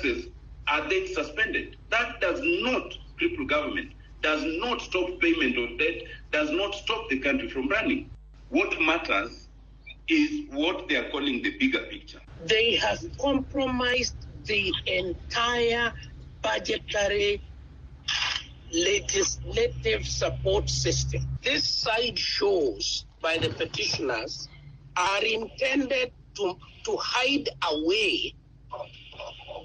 Taxes are then suspended. That does not cripple government, does not stop payment of debt, does not stop the country from running. What matters is what they are calling the bigger picture. They have compromised the entire budgetary legislative support system. These side shows by the petitioners are intended to hide away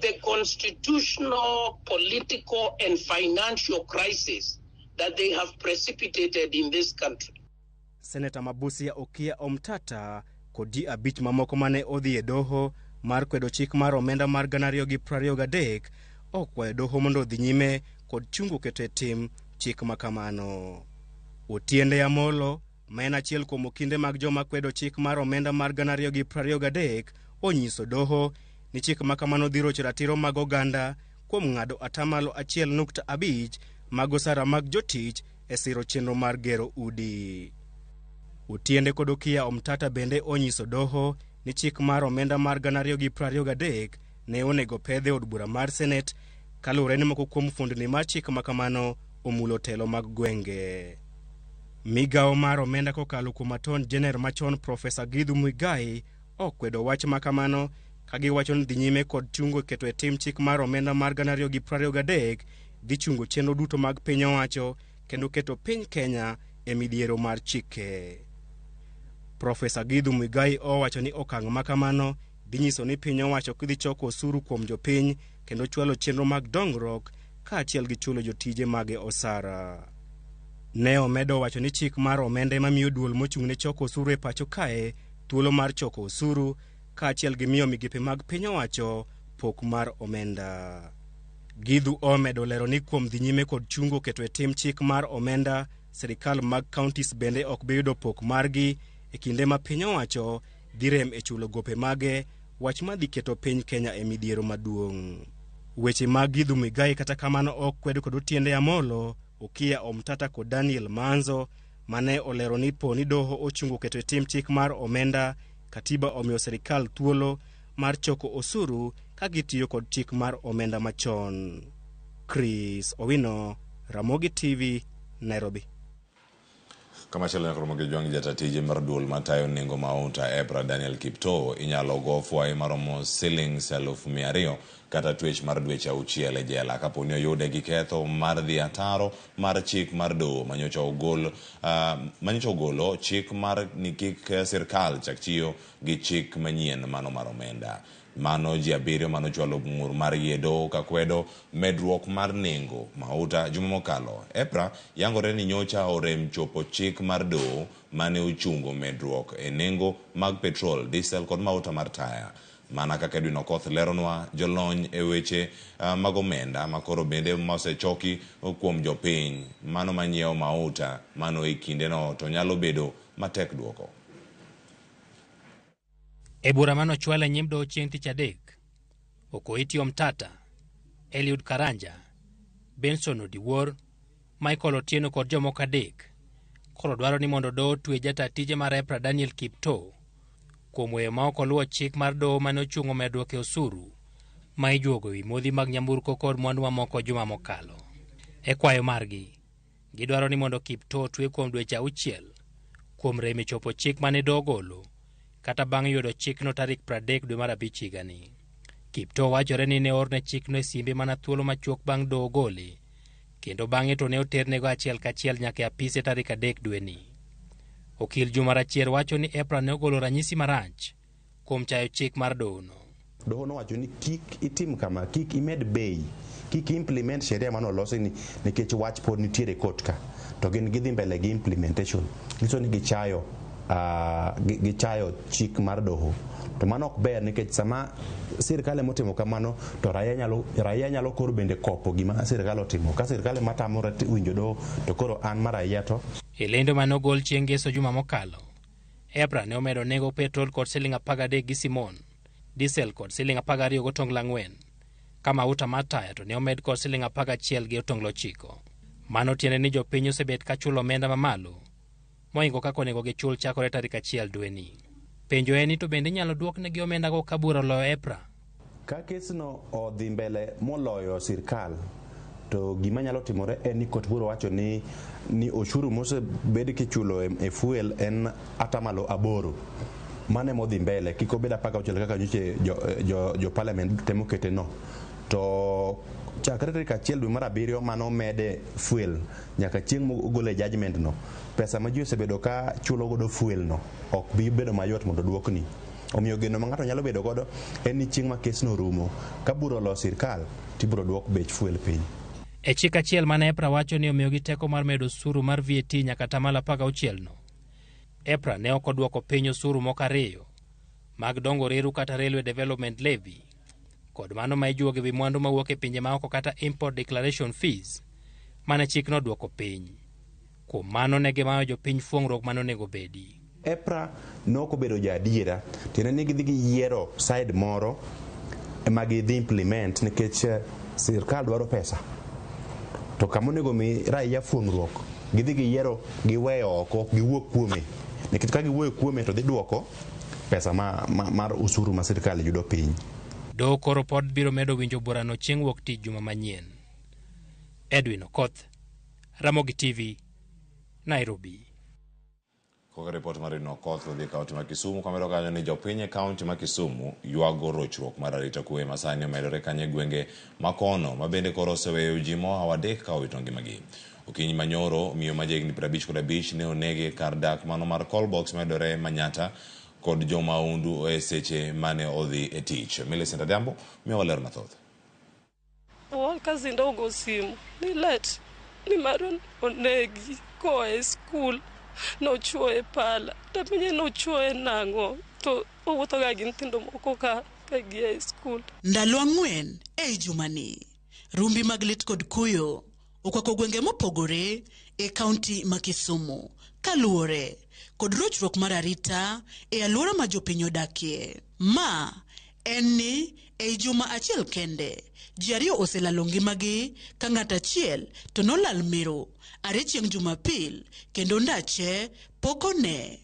the constitutional, political, and financial crisis that they have precipitated in this country. Seneta ma Busia Okiya Omtata kod ji 5 mamoko mane odhi e doho mar kwedo chik mar omenda mar 2023 okwayo doho mondo odhi nyime kod chungo keto e tim chik ma kamano. Otiende Amolo, ma en achiel kuom okinde mag joma kwedo chik mar omenda mar 2023, onyiso doho ni chik ma kamano dhi rocho ratiro mag oganda kuom ng'ado 1.5% mag osara mag jotich e siro chenro mar gero udi. Otiende kod Okiya Omtata bende onyiso doho ni chik mar omenda mar 2023 ne onego pedhe od bura mar Senet kaluwore ni moko kuom fuondni mar chik ma kamano omulo telo mag gwenge. Migawo mar omenda kokalo kuom Attorney General machon Profesa Githu Muigai okwedo wach ma kamano ka giwacho ni dhi nyime kod chungo keto e tim chik mar omenda mar 2023 dhi chungo chenro duto mag piny owacho kendo keto piny Kenya e midhiero mar chike. Profesa Githu Muigai owacho ni okang' ma kamano dhi nyiso ni piny owacho ok dhi choko osuru kuom jopiny kendo chwalo chenro mag dongruok kaachiel gi chulo jotije mage osara. Ne omedo wacho ni chik mar omenda ema miyo duol mochung' ne choko osuru e pacho kae thuolo mar choko osuru kaachiel gi miyo migepe mag piny owacho pok mar omenda. Githu omedo lero ni kuom dhi nyime kod chungo keto e tim chik mar omenda, sirikal mag counties bende ok bi yudo pok margi e kinde ma piny owacho dhi rem e chulo gope mage, wach ma dhi keto piny Kenya e midhiero maduong'. Weche mag Githu Muigai kata kamano ok kwedo kod Otiende Amolo, Okiya Omtata kod Daniel Manzo mane olero ni po ni doho ochungo keto e tim chik mar omenda, katiba omiyo sirikal thuolo mar choko osuru ka gitiyo kod chik mar omenda machon. Chris Owino, Ramogi TV, Nairobi. Kamachielo nyaka romo gi jwang' jata tije mar duol matayo nengo mauta EPRA Daniel Kiptoo inyalo go fwai maromo silings 200,000 kata twech mar dweche 6 e jela kapo ni oyude gi ketho mar dhi ataro mar chik mar doho manyocha ogol manyocha ogolo chik mar ni kik sirkal chak tiyo gi chik manyien mano mar omenda. Mano ji 7 manochwalo ng'ur mar yie doho kakwedo medruok mar nengo mauta juma mokalo. EPRA yangore ni nyocha orem chopo chik mar doho mane ochungo medruok e nengo mag petrol, diesel kod mauta mar taya. Mana kaka Edwin Okoth leronwa, jolony e weche mag omenda makoro bende mosechoki kuom jopiny mano manyiewo mauta mano e kindeno to nyalo bedo matek duoko. E bura mane ochwal e nyim doho chieng' tich adek, Okoiti Omtata, Eliud Karanja, Benson Odiwuor, Michael Otieno kod jomoko 3 koro dwaro ni mondo doho otwe jata tije mar EPRA Daniel Kiptoo kuom weyo ma ok oluwo chik mar doho mane ochungo medruok e osuru ma ijuogo ewi modhi mag nyamburko kod mwandu mamoko juma mokalo. E kwayo margi, gidwaro ni mondo Kiptoo otwe kuom dweche 6 kuom rem e chopo chik mane doho ogolo kata bang' yudo chikno tarik 30 dwe mar 5 higani. Kiptoo wachore ni ne oorne chikno e simbe mana thuolo machuok bang' doho gole, kendo bang'e to ne oternego achiel kachiel nyaka e apise tarik 3 dweni. Okil Juma Rachier wacho ni EPRA ne ogolo ranyisi marach kuom chayo chik mar dohono. Doho nowacho ni kik itim kama, kik imed bei, kik implement sheria mane olosi ni nikech wach pod nitiere e court ka, to gin gidhi mbele gi implementation. Nyiso ni gichayo chik mar doho. To mano ok ber nikech sama sirkal ema otimo kamano to raia nyalo koro bende kopo gima sirkal otimo. Ka sirkal ema tamore winjo doho to koro an ma raia to. E lendo mane ogol chieng' ngeso juma mokalo, EPRA ne omedo nengo petrol kod siling 13 gi simon, diesel kod siling 12 gotonglo 4, ka mauta mar taya to ne omed kod siling 11 gi otonglo 9. Mano tiende ni jopiny osebet ka chulo omenda mamalo mohingo kaka onego gichul chakore tarik 1 dweni. Penjo en ni to bende inyalo duoknegi omendago ka bura oloyo EPRA? Ka kesno odhi mbele moloyo sirkal, to gima nyalo timore en ni kot biro wacho ni osuru mosebed kichulo e fuel en 8%. Mano emodhi mbele, kik obed 16 kaka nyocha jo parliament temo kete no. To chakre tarik 1 dwe mar 7 manomede fuel nyaka chieng' mogole judgment no, pesa ma ji osebedo ka chulo godo fuel no ok bi bedo mayot mondo duokni. Omiyo geno ma ng'ato nyalo bedo godo en ni chieng' ma kesno rumo, ka bura olo sirkal, tibiro duok bech fuel piny. E chik achiel mane EPRA wacho ni omiyogi teko mar medo osuru mar VAT nyaka 16% no. EPRA ne ok odwoko piny osuru moko ariyo mag dongo reru kata Railway Development Levy kod mano ma ijuogo ewi mwandu mawuok e pinje maoko kata Import Declaration Fees mane chik nodwoko piny. Kuom mano ne gimayo jopiny fuong'ruok mane onego bedi. EPRA nok obedo ja adiera, tiende ni gidhi giyiero side moro ema gidhi implement nikech sirkal dwaro pesa. To kama onego mi raia fuong'ruok, gidhi giyiero giweyo oko, giwuok kuome. Nikech ka giwuoyo kuome to dhi duoko pesa mar osuru ma sirkal yudo piny. Doho koro pod biro medo winjo burano chieng' wuok tich juma manyien. Edwin Okoth, Ramogi TV, Nairobi. Koka ripot mar Edwin Okoth odhi e kaunti ma Kisumu, kamedo kanyo ni jopiny e kaunti ma Kisumu ywago rochruok mar arita kwe ma sani omedore kanyo e gwenge makono ma bende koro oseweyo ji mohawo 3 ka owito ngimagi. Okinyi manyoro, miyo ma jahigni 55 ne onegi kar dak mano mar Callbox mayudore Manyata kod jomahundu e seche mane odhi e tich. Millicent Adhiambo miyowa ler mathoth. Kazi ndogo simu ni let ni Marion onegi koa e skul nochuoye pala tapenje nochuoye nang'o to owuotho ga gi nyithindo moko ka gia e skul. Ndalo 4 ei jumani, rumbi mag lit kod kuyo okwako gwenge mopogore e kaunti ma Kisumu kaluwore kod rochruok mar arita e alwora ma jopiny odakie. Ma en ni ei juma achiel kende ji 2 oselalo ngimagi ka ng'at achiel to nolal miru are chieng' Jumapil kendo ndache pok one.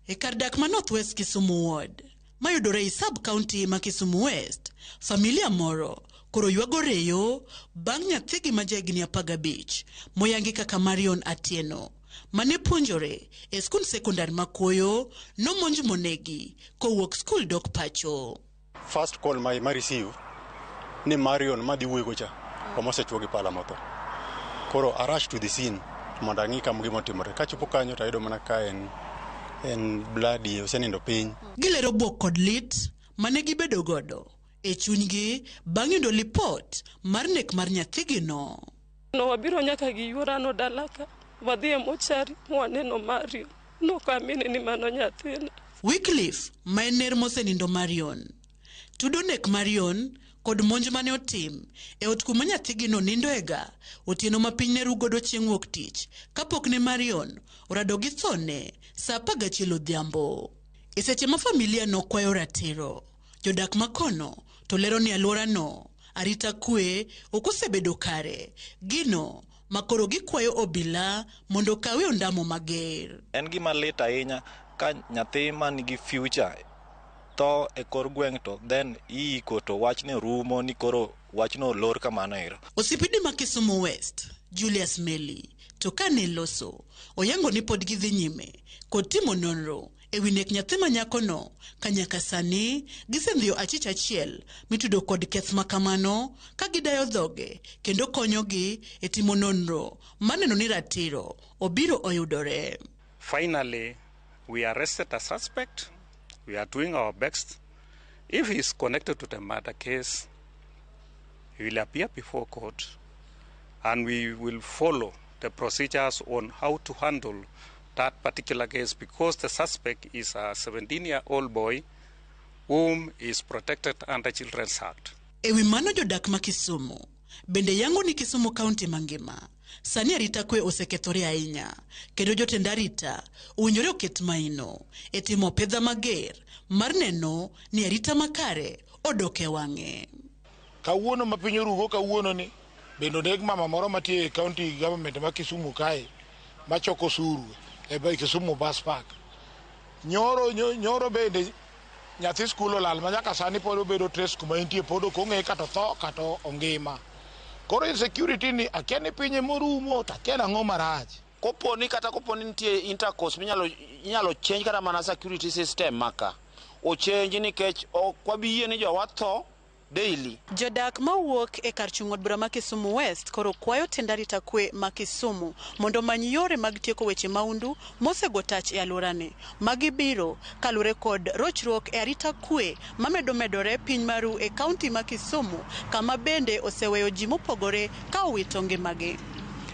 E kar dak ma North West Kisumu Ward mayudore ei sub county ma Kisumu West, familia moro koro ywago reyo bang' nyathigi ma jahigni 15 moyangi kaka Marion Atieno mane puonjore e skund sekondar ma Kuoyo nomonj monegi kowuok skul dok pacho. First call ma receive ni Marion madhi wuoyo cha omosechuo gi pala motho. Koro I rush to the scene mondo ang'i kama gima otimore. Kachopo kanyo to ayudo mana ka en bloody, osenindo piny. Gilero bwok kod lit mane gibedo godo e chunygi bang' yudo lipot mar nek mar nyathigino. No wabiro nyaka gi yuorano dala ka, wadhi e mochari mwaneno Marion. Nokamini ni mano nyathina. Wycliffe ma en ner mosenindo Marion tudo nek Marion kod monj mane otim e ot kuma nyathigino nindoega otieno ma piny ne ru godo chieng' wuok tich kapok ne Marion orado gi thone saa 11 odhiambo. E seche ma familia no kwayo ratiro, jodak makono to lero ni alworano arita kwe ok osebedo kare, gino makoro gikwayo obila mondo okawe ondamo mager. En gima lit ahinya ka nyathi man gi future tho e kor gweng' to then iiko to wachno rumo ni koro wachno olor kamano ero. Osipidi ma Kisumu West, Julius Meli, to kane loso, oyango ni pod gidhi nyime kod timo nonro ewi nek nyathi ma nyakono ka nyaka sani gisendhiyo achich achiel mitudo kod keth makamano ka gidayo dhoge kendo konyogi e timo nonro maneno ni ratiro obiro oyudore. Finally, we arrested a suspect. We are doing our best. If he is connected to the murder case, he will appear before court and we will follow the procedures on how to handle that particular case, because the suspect is a 17-year-old boy whom is protected under Children's Act. Ewi mano jodak ma Kisumu bende yango ni Kisumu County mangima sani arita kwe osekethore ahinya kendo jotend arita owinjore oket maino e timo pedha mager mar neno ni arita makare odok e wang'e. Kawuono ma piny orugo kawuono ni bende oneg mama moro mantie e county government ma Kisumu kae machoko osuru e Kisumu bus park. Nyoro bende Nyathi skul olal ma nyaka sani pod obedo trace kuma entie pod ok ong'e kata otho kata ongima. Koro insecurity ni akia ni pinye morumo to akia nang'o marach. Koponi kata koponi nitie intercourse minyalo inyalo change kata mana security system maka ochange nikech ok wabi yie ni jowa tho daily. Jodak mawuok e kar chung' od bura ma Kisumu West koro kwayo tend arita kwe ma Kisumu mondo omany yore mag tieko weche maundu mosego tach e alworani. Magi biro kalure kod rochruok e arita kwe mamedo medore piny maru e kaunti ma Kisumu kama bende oseweyo ji mopogore ka owito ngimagi.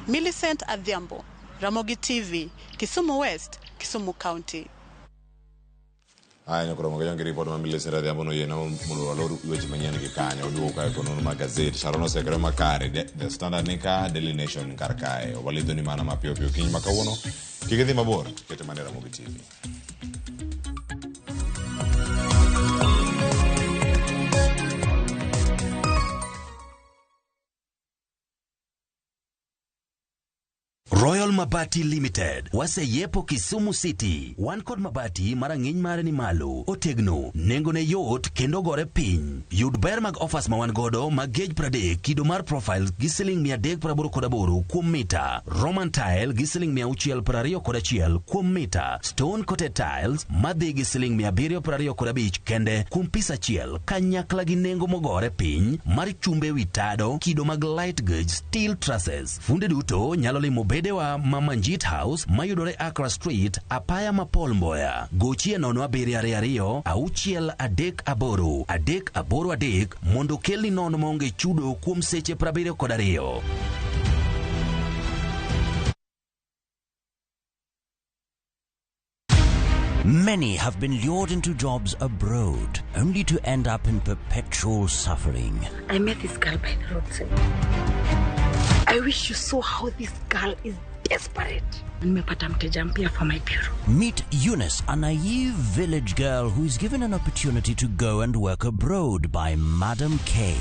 Millicent Adhiambo, Ramogi TV, Kisumu West, Kisumu County. Aya nyakoro moga jongi ripot ma Millicent Adhiambo noyiena mondo walor weche manyien gi kanyo. Oduogo kae konono mag gazet. Sharon osekore makare. The Standard ni ka, Daily Nation kar kae. Walidho ni mana mapiyo piyo kiny ma kawuono. Kik idhi mabor, kete mana e Ramogi TV. Royal Mabati Limited waseyepo Kisumu City. Wan kod mabati ma rang'iny mare ni malo, otegno, nengone yot kendo gore piny. Yud ber mag offers ma wan godo mag gauge 30 kido mar profile gi siling 388 kuom mita, Roman tile gi siling 621 kuom mita, stone coated tiles madhi gi siling 725 kende kuom pis achiel kanyakla gi nengo mogore piny mar chumbe wi tado kido mag light gauge steel trusses. Funde duto nyalo limo bedewa ma Manjit House mayudore Accra Street, apaya ma Paul Mboya. Gochie 0722 638 383 mondo kelni nono maonge chudo kuom seche 72. Many have been lured into jobs abroad, only to end up in perpetual suffering. I met this girl by the roadside. I wish you saw how this girl is desperate. Nimepata mteja mpya for my bureau. Meet Eunice, a naive village girl who is given an opportunity to go and work abroad by Madam K.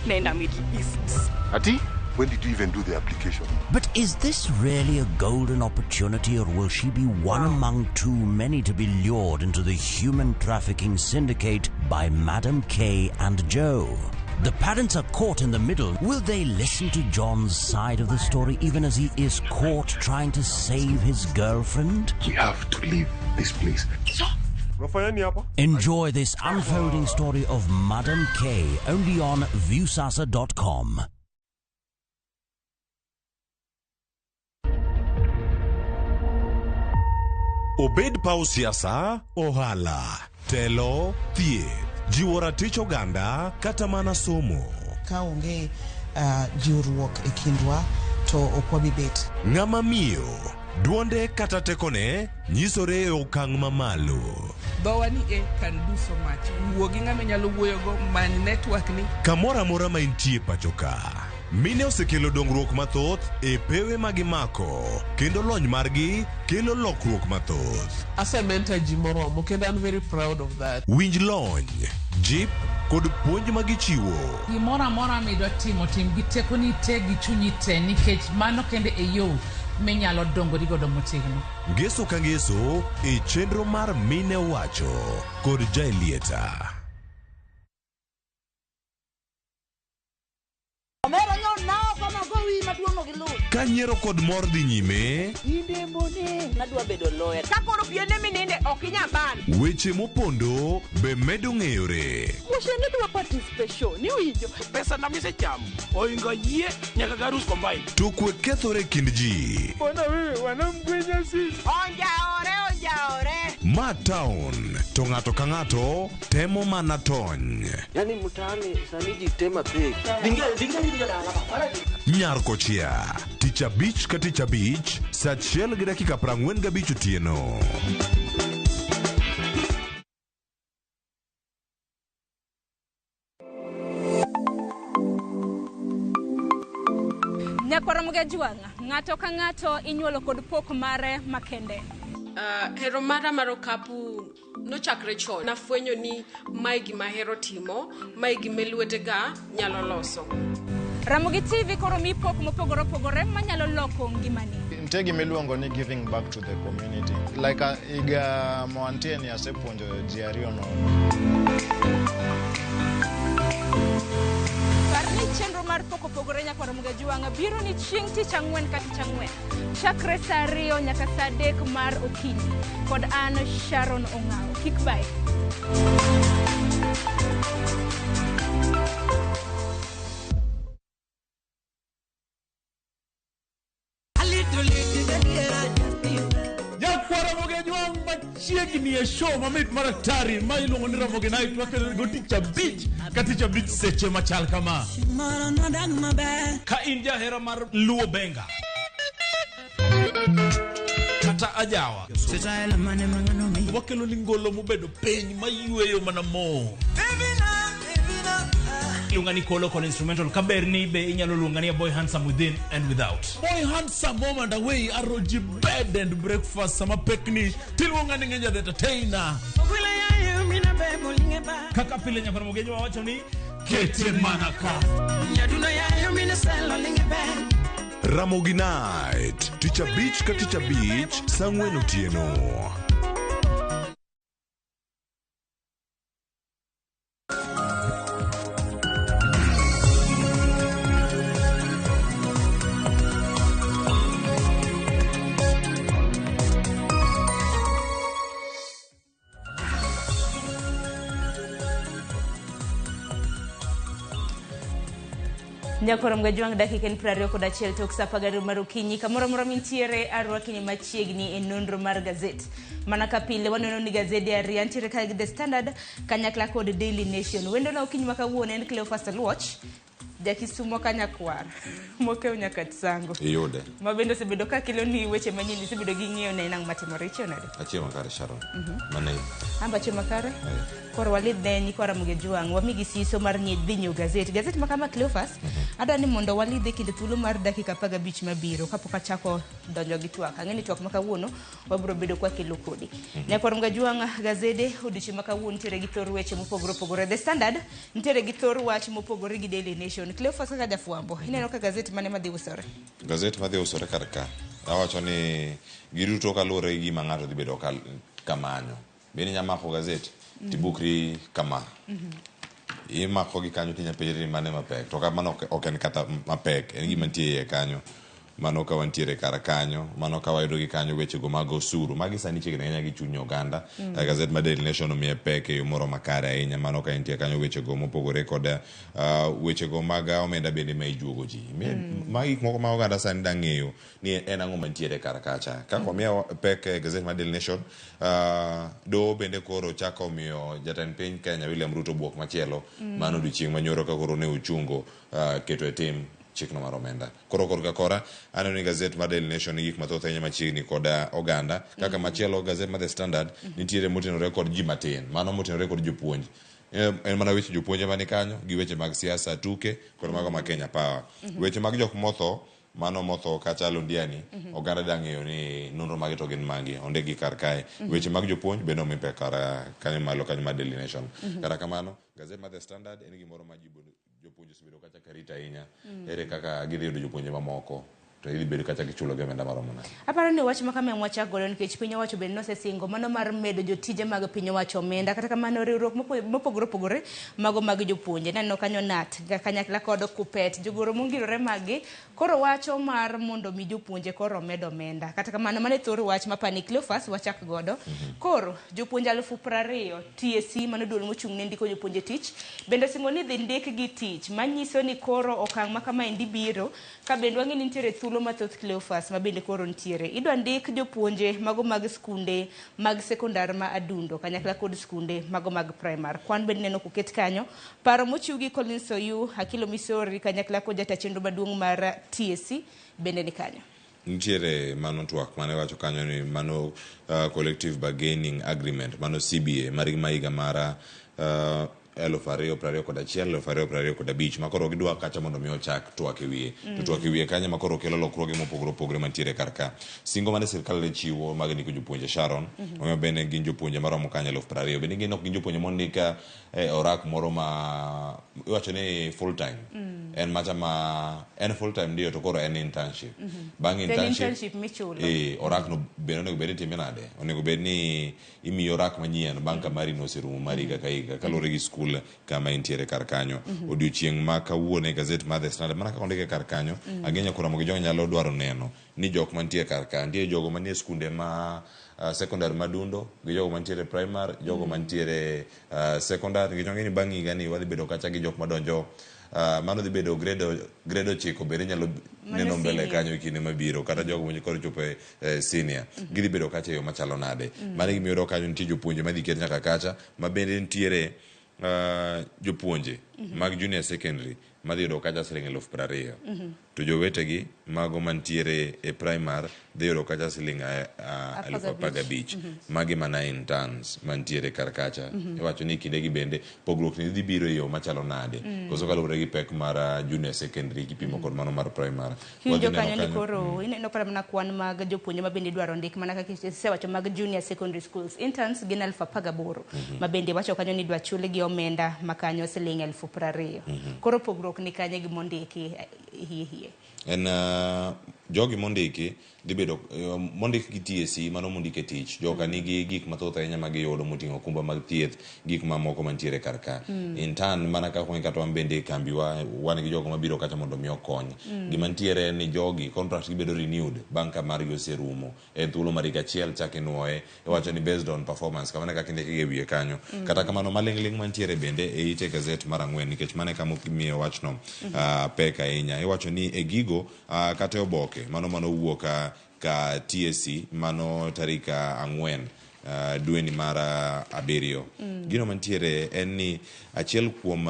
Naenda Middle East. Ati, when did you even do the application? But is this really a golden opportunity, or will she be one among too many to be lured into the human trafficking syndicate by Madam K and Joe? The parents are caught in the middle. Will they listen to John's side of the story even as he is caught trying to save his girlfriend? We have to leave this place. Enjoy this unfolding story of Madam K only on Viusasa.com. Obed paw siasa, ohala, telo, thieth, jiwo ratich oganda kata mana somo. Ka onge jiwruok e kindwa to ok wabi bet. Ng'ama miyo, duonde kata tekone nyisore e okang' mamalo. Dhowa ni e can do so much. Wuo gi ng'ama inyalo wuoyogo, many network ni. Kamoro amora ma intie pacho ka, mine osekelo dongruok mathoth e pewe ma gimako kendo lony margi kelo lokruok mathoth. Asementor ji moromo kendo an very proud of that. Winj lony, jip kod puonj ma gichiwo. Gimoro amora midwa timo, tim gi tekoni te gi chunyi te nikech mano kende e yo minyalo dongori godo motegno. Ngeso ka ngeso e chenro mar Mine Owacho kod Jaelieta. Omera nyo nao kama gowi maduong' no gi luth. Ka nyiero kod mor dhi nyime, Nadwa bedo lawyer. Ka koro piende mininde ok inyal ban. weche mopondo be medo ng'eyore. Wuoche ne dwa participation, iwinjo? Pesa na misechamo oingo yie nyaka garus combine. To kwe kethore e kind ji. Mbona wewe wanamgwenya sisi? Onjaore, onjaore. Ma town to ng'ato ka ng'ato temo mana tony. Yaani mtaani sani ji tema pek. Nyar kochia, tich abich ka tich abich, saa achiel gi dakika 45 otieno. Nyakwar Mgajwang', ng'ato ka ng'ato inyuolo kod pok mare makende. Hero mara mar okapu nochakre chon. Nafwenyo ni mae gima ahero timo, mae gima lwetega nyalo loso. Ramogi TV koro mi pok mopogore opogore manyalo loko ngimani. Nitie gima iluongo ni giving back to the community. Like higa mwantie ni asepuonjo ji ariyo nono. Par ni chenro mar Pok Opogore Nyakwar Ramogi Ajwang' biro ni chieng' tich ang'wen ka tich ang'wen chakre saa ariyo nyaka saa adek mar okinyi kod an Sharon Ong'awo. Kik bayi. Nyakwar Ramogi Ajwang' machiegni e show mamit mar atari ma iluongo ni Ramogi Night wakelo go tich abich ka tich abich seche machal kama. Ka in jahera mar Luo Benga kata ajawa wakelo ni ngolo mobedo piny mayweyo mana mo. Iluonga ni Kolo Kolo Instrumental kaber ni be inyalo luonga ni a boy handsome within and without. Boy handsome home and away aroji bed and breakfast sama pekni tiluonga ni Ngenja the entertainer. Kaka pile Nyakwar Ramogi Ajwang' wacho ni kete mana ka. Ramogi Night, tich abich ka tich abich, saa ang'wen otieno. Nyakwar Ramogi Ajwang' dakika en 21 tok saa 12 mar okinyi kamoro amora mintiere arwakini machiegni e nonro mar gazet. Mana ka pile waneno ni gazede ariyo ntiere kae gi The Standard kanyakla kod Daily Nation. Wendo na okinyi ma kawuono en Cleophas Aluoch, jakisumo ka nyakwar mokew nyaka Tsango. Iyude. Ma bende osebedo ka kelo ni weche manyien isebedo gi ng'iyo ne nang' matimore. Ichiew nade? Achiew makare Sharon. Mana in. An be achiew makare. Koro walidh ne nyikwa Ramogi Ajwang' wamigi siso mar dhi nyiewo gazet. Gazet ma kama Cleophas, adwa ni mondo walidhe e kind thuolo mar dakika 15 mabiro kapok achako donjo gi twak. Ang'e ni twak ma kawuono wabiro bedo kwakelo kodi. Nyakwar Ramogi Ajwang' gazede odiochieng' ma kawuono nitiere gi thor weche mopogore opogore. The Standard nitiere gi thor wach mopogore gi Daily Nation. Cleophas kaka jafwambo, ineno ka gazet mane madhi usore? Gazet madhi usore kar ka. Awacho ni giduto kaluwore gi gima ng'ato dhi bedo kamanyo. Bende inya mako gazet tibukri kama. Imako gi kanyo tinya penjri ni mane mapek. To kamano ok en kata mapek, en gima nitie iye kanyo. Mano ka wantiere kar kanyo, mano ka wayudo gi kanyo wechego mag osuru. Magi sani chiegni ahinya gi chuny oganda. Gazet mar Daily Nation omiye pek e yo moro makare ahinya. Mano ka entie kanyo wechego mopogore kod wechego mag omenda bende ma ijuogo ji. Magi gik moko ma oganda sani da ng'eyo ni en ang'o mantiere kar kacha. Kaka omiyo pek e gazet mar Daily Nation, doho bende koro chako omiyo jatend piny Kenya William Ruto buok machielo. Mano odiochieng' manyoro ka koro ne ochungo keto e tim chikno mar omenda. Koro korka kora, aneno ni gazet mar Daily Nation nigi gik mathoth ahinya machiegni kod oganda. Kaka machielo gazet mar The Standard nitiere motenore kod ji matin. Mano motenore kod jopuonj. En mana weche jopuonje mani kanyo gi weche mag siasa, tuke kod mago ma Kenya Power. Weche mag jok motho, mano motho kacha Londiani, oganda da ng'eyo ni nonro mage to gin magi, ondikgi kar kae. Weche mag jopuonj bende omi pek kar kanyo malo kanyo mar Daily Nation. Kata kamano, gazet mar The Standard en gimoro ma jopuonje osebedo kacha karito ahinya. Ere kaka gidhi yudo jopuonje mamoko to idhi bedo kacha gichulo gi omenda maromo nade? Aparo ni wach ma kama ema wachak godo nikech piny owacho bende nosesingo mano mar medo jotije mag piny owacho omenda. Kata kamano riwruok mopogore opogore mago mag jopuonje. Naneno kanyo NAT kanyakla kod KUPPET, jogoro mongirore mag gi koro wacho mar mondo mi jopuonje koro omed omenda. Kata kamano mano e thor wach ma pani Cleophas wachak godo. Koro jopuonje 20,000 TSC mano duol mochung' ne ndiko jopuonje tich bende osingo ni dhi ndik gi tich manyiso ni koro okang' ma kamaendi biro ka bende wang'e ni nitiere thuolo mathoth Cleophas ma bende koro nitiere. Idwa ndik jopuonje mago mag skunde mag sekondar ma Adundo kanyakla kod skunde mago mag primar. Kwan bende neno koket kanyo. Paro mochiw gi Collins Oyu, Akilo Misori kanyakla kod jata chenro maduong' mar TSC bende ni kanyo. Nitiere mano twak mane wacho kanyo ni mano collective bargaining agreement mano CBA mar ma higa mar 2021 2025 ma koro gidwa kacha mondo mi ochak twak e wiye. To twak e wiye kanyo ma koro kelo lokruoge mopogore opogore mantiere kar ka. Singo mane sirkal ne chiwo mag ndiko jopuonje Sharon, omiyo bende gin jopuonje maromo kanyo 20,000. Bende gin ok gin jopuonje mondik e orak moro ma iwacho ni full time. En macha ma en full time ndio to koro en internship. Bang' To en internship, internship michulo. Orak no bende onego bed ni itime nade? Onego bed ni imiyi orak manyien bang' ka mari no oserumo mar higa ka higa kaluwore gi skul kama intiere kar kanyo. Odiochieng' ma kawuono e gazet mar The Standard mana kaka ondike kar kanyo, ang'eyo koro Ramogi Jong nyalo dwaro neno ni jok mantie kar ka nitie jogo manie skunde ma secondary madundo gi jogo mantiere primary, jogo mantiere secondary nikech wang'eyo ni bang' higa ni wadhi bedo kacha gi jok madonjo mano dhi bedo grade 9 bende nyalo Mano neno mbele senior. kanyo e kinde mabiro kata jogo ma koro chopo e senior gidhi bedo kacha e yo machalo nade. Mano e gima iyudo kanyo nitie jopuonje madhi ket nyaka kacha ma bende nitiere jopuonje mag junior secondary madhi yudo kacha siling 20,000. To jowetegi mago mantiere e primary dhi yudo kacha siling 15,000. Magi mana interns mantiere kar kacha. Iwacho ni kindegi bende pogruok ni dhi biro e yo machalo nade. Koso kaluwore gi pek mar junior secondary kipimo kod mano mar primary. Kiwinjo Wadhi neno kanyo ni kanyo. koro ineno kata mana kwan mag jopuonje ma bende idwaro ndik mana kaka isewacho mag junior secondary schools. Interns gin 18,000 ma bende wacho kanyo ni idwa chulgi omenda ma kanyo siling 20,000. Koro pogruok ni kanye gi mondiki hie hie? En jogi mondiki dhi bedo mondik gi TSC mano mondik e tich. Joka nigi gik mathoth ahinya ma giyudo moting'o okumba mag thieth, gik mamoko mantiere kar ka. Intern mana kaka kata wan bende e kambiwa wan gi jogo mabiro kacha mondo mi okony. Gima nitiere en ni jogi contract gi bedo renewed bang' ka margi oserumo. En thuolo mar higa achiel chak inuoye, iwacho ni based on performance kamano e kaka indike gi e wiye kanyo. Kata kamano maling'ling' mantiere bende e ite gazet mar 4 nikech mano e kama imiyo wachno pek ahinya. Iwacho ni e gigo kata e oboke mano manowuok ka TSC mano tarik 4 dweni mar 7. Gino mantiere en ni achiel kuom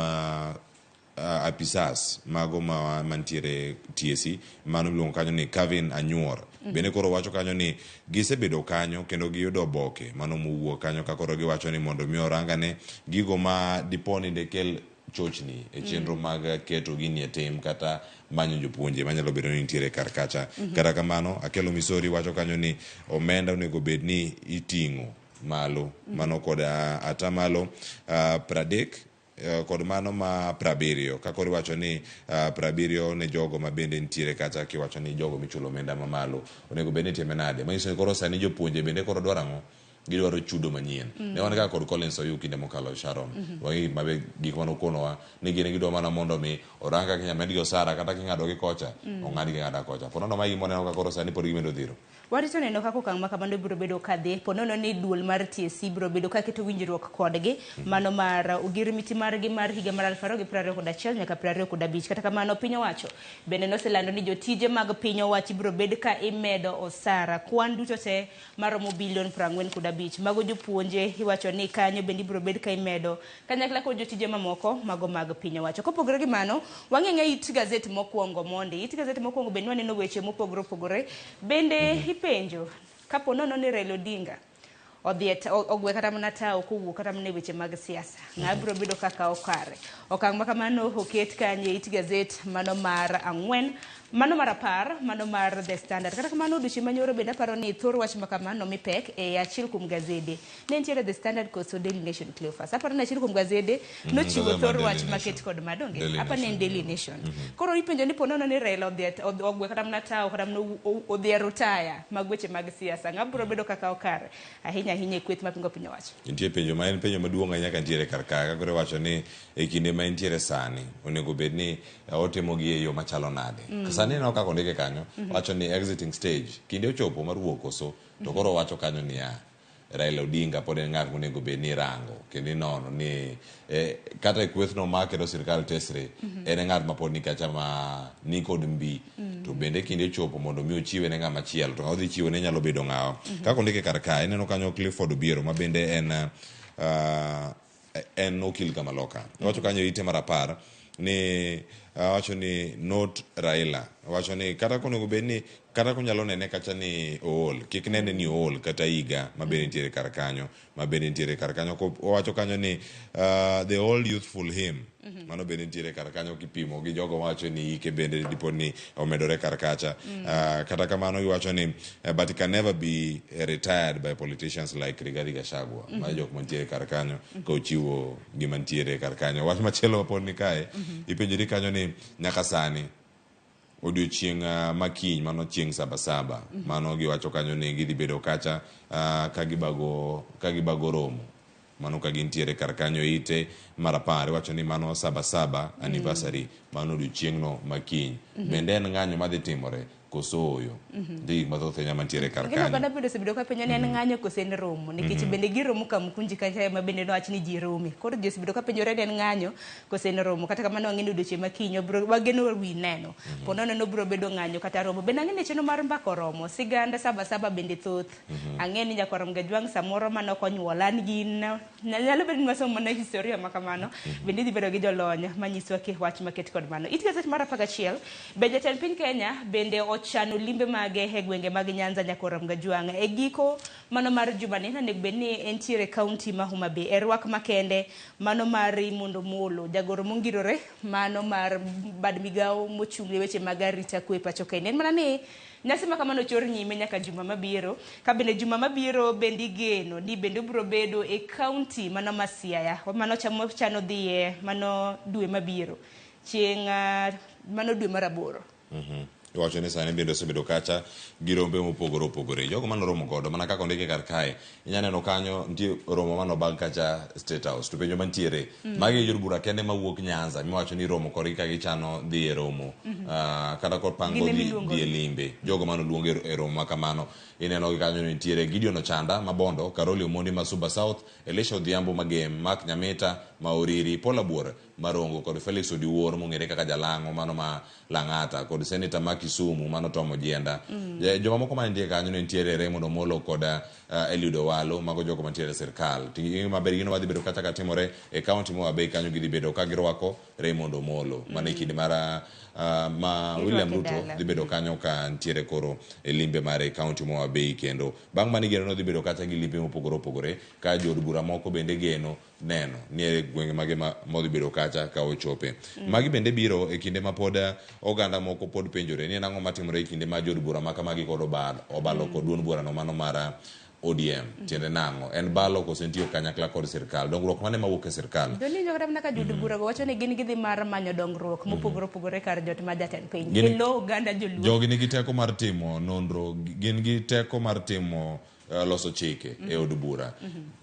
apisas mago ma mantiere TSC mano miluongo kanyo ni Kevin Anyuor. Bende koro wacho kanyo ni gisebedo kanyo kendo giyudo oboke mano mowuok kanyo ka koro giwacho ni mondo mi orangane gigo ma dipo ni dekel chochni e chenro mag keto gini e tim kata manyo jopuonje manyalo bedo ni nitiere kar kacha. Kata kamano Akelo Misori wacho kanyo ni omenda onego bed ni iting'o malo mano kod atamalo 30 kod mano ma 70 ka koro iwacho ni 70 ne jogo ma bende nitiere kacha kiwacho ni jogo michulo omenda mamalo onego bed ni itime nade. Manyiso ni koro sani jopuonje bende koro dwaro ang'o? Gidwaro chudo manyien. Ne wan kaka kod Collins Oyu kinde mokalo Sharon. Wang'e mabe gik manokonowa ni gin gidwa mana mondo mi orang kaka inyalo medgi osara kata king'ado gi kocha ong'adgi ang'ada kocha. Po nono mae gima waneno ka koro sani pod gimedo dhiro. Warito neno kaka okang' ma kamano biro bedo kadhi po nono ni duol mar TSC biro bedo ka keto winjruok kodgi mano mar ogirimiti margi mar higa mar 2021 nyaka 25. Kata kamano piny owacho bende noselando ni jotije mag piny owacho ibiro bed ka imedo osara kwan duto te maromo bilion 45. Mago jopuonje iwacho ni kanyo bende ibiro bed ka imedo kanyakla kod jotije mamoko mago mag piny owacho. Kopogore gi mano, wang'e it gazet mokwongo mondi. It gazet mokwongo bende waneno weche mopogore opogore. Bende ipenjo kapo nono ni Raila Odinga odhi ogwe kata mana tawo kowuok kata mana e weche mag siasa, ng'a biro bedo kaka okare. Okang' ma kamano oket kanyo e it gazet mano mar 4, mano mar 10, mano mar The Standard. Kata kamano odiochieng' manyoro bende aparo ni thor wach ma kamano mi pek e achiel kuom gazede. Ne nitiere The Standard koso Daily Nation Cleophas. Aparo ni achiel kuom gazede nochiwo thor wach maket kod madonge. Aparo ni en Daily Nation. Koro ipenjo ni po nono ni Raila odhi ogwe kata mana tawo kata mana odhi e rutaya mag weche mag siasa, ng'a biro bedo kaka okare ahinya ahinya e kweth mapingo piny owacho. Nitie penjo ma en penjo maduong' ahinya ka nitiere kar ka koro iwacho ni e kinde ma entiere sani onego bed ni otimo gi e yo machalo nade. Sani ineno kaka ondike kanyo, wacho ni exiting stage, kinde ochopo mar wuok koso, to koro wacho kanyo niya Raila Odinga pod en ng'at monego bed ni irango kendo inono ni kata e kwethno ma keto sirkal tesre, en e ng'at ma pod ni kacha ma ni kod mbi. To bende kinde ochopo mondo mi ochiwe ne ng'ama chielo, to ng'ama odhi chiwo ne nyalo bedo ng'awa. Kaka ondike kar ka, ineno kanyo Clifford Obiero ma bende en okil Kamaloka. Owacho kanyo ite mar 10 ni wacho ni not Raila. Owacho ni kata konego bed ni Kata kunyalo nene kacha ni ool, kik nene ni ool kata higa ma bende nitiere kar kanyo, ma bende nitiere kar kanyo. Owacho kanyo ni the old youthful him. Mano bende nitiere kar kanyo kipimo gi jogo wacho ni hike bende dipo ni omedore kar kacha. Kata kamano giwacho ni but can never be retired by politicians like Rigathi Gachagua. Ma jok mantiere kar kanyo ka ochiwo gima nitiere kar kanyo. Wach machielo mapod ni kae, ipenjori kanyo ni nyaka sani odiochieng' ma kiny, mano chieng' Sabasaba, mano giwacho kanyo ni gidhi bedo kacha ka gibago romo mano ka gintiere kar kanyo ite mar 10. Iwacho ni mano Sabasaba anniversary, mano odiochieng'no ma kiny. Bende en ng'anyo madhi timore koso oyo? Nitie gik mathoth ahinya mantiere kar Ng'eny kanyo. Oganda bende osebedo ka penjo ni en ng'anyo koso en romo, nikech bende giromo Kamukunji kacha ema bende nowach ni ji rome. Koro ji osebedo ka penjore ni en ng'anyo koso en romo. Kata kamano wang'e ni odiochieng' ma kiny wageno wi neno. Po nono nobiro bedo ng'anyo kata romo. Bende ang'e ni chenro mar mbaka oromo. Siganda Sabasaba bende thoth. Ang'e ni nyakwar Mgajwang' samoro mane ok onyuola an gi nyalo bedo ni wasomo mana historia ma kamano. Bende idhi bedo gi jolony manyisowa ki wach maket kod mano. It gaset mar 11 be jatend piny Kenya bende ochano limbe mage e gwenge mag Nyanza nyakwar Mgajwang'. E giko mano mar jumani onego bed ni entiere kaunti ma Homa Bay e rwak makende mano mar Raymond Omolo, jagoro mongirore mano mar bad migawo mochung' ne weche mag arita kwe pacho kae. En mana ni nyasi ma kamano chor nyime nyaka juma mabiro, ka bende juma mabiro bende igeno ni bende obiro bedo e kaunti mano ma Siaya, mano chano dhiye mano dwe mabiro chieng' mano dwe mar 8. Iwacho ni sani bende osebedo kacha gi rombe mopogore opogore. Jogo manoromo godo mana kaka ondike kar kae, inya neno kanyo nitie romo manobag kacha State House. To penjo mantiere, magi e jod bura kende mawuok Nyanza miwacho ni romo kodgi ka gichano dhi e romo, kata kod pango Gin ema iluongo dhi e gi. limbe. Jogo manoluong e romo ma kamano, ineno gi kanyo nitiere Gideon Ochanda ma Bondo, Karoli Omondi ma Suba South, Elisha Odhiambo ma Gem, Mark Nyamita ma Oriri, Paul Abuor Marongo kod Felix Odiwuor mong'ere kaka Jalang'o mano ma Lang'ata kod Senator ma Kisumu mano Tom Ojienda. Jomamoko mane nitie kanyo ne nitiere Raymond Omolo kod Eliud Owalo, mago jogo mantiere e sirkal. To gima maber gino madhi bedo kacha ka timore e county ma Homa Bay kanyo gidhi bedo ka girwako Raymond Omolo. Mano e kinde mar ma Girwake William Ruto dala. dhi bedo kanyo ka nitiere koro e limbe mare e county ma Homa Bay kendo. Bang' mano igeno ni odhi bedo kacha gi limbe mopogore opogore ka jood bura moko bende geno neno ni e gwenge mage ma modhi bedo kacha ka ochope. Magi bende biro e kinde ma pod oganda moko pod penjore ni en ang'o matimore e kinde ma jood bura ma kamagi kod obalo kod duond burano mano mar ODM. Tiende nang'o? En balo koso en tiyo kanyakla kod sirkal? Dongruok mane mawuok e sirkal? Donjo kata mana ka jood bura go wacho ni gin gidhi mar manyo dongruok mopogore opogore kar jot ma jatend piny. Kendo oganda joluo. Jogi nigi teko mar timo nonro, gin gi teko mar timo loso chike e od bura.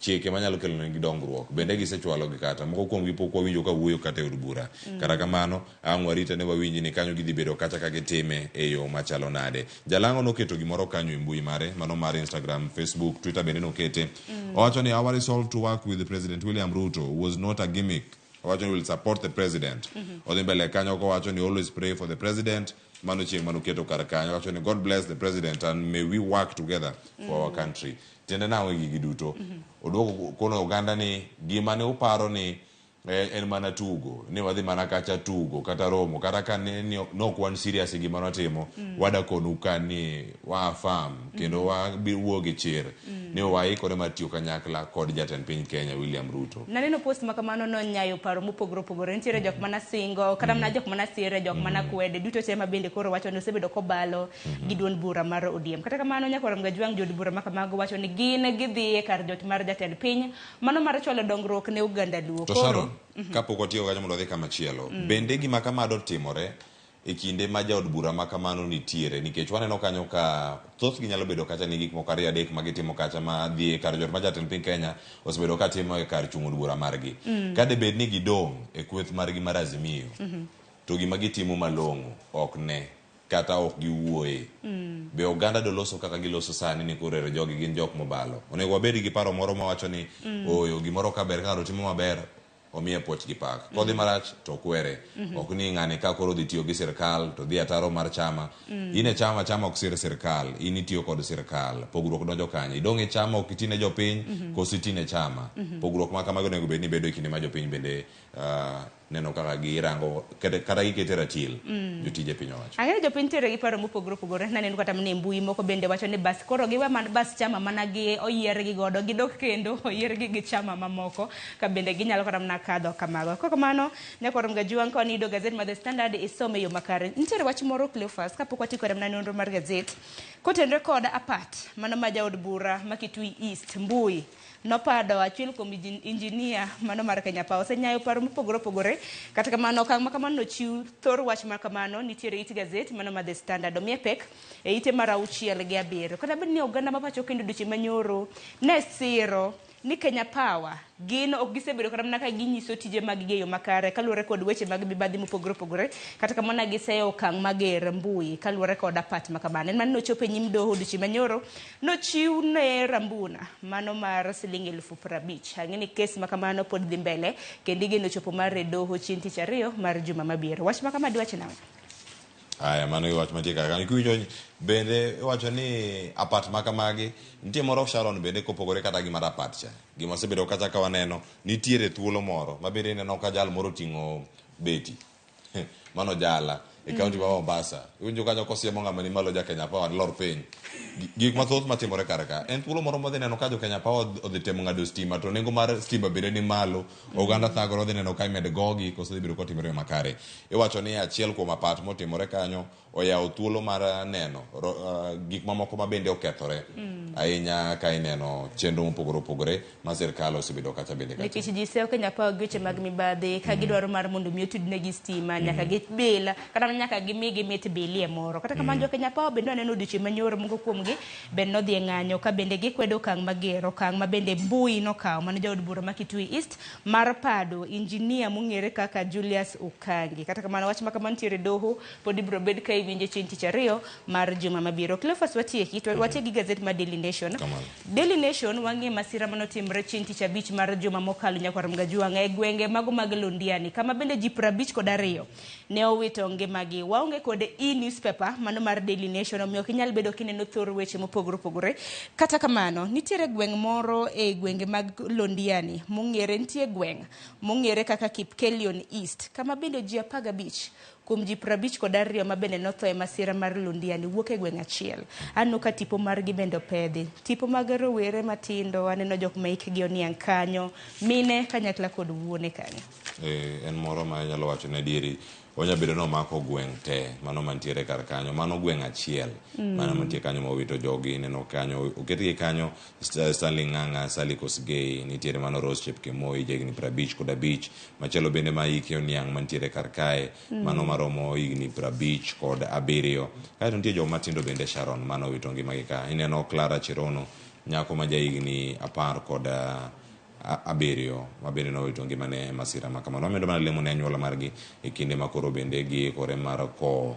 Chike manyalo kelo negi dongruok. Bende gisechwalo gi kata moko kuomgi pok wawinjo ka wuoyo kata e od bura. Kata kamano, ang' warita ne wawinji ni kanyo gidhi bedo kacha ka gitime e yo machalo nade. Jalang'o noketo gimoro kanyo e mbui mare, mano mar Instagram, Facebook, Twitter bende nokete. Owacho ni our resolve to work with President William Ruto was not a gimmick. Owacho ni will support the president. Odhi mbele kanyo kowacho ni always pray for the president. Mano chieng' manoketo kar kanyo. Owacho ni God bless the president and may we work together for our country. Tiende nang'o e gigi duto? Oduoko kono oganda ni gima ne uparo ni en mana tugo, ni wadhi mana kacha tugo kata romo, kata ka ne ni ok wan serious e gima nwatimo, wadakonu ka ni wa affirm kendo wuo gi chir ni waikore mar tiyo kanyakla kod jatend piny Kenya William Ruto. Naneno post ma kamano nonyayo paro mopogore opogore. Nitiere jok mana singo, kata mana jok mana sire, jok mana kwede, duto te ma bende koro wacho ni osebedo kobalo gi duond bura mar ODM. Kata kamano nyakwar Mgajwang' jood bura ma kamago wacho ni gin gidhi e kar jot mar jatend piny mano mar chwalo dongruok ne oganda Luo. To Sharon, kapok watieko kanyo mondo wadhi kama chielo, bende gima kama dotimore e kinde ma jaod bura ma kamano nitiere, nikech waneno kanyo ka thothgi nyalo bedo kacha ni gik moko 2 3 ma gitimo kacha ma dhi e kar jot ma jatend piny Kenya osebedo ka timo e kar chung' od bura margi. Ka debed ni gidong' e kweth margi mar Azimio, to gima gitimo malong'o ok ne kata ok giwuoye. Be oganda doloso kaka giloso sani ni koro ero jogi gin jok mobalo. Onego wabed gi paro moro mawacho ni oyo gimoro ka ber ka ng'ato timo maber omiye puoch gi pak. Kodhi marach to kwere. Ok ni ng'ani ka koro dhi tiyo gi sirkal to dhi ataro mar chama. In e chama, chama ok sir sirkal, in itiyo kod sirkal. Pogruok donjo kanye? Idong' e chama ok iti ne jopiny, koso iti ne chama. Pogruok ma kamago onego bed ni bedo e kinde ma jopiny bende Neno kaka girango kata gikete ratil jotije piny owacho. Ang'eyo jopiny nitiere gi paro mopogore opogore. Naneno kata mana e mbui moko bende wacho ni bas koro giwe man bas chama mana gi oyiergi godo gidok kendo oyiergi gi chama mamoko ka bende ginyalo kata mana kadho kamago. Kok kamano nyakwar Mgajuang' ka waniyudo gazet mar The Standard isome e yo makare. Nitiere wach moro Cleophas kapok watieko kata mana nonro mar gazet kotenore kod apat mano ma jaod bura ma Kitui East Mbui nopado achiel kuom injinia mano mar Kenya Power osenyayo paro mopogore opogore. Kata kamano okang' ma kamano nochiw thor wach ma kamano nitiere it gazet mano ma The Standard omiye pek e ite mar 6 gi 7. Kata bed ni oganda ma pacho kendo odiochieng' manyoro ne siro ni Kenya Power gin ok gisebedo kata mana ka ginyiso tije mag gi e yo makare kaluwore kod weche mag mibadhi mopogore opogore. Kata kamano giseyo okang' mager Mbui kaluwore kod apat ma kamano. En mana nochopo e nyim doho odiochieng' manyoro nochiw ne Rambuna mano mar siling 50,000. Ang'e ni kes ma kamano pod dhi mbele kendo igeno chopo mar e doho chieng' tich ariyo mar juma mabiro. Wach ma kama diwach nang'o? Aya, mano e wach mantie kar kanyo. Kiwinjo bende iwacho ni apat ma kamagi nitie moro Sharon bende kopogore kata gi mar apat cha. Gima osebedo kacha ka waneno nitiere thuolo moro ma bende ineno ka jal moro oting'o beti. Mano jala e kaunti ma Mombasa. Iwinjo kanyo kosiemo ng'ama ni malo ja Kenya Power lor piny. Gik mathoth matimore kar ka. En thuolo moro madhi neno ka jo Kenya Power odhi temo ng'ado stima to nengo mar stima bende ni malo. Oganda thagore odhi neno ka imed gogi koso dhi bedo kotimore makare. Iwacho ni achiel kuom apat motimore kanyo oyawo thuolo mar neno gik mamoko ma bende okethore ahinya ka ineno chenro mopogore opogore ma sirkal osebedo kacha bende kacha. Nikech ji seyo Kenya Power gi weche mag mibadhi ka gidwaro mar mondo mi otudnegi stima nyaka gibil kata nyaka gimigi mit bilie moro. Kata kamano jo Kenya Power bende waneno odiochieng' manyoro moko kuomgi bende nodhi e ng'anyo ka bende gikwedo okang' mager okang' ma bende Mbui nokawo mano jaod bura ma Kitui East mar pado injinia mong'ere kaka Julius Ukangi. Kata kamano wach ma kamano nitiere doho pod ibiro bed ka iwinje chieng' tich ariyo mar juma mabiro. Cleophas watieki to watieki gazet mar Daily Nation. Daily Nation wang'e masira manotimre chieng' tich abich mar juma mokalo nyakwar Mgajuang' e gwenge mago mag Londiani kama bende ji 52 ne owito ngimagi. Waonge kod e-newspaper mano mar Daily Nation omiyo ok inyal bedo kineno thor weche mopogore opogore. Kata kamano nitiere gweng' moro e gwenge mag Londiani mong'ere nitie gweng' mong'ere kaka Kipkelion East kama bende ji 15 kuom ji 52 ma bende notho e masira mar Londiani wuok e gweng' achiel. Aneno ka tipo margi bende opedhi. Tipo mag rowere matindo, aneno jok ma hikgi oniang' kanyo, mine kanyakla kod wuone kanyo. En moro ma inyalo wacho ni adieri onya bedo ni omako gweng' te mano mantiere kar kanyo mano gweng' achiel mano mantie kanyo ma owito jogi ineno kanyo oketgi kanyo Stanley Ng'ang'a, Sally Kosgei, nitiere mano Rose Chepkemoi jahigni 55, machielo bende ma hike oniang' mantiere kar kae mano maromo higni 57. Kaeto nitie joma matindo bende Sharon mano owito ngimagi ka. Ineno Clara Cherono nyako ma jahigni 17 ma bende nowito ngimane e masira ma kamano. Wamedo mana lemo ne anyuola margi e kinde ma koro bende giikore mar kowo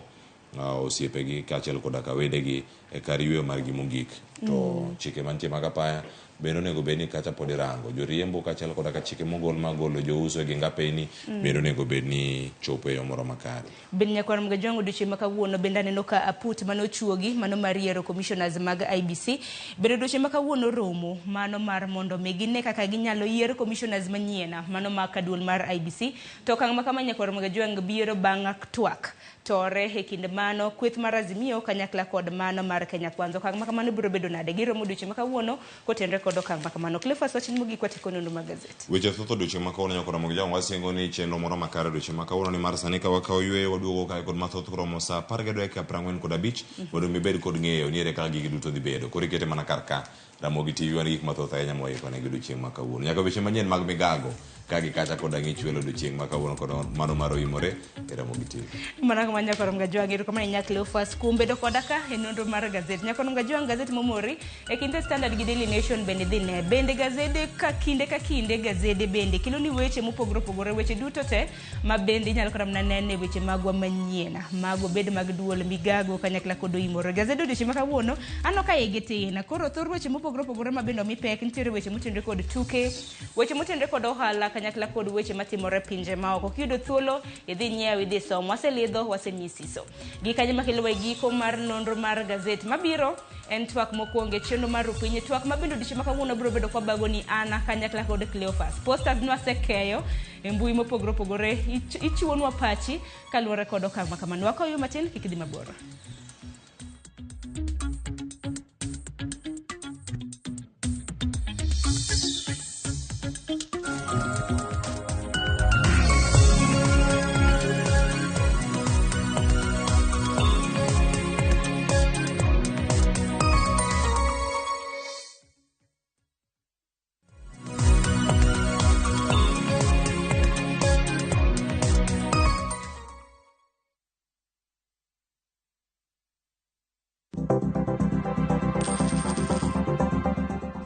osiepegi kaachiel koda ka wedegi e kar yweyo margi mogik. To chike mantie mag apaya bende onego bed ni kacha pod irango. Joriembo kaachiel koda ka chike mogol mag golo jouso e geng apeyni bende onego bed ni chopo e yo moro makare. Bende nyakwar Mgajuang' odiochieng' ma kawuono bende aneno ka aput manochuogi mano mar yiero commissioners mag IBC bende odiochieng' ma kawuono romo mano mar mondo mi gine kaka ginyalo yiero commissioners manyien mano ma kaduol mar IBC. To okang' ma kama nyakwar Mgajuang' biro bang' twak tore e kind mano kweth mar Azimio kanyakla kod mano mar Kenya Kwanza. Okang' ma kamano biro bedo nade? Giromo odiochieng' ma kawuono kotenore kod okang' ma kamano. Cleophas wach mogik watieko nonro mag gazet. Weche thoth odiochieng' ma kawuono nyakwar Mgajuang' wasingo ni chenro moro makare odiochieng' ma kawuono ni mar sani ka wakawo yweyo waduogo kae kod mathoth koromo saa 10:45 mondo mi ibed kod ng'eyo ni ere kaka gigi duto dhi bedo. Koro ikete mana kar ka. Ramogi TV wan gi gik mathoth ahinya mwaiko ne odiochieng' ma kawuono. Nyaka weche manyien mag migago ka gi kacha kod ang'ich welo odiochieng' ma kawuono kod mano mar oimore e Ramogi TV. Mana kama nyakwar Mgajuang' erokamano ahinya Cleophas kuom bedo koda ka e nonro mar gazet. Nyakwar Mgajuang' gazet momori e kind The Standard gi Daily Nation bende dhi ne. Bende gazede ka kinde ka kinde gazede bende kelo ni weche mopogore opogore weche duto te ma bende inyalo kata mana nene weche magwa manyien mago bed mag duol migago kanyakla kod oimore. Gazede odiochieng' ma kawuono aneno ka igi tin koro thor weche mopogore opogore ma bende omi pek nitiere weche motenore kod tuke weche motenore kod ohala kanyakla kod weche matimore pinje maoko. Kiyudo thuolo idhi nyiew idhi som. Waselidho wasenyisiso. Gi kanyo makelo e giko mar nonro mar gazet mabiro en twak mokwongo e chenro mar Rupinyi twak ma bende odiochieng' ma kawuono biro bedo kwa bago ni ana kanyakla kod Cleophas. Posters nwasekeyo e mbui mopogore opogore, ichiwonwa pachi kaluwore kod okang' ma kamano. Wakoyo matin, kik idhi mabor.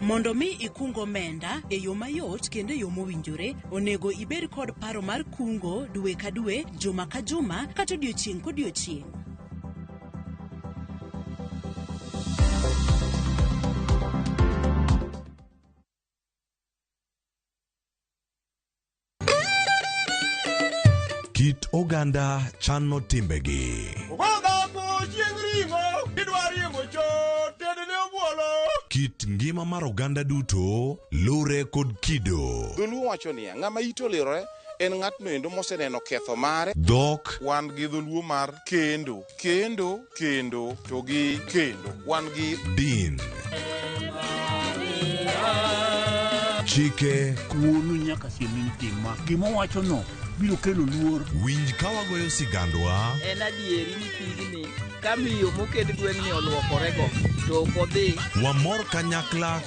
Mondo mi ikung omenda e yo mayot kendo e yo mowinjore, onego ibed kod paro mar kungo dwe ka dwe, juma ka juma, kata odiochieng' kodiochieng'. Kit oganda chano timbegi. Kit ngima mar oganda duto lure kod kido. Dholuo wacho niya, ng'ama ite olirore en ng'atno endo moseneno ketho mare. Dhok. Wan gi dholuo mar kendo, kendo, kendo, to gi kendo. Wan gi din. Chike. Wuonu nyaka siem ni tima. Gima owachono biro kelo luor. Winj ka wagoyo sigandwa. En adieri ni pigni ka miyo mokend gweng'ni oluokorego to ok odhi. Wamor kanyakla.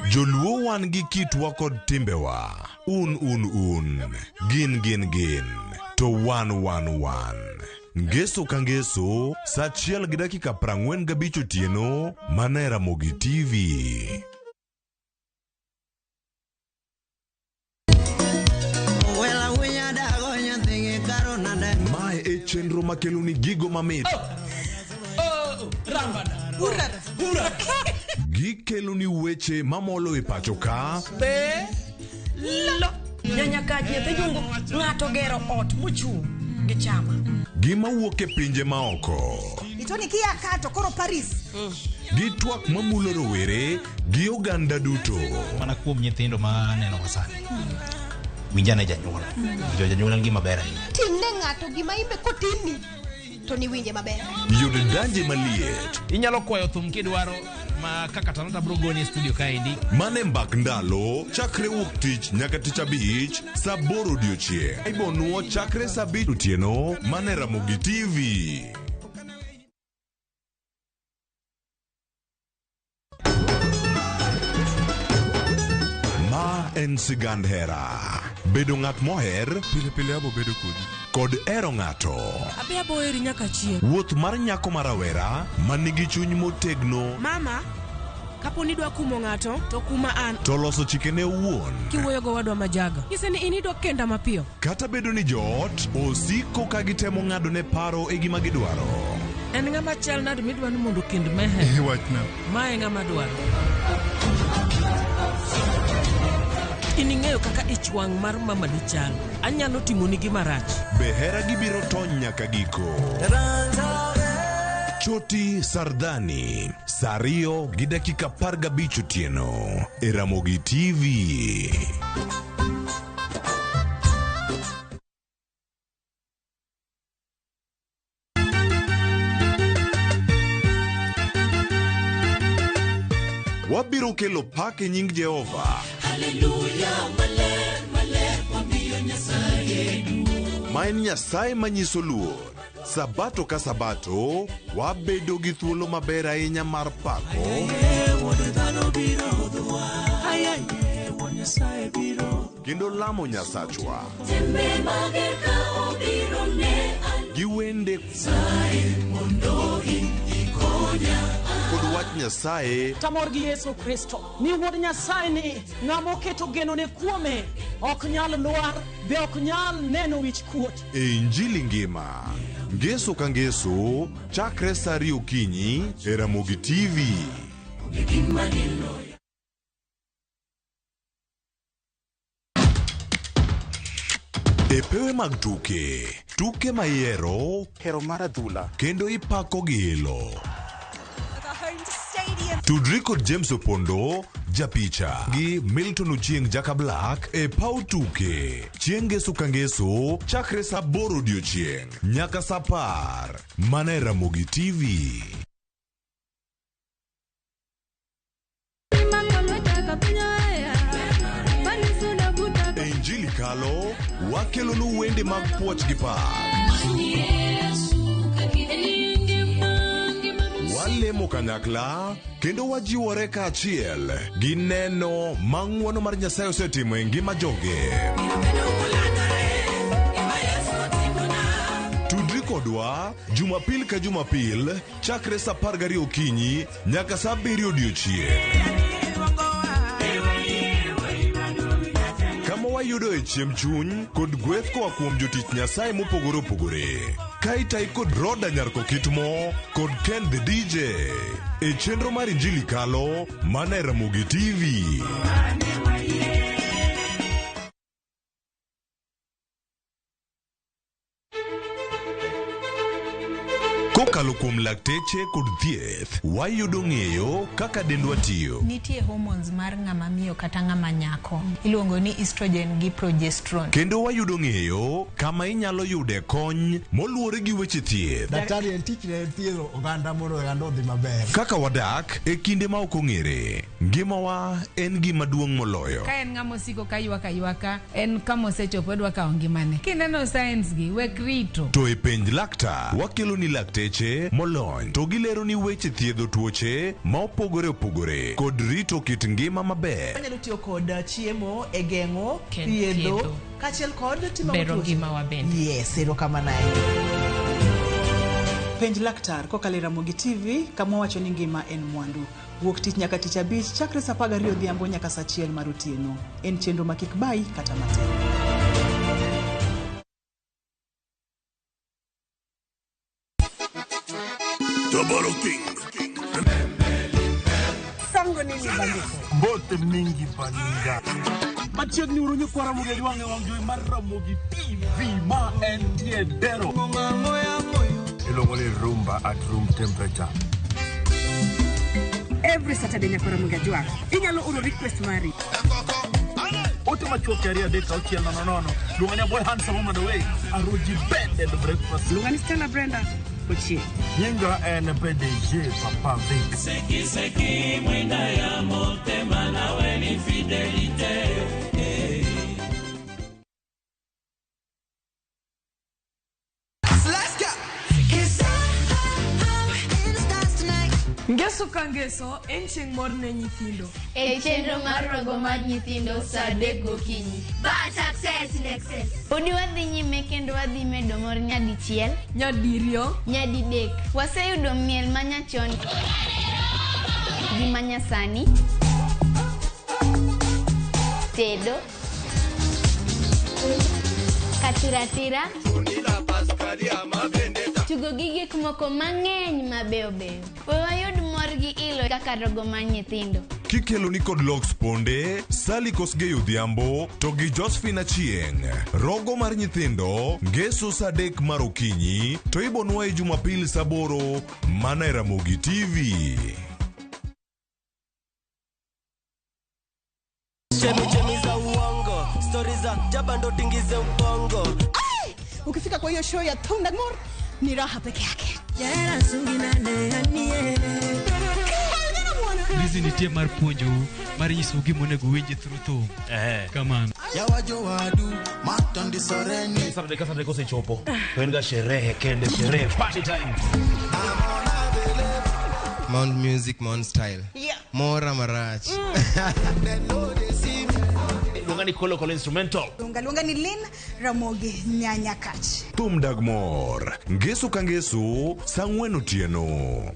Joluo wan gi kitwa kod timbewa. Un un un. Gin gin gin. To wan wan wan. Ngeso ka ngeso, sa 1:45 otieno, mana e Ramogi TV. Mae e chenro makelo ni gigo mamit. Gikelo ni weche mamolo e pacho ka. Be lo nyanya ka nyathi jungu ng'ato gero ot mochung' gi chama. Gima wuok e pinje maoko. Itoni kia kato koro Paris. Gi twak mamulo rowere gi oganda duto. Mana kuom nyithindo ma aneno ka sani. Winjane janyuol. Jo janyuol en gima ber ahinya. Timne ng'ato gima imbe kotimni to niwinje maber. Yud danje maliet. Inyalo kwayo thum kidwaro ma kaka Talanta biro goni e studio kaendi. Mane mbak ndalo chakre wuok tich nyaka tich abich saa 8 odiochieng'. Ibonuo chakre saa 5 otieno mane Ramogi TV. Ma en sigand hera. Bedo ng'at moher pile pile abo bedo kodi. Kod hero ng'ato. Abe abo heri nyaka chieng'. Wuoth mar nyako ma rawera manigi chuny motegno. Mama, kapo ni idwa kumo ng'ato to kuma an. To loso chikene owuon. Kiwuoyo go wadwa majaga. Nyise ni in idwa kenda mapiyo. Kata bedo ni joot osiko ka gitemo ng'ado ne paro e gima gidwaro. En ng'ama chal nade midwa ni mondo okend Meher? Wachna. Ma e ng'ama dwaro. In ing'eyo kaka ich wang' mar mama ni chal. Anyalo timoni gima rach. Be hera gibiro tony nyaka giko. Choti Sardani, saa 2:15 otieno e Ramogi TV. Wabiro kelo pak e nying Jehova. Haleluya, maler, maler, wamiyo Nyasaye duong'. Ma en Nyasaye manyiso luor. Sabato ka sabato, wabedo gi thuolo maber ahinya mar pako. Kendo lamo Nyasachwa. Gi wende kod wach Nyasaye. Tamor gi Yesu Kristo ni wuod Nyasaye ni ng'ama oketo genone kuome ok nyal lwar be ok nyal neno wich kuot. E Injili ngima. Ngeso ka ngeso, chakre saa 2 okinyi e Ramogi TV. E pewe mag tuke, tuke ma ihero, hero mar adhula, kendo ipako gi ilo. Tudri kod James Opondo, japicha, gi Milton Ochieng Jaka Black e paw tuke. Chieng' ngeso ka ngeso, chakre saa 8 odiochieng' nyaka saa 10. Mana e Ramogi TV. E Injili Kalo, wakelonu wende mag puoch gi pak. Walemo kanyakla kendo wajiwore kaachiel gi neno ma ng'wono mar Nyasaye osetimo e ngima joge. Tudri kodwa Jumapil ka Jumapil chakre saa 12 okinyi nyaka saa 7 odiochieng'. Kama wayudoe chiemb chuny kod gweth koa kuom jotich Nyasaye mopogore opogore. Ka itayi kod Roda Nyarkokitmo kod Ken the DJ e chenro mar Injili Kalo mana e Ramogi TV. Kokalo kuom lakteche kod thieth, wayudo ng'eyo kaka dendwa tiyo. Nitie hormones mar ng'ama miyo kata ng'ama nyako. Iluongo ni estrogen gi progesterone. Kendo wayudo ng'eyo kama inyalo yude kony moluwore gi weche thieth. Daktari en tich ne thiedho oganda mondo oganda odhi maber. Kaka wadak e kinde ma ok ong'ere, ngimawa en gima duong' moloyo. Ka en ng'ama osiko ka ywak aywaka, en kama osechopo odwa kawo ngimane. Kineno signs gi, wek rito. To e penj laktar, wakelo ni lakteche molony to gilero ni weche thiedho tuoche ma opogore opogore kod rito kit ngima maber. Wanyalo tiyo kod chiemo e geng'o, thiedho, kaachiel kod timo bero ngimawa bende. Yes, erokamano ahinya. Penj laktar kokalo e Ramogi TV kama wacho ni ngima en mwandu. Wuok tich nyaka tich abich chakre saa 12 odhiambo nyaka saa 1 mar otieno. En chenro ma kik bayi kata matin. Double King. Sango nini bandiko? Mbote mingi baninga. Machiegni uru nyikwa Ramogi Ajwang' e wang' jowi mar Ramogi TV ma entie Dero. Iluongo ni rumba at room temperature. Every Saturday nyaka Ramogi Ajwang'. Inyalo oro request mari. Ote machuok 2 3 6 0 0. Luonga ni Boy Handsome on the way. Aruji Bed and breakfast. Luonga ni Stella Brenda. Ochieng. Nyinga en PDG Papa Vic. Seki seki mwinda ya motema nawe ni fidelite. Let's go. Ngeso ka ngeso en chieng' mor ne nyithindo. E chenro mar rogo mar nyithindo saa 3 gokinyi. But success in excess. Podi wadhi nyime kendo wadhi medo mor nyadichiel, nyadiriyo, nyadidek. Waseyudo miel manyachon gi manyasani, tedo, katiratira, tugo gi gik moko mang'eny mabeyo beyo. We wayud mor gi ilo kaka rogo mar nyithindo. Kikelo ni kod Lox Ponde, Sally Kosgei Odhiambo to gi Josephine Achieng'. Rogo mar nyithindo ngeso saa 3 mar okinyi to ibonwa e Jumapil saa 8 mana e Ramogi TV. Chemi chemi za uongo, stori za jaba ndo tingize ubongo. Ukifika kwa hiyo show ya Thunda Ngor ni raha peke yake. Hizi nitie mar puonjou mar nyisou gima onego uwinji through thum. Kamano. Saturday ka Saturday kosechopo to en ga sherehe kende, sherehe party time. Mount Music, Mount Style. Yeah. Mora marach. Luonga ni Kolo Kolo Instrumental. Luonga ni Lynn Ramogi Nyanyakach. Thum dag mor, ngeso ka ngeso, saa 4 otieno.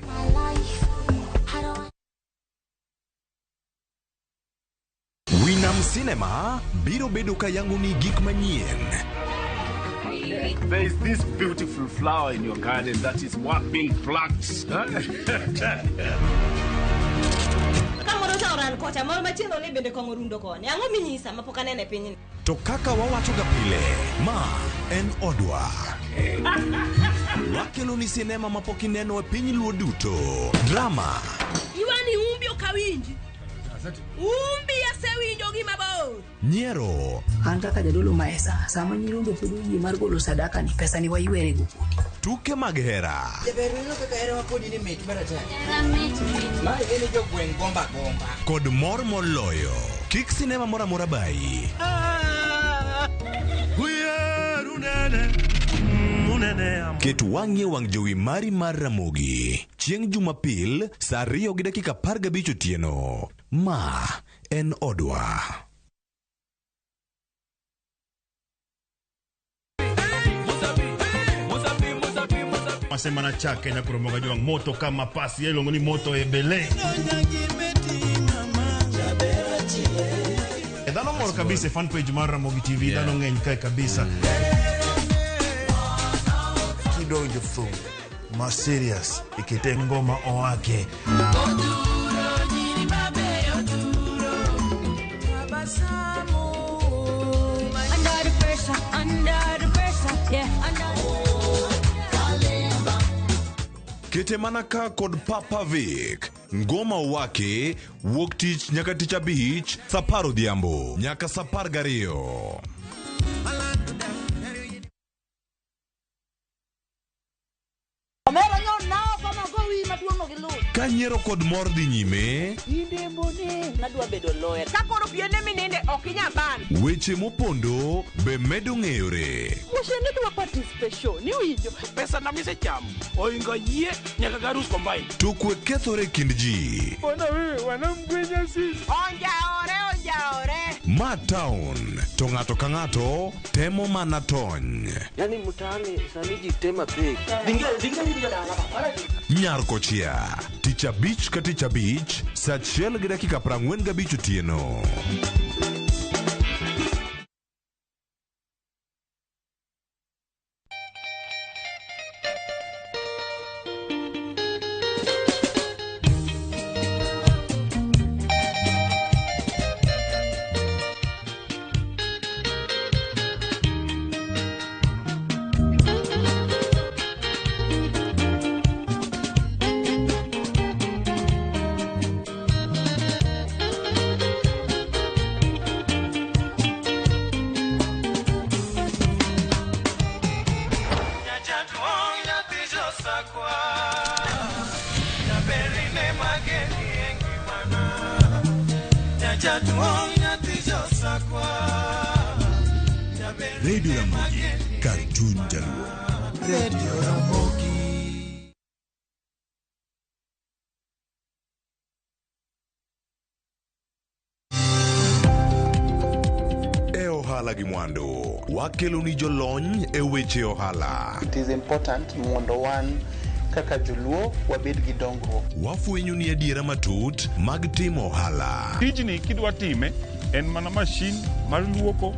Winam Cinema biro bedo ka yango ni gik manyien. There is this beautiful flower in your garden that is what being plucked. Kamoro cha oran kocha, moro machielo ni bende kong'o rundo koni. Ang'o minyisa mapok anene pinyni? To kaka wawacho ga pile, ma en odwa. Wakelo ni sinema mapok ineno e piny Luo duto. Drama. Iwani umbi awinji. Umbi asewinjo gi mabor. Nyiero. An kaka jadolo maesa, sama nyirombe pod oyie mar golo sadaka ni pesa ni waywere go kodi. Tuke mag hera. Jaber neno kaka herawa kodi ni mit maratari. Ma en jogweng' gomba gomba. Kod mor moloyo. Kik sinema moro amora bayi. Ket wang'i e wang' jowi mari mar Ramogi chieng' Jumapil saa 2:15 otieno. Ma en odwa. Masema chake na kuromoga jwang moto kama pasi iluongo ni moto ebele. E dhano mor kabisa e fan page mar Ramogi TV, dhano ng'eny kae kabisa. Kidonjo thum ma serious ikete ngoma owake. Under the pressure, under the pressure, yeah, under. Kete mana ka kod Papa Vic. Ngoma owake wuok tich nyaka tich abich saa 10 odhiambo nyaka saa 12. Omera nyo nao kama gowi maduong' no gi luth. Ka nyiero kod mor dhi nyime, Inde nadwa bedo lawyer. Ka koro piene mininde ok inyal ban. weche mopondo be medo ng'eyore. Moshe ne dwa participation, iwinjo. Pesa na misechamo oingo yie nyaka garus combine. To kwe kethore e kind ji. Mbona wewe wanamgwenya sisi? Onjaore, onjaore. Ma town to ng'ato ka ng'ato temo mana tony. Yaani mtaani sani ji tema pek. Nyar kochia tich abich ka tich abich saa 1:45 otieno. Radio Ramogi, kar chuny Jaluo. Radio Ramogi. E ohala gi mwandu, wakelo ni jolony e weche ohala. It is important mondo wan kaka joluo wabed gi dongruok. Wafwenyo ni adiera matut mag timo ohala. Tijni kidwa time en mana mashin mar luoko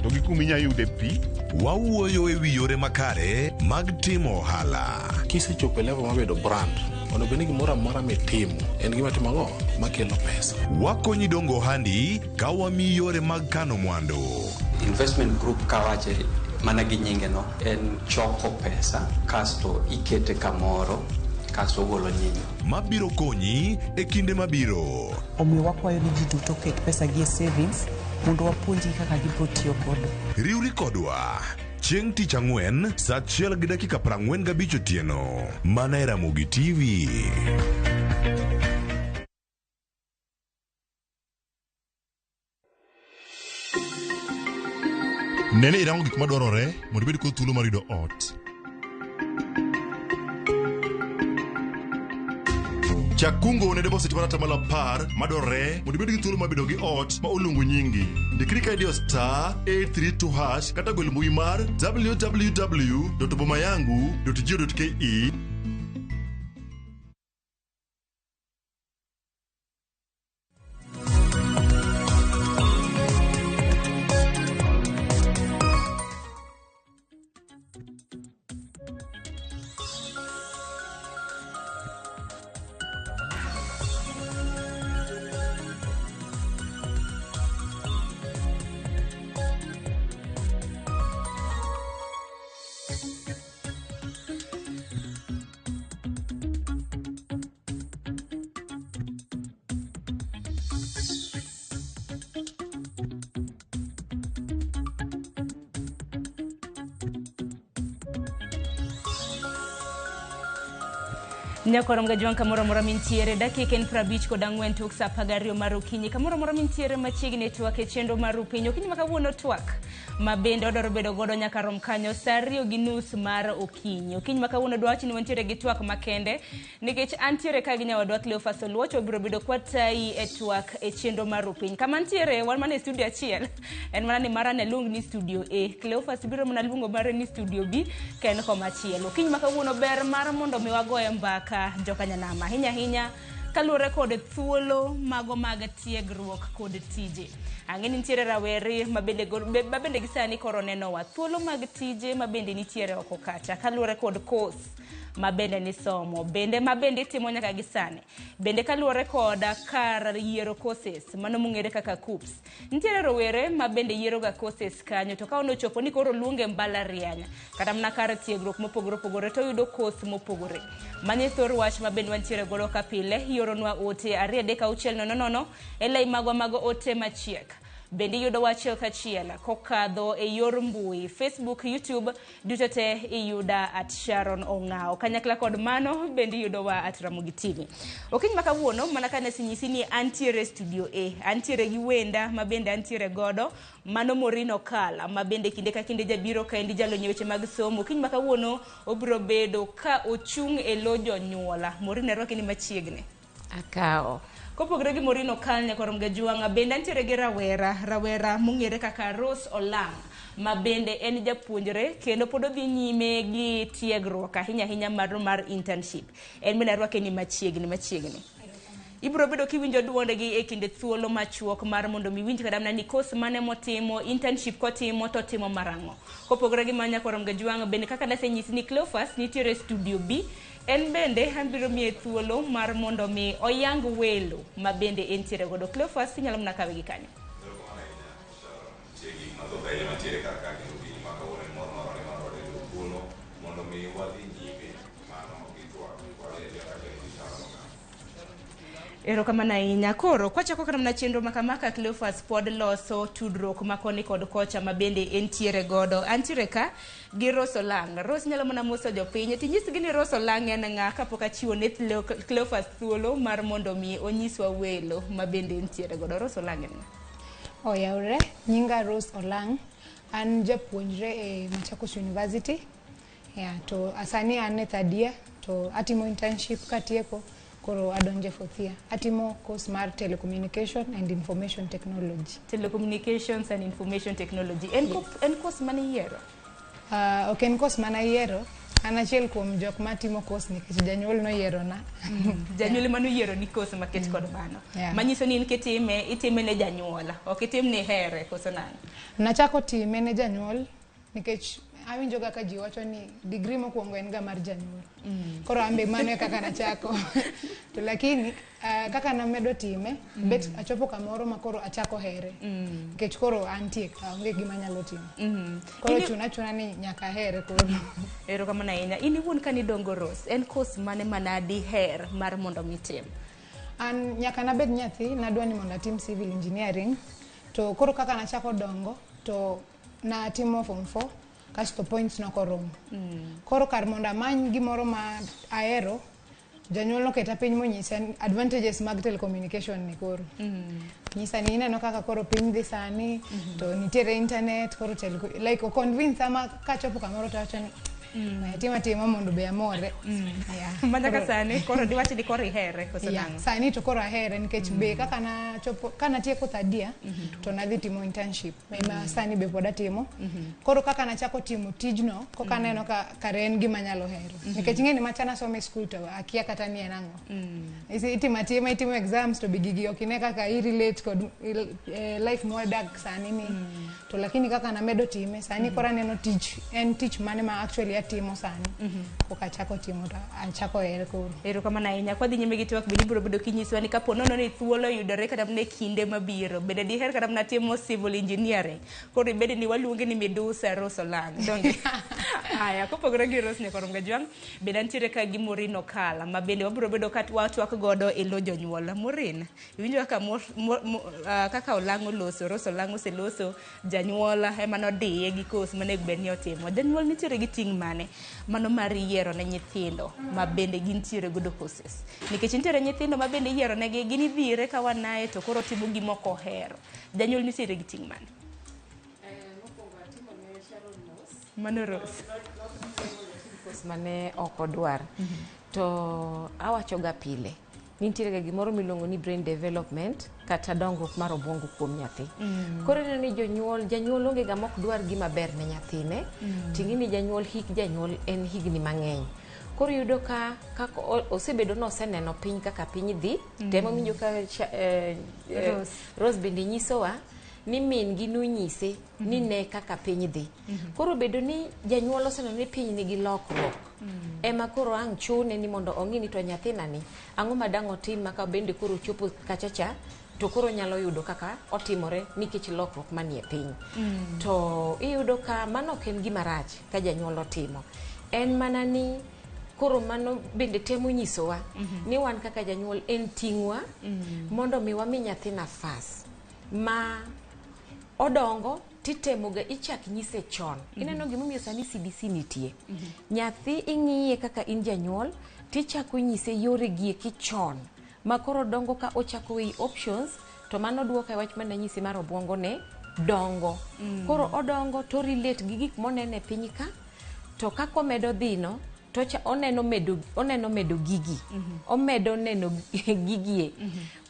to gi kuma inya yude pi. Wawuoyo e wi yore makare mag timo ohala. Kisechopo e level mar bedo brand, onego bed ni gimoro amora mitimo en gima timo ang'o makelo pesa. Wakonyi dongo ohandi ka wamiyi yore mag kano mwandu. Investment group kawache mana gi nyinge no en choko pesa kasto ikete kamoro kasto ogolo nyinyo. Mabiro konyi e kinde mabiro. Omiyo wakwayo ni ji duto oket pesa gi e savings mondo wapuonjgi kaka gibiro tiyo godo. Riwri kodwa chieng' tich ang'wen saa 1:45 otieno mana e Ramogi TV. Nene irango gik madwarore mondo ibed kod thuolo mar yudo ot. Chak kungo ne deposit mar 10% madwarore mondo ibed gi thuolo mar bedo gi ot ma oluongo nyingi. Ndikri ka idiyo *832# kata gol mbui mar www.bomayangu.go.ke. Nyakorom gajwang' kamoro amora mintiere dakika en 54 tok sa 12 mar okinyi kamoro amora mintiere machiegni e twak e chenro mar upiny okinyi ma kawuono twak ma bende odwaro bedo godo nyaka rom kanyo sa 2:30 mar okinyi okinyi ma kawuono dwa wacho ni wantiere gi twak makende nikech antiere ka gi nyawadwa Cleophas Oluoch obiro bedo kwatayi e twak e chenro mar upiny kama ntiere wan mana e studio achiel en mana ni mara ne luong ni studio A Cleophas biro mana luongo mare ni studio B ka en komachielo okinyi ma kawuono ber mar mondo mi wagoye mbaka jokanyanam ahinya ahinya kaluwore kod thuolo mago mag tiegruok kod tije ang'e ni nitiere rawere mabende mabende gi sani koro nenowa thuolo mag tije mabende nitiere oko kacha kaluwore kod course mabende nisomo bende mabende itimo nyaka gi sani bende kaluwore kod kar yiero courses mano mong'ere kaka KUCCPS nitiere rowere mabende yieroga courses kanyo to ka onochopo ni koro luonge mbalariany kata mana kar tiegruok mopogore opogore to oyudo course mopogore mano thor wach mabende wantiere godo ka pile ioronwa ote 2 3 6 0 0 e lai magwa mag ote machiek bende iyudowa achiel kachiel kokadho e yor mbui Facebook, YouTube duto te iyuda at Sharon Ong'ao kanyakla kod mano bende iyudowa at Ramogi TV okinyi ma kawuono mana kane asenyisi ni antiere studio A antiere gi wenda ma bende antiere godo mano Maureen Okala ma bende kinde ka kinde jabiro kaendi jalony e weche mag somo okinyi ma kawuono obiro bedo ka ochung' e lo jonyuola Maureen arwaki ni machiegni Akawo. Kopogore gi Maureen Okal nyakorom Gajwang'a bende antiere gi rawera mong'ere kaka Rose Olang' ma bende en japuonjre kendo pod odhi nyime gi tiegruok ahinya ahinya mar internship. En bende arwake ni machiegni. Ibiro bedo kiwinjo duondegi e kinde thuolo machuok mar mondo mi winj kata mana ni course mane motimo internship kotimo to otimo marang'o. Kopogore gi mano nyakorom Gajwang'a bende kaka nasenyisi ni Cleophas nitiere studio B en bende abiro miye thuolo mar mondo mi oyang welo ma bende entiere godo. Cleophas inyalo mana kawe gi kanyo. Nitie gik mathoth ahinya mantiere kar ka kendo okinyi ma kawuono en mor marwa ni mar wayudo thuolo mondo mi wadhi nyime mano gi twak wawinjo kaka gi Sharon Ong'ao. Erokamano ahinya. Koro kwachako kata mana chenro ma kama ka Cleophas pod loso tudruok ma koni kod kocha ma bende entiere godo. Antiere ka gi Rose Olang'. Rose nyalo mana moso jopiny tinyisgi ni Rose Olang' en ng'a kapok achiwo ne Cleophas thuolo mar mondo mi onyiswa welo ma bende entiere godo. Rose Olang' en ng'a? Oyawre, nyinga Rose Olang', an japuonjre e Machakos University. Yeah, to sani an e third year to atimo internship katieko koro adonjo e fourth year. Atimo course mar telecommunication and information technology. Telecommunications and information technology. En, yes. En course mane iyiero? Ok en course mana yiero, an achiel kuom jok matimo course nikech janyuol noyierona. Janyuol ema noyiero ni course maket kod mano. Yeah. Manyiso ni in kitime, itime ne janyuola, ok itim ni here koso nang'o? Nachako time ne janyuol nikech awinjo ga ka ji wacho ni degree mokwongo en ga mar janyuol. Koro an be mano e kaka nachako. To lakini kaka namedo time, bet achopo kamoro ma koro achako here. Nikech koro antie ka onge gima anyalo timo. Koro chuna ni nyaka ahere koro. Erokamano ahinya. In iwuon kanidongo Rose, en course mane mana diher mar mondo mi itim? An nyaka nabed nyathi, nadwa ni mondo atim civil engineering. To koro kaka nachako dongo, to natimo form 4 kasto points nokoromo. Koro kar mondo amany gimoro ma ahero, janyuol noketa piny monyisa advantages mag telecommunication ni koro. Nyisa ni ineno kaka koro piny dhi sani, to nitiere internet, koro like o convince ama kachopo kamoro to awacho ni atima tima mondo be amore. Yeah. Ma nyaka sani koro diwach ni koro ihere koso Yeah, nang'o? sani to koro ahere nikech be kaka nachopo kanatieko third year to nadhi timo internship ema sani be pod atimo. Koro kaka nachako timo tijno koka aneno ka kare en gima anyalo hero. Nikech ing'e ni macha nasomo e school to akia kata ni en ang'o. Itimo atima itimo exams to be gigi ok ine kaka i relate kod life mwadak sani ni. To lakini kaka namedo time sani koro aneno tich en tich mane ma actually atimo sani. Koka achako timo to achako here koro. Erokamano ahinya. Kwadhi nyime gi twak bende ibiro bedo kinyiswa ni kapo nono ni thuolo oyudore kata mana e kinde mabiro, bende diher kata mana timo civil engineering. Koro ibed ni waluongi ni Midusa Rose Olang'. Donge? Aya, kopogore gi Rose Nyakorom Gajwang', bende antiere ka gi Maureen Okala ma bende wabiro bedo ka watwak godo e lo jonyuol. Maureen, iwinjo kaka kaka Olang' oloso, Rose Olang' oseloso, janyuol ema nodiye gi course monego bed ni otimo. Janyuol nitiere gi ting' mane? mane mano mar yiero ne nyithindo ma bende gintiere godo courses nikech nitiere nyithindo ma bende iyiero negi gin idhire ka wanaye to koro timo gima ok ohero janyuol nitiere gi ting' mane mano Rose course mane ok odwar to awacho ga pile nitiere ga gimoro miluongo ni brain development kata dongruok mar obwongo kuom nyathi. Koro ineno ni jonyuol janyuol onge ga mok dwar gima ber ne nyathine. Ting'i ni janyuol hik janyuol en higni mang'eny. Koro iyudo ka kaka osebedo noseneno piny kaka piny dhi. Temo winjo ka Rose. Rose bende nyisowa ni min gi nonyise ni ne kaka piny dhi. Koro bedo ni janyuol oseneno ni piny nigi lokruok. Ema koro ang' chune ni mondo ong'i ni to nyathina ni ang'o ma dang' otim ma ka bende koro ochopo kacha cha to koro nyalo yudo kaka otimore nikech lokruok manie piny. To iyudo ka mano ok en gima rach ka janyuol otimo. En mana ni koro mano bende temo nyisowa ni wan kaka janyuol en ting'wa mondo mi wami nyathi nafas ma odongo titemo ga ichak nyise chon. Ineno gimomiyo sani CBC nitie. Nyathi ing'iye kaka in janyuol tichako nyise yore gi eki chon ma koro dongo ka ochako weyi options to mano duoka e wach mane anyisi mar obwongo ne dongo. Koro odongo to relate gi gik moneno e piny ka to kaka omedo dhino to oneno medo gigi. Omedo neno gigie.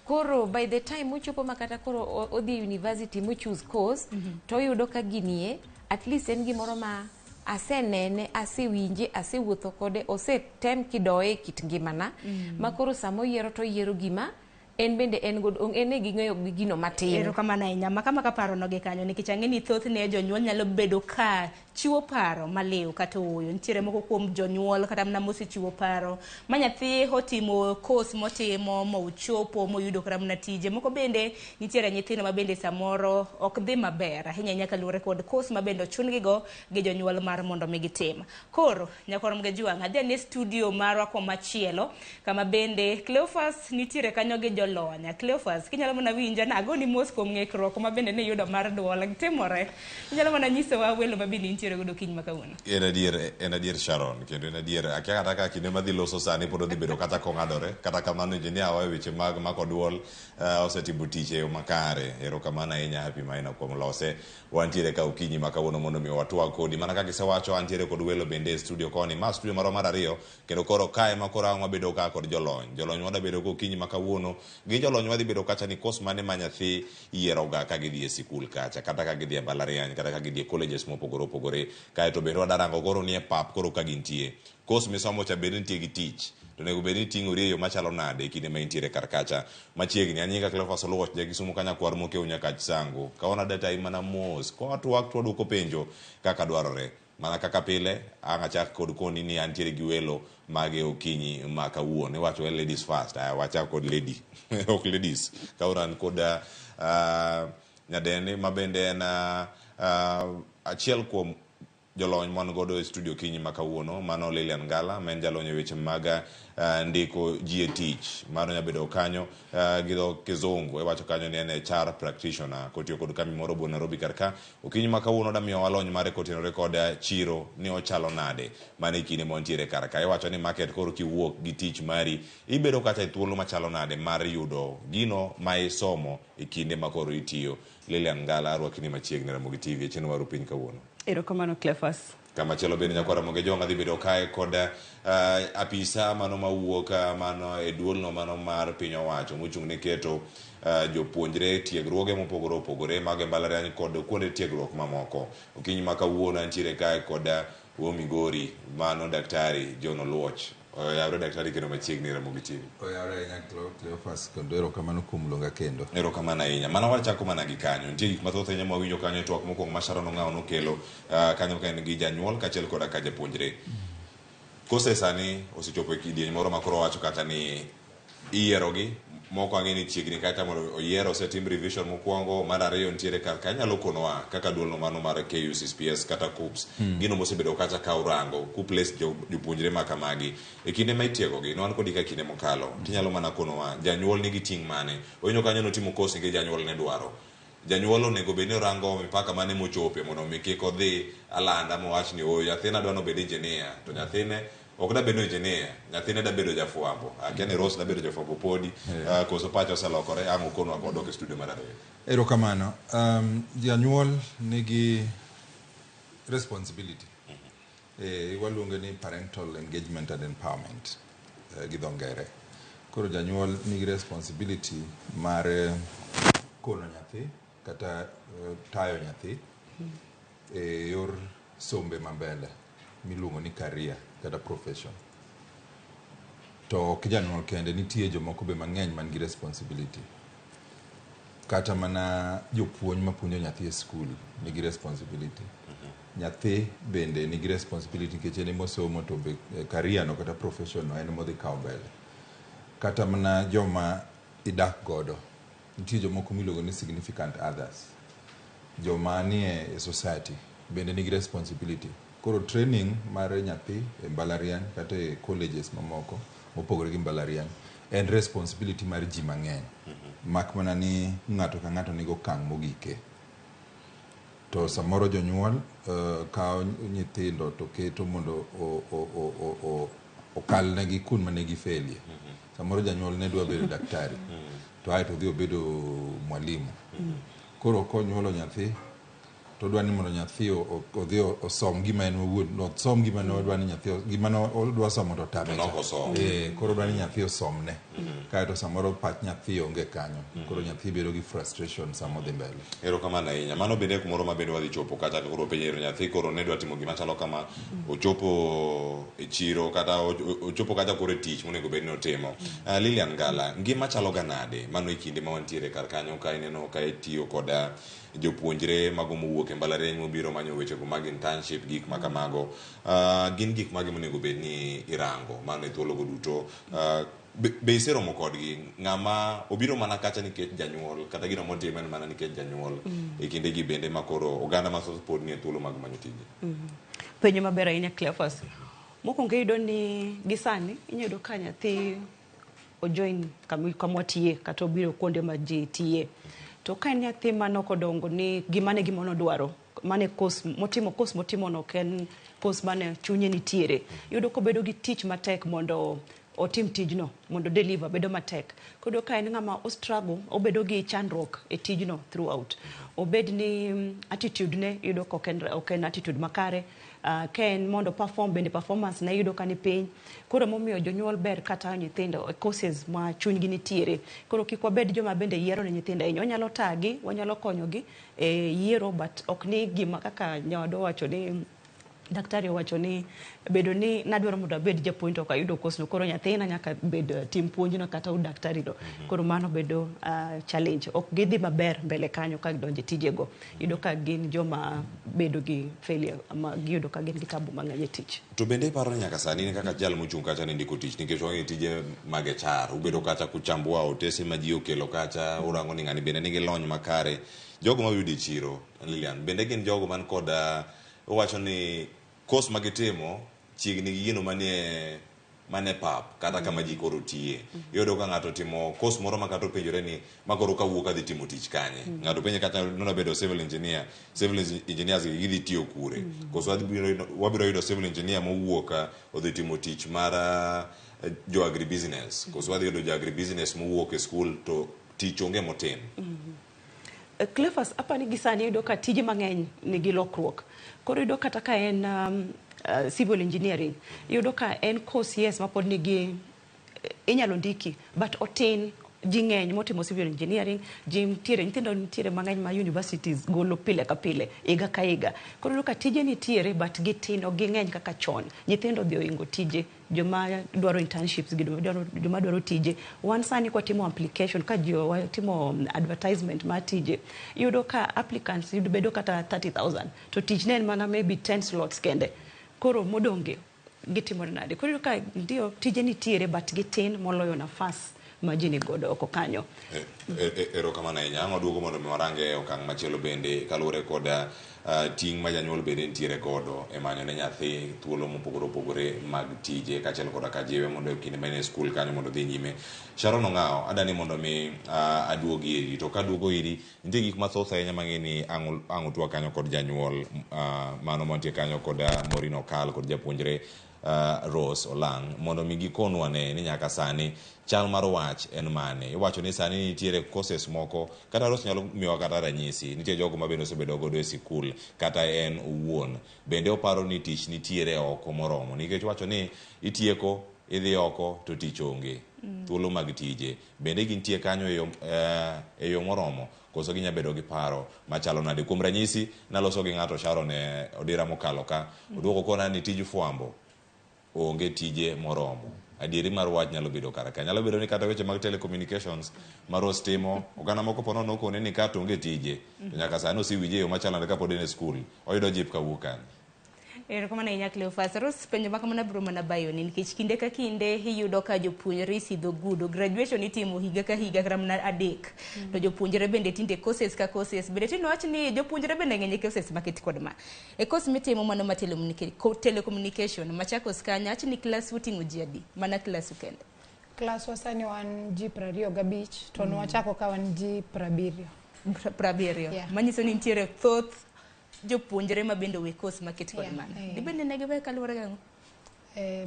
Koro by the time mochopo ma kata koro odhi e university mo choose course to oyudo ka ginie at least en gimoro ma asenene, asewinje, asewuotho kode, osetem kidoye e kit ngimana. Ma koro sama oyiero to oyiero gima en bende en godo en e gi ng'eyo gi gino matin. Erokamano ahinya. Maka maka paro no gi kanyo nikech ang'e ni thothne jonyuol nyalo bedo ka chiwo paro maliw kata ooyo. Nitiere moko kuom jonyuol kata mana mosechiwo paro ma nyathi otimo course motimo mochopo moyudo kata mana tije. Moko bende nitiere nyithindo ma bende samoro ok dhi maber ahinya ahinya kaluwore kod course ma bende ochun gigo gi jonyuol mar mondo mi gitim. Koro nyakwar Mgejwang' adhi ane studio marwa komachielo kama bende Cleophas nitiere kanyo gi jolony. Cleophas, kinyalo mana winja na agoni mos kuom ng'ikruok ma bende niyudo mar duol. Timore. Inyalo mana nyisowa welo ma bende intiere godo kiny ma kawuono. En adier Sharon, kendo en adier akia kata ka kinde madhi loso sani pod odhi bedo kata kong'adore. Kata kamano engineer wa e weche mag mako duol osetimo tich e yo makare. Erokamano ahinya Happy Maina kuom lose. Wantiere ka okinyi ma kawuono mondo mi watwag kodi. Mana kaka isewacho, antiere kod welo bende e studio koni. Ma studio marwa mar ariyo, kendo koro kae ma koro ang' wabedo ka kod jolony. Jolony wadwa bedo go okinyi ma kawuono. Gi jolony wadhi bedo kacha ni course mane ma nyathi yieroga ka gidhi e sikul kacha, kata ka gidhi e mbalariany, kata ka gidhi e colleges mopogore opogore. Kaeto bende wadwa rango koro ni e pap koro ka gintie. Course misomo cha bende nitie gi tich. To onego bed ni iting'ori e yo machalo nade e kinde ma intiere kar kacha. Machiegni, an nyinga Cleophas Oluoch, ja Kisumu ka nyakwar Mokeu Nyakach Sango. Kawuono adwa tayi mana mos. Kwatwak to waduoko penjo kaka dwarore. Mana kaka pile, ang' achak kod koni ni antiere gi welo mage okinyi ma kawuono. Iwacho ni ladies first. Aya, wachak kod lady. Ok ladies. Kawuono an kod nyadendi ma bende en achiel kuom jolony man godo e studio kinyi ma kawuono. Mano Lilian Ngala, ma en jalony e weche mag ndiko ji e tich. Mano nya bedo kanyo gi dho kizungu. Iwacho kanyo ni en HR practitioner kotiyo kod kambi moro buon Nairobi kar ka. Okinyi ma kawuono damiyo walony mare kotenore kod chiro ni ochalo nade. Mano e kinde ma wantiere kar ka. Iwacho ni market koro kiwuok gi tich mari, ibedo kata e thuolo machalo nade mar yudo gino ma isomo e kinde ma koro itiyo. Lilian Ngala, arwaki ni machiegni Ramogi TV e chenro mar Piny Kawuono. Erokamano Cleophas. Kamachielo bende nyakwar Ramogi Ojwang' adhi bedo kae kod apisa mano mawuok mano e duolno mano mar piny owacho mochung' ne keto jopuonjre tiegruoge mopogore opogore mag e mbalariany kod kuonde tiegruok mamoko. Okinyi ma kawuono antiere kae kod Wuo Migori mano Daktari John Oluoch. Oyawre daktari kendo machiegni Ramogi TV. Oyawre ahinya Cleophas, kendo erokamano kuom luonga kendo. Erokamano ahinya. Mano wachako mana gi kanyo. Nitie gik mathoth ahinya mwawinjo kanyo e twak mokwongo ma Sharon Ong'awo nokelo kanyo ka en gi janyuol kaachiel koda ka japuonjre. Kose sani osechopo e kidieny moro ma koro wacho kata ni iyierogi moko ang'e ni chiegni kata mondo oyier osetim revision mokwongo mar ariyo nitiere kar ka inyalo konowa kaka duolno mano mar KUCCPS kata KUCCPS gino mosebedo kacha ka urango ku place jopuonjre ma kamagi e kinde ma itiegogi ne wan kodi ka kinde mokalo tinyalo mana konowa janyuol nigi ting' mane winjo kanyo notimo course nikech janyuol ne dwaro. Janyuol onego bed ni orango mipaka mane mochope mondo mi kik odhi alanda mowach ni ooyo nyathina dwa nobed engineer to nyathine ok da bedo engineer, nyathine da bedo jafwambo. Akia ni Rose da bedo jafwambo podi, koso pache oselokore, ang' okonwa kodok e studio mar ariyo. Erokamano. Janyuol nigi responsibility. Waluonge ni parental engagement and empowerment gi dho ngere. Koro janyuol nigi responsibility mar kono nyathi kata tayo nyathi e yor sombe mambele miluongo ni career kata profession. To ok janyuol kende, nitie jomoko be mang'eny man gi responsibility. Kata mana jopuonj mapuonjo nyathi e skul nigi responsibility. Nyathi bende nigi responsibility nikech en emosomo to be career no kata profession no en emodhi kawo mbele. Kata mana joma idak godo, nitie jomoko miluongo ni significant others. Joma nie e society bende nigi responsibility. Koro training mar nyathi e mbalariany kata e colleges mamoko mopogore gi mbalariany en responsibility mar ji mang'eny. Mak mana ni ng'ato ka ng'ato nigi okang' mogike. To samoro jonyuol kawo nyithindo to keto mondo okalnegi kun mane gifelie. Samoro janyuol ne dwa bedo daktari to ae to odhi obedo mwalimu. Koro konyuolo nyathi to odwa ni mondo nyathi odhi osom gima en owuon, osom gima ne odwa ni nyathi, gima ne odwa somo to otame cha. Nok osomo. Koro odwa ni nyathi osomne. Kaeto samoro pach nyathi onge kanyo. Koro nyathi bedo gi frustration sama odhi mbele. Erokamano ahinya. Mano bende kumoro ma bende wadhi chopo kata koro penjo nyathi koro ne dwa timo gima chalo kama ochopo e chiro kata ochopo kata koro e tich monego bed ni otimo. Lilian Ngala, ngima chalo ga nade mano e kinde ma wantiere kar kanyo ka ineno ka itiyo koda jopuonjre mago mowuok e mbalariany mobiro manyo wechego mag internship, gik ma kamago. Gin gik mage monego bed ni irango mano e thuologo duto? Be iseromo kodgi? Ng'ama obiro mana kacha nikech janyuol kata gino motimo en mana nikech janyuol e kindegi bende ma koro oganda mathoth pod nie thuolo mag manyo tije. Penjo maber ahinya, Cleophas. Mokwongo iyudo ni gi sani inyalo yudo ka nyathi ojoin kama watiye kata obiro kuonde ma ji tiye. To ka en nyathi mane ok odongo ni gima ne gima nodwaro, mane course motimo, course motimo no ok en course mane chunye nitiere. Iyudo kobedo gi tich matek mondo otim tijno, mondo deliver bedo matek. Koro ka en ng'ama o struggle, obedo gi chandruok e tijno throughout. Obed ni attitude ne iyudo ka ok en attitude makare. Ka en mondo perform, bende performance ne iyudo ka ni piny. Koro momiyo jonyuol ber kata nyithindo e courses ma chunygi nitiere. Koro kik wabed joma bende yiero ne nyithindo ahinya. Wanyalo tagi, wanyalo konyogi e yiero, but ok ni gima kaka nyawadwa owacho ni daktari owacho ni bedo ni nadwaro mondo abed japuonj to ok ayudo course no, koro nyathina nyaka bed tim puonjno kata daktari no. Koro mano bedo challenge. Ok gidhi maber mbele kanyo ka gidonjo e tijego. Iyudo ka gin joma bedo gi failure, ma giyudo ka gin gi tabu mang'eny e tich. To bende iparo ni nyaka sani kaka jal mochung' kacha ne ndiko tich nikech wang'eyo tije mag HR, ubedo kacha kuchambua otese ma ji okelo kacha, urango ni ng'ani bende nigi lony makare. Jogo ma wayudo e chiro, Lilian, bende gin jogo man kod owacho ni course ma gitimo chiegni gi gino manie pap kata kama ji koro tiye. Iyudo ka ng'ato timo course moro ma kata openjore ni ma koro kawuok adhi timo tich kanye. Ng'ato penje kata nodwa bedo civil engineer, civil engineers gi gidhi tiyo kure? Koso wabiro yudo civil engineer mowuok odhi timo tich mar jo agribusiness. Koso wadhi yudo jo agribusiness mowuok e school to tich onge motim. Cleophas, apani gi sani iyudo ka tije mang'eny nigi lokruok. Koro iyudo kata ka en civil engineering, iyudo ka en course yes mapod nigi inyalo ndiki, but otin, ji ng'eny motimo civil engineering, ji nitiere, nyithindo nitiere mang'eny ma universities golo pile ka pile, higa ka higa. Koro iyudo ka tije nitiere but gitin, ok ging'eny kaka chon. Nyithindo odhi ohingo tije, joma dwaro internships gi joma dwaro tije. Wan sani kwatimo application, ka ji watimo advertisement mar tije, iyudo ka applicants yudo bedo kata 30,000 to tich ne en mana maybe 10 slots kende. Koro modong' gi gitimore nade? Koro iyudo ka ndio tije nitiere but gitin moloyo nafas ma ji ni godo oko kanyo. Erokamano ahinya. Ang' waduogo mondo mi warange e okang' machielo bende kaluwore kod ting' ma janyuol bende nitiere godo e manyo ne nyathi thuolo mopogore opogore mag tije kaachiel koda ka jiwe mondo e kinde ma en e skul kanyo mondo odhi nyime. Sharon Ong'awo, adani mondo mi aduog iri to kaduogo iri nitie gik mathoth ahinya mang'e ni ang' utwa kanyo kod janyuol mano mantie kanyo kod Maureen Okal kod japuonjre Rose Olang' mondo mi gikonwa ne ni nyaka sani chal mar wach en mane. Iwacho ni sani nitiere courses moko kata Rose nyalo miyowa kata ranyisi nitie jogo ma bende osebedo godo e sikul kata en owuon bende oparo ni tich nitiere oko moromo nikech wacho ni itieko idhi oko to tich onge. Thuolo mag tije bende gintie kanyo e yo moromo koso ginya bedo gi paro machalo nade. Kuom ranyisi naloso gi ng'ato Sharon e odira mokalo ka oduoko kona ni tij fwambo onge tije moromo. Adieri mar wach nyalo bedo kar ka. Nyalo bedo ni kata weche mag telecommunications ma Rose timo, oganda moko po nono okone ni ka to onge tije. To nyaka sani osewinje e yo machalo nade kapod en e skul. Oyudo jip kawuok kanye. Erokamano ahinya Cleophas. Rose, penjo ma kamano abiro mana bayoni nikech kinde ka kinde iyudo ka jopuonjre isidho gudo. Graduation itimo higa ka higa kata mana 3. To jopuonjre bende tinde courses ka courses. Bende tinde wach ni jopuonjre bende ng'eny e courses maket kod ma. E course mitimo mano ma telecommunication Machakos kanyo awach ni class uting'o ji adi? Mana class kende. Class wa sani wan ji 25 to nwachako ka wan ji 70. 70. Yeah. Manyiso ni nitiere thoth jopuonjre ma bende owe course maket kod mano. Dibende ne giwe kaluwore gang'o?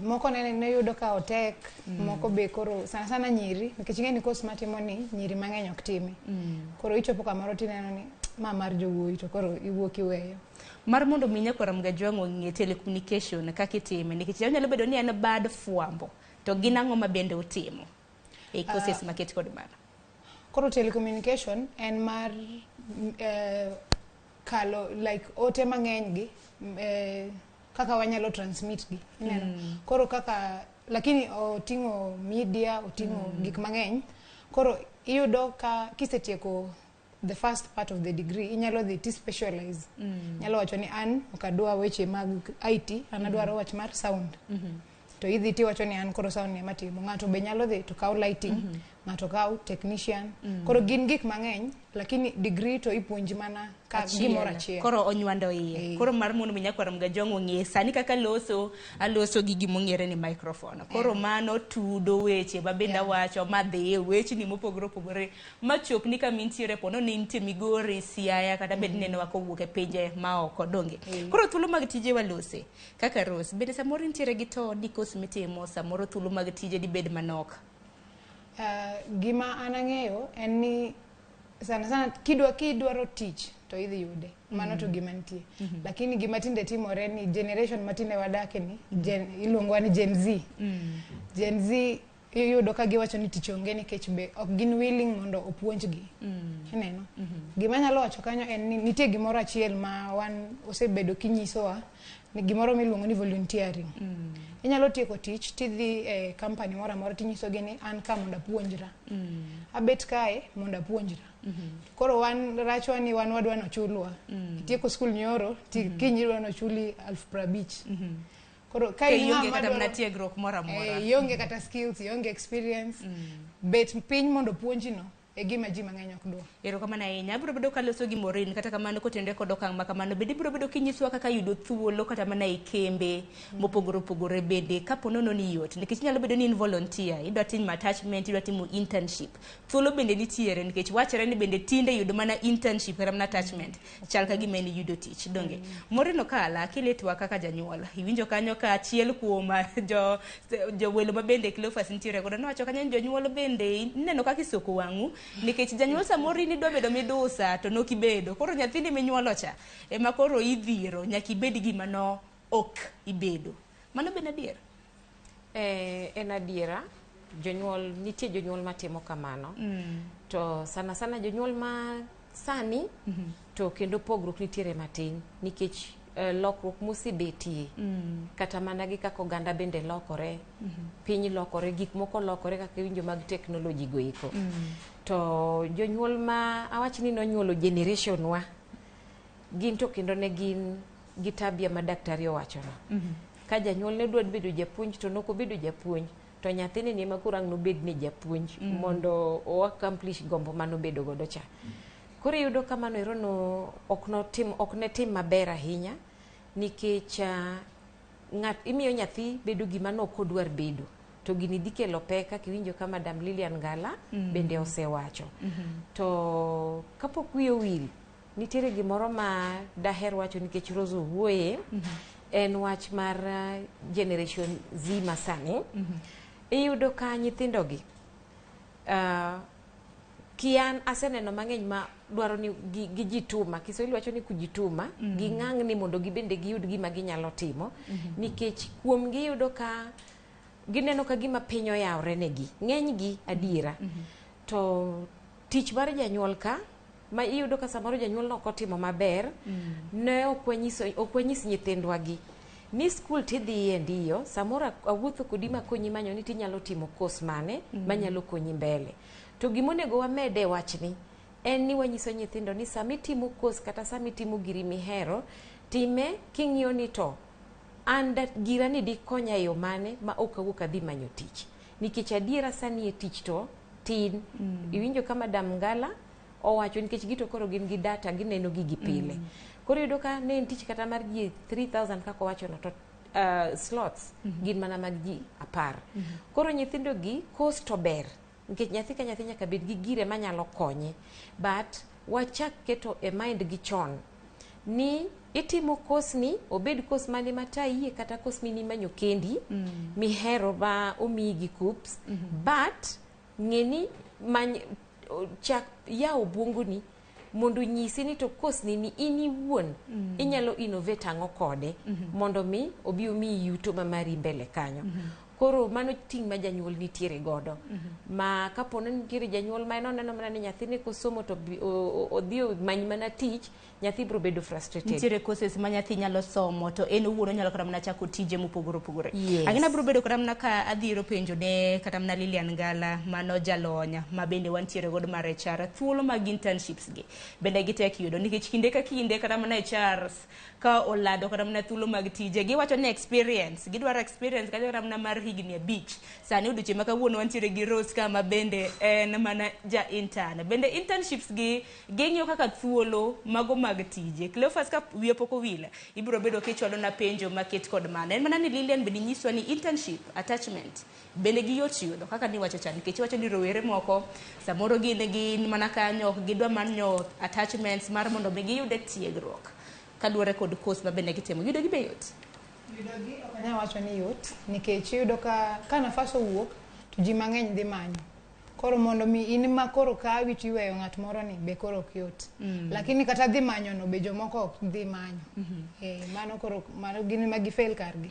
Moko ne yudo ka otek, moko be koro sana sana nyiri, nikech ing'e ni course matimo ni nyiri mang'eny ok time. Koro ichopo kamoro tineno ni ma mar jowuoyi to koro iwuok iweyo. Mar mondo mi nyakwar Mgajwang' ong'e telecommunication kaka itime nikech onyalo bedo ni en bad fwambo to gin ang'o ma bende otimo e courses maket kod mano? Koro telecommunication en mar kalo like ote mang'eny gi kaka wanyalo transmit gi ineno. Koro kaka lakini oting'o media, oting'o gik mang'eny. Koro iyudo ka kisetieko the first part of the degree inyalo dhi ti specialize. Nyalo wacho ni an ok adwa weche mag IT, an adwaro wach mar sound. To idhi tiwacho ni an koro sound ema timo. Ng'ato be nyalo dhi to kaw lighting, ng'ato kaw technician. Koro gin gik mang'eny, lakini degree to ipuonji mana ka gimoro achiel. Koro onywando iye. Koro mar mondo mi nyakwar Mgajwang' ong'e sani kaka loso, aloso gi gimong'ere ni microphone. Koro mano tudo weche ma bende awacho madhi e wechni mopogore opogore machop ni kama intiere pono ni nitie Migori, Siaya kata bed ni nenowa kowuok e pinje maoko donge. Koro thuolo mag tije walose kaka Rose bende samoro intiere gi to ni course mitimo samoro thuolo mag tije dibed manok. Gima an ang'eyo en ni sana sana kidwaro tich to idhi yude. Mano to gima nitie. Lakini gima tinde timore ni generation matinde wadake ni iluongowa ni Gen Z. Gen Z iyudo ka giwacho ni tich onge nikech be ok gin willing mondo opuonjgi. Ineno? Gima anyalo wacho kanyo en ni nitie gimoro achiel ma wan osebedo kinyisowa ni gimoro miluongo ni volunteering. Inyalo tieko tich tidhi e company moro amora tinyisogi ni an ka mondo apuonjra. Abet kae mondo apuonjra. Koro wan rachwa ni wan wadwa nochulwa. Itieko skul nyoro kiny idwa nochuli 50,000. Koro ka in ionge ng'ama kata mana dwaro tiegruok moro amora. Ionge kata skills, ionge experience. Bet piny mondo puonji no e gima ji mang'eny ok dwa. Erokamano ahinya. Abiro bedo kaloso gi Maureen kata kamano kotenore kod okang' ma kamano. Bende ibiro bedo kinyisowa kaka yudo thuolo kata mana e kembe mopogore opogore bende kapo nono ni yot. Nikech nyalo bedo ni in volunteer, idwa timo attachment, idwa timo internship. Thuolo bende nitiere nikech wachore ni bende tinde yudo mana internship kata mana attachment chal ka gima en yudo tich donge. Maureen Okala kiletwa kaka janyuol. Iwinjo kanyo ka achiel kuom jo welo ma bende Cleophas nitiere godo nowacho kanyo ni jonyuol bende ineno kaka isoko wang'u nikech janyuol samoro in idwa bedo midusa to nok ibedo. Koro nyathini minyuolo cha ema koro idhiero nyaka ibed gima no ok ibedo. Mano bende adier? En adiera. Jonyuol, nitie jonyuol matimo kamano. To sana sana jonyuol ma sani to kendo pogruok nitiere matin nikech lokruok mosebetie kata mana gi kaka oganda bende lokore, piny lokore, gik moko lokore kaka iwinjo mag teknoloji go eko. To jonyuol ma awach ni nonyuolo generation wa gin to kendo ne gin gi tabia ma daktari owachono. Ka janyuol ne dwa bedo japuonj to nok obedo japuonj, To nyathini ni ema koro ang' nobed ni japuonj mondo o accomplish gombo manobedo godo cha. Koro iyudo ka mano ero no ok notim ok ne tim maber ahinya nikech ng'at imiyo nyathi bedo gima ne ok odwar bedo to gini dhi kelo pek kaka iwinjo ka Madam Lilian Ngala bende osewacho. To kapok wiye owil, nitiere gimoro ma daher wacho nikech Rose owuoye, en wach mar generation Z masani. Iyudo ka nyithindogi kian aseneno mang'eny ma dwaro ni gijituma. Kiswahili wacho ni kujituma. Ging'ang'ni mondo gibende giyud gima ginyalo timo. Nikech kuom giyudo ka gineno ka gima piny oyawre negi. Ng'eny gi adiera. To tich mar janyuol ka ma iyudo ka samoro janyuol no ok otimo maber, ne ok wanyis nyithindwa gi ni skul tidhiye ndiyo, samoro awuotho kodi makonyi manyo ni tinyalo timo course mane manyalo konyi mbele. To gimonego wamede wachni en ni wanyiso nyithindo ni sama itimo course kata sama itimo giri mihero, time king'iyo ni to an gira ni dikonya e yo mane ma ok awuok adhi manyo tich. Nikech adiera sani e tich to tin. Iwinjo ka Madam Ngala owacho nikech gito koro gin gi data gineno gigi pile. Koro iyudo ka ne en tich kata mar ji 3000 kaka owacho no to slots gin mana mag ji 10. Koro nyithindo gi course to ber nikech nyathi ka nyathi nyaka bed gi gire manyalo konye, but wachak keto e mind gi chon ni itimo course ni obed course mane matayie kata course minimanyo kendi mihero ma omiyi gi KUCCPS, but ng'eni chak yawo obwongoni mondo nyisi ni to course ni ni in iwuon inyalo innovate ang'o kode mondo mi obi omiyi yuto ma mari mbele kanyo. Koro mano ting' ma janyuol nitiere godo. Ma kapo ni nitiere janyuol ma en oneno mana ni nyathine kosomo to odhi omany mana tich, nyathi biro bedo frustrated. Nitiere courses ma nyathi nyalo somo to en owuon onyalo kata mana chako tije mopogore opogore. Yes. Ang'ina biro bedo kata mana ka adhiro penjo ne kata mana Lilian Ngala mano jalony ma bende wantiere godo mar HR, thuolo mag internships gi bende gitek yudo nikech kinde ka kinde kata mana HRs ka olado kata mana thuolo mag tije giwacho ni experience, gidwaro experience kata mana mar higni 5. Sani odiochieng' ma kawuono wantiere gi Rose ka ma bende en mana ja intern. Bende internships gi ging'iyo kaka thuolo mago mag tije. Cleophas ka wiye pok owil, ibiro bedo kichwalo na penjo maket kod mano. En mana ni Lilian bende nyiswa ni internship attachment bende giyot yudo kaka niwacho cha, nikech iwacho ni rowere moko samoro gin mana kanyo ok gidwa manyo attachments mar mondo mi giyude tiegruok kaluwore kod course ma bende gitimo. Yudo gi be yot? Yudo gi ok anyal wacho ni yot nikech iyudo ka nafas owuok to ji mang'eny dhi manyo. Koro mondo mi in ma koro kawi to iweyo ng'at moro ni be koro ok yot. Lakini kata dhi manyo no be jomoko ok dhi manyo. Mano koro mano gin ma gifail kargi.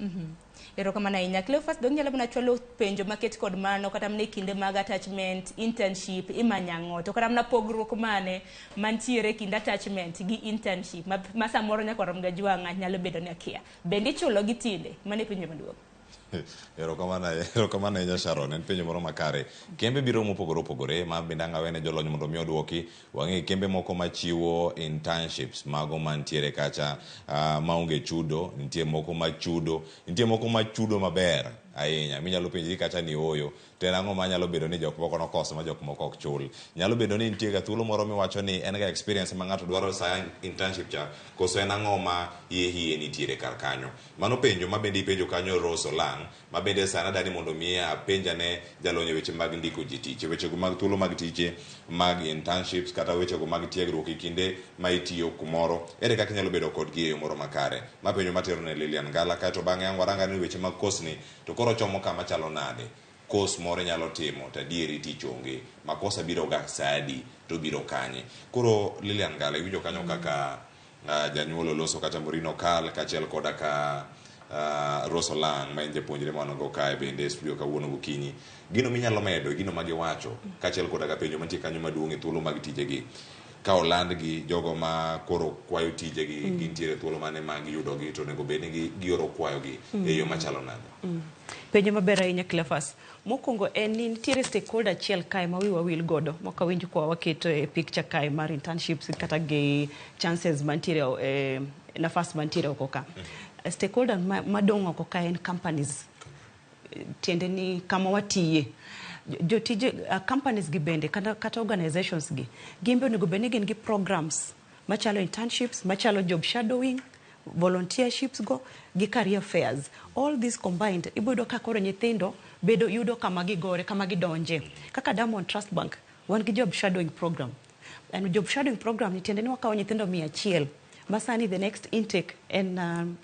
Erokamano ahinya. Cleophas, dong nyalo mana chwalo penjo maket kod mano kata mana e kinde mag attachment, internship, imanyo ang'o? To kata mana pogruok mane mantiere kind attachment gi internship ma samoro nyaka rom ga jwang'a nyalo bedo ni akia. Bende ichulo gi tinde? Mano e penjo maduong'. Erokamano ahinya Sharon, en penjo moro makare. Kembe biro mopogore opogore ma bende ang' awene jolony mondo mi oduoki. Wang'e kembe moko machiwo internships mago mantiere kacha maonge chudo, nitie moko machudo, nitie moko machudo maber ahinya. Minyalo penjri kacha ni ooyo, to en ang'o manyalo bedo ni jok moko nokoso ma jok moko ok chul. Nyalo bedo ni nitie ga thuolo moro miwacho ni en ga experience ma ng'ato dwaro sa internship cha, koso en ang'o ma hie nitiere kar kanyo. Mano penjo ma bende ipenjo kanyo Rose Olang', ma bende sana dani mondo mi apenjane jalony e weche mag ndiko ji tich, wechego mag thuolo mag tije, mag internships kata wechego mag tiegruok e kinde ma itiyo kumoro, ere kaka inyalo bedo kodgi e yo moro makare. Ma penjo matero ne Lilian Ngala, kaeto bang'e ang' waranga ni weche mag course ni to koro chomo kama chalo nade. Course moro inyalo timo to adieri tich onge, makosa biro ga sadi to biro kanye. Koro Lilian Ngala, iwinjo kanyo kaka janyuol oloso kata Morino Kal kaachiel koda ka Rose Olang' ma en japuonjre ma wan go kae bende e studio kawuono gokinyi. Gino minyalo medo, gino ma giwacho kaachiel koda ka penjo mantie kanyo maduong' e thuolo mag tijegi. Ka olandgi jogo ma koro kwayo tijegi gintiere thuolo mane ma giyudogi to onego bed ni gioro kwayogi e yo machalo nade? Penjo maber ahinya Cleophas. Mokwongo en ni nitiere stakeholder achiel kae ma wiwa wil godo mok awinj kwa waketo e picture kae mar internships kata gi chances mantiere nafas mantiere oko ka. Stakeholder madong' oko kae en companies. Tiende ni kama watiye jotije, companies gi bende kata organizations gi, gin be onego bed ni gin gi programs machalo internships, machalo job shadowing, volunteerships go gi career fairs. All this combined, iboyudo ka koro nyithindo bedo yudo kama gigore, kama gidonje. Kaka Diamond Trust Bank, wan gi job shadowing program, and job shadowing program ni tiende ni wakawo nyithindo 100 masani. The next intake en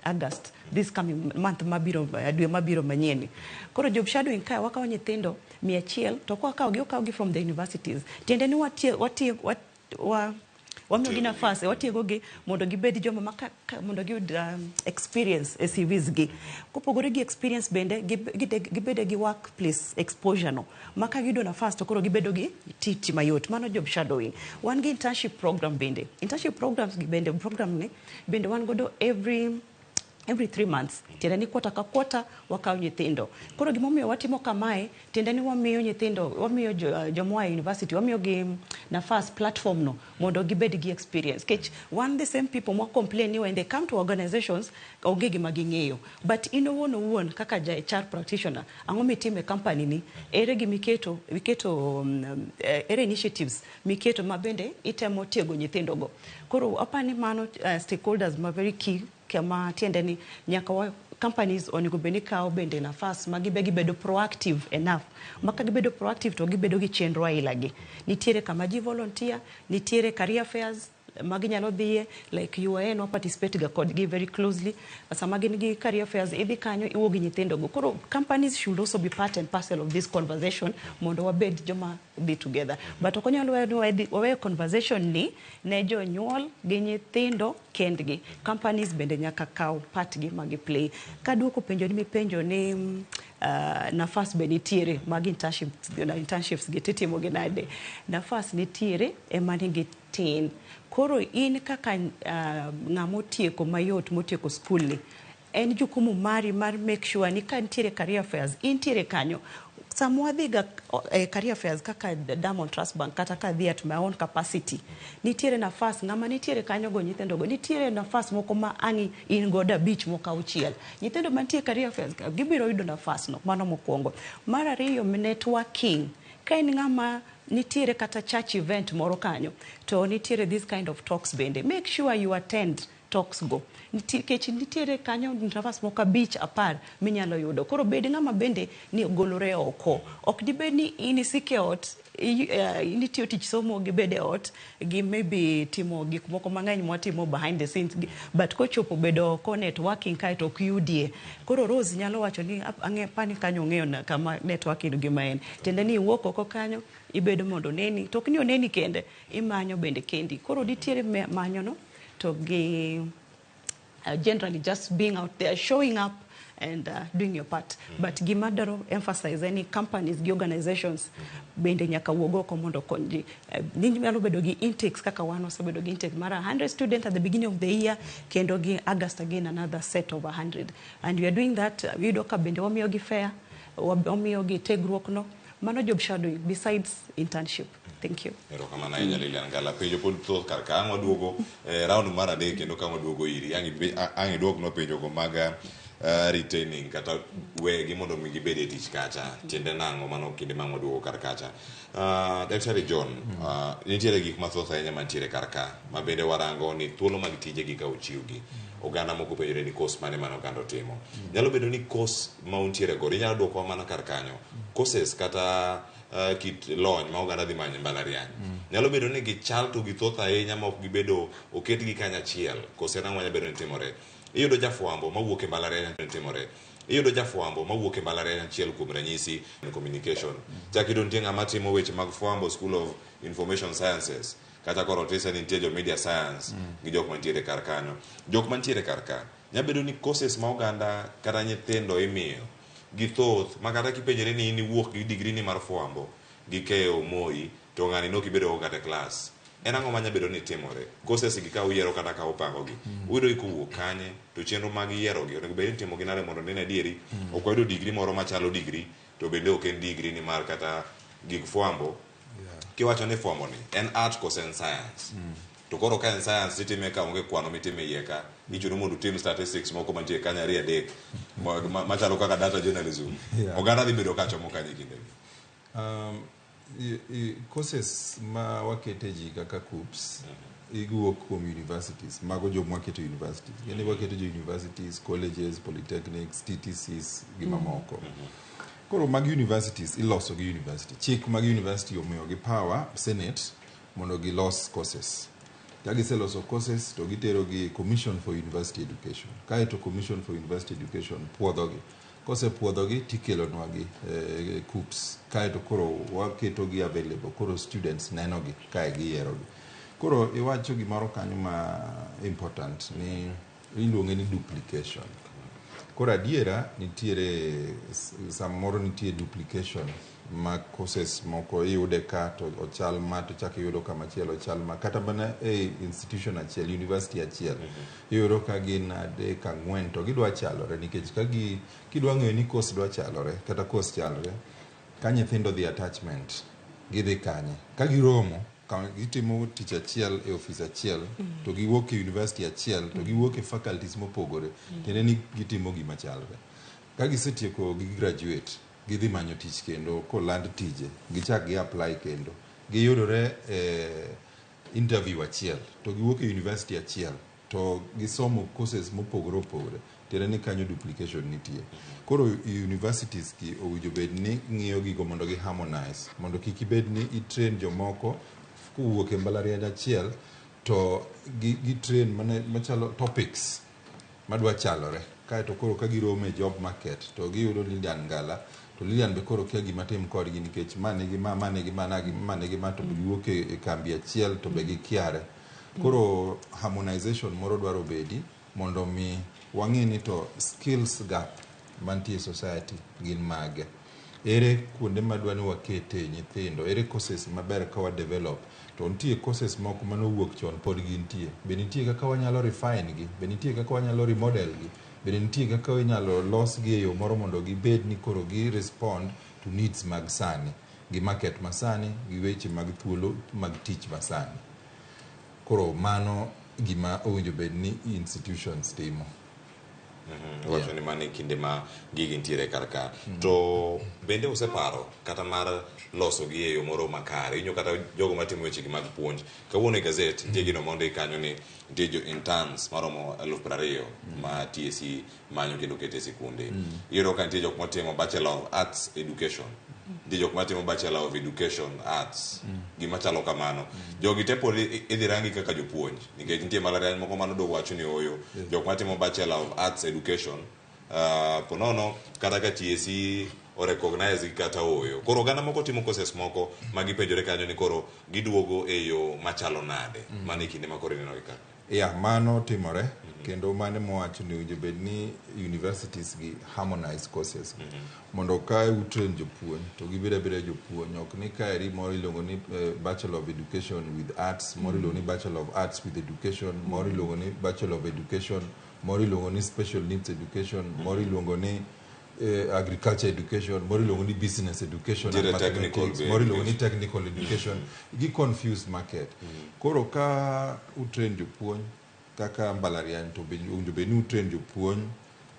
August, this coming month mabiro, dwe mabiro manyien. Koro job shadowing kae wakawo nyithindo 100, to kwakawogi, okawogi from the universities. Tiende ni watie, watie, wat, wa, wamiyogi nafas, watiegogi mondo gibed joma mondo giyud experience e CVs gi. Kopogore gi experience bende, gibedo gi workplace exposure no, ma ka giyudo nafas to koro gibedo gi tich mayot. Mano job shadowing. Wan gi internship program bende. Internship programs gi bende, program ni bende wan godo every 3 months. Tiende ni quarter ka quarter wakawo nyithindo. Koro gimomiyo watimo kamae, tiende ni wamiyo nyithindo, wamiyo jomoa e university, wamiyo gi nafas, platform no mondo gibed gi experience. Kech wan the same people mwa complain ni when they come to organizations, onge gima ging'eyo. But in owuon owuon kaka ja HR practitioner, ang'o mitimo e company ni? Ere gimiketo miketo ere initiatives miketo ma bende itemo tiego nyithindo go? Koro apani mano stakeholders ma very key, kama tiende ni nyaka wa companies onego bed ni kawo bende nafas ma gibe gibedo proactive enough, ma ka gibedo proactive to gibedo gi chenro aila gi. Nitiere kama ji volunteer, nitiere career fairs ma ginyalo dhiye, like UoN wa participate ga kodgi very closely. Sama gin gi career fairs, idhi kanyo, iwuo gi nyithindo go. Koro companies should also be part and parcel of this conversation mondo wabed joma dhi together. But ok onyal weyo ni waweyo conversation ni ne jonyuol gi nyithindo kendgi. Companies bende nyaka kaw part gi ma gi play. Kaduoko penjo ni mipenjo ni nafas be nitiere mag internships, gi titimo gi nade? Nafas nitiere, ema nigi tin. Koro in kaka ng'ama otieko mayot, motieko skul ni, en jukumu mari mar make sure ni ka nitiere career fairs, intiere kanyo. Sama wadhiga e career fairs kaka Diamond Trust Bank, kata kadhi at my own capacity, nitiere nafas ng'ama nitiere kanyo go, nyithindo go nitiere nafas moko ma ang' in godo abich, moko auchiel. Nyithindo mantie career fairs ka gibiro yudo nafas no. Mano mokwongo. Mar ariyo, networking. Ka in ng'ama nitiere kata church event moro kanyo to nitiere this kind of talks bende, make sure you attend talks go, nikech nitiere kanyo nafas moko abich, 10 minyalo yudo. Koro bed ng'ama bende ni ogolore oko. Ok dibed ni in isike ot, in itiyo tich somo gi bedo e ot gi maybe timo gik moko mang'eny mwatimo behind the scenes gi, but kochopo bedo oko, networking kae to ok yudie. Koro Rose nyalo wacho ni ang'e pani kanyo ong'eyo na kama networking gima en. Tiende ni iwuok oko kanyo, ibedo mondo oneni, to ok ni oneni kende, imanyo bende kendi. Koro nitiere manyo no to gi generally just being out there, showing up and doing your part. But gima dwaro emphasize en ni companies gi organizations bende nyaka wuog oko mondo okony ji. Nyalo bedo gi intakes kaka wan wasebedo gi intake mar 100 students at the beginning of the year, kendo gi August again another set of 100, and we are doing that. Wiyudo ka bende wamiyogi fair, wamiyogi tegruok no. Mano job shadowing besides internship. Thank you. Erokamano ahinya, Lilian Ngala. Penjo pod thoth kar ka. Ang' waduogo round mar adek kendo ka waduogo iri, ang' iduoknwa penjogo mag retaining kata wegi mondo mi gibed e tich kacha. Tiende nang'o? Mano kinde ma ang' waduogo kar kacha. Daktari John, nitiere gik mathoth ahinya mantiere kar ka ma bende warango ni thuolo mag tijegi ka ochiwgi. Oganda moko penjore ni course mane mane oganda otimo. Nyalo bedo ni course ma untiere godo inyalo duokowa mana kar kanyo. Courses kata kit lony ma oganda dhi manyo e mbalariany. Nyalo bedo ni gichal to githoth ahinya ma ok gibedo oketgi kanyachiel. Kose nang'o nyalo bedo ni timore? Iyudo jafwambo mawuok e mbalariany timore. Iyudo jafwambo mawuok e mbalariany achiel, kuom ranyisi communication. Chak iyudo nitie ng'ama timo weche mag fwambo, School of Information Sciences. Kata koro tise ni nitie jo media science gi jok mantiere kar kanyo. Jok mantiere kar ka. Nyalo bedo ni courses ma oganda kata nyithindo imiyo githoth ma kata kipenjori ni in iwuok gi degree ni mar fwambo gi keyo Moi to ng'ani nok ibedo go kata e klas. En ang'o manya bedo ni timore? Courses gi ka uyiero kata ka upango gi. Uyudo gi kowuok kanye to chenro mag yiero gi onego bed ni itimo gi nade mondo ne adieri ok wayudo degree moro machalo degree to bende ok en degree nimar kata gik fwambo kiwacho ni fwambo ni en art kose en science. To koro ka en science titime ka onge kwano mitime iye ka, ichuno mondo utim statistics moko mantie kanyo ariyo adek machalo kaka data journalism. Oganda dhi bedo ka chomo kanye kindegi? Courses ma wakete ji kaka KUCCPS iwuok kuom universities mago joma waketo universities yani waketo jo universities, colleges, polytechnics, TTCs gi mamoko. Koro mag universities iloso gi university chik mag university omiyo gi power senate mondo gilos courses. Ka giseloso courses to gitero gi Commission for University Education, kaeto Commission for University Education puodhogi. Kosepuodhogi tikelonwa gi KUCCPS, kaeto koro waketogi available, koro students nenogi kae giyierogi. Koro iwacho gimoro kanyo ma important ni iluonge ni duplication. Koro adiera nitiere samoro nitie duplication ma courses moko iyude ka to ochal ma to chak iyudo kamachielo ochal ma, kata mana e institution achiel, university achiel, iyudo ka gin adek ang'wen to gidwa chalore. Nikech ka gi kidwa ng'eyo ni course dwa chalore kata course chalore, ka nyithindo dhi attachment, gidhi kanye ka giromo ka gitimo tich achiel e ofis achiel to giwuok e university achiel to giwuok e faculties mopogore, tiende ni gitimo gima chalre. Ka gisetieko gi graduate, gidhi manyo tich kendo, koland tije gichak gi apply kendo giyudore e interview achiel to giwuok e university achiel to gisomo courses mopogore opogore, tiende ni kanyo duplication nitie. Koro universities gi owinjo bed ni ng'iyo gigo mondo gi harmonize, mondo kik ibed ni itrain jomoko kowuok e mbalariany achiel to gi train mana machalo topics madwa chalore, kaeto koro ka giromo e job market to giyudo Lilian Ngala to Lilian be koro kia gima tim kodgi, nikech ma nigi ma, ma nigi ma, nagi ma nigi ma, to be giwuok e kambi achiel to be gikiare. Koro harmonization moro dwaro bedi mondo mi wang'e ni to skills gap mantie e society gin mage, ere kuonde madwa ni wakete nyithindo, ere courses maber ka wa develop. To nitie courses moko manowuok chon pod gintie, be nitie kaka wanyalo refine gi, be nitie kaka wanyalo remodel gi, be nitie kaka inyalo los gi e yo moro mondo gibed ni koro gi respond to needs mag sani gi market masani gi weche mag thuolo mag tich masani. Koro mano gima owinjo bed ni institutions timo. Wacho ni mano e kinde ma gigi nitiere kar ka. To bende useparo kata mar loso gi e yo moro makare? Inyo kata jogo matimo wechegi mag puonj. Kawuono e gazet nitie gino mondik kanyo ni nitie jo interns maromo 20,000 ma TSC manyo kendo keto e sikunde. Iyudo ka nitie jok motimo Bachelor of Arts Education. Nitie jok matimo Bachelor of Education Arts. Gima chalo kamano. Jogi te pod idhi rangi kaka jopuonj nikech nitie mbalariany moko manodog wacho ni ooyo. Jok matimo Bachelor of Arts Education ponono kata ka TSC o recognize gi kata ooyo. Koro oganda moko timo courses moko ma gipenjore kanyo ni koro giduogo e yo machalo nade. Mano e kinde ma koro ineno gi ka. Ya, mano timore kendo mano mowacho ni owinjo bed ni universities gi harmonize courses mondo ka utrain jopuonj to gibed abeda jopuonj, ok ni kaeri moro iluongo ni Bachelor of Education with Arts, moro iluongo ni Bachelor of Arts with Education, moro iluongo ni Bachelor of Education, moro iluongo ni Special Needs Education, moro iluongo ni Agriculture Education, moro iluongo ni Business Education and Nitiere technical Mathematics, be moro iluongo ni education. Technical Education. Gi confuse market. Koro ka utrain jopuonj kaka mbalariany to owinjo bed ni utrain jopuonj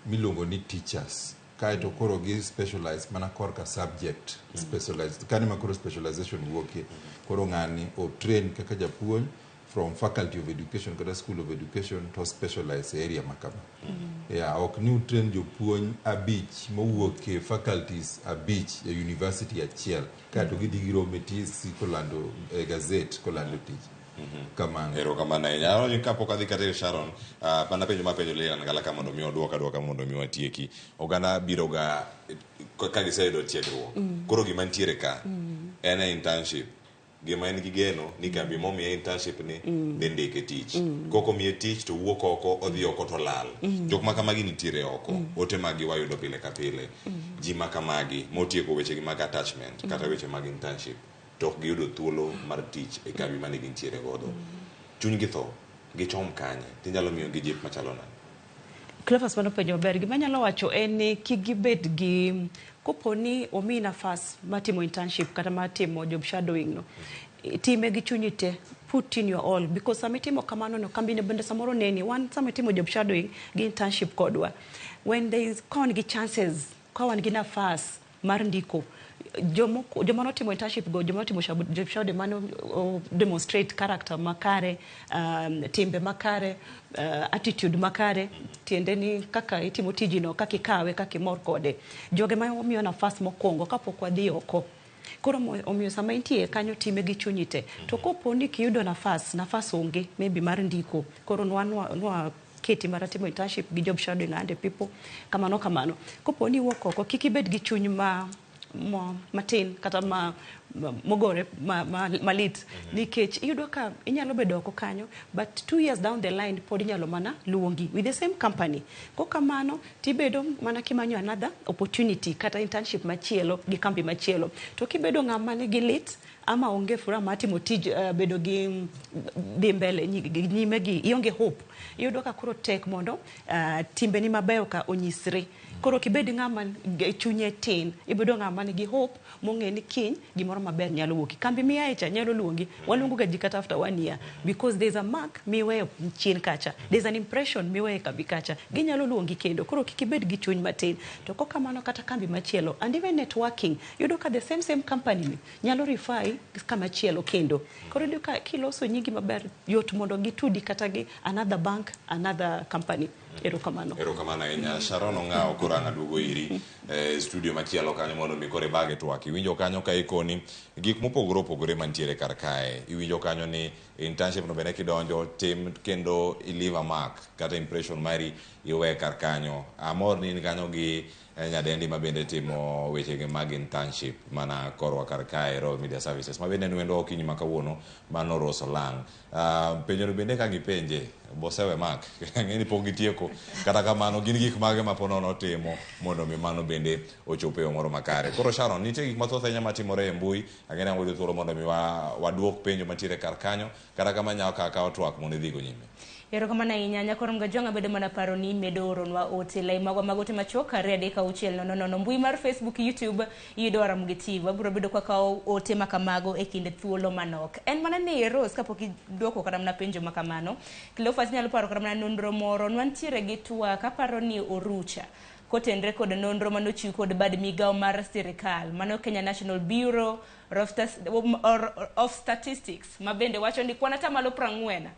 miluongo ni teachers, kaeto koro gi specialize mana korka subject specialized kane ma koro specialization wuokie. Koro ng'ani o train kaka japuonj from faculty of education kata school of education to specialize e area ma kama. Yeah, ok ni utrain jopuonj abich mowuok e faculties abich e university achiel kaeto gidhi giromo e TSC kolando e gazet kolando tich kamano. Erokamano ahinya. Awinjo kapok adhi kata ir Sharon, mana penjo mapenjo Lilian Ngala ka mondo mi oduok aduoka mondo mi watieki. Oganda biro ga ka giseyudo tiegruok. Koro gima nitiere ka en e internship. Gima en gi geno ni kambi momiye internship ni dhi ndike tich. Kok omiye tich to wuok oko, odhi oko to lal. Jok ma kamagi nitiere oko. Ote mag gi wayudo pile ka pile. Ji ma kamagi motieko weche gi mag attachment kata weche mag internship to ok giyudo thuolo mar tich e kambi mane gintiere godo. Chunygi tho, gichom kanye? Tinyalo miyo gi jip machalo nade? Cleophas, mano penjo maber. Gima anyalo wacho en ni kik gibed gi, kopo ni omiyi nafas mar timo internship kata mar timo job shadowing no, Time gi chunyi te, put in your all, because sama itimo kamano no, kambi no bende samoro neni. Wan sama itimo job shadowing gi internship kodwa, when there is ka wan gi chances, ka wan gi nafas mar ndiko jomoko, joma notimo internship go, joma notimo job shadowing mano demonstrate character makare, timbe makare, attitude makare, tiende ni kaka itimo tijino, kaka ikawe, kaka imor kode, joge ma wamiyo nafas mokwongo kapok wadhi oko. Koro omiyo sama intie kanyo, time gi chunyi te. To kopo ni kiyudo nafas, nafas onge maybe mar ndiko, koro nwa keti mar timo internship gi job shadowing 100 people, kamano kamano. Kopo ni iwuok oko, kik ibed gi chuny ma matin kata ma mogore malit, nikech iyudo ka inyalo bedo oko kanyo, but 2 years down the line pod inyalo mana luongi with the same company. Kokamano tibedo mana kimanyo another opportunity kata internship machielo gi kambi machielo. To kibedo ng'ama nigi lit ama onge furaha mar timo tij, bedo gi dhi mbele nyime gi ionge hope, iyudo ka koro tek mondo timbeni mabeyo ka onyisre. Koro kibed ng'ama chunye tin, ibedo ng'ama nigi hope mong'e ni kiny gimoro maber nyalo wuok. Kambi miaye cha nyalo luongi. Waluongo ga ji kata after one year, because there's a mark miweyo chien kacha, there's an impression miweyo e kambi kacha, ginyalo luongi kendo. Koro kik ibed gi chuny matin. To kokamano kata kambi machielo, and even networking, yudo ka the same same company ni nyalo refer kama chielo kendo. Koro iyudo ka kiloso nyingi maber, yot mondo gitudi kata gi another bank, another company. Erokamano. Erokamano ahinya, Sharon Ong'awo. Koro ang' aduogo iri e studio machielo kanyo mondo mi koro ibage twak. Iwinjo kanyo ka ikoni gik mopogore opogore mantiere kar kae. Iwinjo kanyo ni internship no bende kidonjo, tim kendo i leave a mark kata impression mari iwe kar kanyo. Amor ni in kanyo gi nyadendi ma bende timo wechege mag internship mana korwa kar kae, Royal Media Services, ma bende en wendwa okinyi ma kawuono, mano Rose Olang'. Penjono bende ka gipenje bosewe mak ang'e ni pok gitieko. Kata kamano, gin gik mage ma po nono timo mondo mi mano bende ochop e yo moro makare? Koro Sharon, nitie gik mathoth ahinya matimore e mbui. Ang'e ni wayudo thuolo mondo mi waduok penjo mantiere kar kanyo. Kata kamano, nyaka akaw twak mondo idhigo nyime. Erokamano ahinya, nyakorom Gajwang'. Abedo mana paro ni medo oronwa ote lai magwa mag ote machuok 23600. Mbui mar Facebook, YouTube, iyudo Ramogi TV. Wabiro bedo kwakawo ote makamago e kind thuolo manok. En mana ni Rose, kapok idwoko kata mana penjo makamano, Cleophas nyalo paro kata mana nonro moro nwantiere gi twak, aparo ni orucha kotenre kod nonro manochiw kod bad migawo mar sirikal, mano Kenya National Bureau of Statistics, ma bende wacho ni kwan 40%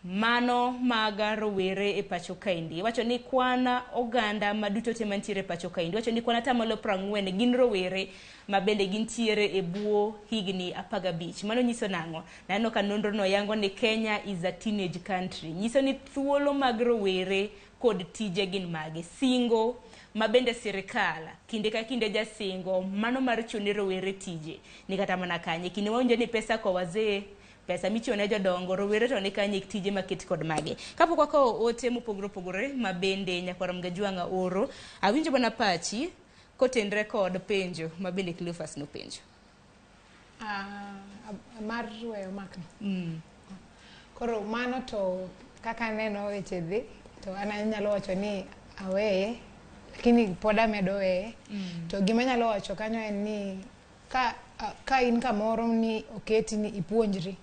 mano mag rowere e pacho kaendi. Iwacho ni kwan oganda maduto te mantiere e pacho kaendi, iwacho ni kwan 40% gin rowere ma bende gintiere e bwo higni 15. Mano nyiso nang'o? Naneno ka nonro no yango ni Kenya is a teenage country. Nyiso ni thuolo mag rowere kod tije gin mage? Singo ma bende sirikal kinde ka kinde jasingo mano mar chiwo ne rowere tije ni kata mana kanye? Kinde wawinjo ni pesa kwa wazee, pesa michiwo ne jodongo, rowere to ni kanye tije maket kod mage? Kapok wakawo ote mopogore opogore ma bende nyakwar Mgajwang'a oro, awinjo mana pachi kotenre kod penjo ma bende Cleophas nopenjo. Ah, mar weyo makno. Koro mano to kaka aneno weche dhi, to an anyalo wacho ni aweye, lakini pod amedo weye. To gima anyalo wacho kanyo en ni ka in kamoro ni oketi ni ipuonjri,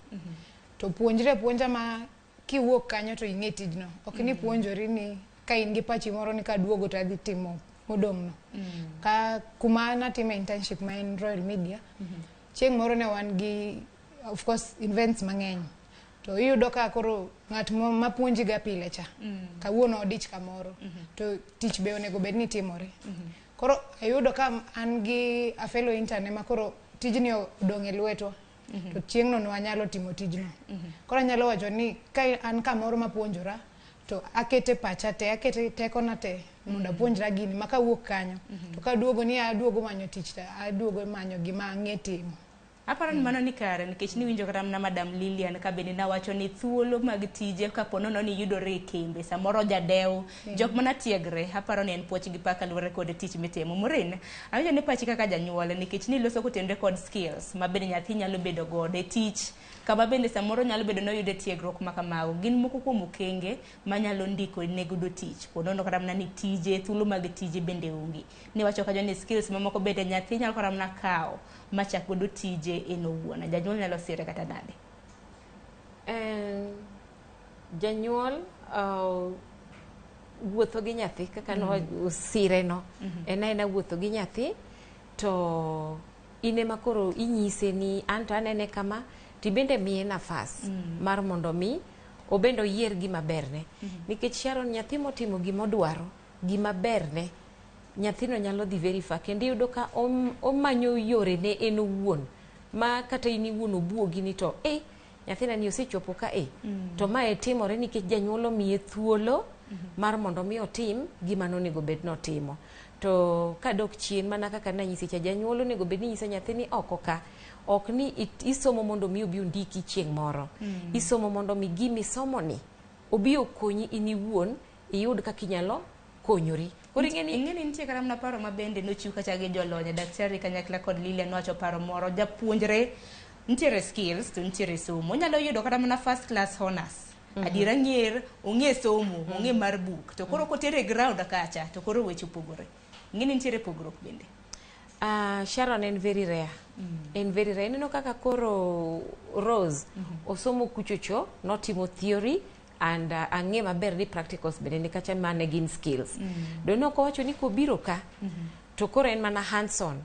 to puonjri apuonja ma kiwuok kanyo to ing'e tijno. Ok ni puonjori ni ka in gi pachi moro ni kaduogo to adhi timo modong' no. Ka kuma natime internship ma en Royal Media, chieng' moro ne wan gi, of course, events mang'eny, to iyudo ka koro ng'at mapuonji ga pile cha, kawuono odich kamoro, to tich be onego bed ni timore. Koro ayudo ka an gi a fellow intern ema koro tijni odong' e lwetwa, to chieng'no ne wanyalo timo tijno. Koro anyalo wacho ni ka an kamoro mapuonjora, to akete pacha te, akete tekona te mondo apuonjra gini, ma kawuok kanyo to kaduogo ni aduogo manyo tich, to aduogo manyo gima ang'e timo. Aparo ni mano ni kare, nikech niwinjo kata mana Madam Lilian ka bende nawacho ni thuolo mag tije kapo nono ni yudore e kembe samoro jadew jok mana tiegre. Aparo ni en puoch gi pak kaluwore kod tich mitimo. Maureen, awinjo ni pachi kaka janyuol, nikech niloso kotenore kod skills ma bende nyathi nyalo bedo godo e tich kama bende samoro nyalo bedo noyude tiegruok ma kamago, gin moko kuom okenge manyalo ndiko ne godo tich po nono kata mana ni tije, thuolo mag tije bende onge. Niwacho kanyo ni skills mamoko bende nyathi nyalo kata mana kawo machak godo tije. ne en owuon. Janyuol nyalo sire kata nade? Janyuol wuotho gi nyathi kaka no sire no. En aena wuotho gi nyathi to in ema koro inyise ni anto anene kama, tibende miye nafas mar mondo mi obende oyier gima berne. Nikech Sharon, nyathi motimo gima odwaro, gima berne, nyathino nyalo dhi very far, kendo iyudo ka omanyo yorene en owuon, ma kata in iwuon obuogi ni to nyathina ni osechopo ka to mae timore nikech janyuol omiye thuolo mar mondo mi otim gima nonego bed notimo. To kadok chien, mana kaka nanyisi cha, janyuol onego bed ni nyiso nyathi ni oko ka ok ni isomo mondo mi obi ondiki chieng' moro. Isomo mondo mi gimisomo ni obi okonyi in iwuon iyud kaka inyalo konyori. Koro ing'e ni Ing'e ni nitie kata mana paro ma bende nochiw kacha gi jolony, daktari kanyakla kod Lilian nowacho paro moro. Japuonjre nitiere skills to nitiere somo, onyalo yudo kata mana first class honors. Adiera ng'er ong'e somo, ong'e mar buk, to koro kotere e ground kacha to koro weche opogore. Ing'e ni nitiere pogruok bende. Sharon, en very rare. En very rare. Ineno kaka koro Rose osomo kuchocho, notimo theory and ang'e maber ni practicals bende ni kacha mane gin skills. Do nok owacho ni kobiro ka to koro en mana hands on,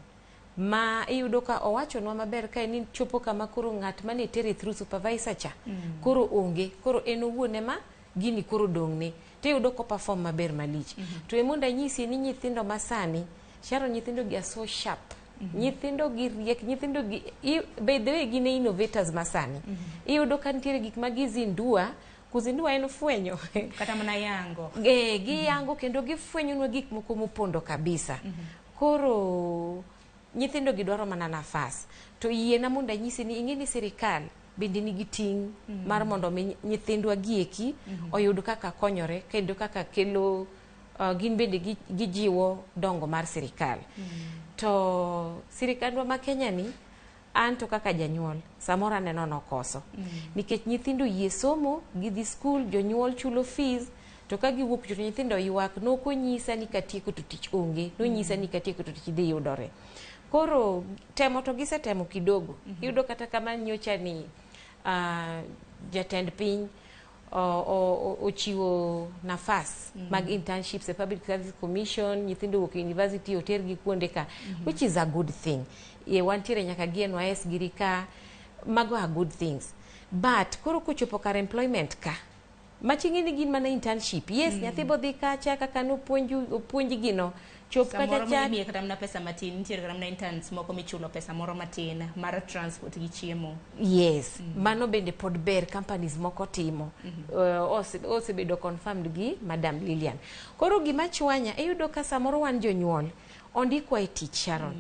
ma iyudo ka owachonwa maber ka en ni chopo kama koro ng'at mane tere through supervisor cha koro onge, koro en owuon ema gini koro dong'ne, tiyudo ko perform maber malich. To emondo anyisi ni nyithindo masani, Sharon, nyithindo gi are so sharp. Nyithindo gi riek, nyithindo gi by the way, gin e innovators masani. Iyudo ka nitiere gik ma gizindua, kuzindua en fwenyo. Kata mana yango. Giyango kendo gifwenyonwa gik moko mopondo kabisa. Koro nyithindo gi dwaro mana nafas. To yiena mondo anyisi ni ing'e ni sirikal bende nigi ting' mar mondo mi nyithindwa gieki oyud kaka konyore kendo kaka kelo gin bende gijiwo dongo mar sirikal. To sirikandwa ma Kenya ni, an to kaka janyuol samoro aneno nokoso nikech nyithindo yie somo, gidhi skul, jonyuol chulo fees, to ka giwuok to nyithindo ywak, nokonyisa ni katieko to tich onge, nonyisa ni katieko to tich dhi yudore. Koro temo to gisetemo kidogo. Iyudo kata kama nyocha ni jatend piny ochiwo nafas mag internships e Public Service Commission, nyithindo wuok e university otergi kuonde ka, which is a good thing. Ye wantiere nyaka gi NYS giri ka, mago are good things, but koro kochopo kar employment ka maching'e ni gin mana internship, yes. Nyathi bodhi kacha kaka nopuonj opuonj gino chop kacha Samoro cha imiye kata mana pesa matin, nitiere kata mana interns moko michulo pesa moro matin mar transport gi chiemo. Yes, mano bende pod ber, companies moko timo. Osebedo confirmed gi Madam Lilian. Koro gima chwanya, iyudo ka samoro wan jonyuol ondikwa e tich, Sharon,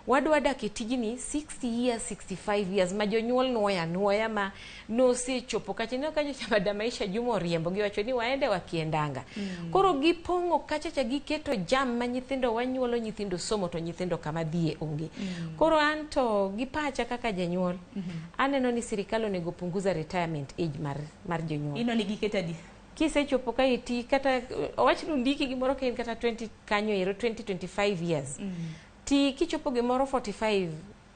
wadwa dak e tijni 60 years, 65 years, ma jonyuol nuoya nuoya ma nosechopo kacha. Ineno ka nyocha Madam Aisha Juma oriembo giwacho ni waende wakiendanga. Koro gipong'o kacha cha, giketo jam ma nyithindo wanyuolo, nyithindo somo to nyithindo kama dhiye onge. Koro an to gi pacha kaka janyuol, aneno ni sirikal onego punguza retirement age mar jonyuol. Ino ni giketo adi? Kisechopo ka iti kata owach ni ondiki gimoro ka in kata 20 kanyo ero, 20 25 years, ti kichopo gimoro 45,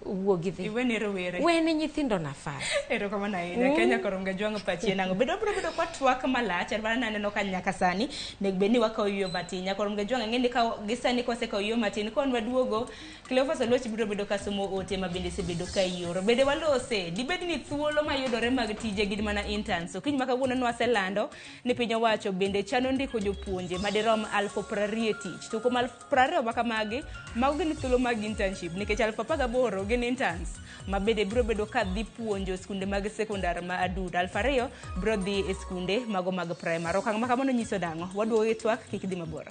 wuogi dhi. Iwene rowere. Wene nyithindo nafas. Erokamano ahinya. Kenya Koronga Jwang' pachi en ang'o? Bedo biro bedo kwa twak malach, en mana naneno ka nyaka sani nego bed ni wakawo yueyo matin. Nyakoronga Jwang' ang'e ni ka gi sani kwasekawo yueyo matin kon waduogo, Cleophas Oluoch biro bedo ka somo ote ma bende osebedo ka ioro. Bende walose, dibed ni thuolo mayudore mag tije gin mana interns. Okinyi ma kawuono nwaselando ni piny owacho bende chano ndiko jopuonje madirom 20,000 e tich. To kuom 20,000 ma kamagi, mago gin thuolo mag internship nikech 18,000 gin interns ma bende biro bedo ka dhi puonjo skunde mag sekondar ma Adundo. 2,000 biro dhi e skunde mago mag primary. Okang' ma kamano nyiso nang'o? Waduogo gi twak, kik idhi mabor.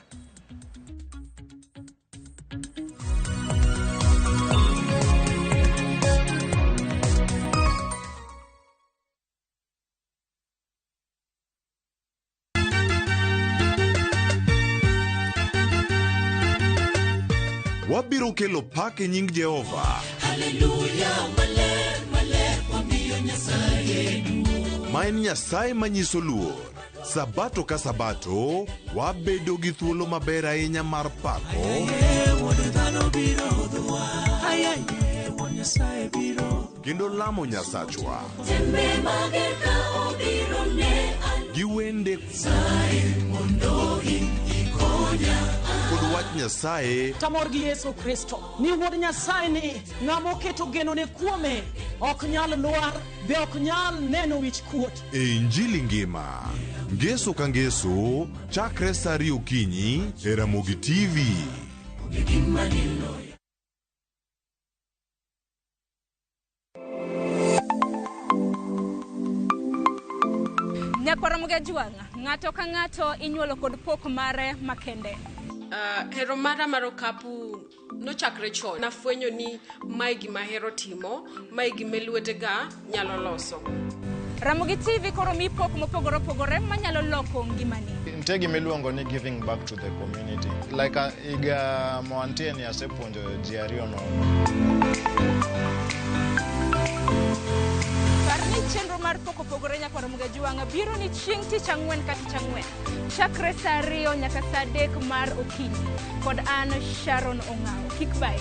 Wabiro kelo pak e nying Jehova. Haleluya, maler, maler, wamiyo Nyasaye duong'. Ma en Nyasaye manyiso luor. Sabato ka sabato, wabedo gi thuolo maber ahinya mar pako Wuod dhano biro hodhowa. Ayaye, Wuod Nyasaye biro. kendo lamo Nyasachwa. Tembe mager ka obiro ne an Gi wende mondo in ikonya. kod wach Nyasaye Tamor gi Yesu Kristo ni wuod Nyasaye ni ng'ama oketo genone kuome ok nyal lwar be ok nyal neno wich kuot. e Injili ngima. Ngeso ka ngeso, chakre sa ariyo okinyi e Ramogi TV. Nyakwara Mugajwang', ng'ato ka ng'ato inyuolo kod pok mare makende. Hero mara mar okapu nochakre chon. Nafwenyo ni mae gima ahero timo, mae gima lwetega nyalo loso. Ramogi TV koro mi pok mopogore opogore manyalo loko ngimani. Nitie gima iluongo ni giving back to the community. Like higa moantie ni asepuonjo ji ariyo nono. Par ni chenro mar pok opogore nyakwara Mugajwang' biro ni chieng' tich ang'wen ka tich ang'wen. Chakre sa 2 nyaka sa 3 mar okinyi. Kod an Sharon Ong'awo. Kik bayi.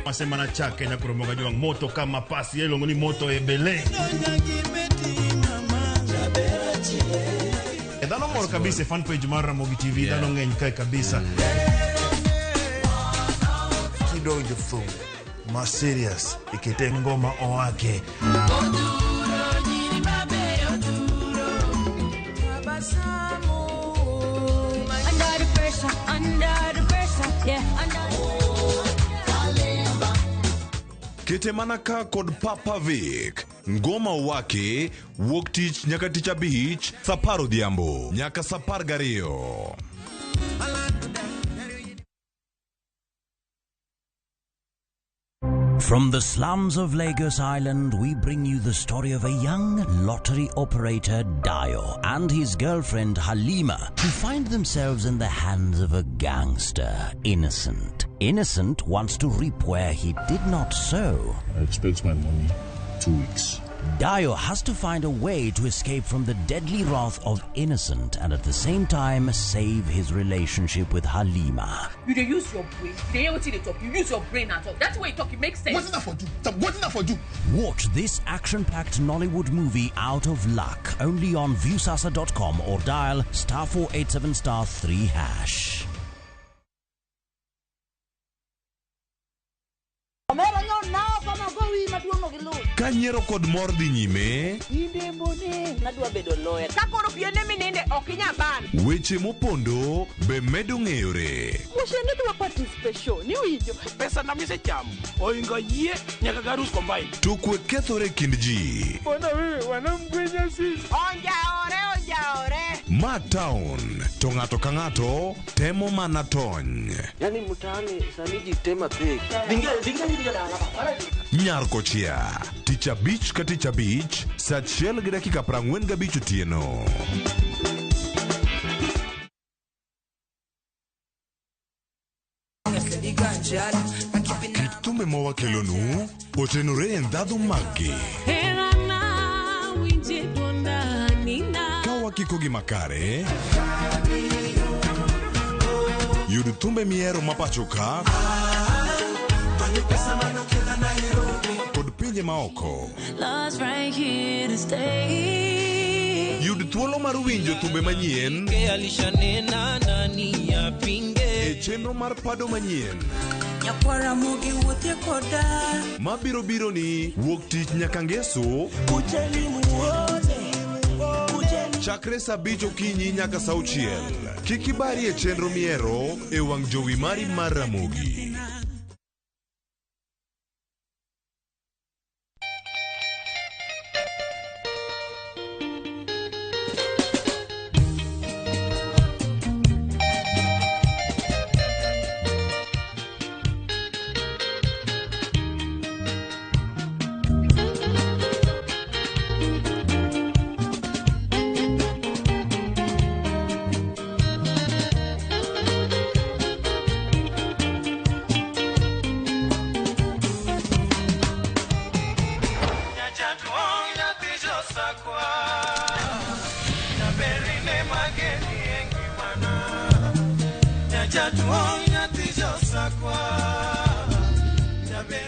Masema na chake nyakoro Mugajwang' moto kama pasi iluongo ni moto ebele. Dhano mor kabisa e fan page mar Ramogi TV, dhano ng'eny kae kabisa. Kidonjo thum ma serious ikete ngoma owake. Under the pressure, under the pressure, yeah, under Kete mana ka kod Papa Vic. Ngoma wake wuok tich nyaka tich abich sa 10 odhiambo nyaka sa 12. From the slums of Lagos Island, we bring you the story of a young lottery operator, Dio, and his girlfriend, Halima, who find themselves in the hands of a gangster, Innocent. Innocent wants to reap where he did not sow. I expect my money 2 weeks. Dio has to find a way to escape from the deadly wrath of Innocent and at the same time save his relationship with Halima. You dey use your brain. You dey hear wetin dey talk. You use your brain at all. That's way you talk. It makes sense. Wetin I for do? Wetin I for do? Watch this action-packed Nollywood movie Out of Luck only on Viusasa.com or dial *487*3#. Omera nyo nao kama gowi maduong' no gi luth. Ka nyiero kod mor dhi nyime, Inde nadwa bedo lawyer. Ka koro piende mininde ok inyal ban. weche mopondo be medo ng'eyore. Mushende dwa participation iwinjo. Pesa na misechamo oingo yie nyaka garus combine. To kwe kethore e kind ji. Mbona wewe wanamgwenya sisi? Onjaore onjaore. Ma town to ng'ato ka ng'ato temo mana tony. Yani mtaani sani ji tema pek. Nyar kochia tich abich ka tich abich sa 1:45 otieno. Kit thumbe mawakelonu otenore e ndhadhu maggi. Ka wakikogi makare, yud thumbe mihero mapacho ka kod pinje maoko. Yud thuolo mar winjo thumbe manyien e chenro mar pado manyien mabiro biro ni wuok tich nyaka ngeso chakre sa 5 okinyi nyaka sa 6. Kik ibari e chenro mihero e wang' jowi mari mar Ramogi.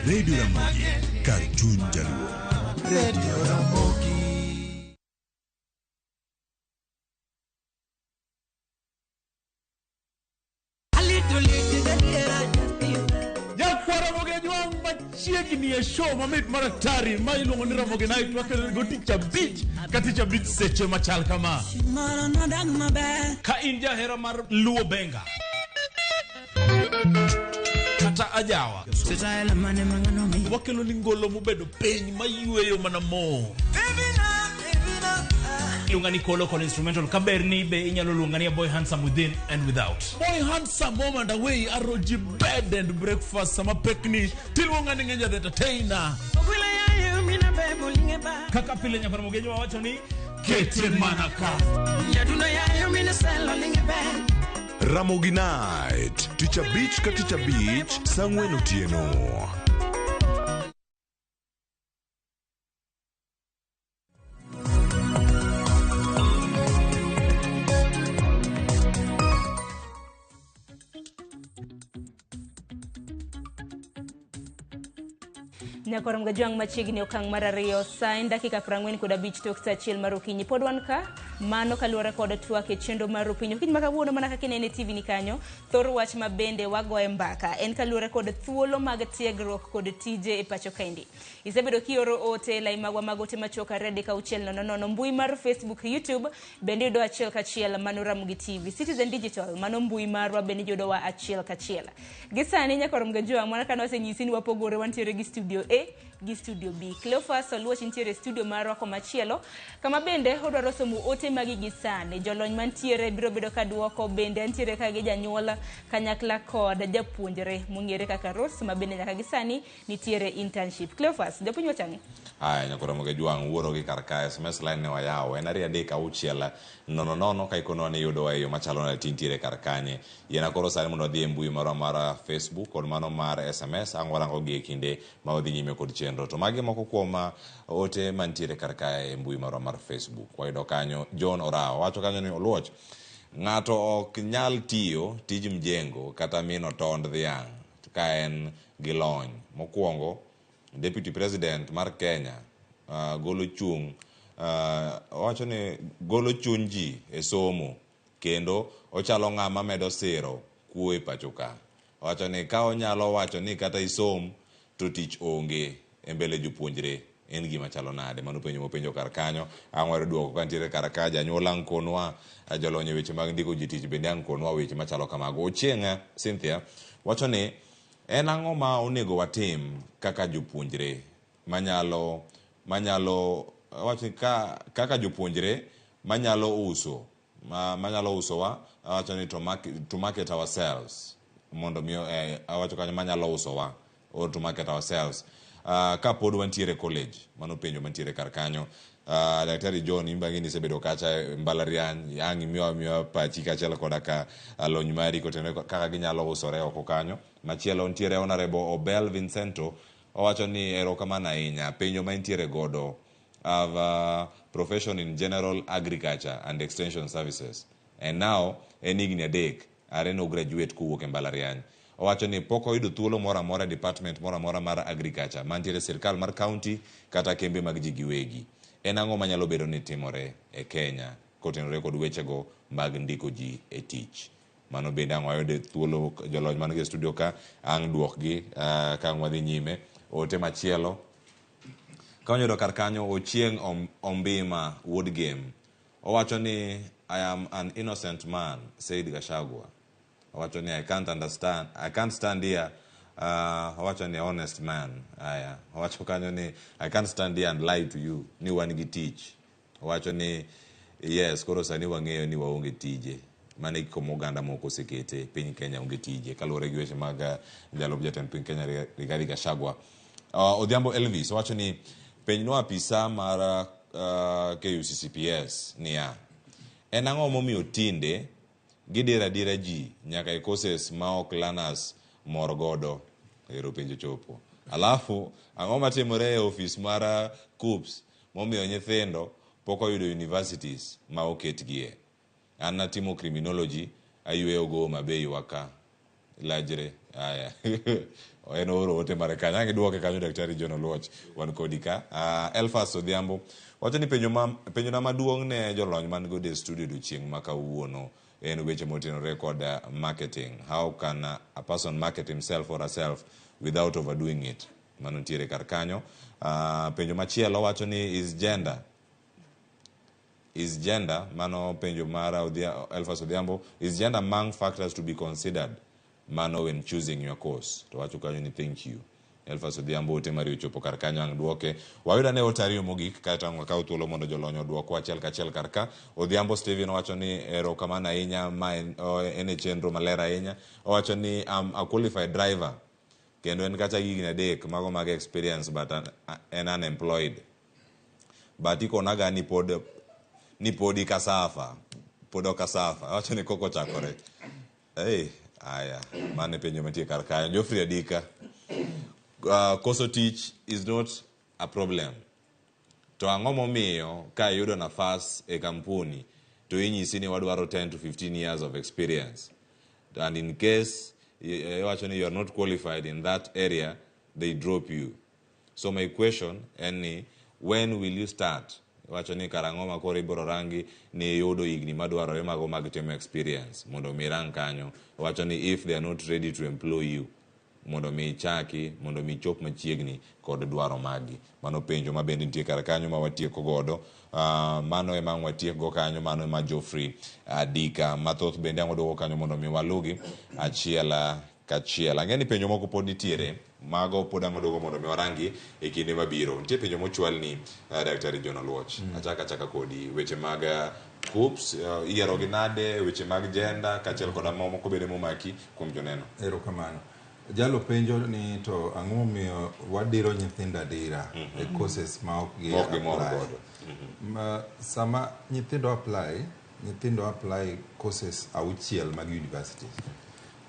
Radio Ramogi, kar chuny Jaluo. Radio Ramogi. Nyakwar Ramogi Ajwang' machiegni e show mamit mar atari ma iluongo ni Ramogi Night wakelo go tich abich ka tich abich seche machal kama. Ka in jahera mar Luo Benga kata ajawa wakelo ni ngolo mobedo piny mayweyo mana mo. Iluonga ni Kolo kod instrumental kaber ni be inyalo luonga ni a boy handsome within and without. Boy handsome home and away aroji bed and breakfast sama pekni tiluonga ni ng'enya the entertainer. Kaka pile nyakwar Ramogi Ajwang' wacho ni kete mana ka. Ramogi Night, tich abich ka tich abich, saa ang'wen otieno. Nyakwar Ramogi Ajwang' machiegni okang' mar ariyo sa en dakika 45 tok sa achiel mar okinyi pod wan ka mano kaluwore kod twak e chenro mar Rupiny. Okinyi ma kawuono mana kaka inene e TV ni kanyo thor wach ma bende wagoye mbaka en kaluwore kod thuolo mag tiegruok kod tije e pacho kaendi. Isebedo kioro ote e lai magwa mag ote machuok 2 3 6 0 0 mbui mar Facebook, YouTube bende yudo achiel kachiel mano Ramogi TV. Citizen Digital mano mbui marwa bende yudowa achiel kachiel. Gi sani nyakwar Ramogi Ajwang' mana kane wasenyisi ni wapogore wantiere gi studio A gi studio B. Cleophas Oluoch nitiere e studio marwa komachielo kama bende odwaro somo ote magi gi sani. Jolony mantiere biro bedo ka duoko bende antiere ka gi janyuol kanyakla kod japuonjre mong'ere kaka Rose ma bende nyaka gi sani nitiere internship. Cleophas, japuonj wachang'e? Aya, nyakwar Ramogi Ajwang' wuoro gi kar ka SMS line ne wayawo en 2 3 6 0 0 ka ikonowa ni iyudowa e yo machalo nade tintiere kar kanye. Yiena koro sani mondo wadhi e mbui marwa mar Facebook kod mano mar SMS ang' warango gi e kinde ma wadhi nyime kod chenro. To magi moko kuom ote mantiere kar kae e mbui marwa mar Facebook. Wayudo kanyo John Orawo wacho kanyo ni Oluoch ng'ato ok nyal tiyo tij mjengo kata mino tond dhiang' ka en gi lony. Mokwongo Deputy President mar Kenya golo chung' owacho ni golo chuny ji e somo kendo ochalo ng'ama medo siro kuo e pacho ka. Owacho ni ka onyalo wacho ni kata isom to tich onge e mbele jopuonjre en gima chalo nade? Mano penjo mopenjo kar kanyo. Ang' wayudo duoko ka nitiere kar ka janyuol ang' konwa jolony e weche mag ndiko ji tich bende ang' konwa weche machalo kamago. Ochieng' Cynthia wacho ni en ang'o ma onego watim kaka jopuonjre manyalo wacho ni kaka jopuonjre manyalo uso manyalo usowa awacho ni to market ourselves mondo mi awacho kanyo manyalo usowa or to market ourselves ka pod wantiere college. Mano penjo mantiere kar kanyo. Daktari John imbangi ni isebedo kacha mbalariany ang' imiyo pachi kaachiel koda ka lony mari kotenore kaka ginyalo usore oko kanyo. Machielo nitiere Honorable Obel Vincento owacho ni erokamano ahinya penjo ma intiere godo have a profession in general agriculture and extension services and now en higni 3 are no graduate kowuok e mbalariany. Owacho ni pok oyudo thuolo moro amora e department moro amora mar agriculture mantiere e sirkal mar county kata kembe mag ji giwegi. En ang'o manyalo bedo ni timore e Kenya kotenore kod wechego mag ndiko ji e tich? Mano bende ang' wayude thuolo jolony man e studio ka ang' duokgi ka ang' wadhi nyime. Ote machielo ka wanyudo kar kanyo Ochieng' Ombima wuod Gem owacho ni I am an innocent man, said Gachagua. Owacho ni I can't understand, I can't stand here. Owacho ni honest man. Aya, owacho kanyo ni I can't stand here and lie to you ni wan gi tich. Owacho ni yes, koro sani wang'eyo ni waonge tije. Mano e gik oganda moko osekete piny Kenya onge tije kaluwore gi weche mag jalup jatend piny Kenya Rigathi Gachagua. Odhiambo Elvis owacho ni penjnwa apisa mar KUCCPS niya en ang'o momiyo tinde gidiro adira ji nyaka e courses ma ok learners mor godo? Ero penjo chopo. Alafu ang'o matimore e ofis mar KUCCPS momiyo nyithindo pok oyudo universities ma oketgie? An natimo criminology ayweyo go Homa Bay wa ka. Lajre. Aya. En ooro ote mare kanyo. Ang' iduoke kanyo Daktari John Oluoch. Wan kodi ka. Elfas Odhiambo wacho ni penjo ma penjona maduong' ne jolony man godo e studio odiochieng' ma kawuono en weche motenore kod marketing. How can a person market himself or herself without overdoing it? Mano nitiere kar kanyo. Penjo machielo wacho ni is gender mano penjo mar Elfas Odhiambo, is gender among factors to be considered mano when choosing your course? To wacho kanyo ni thank you. Elfas Odhiambo, ote mari ochopo kar kanyo, ang' duoke. Wayudo ane ote ariyo mogik kaeto ang' wakaw thuolo mondo jolony oduokwa achiel kachiel kar ka. Odhiambo Steven owacho ni erokamano ahinya, ma en e chenro maler ahinya. Owacho ni I'm a qualified driver kendo en kacha gi higni 3 mago mag experience, but en unemployed. But ikonaga ni pod ni podi kasafa, pod ok asafa. Owacho ni koko ochakore. Hey, aya, mano e penjo mantie kar kanyo. Geoffrey Adika, koso tich is not a problem. To ang'o momiyo ka iyudo nafas e kampuni to inyisi ni wadwaro 10 to 15 years of experience, and in case iwacho ni you are not qualified in that area, they drop you. So my question en ni when will you start? Iwacho ni karang'o ma koro ibiro rangi ni iyudo higni madwarore mago mag timo experience mondo mi irang kanyo. Iwacho ni if they are not ready to employ you, mondo mi ichaki, mondo mi ichop machiegni kod dwaro magi. Mano penjo ma bende nitie kar kanyo ma watieko godo. Mano ema ang' watiek go kanyo, mano ema Geoffrey Adika. Mathoth bende ang' waduogo kanyo mondo mi walugi achiel kachiel. Ang'e ni penjo moko pod nitiere, mago pod ang' waduogo mondo mi warangi e kinde mabiro. Nitie penjo mochwal ni Daktari John Oluoch. Achaka kodi weche mag KUCCPS, iyiero gi nade, weche mag gender, kaachiel koda mamoko bende momaki kuom joneno. Erokamano. Jalo penjo ni to ang'o momiyo wadiro nyithindo adira e courses ma ok gi Ok gimor apply. godo. Sama nyithindo apply courses 6 mag universities.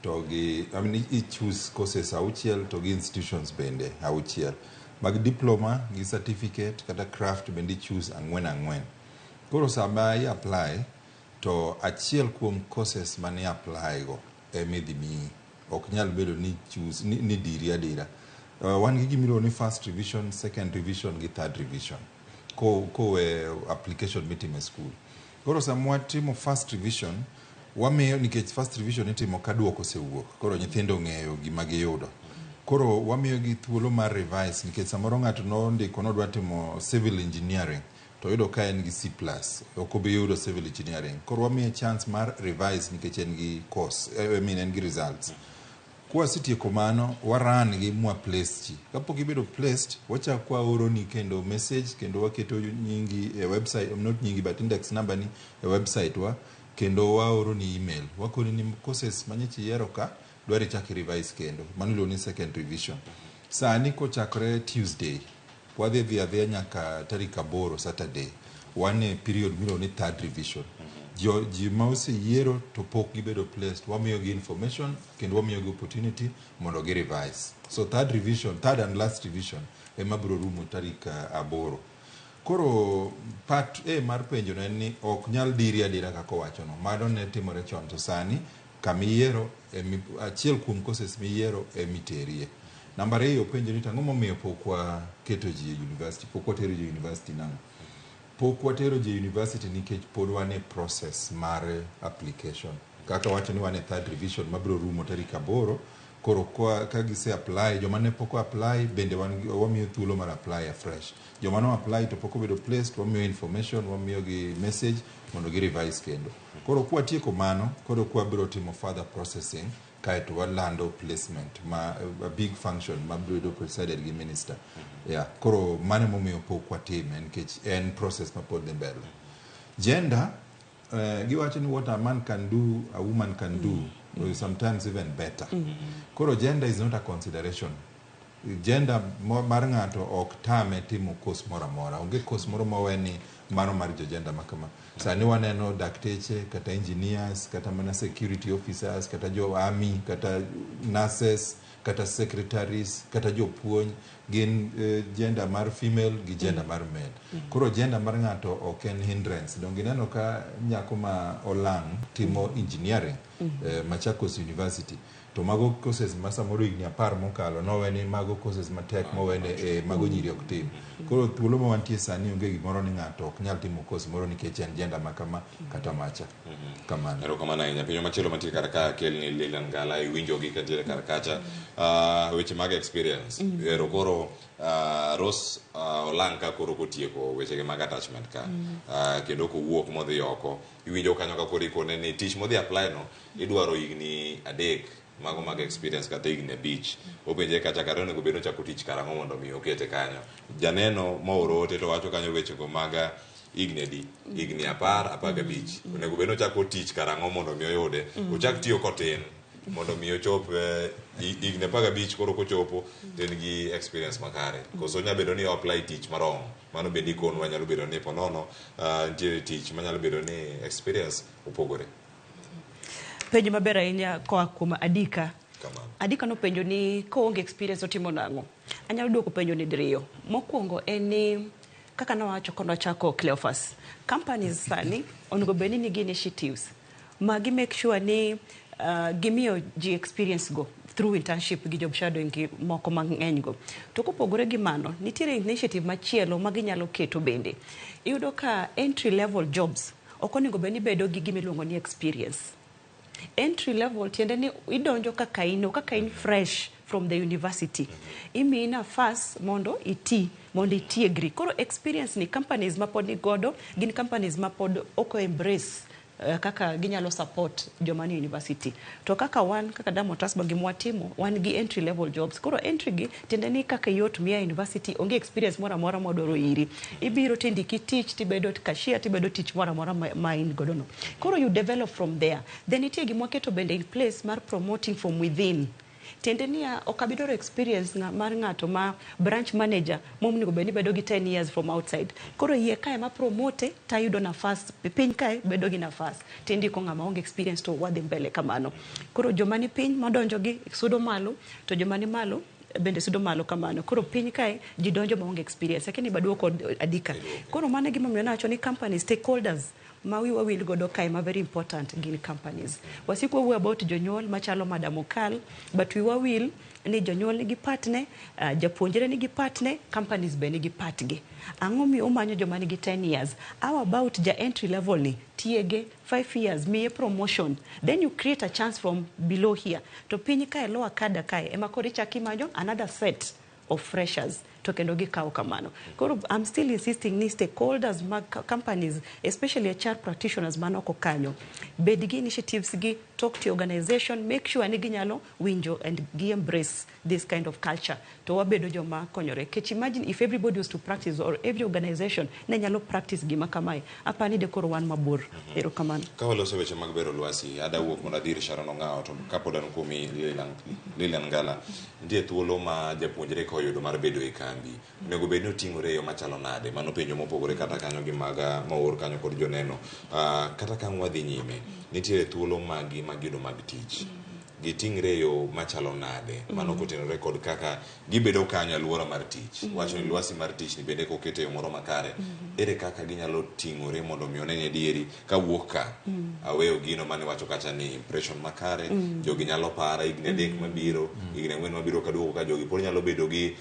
To gi, I mean, i choose courses 6 to gi institutions bende 6. Mag diploma gi certificate kata craft bende i choose 4 4. Koro sama i apply to achiel kuom courses mane apply go ema idhi miyi. Ok nyal bedo ni choose ni diri adira. Wan gi gimiluongo ni first revision, second revision gi third revision. Kowe application mitimo e school. Koro sama watimo first revision, wamiyo nikech first revision itimo ka duoko osewuok. Koro nyithindo ong'eyo gima giyudo. Koro wamiyo gi thuolo mar revise nikech samoro ng'ato nondiko nodwa timo civil engineering to oyudo ka en gi C+, ok obi yudo civil engineering. Koro wamiye chance mar revise nikech en gi course, I mean en gi results. Kwasetieko mano, waran gi mwa place ji. Kapok ibedo placed, wachak waoroni kendo message kendo waketo nyingi e website, not nyingi but index number ni e website wa, kendo waoroni email. Wakoni ni courses manyocha iyiero ka, dwaro ichak i revise kendo. Mano iluongo ni second revision. Sani kochakore Tuesday, wadhi dhi adhiya nyaka tarik 8 Saturday. Wan e period miluongo ni third revision. Ji ma oseyiero to pok gibedo placed, wamiyo gi information kendo wamiyo gi opportunity mondo gi revise. So third revision, third and last revision ema biro rumo tarik 8. Koro part A mar penjo no en ni ok nyal diri adira kaka owachono. Mano ne timore chon to sani kamiyiero achiel kuom courses miyiero emiterie. Namba 2 openjo ni to ang'o momiyo pok waketo ji e university, pok watero ji e university nang'o? Pok watero ji e university nikech pod wan e process mar application. Kaka wacho ni wan e third revision mabiro rumo tarik 8. Koro ka gise apply, joma ne pok apply bende wamiyo thuolo mar apply afresh. Joma no apply to pok obedo placed, wamiyo information, wamiyo gi message mondo gi revise kendo. Koro kwatieko mano, koro kwabiro timo further processing kaeto walando placement ma a big function ma biro bedo presided gi minister. Yeah, koro mano emomiyo pok watime nikech en process ma pod dhi mbele. Gender, giwacho ni what a man can do, a woman can do, sometimes even better. Koro gender is not a consideration. Gender mar ng'ato ok tame timo course moro amora. Onge course moro mawe ni mano mar jo gender ma kama. Sani waneno dakteche, kata engineers, kata mana security officers, kata jo army, kata nurses, kata secretaries, kata jopuonj gin gender mar female gi gender mar male. Koro gender mar ng'ato ok en hindrance. Donge ineno ka nyako ma olang' timo engineering Machakos University. To mago courses ma samoro higni 10 mokalo nowe ni mago courses matek mowene e mago nyiri ok tim. Koro thuolo ma wantie sani onge gimoro ni ng'ato ok nyal timo course moro nikech en gender ma kama kata macha. Kamano. Erokamano ahinya. Penjo machielo mantie kar ka kelni Lilian Ngala iwinjogi kantiere kar kacha. Weche mag experience. Ero koro Rose olang' ka koro kotieko wechege mag attachment ka. Kendo kowuok modhi oko. Iwinjo kanyo ka koro ikone ni tich modhi apply no idwaro higni 3 mago mag experience kata higni 5. Openje kacha kare onego bed ni ochako tich karang'o mondo mi okete kanyo. Janeno mooro ote to wacho kanyo wechego mag higni adi? Higni 10, 15. Onego bed ni ochako tich karang'o mondo mi oyude. Ochak tiyo kotin mondo mi ochop higni 15 koro kochopo to en gi experience makare. Koso nyalo bedo ni o apply tich marom. Mano bende ikonwa nyalo bedo ni ponono nitiere tich manyalo bedo ni experience opogore. Penjo maber ahinya koa kuom Adika. Adika nopenjo ni koonge experience otimo nang'o? Anyalo duoko penjo ni diriyo. Mokwongo en ni kaka nawacho konochako Cleophas, companies sani onego bed ni nigi initiatives ma gi make sure ni gimiyo ji experience go through internship gi job shadowing gi moko mang'eny go. To kopogore gi mano, nitiere initiative machielo ma ginyalo keto bende. Iyudo ka entry level jobs ok onego bed ni bedo gi gima iluongo ni experience. Entry level tiende ni idonjo kaka in, kaka in fresh from the university. Imiyi nafas mondo iti, mondo itiegri. Koro experience ni companies ma pod nigodo gin companies ma pod ok embrace kaka ginyalo support joma ni university. To kaka wan, kaka Diamond Trust Bank gima watimo, wan gi entry level jobs. Koro entry gi tiende ni kaka yot miya university, onge experience moro amora mwadwaro iri. Ibiro tindiki tich, tibedo cashier, tibedo tich moro amora ma in godo no. Koro you develop from there. Then nitie gima waketo bende in place mar promoting from within. Tiende niya, ok abi dwaro experience mar ng'ato ma branch manager monego bed ni bedo gi 10 years from outside. Koro yie kae ma promote tayudo nafas, piny kae bedo gi nafas. Tindiko ng'ama onge experience to wadhi mbele kamano. Koro joma ni piny madonjo gi sudo malo, to joma ni malo bende sudo malo kamano. Koro piny kae ji donjo maonge experience. Lakini baduoko Adika. Koro mano e gimomiyo nawacho ni company stakeholders ma wiwa wil godo kae ma very important gin companies. Wasiko wawuoyo about jonyuol machalo Madam Okal, but wiwa wil ni jonyuol nigi part ne, japuonjre nigi part ne, companies be nigi part gi. Ang'o miyo umanyo joma nigi 10 years? How about ja entry level ni tiege 5 years, miye promotion, then you create a chance from below here. To piny kae lower cadre kae ema koro ichako imanyo another set of freshers to kendo gikawo kamano. Koro I'm still insisting ni stakeholders mag companies, especially HR practitioners man oko kanyo, bed gi initiatives gi, talk to your organization, make sure ni ginyalo winjo and gi embrace this kind of culture. To wabedo joma konyore. Kech imagine if everybody was to practice or every organization ne nyalo practice gima kamae, apani de koro wan mabor. Erokamano. Ka waloso weche mag bero lwasi, ada wuok mondo adhi ir Sharon Ong'awo, to kapod an kuomi Lilian Ngala, nitie thuolo ma japuonjre ka oyudo mar bedo e kambi, onego bed ni oting'ore e yo machalo nade? Mano penjo mopogore kata kanyo gi maga moor kanyo kod joneno. Kata ka wadhi nyime, nitiere thuolo magi mag yudo mag tich. Giting're e yo machalo nade? Mano kotenore kod kaka gibedo kanyo alwora mar tich. Wacho ni lwasi mar tich ni bende kokete e yo moro makare, ere kaka ginyalo ting'ore mondo mi one ni adieri kawuok ka aweyo gino mane wacho kacha ni impression makare, jogi nyalo para higni 3 mabiro, higni 4 mabiro kaduogo ka jogi pod nyalo bedo gi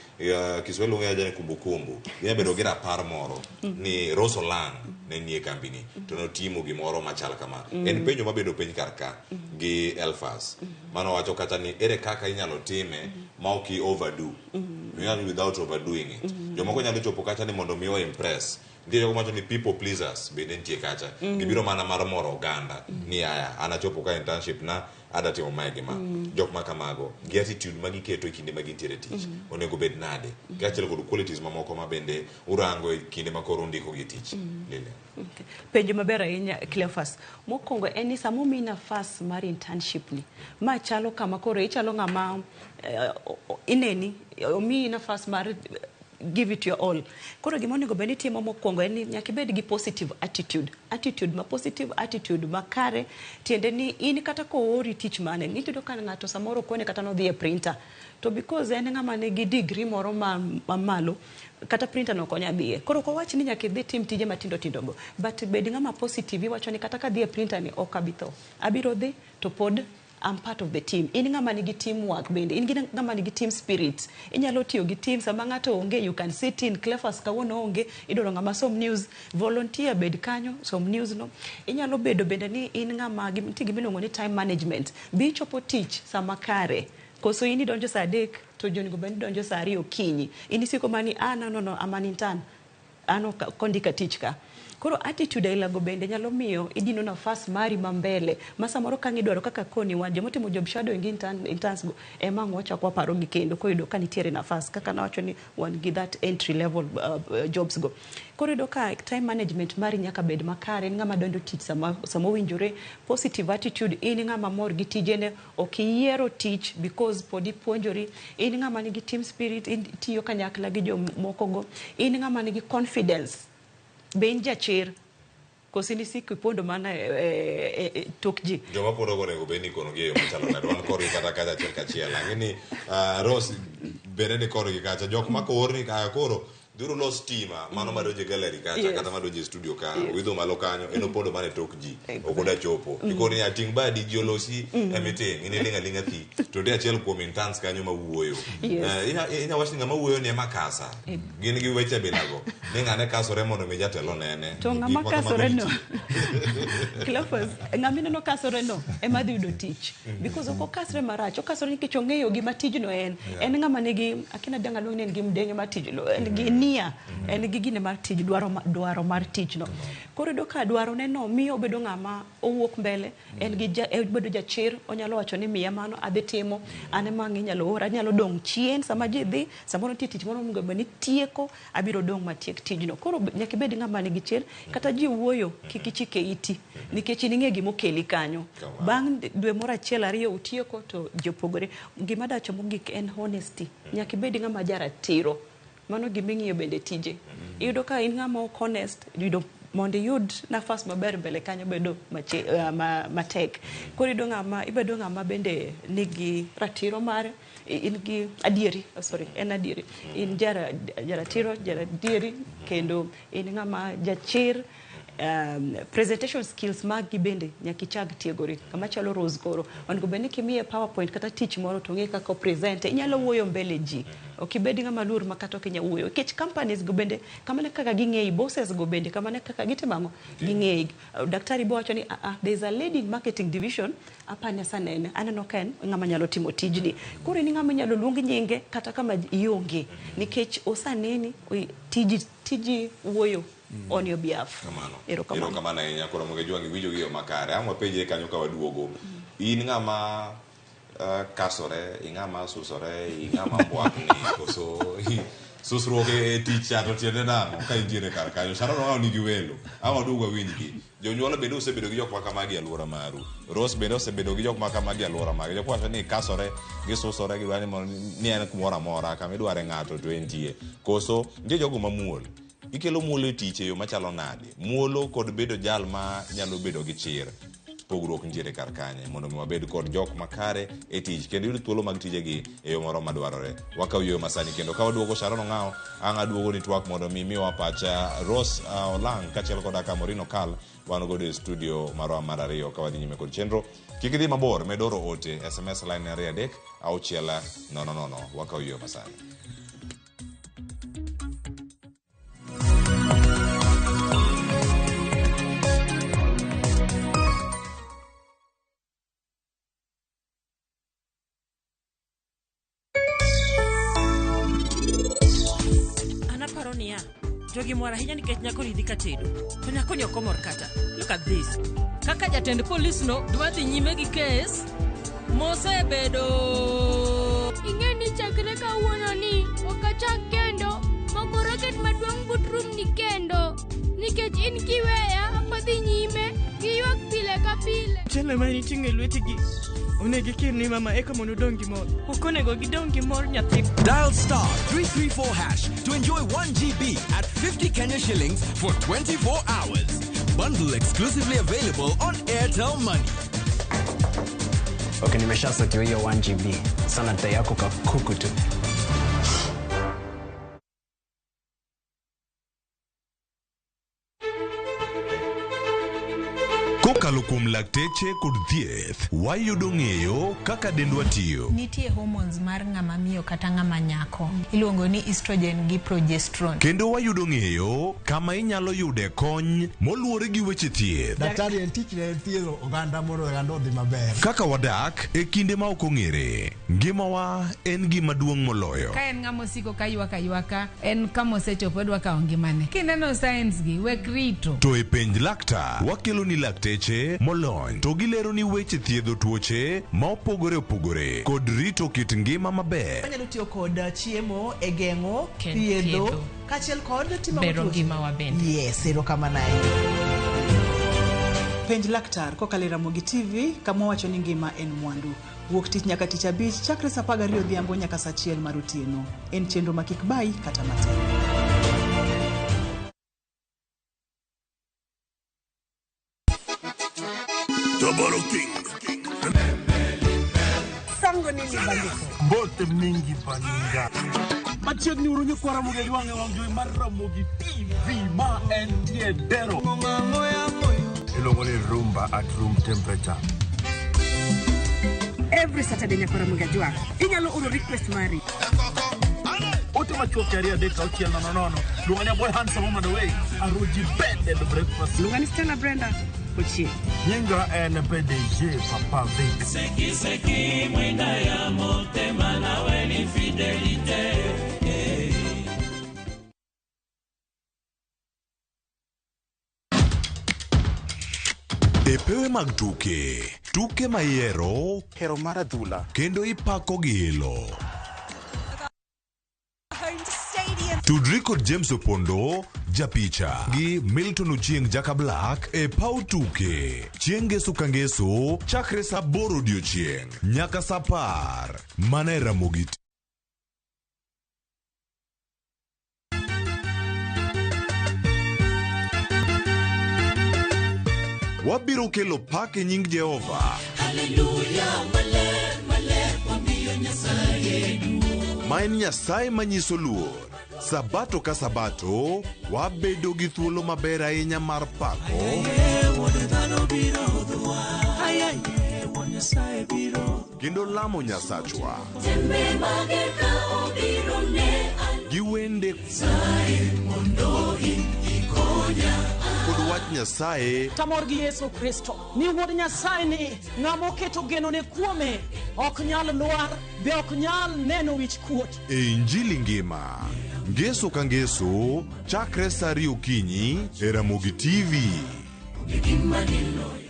Kiswahili luonge aja ni kumbukumbu. Ginyalo bedo gi rapar moro ni Rose Olang' ne nie kambi ni to notimo gimoro machal kama. En penjo mabedo penj kar ka gi Elfas. Mano wacho kata ni ere kaka inyalo time ma ok i overdo. Inyalo without overdoing it. Jomoko nyalo chopo kacha ni mondo mi o impress. Nitie jogo mawacho ni people pleasers bende nitie kacha. Gibiro mana mar moro oganda ni aya an achopo ka internship na ada timo mae gi ma. Jok ma kamago gi attitude ma giketo e kinde ma gintiere tich onego bed nade? Kaachiel kod qualities mamoko ma bende urango e kinde ma koro undiko gi tich. Lilian. Okay. Penjo maber ahinya Cleophas. Mokwongo en ni sama omiyi nafas mar internship ni, ma chalo kama koro ichalo ng'ama ineni, omiyi nafas mar give it your all. Koro gima onego bed ni itimo mokwongo en ni nyaka ibed gi positive attitude. Attitude ma positive, attitude makare, tiende ni in kata koori tich mane, iyudo ka ng'ato samoro kone kata nodhi e printer. To because en ng'ama nigi degree moro ma malo, kata printer no ok onyal dhiye. Koro ok owach ni nyaka idhi tim tije matindo tindo go. But bed ng'ama positive, iwacho ni kata kadhi e printer ni ok abi tho. Abiro dhi to pod I'm part of the team. In ng'ama nigi teamwork bende, in gi ng'ama nigi team spirit. Inyalo tiyo gi team sama ng'ato onge, you can sit in. Cleophas kawuono onge, idwaro ng'ama som news, volunteer bed kanyo, som news no. Inyalo bedo bende ni in ng'ama nitie gima iluongo ni time management. Be ichopo tich sama kare. Koso in idonjo saa 3 to ji onego bed ni donjo saa 2 okinyi. In isiko mani, ah, no, no, no, I'm an intern. An ok kondika tich ka. Koro attitude ailago bende nyalo miyo idino nafas mari ma mbele ma samoro ka idwaro kaka koni wan jomotimo job shadowing gi interns go ema ang' wachako waparo gi kendo koyudo ka nitiere nafas kaka nawacho ni wan gi that entry level jobs go. Koro iyudo ka time management mari nyaka bed makare, in ng'ama donjo tich sama owinjore, positive attitude, in ng'ama mor gi tijene, ok iyiero tich because pod ipuonjori, in ng'ama nigi team spirit, in tiyo kanyakla gi jomoko go, in ng'ama nigi confidence. Be in jachir koso in isiko ipondo mana e tok ji? Joma pondo go onego bed ni ikonogi e yo machalo nade? Wan korgi kata kacha achiel kachiel. Ang'e ni Rose bende ni korgi kacha. Jok ma koor ni kaya koro dhiuru los stima mano madonjo e gallery kacha kata madonjo e studio ka oidho malo kanyo en opondo mana e tok ji ok oda chopo. Ikoni ni ting' badi ji olosi e meeting in iling' aling'a thi to nitie achiel kuom interns kanyo mawuoyo. Inya wach ni ng'ama wuoyo ni ema kasa. Gin gi weche bilago ni ng'ane kasore mondo mi jatelo nene. To ng'ama kasore no Cleophas, ng'ama ineno kasore no ema dhi yudo tich. Because ok okasre marach, okasore nikech ong'eyo gima tijno en. En ng'ama nigi, akina dang' aluong ni en gi mdenyo mar tij, en gi nia, en gi gine mar tij, dwaro mar tijno. Koro iyudo ka dwaro ne no miyo obedo ng'ama owuok mbele, en gi obedo jachir, onyalo wacho ni miya mano adhi timo, an ema ang' inyalo ora, anyalo dong' chien sama ji dhi, samoro nitie tich moro monego bed ni tieko, abiro dong' matiek tijno. Koro nyaka ibed ng'ama nigi chir, kata ji wuoyo kik ichike iti, nikech in ing'e gima okeli kanyo. Bang' dwe moro achiel ariyo utieko to ji opogore. Gima dawacho mogik en honesty. Nyaka ibed ng'ama jaratiro. Mano gima ing'iyo bende tije. Iyudo ka in ng'ama ok honest, yudo mondo iyud nafas maber mbele kanyo bedo matek. Koro iyudo ng'ama, ibedo ng'ama bende nigi ratiro mare, in gi adieri, oh, sorry, en adieri. In jaratiro, jaradieri, kendo in ng'ama jachir. Presentation skills magi bende nyaka ichak tiegori. Kama chalo Rose koro, onego bed ni kimiye PowerPoint kata tich moro to ong'e kaka o present. Inyalo wuoyo mbele ji. Ok ibed ng'ama luor ma kata ok inyal wuoyo. Nikech companies go bende, kamano kaka ging'eyi, bosses go bende, kamano kaka gitimo ang'o? Ging'eyi. Daktari bo wacho ni, there is a lady in marketing division, apani asanene, aneno ka en ng'ama nyalo timo tijni. Koro in ng'ama inyalo luong nyinge kata kama ionge. Nikech osaneni, tiji wuoyo on your behalf. Kamano. Erokamano. Erokamano ahinya. Koro mondo ijwang' iwinjo gi yo makare. Ang' wapenjre kanyo ka waduogo. In ng'ama kasore, ing'ama susore, ing'ama mbwakni, koso susruok e tich cha to tiende nang'o ka intiere kar kanyo. Sharon Ong'awo nigi welo. Ang' waduog wawinjgi. Jonyuol bende osebedo gi jok ma kamagi e alwora maru. Rose bende osebedo gi jok ma kamagi e alwora mage. Jok wacho ni kasore, gisusore, gidwaro ni mondo ni en kumoro amora, kama idware ng'ato to entie. Koso nitie jogo mamuol. Ikelo muolo e tich e yo machalo nade? Muolo kod bedo jal ma nyalo bedo gi chir. Pogruok nitiere kar kanye mondo mi wabed kod jok makare e tich kendo yud thuolo mag tijegi e yo moro madwarore. Wakaw yo masani kendo ka waduogo Sharon Ong'awo, ang' aduogo ni twak mondo mi miwa pacha Rose Olang' kaachiel koda ka Maureen Okal wan godo e studio marwa mar ariyo ka wadhi nyime kod chenro. Kik idhi mabor, med oro ote SMS line 2 3 6 0 0. Wakaw yo masani. Jogi mor ahinya nikech nyako ni dhi ka tedo. To nyako ni ok omor kata. Look at this. Kaka jatend polis no dwa dhi nyime gi kes mosebedo. Ing'e ni chakre kawuono ni ok achak kendo mako raket maduong' but room ni kendo. Nikech in kiweya ok adhi nyime gi ywak pile ka pile. Mchele ma niting'o e lwetigi onego ikir ni mama eka mondo odong' gi mor. Ok onego gidong' gi mor nyathi. Dial star 334 hash to enjoy 1 GB at 50 Kenya shillings for 24 hours. Bundle exclusively available on Airtel Money. Okay, nimeshasotiwa hiyo 1 GB. Sana dai yako ka kuku tu. Kokalo kuom lakteche kod thieth, wayudo ng'eyo kaka dendwa tiyo. Nitie hormones mar ng'ama miyo kata ng'ama nyako. Iluongo ni estrogen gi progesterone. Kendo wayudo ng'eyo kama inyalo yude kony moluwore gi weche thieth. Daktari en tich ne en thiedho oganda mondo oganda odhi maber. Kaka wadak e kinde ma ok ong'ere, ngimawa en gima duong' moloyo. Ka en ng'ama osiko ka ywak aywaka, en kama osechopo odwa kawo ngimane. Kineno signs gi, wek rito. To e penj laktar, wakelo ni lakteche molony to gilero ni weche thiedho tuoche ma opogore opogore kod rito kit ngima maber. Wanyalo tiyo kod chiemo e geng'o, thiedho, thiedho. kaachiel kod timo Bero tuoche. ngimawa bende. Yes, erokamano ahinya. Penj laktar kokalo e Ramogi TV kama wacho ni ngima en mwandu. Wuok tich nyaka tich abich chakre saa 12 odhiambo nyaka saa 1 mar otieno. En chenro ma kik bayi kata matin. Double King. Sango nini bandiko? Mbote mingi baninga. Machiegni uru nyikwa Ramogi Ajwang' e wang' jowi mar Ramogi TV ma entie dero. Iluongo ni rumba at room temperature. Every Saturday nyaka Ramogi Ajwang'. Inyalo oro request mari. Ote machuok 2 3 6 0 0. Luonga ni boy handsome on the way. Aruji bed and breakfast. Luonga ni Stella Brenda Ochieng. Nyinga en PDG Papa Vic. Seki mwinda ya motema nawe ni fidelite. E pewe mag tuke, tuke ma ihero, hero mar adhula, kendo ipako gi ilo. Tudri kod James Opondo, japicha, gi Milton Ochieng Jaka Black e paw tuke. Chieng' ngeso ka ngeso, chakre saa 8 odiochieng' nyaka saa 10. Mana e Ramogi Wabiro kelo pak e nying Jehova. Haleluya, maler, maler, wamiyo Nyasaye duong'. Ma en Nyasaye manyiso luor. Sabato ka sabato, wabedo gi thuolo maber ahinya mar pako, Wuod dhano biro hudhwa. Ayaye, Wuod Nyasaye biro. kendo lamo Nyasachwa Tembe mager ka obiro ne gi wende Nyasaye mondo in ikonya. kod wach Nyasaye Tamor gi Yesu Kristo ni wuod Nyasaye ni ng'ama oketo genone kuome ok nyal lwar be ok nyal neno wich kuot. e Injili ngima. Ngeso ka ngeso, chakre saa 2 okinyi e Ramogi TV. Gima niloyo.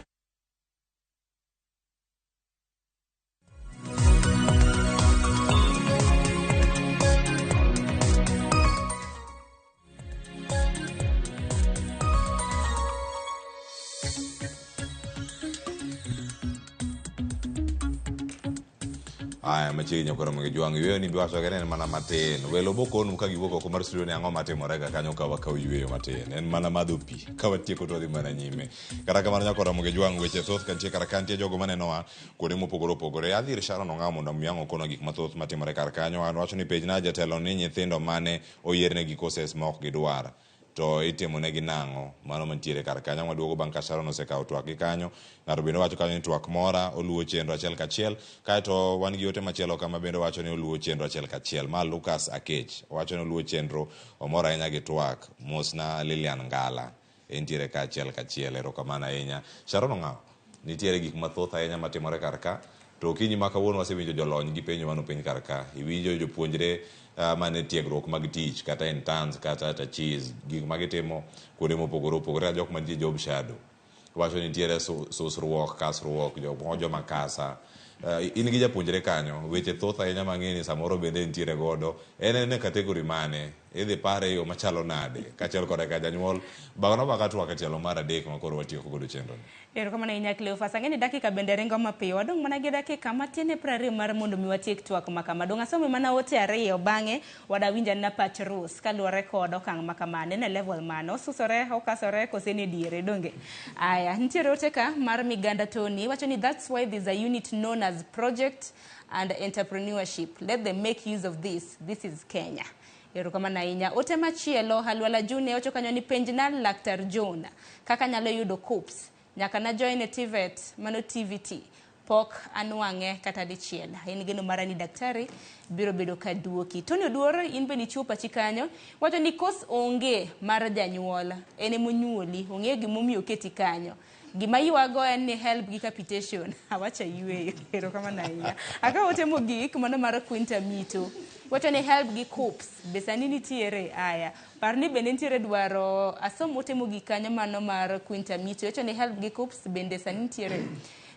Aya, machiegni nyakwa Ramogi Ajwang', yweyo ni biwacho kende en mana matin. Welo bokonu ka giwuok oko mar studio ni ang'o matimore ga kanyo ka wakawo yweyo matin. En mana madho pi. Ka watieko to wadhi mana nyime. Kata kamano nyakwa Ramogi Ajwang', weche thoth kantie kar ka nitie jogo manenowa kuonde mopogore opogore. Adhi ir Sharon Ong'awo mondo omi ang' okonwa gik mathoth matimore kar kanyo. An wacho ni penjna jatelo ni nyithindo mane oyiernegi courses ma ok gidwar to itimo negi nang'o mano mantiere kar kanyo maduogo bang' ka Sharon osekawo twak gi kanyo ng'ato bende wacho kanyo ni twak mora oluwo chenro achiel kachiel kaeto wan gi ote machielo kama bende wacho ni oluwo chenro achiel kachiel ma Lucas Akech wacho ni oluwo chenro omor ahinya gi twak mosna Lilian Ngala entiere ka achiel kachiel erokamano ahinya Sharon Ong'awo nitiere gik mathoth ahinya matimore kar ka to okinyi ma kawuono wasewinjo jolony gi penjo manopenj kar ka iwinjo jopuonjre mane tiegruok mag tich kata interns kata attaches gik ma gitimo kuonde mopogore opogore kata jok mantie job shadow wacho ni nitiere susruok kasruok jok joma kasa in gi japuonjre kanyo weche thoth ahinya mang'e ni samoro bende nitiere godo en e category mane idhi pare e yo machalo nade kaachiel koda ka janyuol bagno baka twak e tielo mar adek ma koro watieko godo chenro ni. Erokamano ahinya Cleophas. Ang'e ni dakika bende ringo mapiyo. Wadong' mana gi dakika matin e 20 mar mondo mi watiek twak ma kama. Dong' asome mana ote ariyo bang'e wadawinj anena pach Rose kaluwore kod okang' ma kama. Nene level mane? Osusore, okasore kose ni diere donge? Aya, nitiere ote ka mar Miganda Tony wacho ni that's why there's a unit known as Project and Entrepreneurship. Let them make use of this. This is Kenya. Erokamano ahinya. Ote machielo Halwala June wacho kanyo ni penjna Laktar John kaka nyalo yudo KUCCPS Nyaka na join e TVET, mano TVT. Pok anwang'e kata dichiel. En geno mara ni daktari biro bedo ka duoki. Tony Oduor, in bende ichiwo pachi kanyo. Wacho ni kos onge mar janyuol, en emonyuoli, ong'eyo gimomiyo oketi kanyo. Gima ywago en ni help gi capitation. Awacha yweyo. Erokamano ahinya. Akawo ote mogik mano mar Quinta Mito. Wacho ni help gi KUCCPS. Be sani nitiere aya. Par ni bende nitiere dwaro asom ote mogik kanyo mano mar Quinta Mito. Wacho ni help gi KUCCPS bende sani nitiere.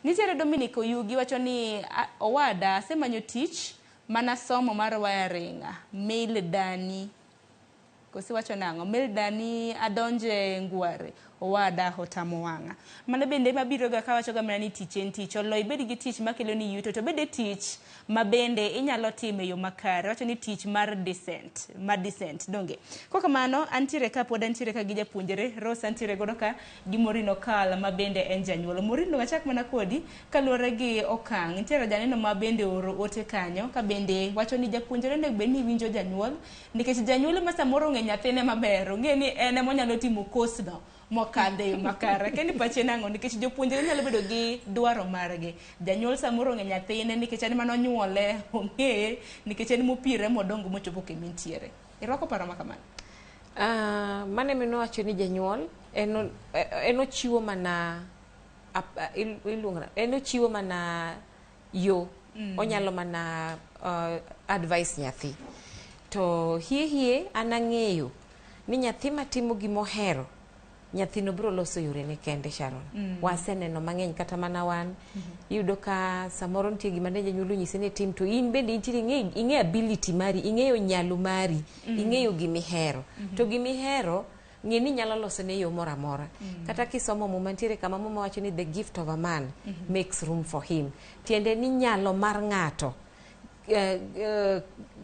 Nitiere Dominic Oyugi wacho ni owada asemanyo tich mana somo mar wiring. Mail dani. Kosi wacho nang'o? Mail dani adonje ngware. Owada otamo wang'a. Mano bende mabiro ga kawacho ga mana ni tich en tich. Olo ibed gi tich makelo ni yuto to bede tich ma bende inyalo timo e yo makare. Wacho ni tich mar decent, ma decent donge. Kokamano antiere ka pod antiere ka gi japuonjre Rose antiere godo ka gi Maureen Okal ma bende en janyuol. Maureen achak mana kodi kaluwore gi okang'. Nitiere janeno ma bende oro ote kanyo ka bende wacho ni japuonjre onego bed ni winjo janyuol nikech janyuol ma samoro ong'e nyathine maber, ong'e ni en ema onyalo timo course no mokadhe e yo makare. Akia ni pache nang'o nikech jopuonjre nyalo bedo gi dwaro margi. Janyuol samoro ong'e nyathine nikech en ema nonyuole, ong'eye nikech en mopire modongo mochopo kama entiere. Irwako paro ma kamano? Mano ema wacho ni janyuol en ochiwo mana iluongo en ochiwo mana yo. Onyalo mana advice nyathi. To hie hie an ang'eyo ni nyathi matimo gimohero nyathino biro loso yorene kende Sharon. Waseneno mang'eny kata mana wan. Iyudo ka samoro nitie gima ne janyuol onyisi ni tim to in bende intiere ing'e ability mari, ing'eyo nyalo mari, ing'eyo gimihero. To gimihero ng'e ni nyalo losone yo moro amora. Kata kisomo muma nitiere kama muma wacho ni the gift of a man makes room for him. Tiende ni nyalo mar ng'ato.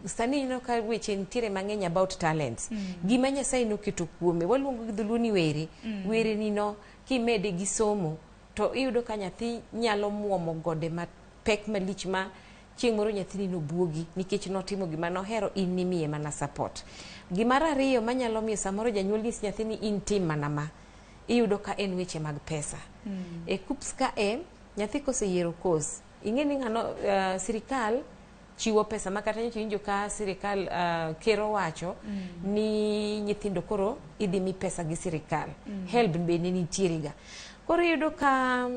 Sani ineno ka weche nitiere mang'eny about talents. Gima Nyasaye noketo kuome, waluongo gi dholuo ni were. Were ni no kimede gi somo to iyudo ka nyathi nyalo muomo gode mapek malich ma chieng' moro nyathini nobuogi nikech notimo gima nohero in nimiye mana support. Gimar ariyo manyalo miyo samoro janyuol nyis nyathi ni in tim mana ma, iyudo ka en weche mag pesa. E KUCCPS ka e, nyathi koseyiero course, ing'e ni ng'ano sirikal chiwo pesa ma kata nyocha iwinjo ka sirikal ker owacho ni nyithindo koro idhi mi pesa gi sirikal. HELB bende nitiere ga. Koro iyudo ka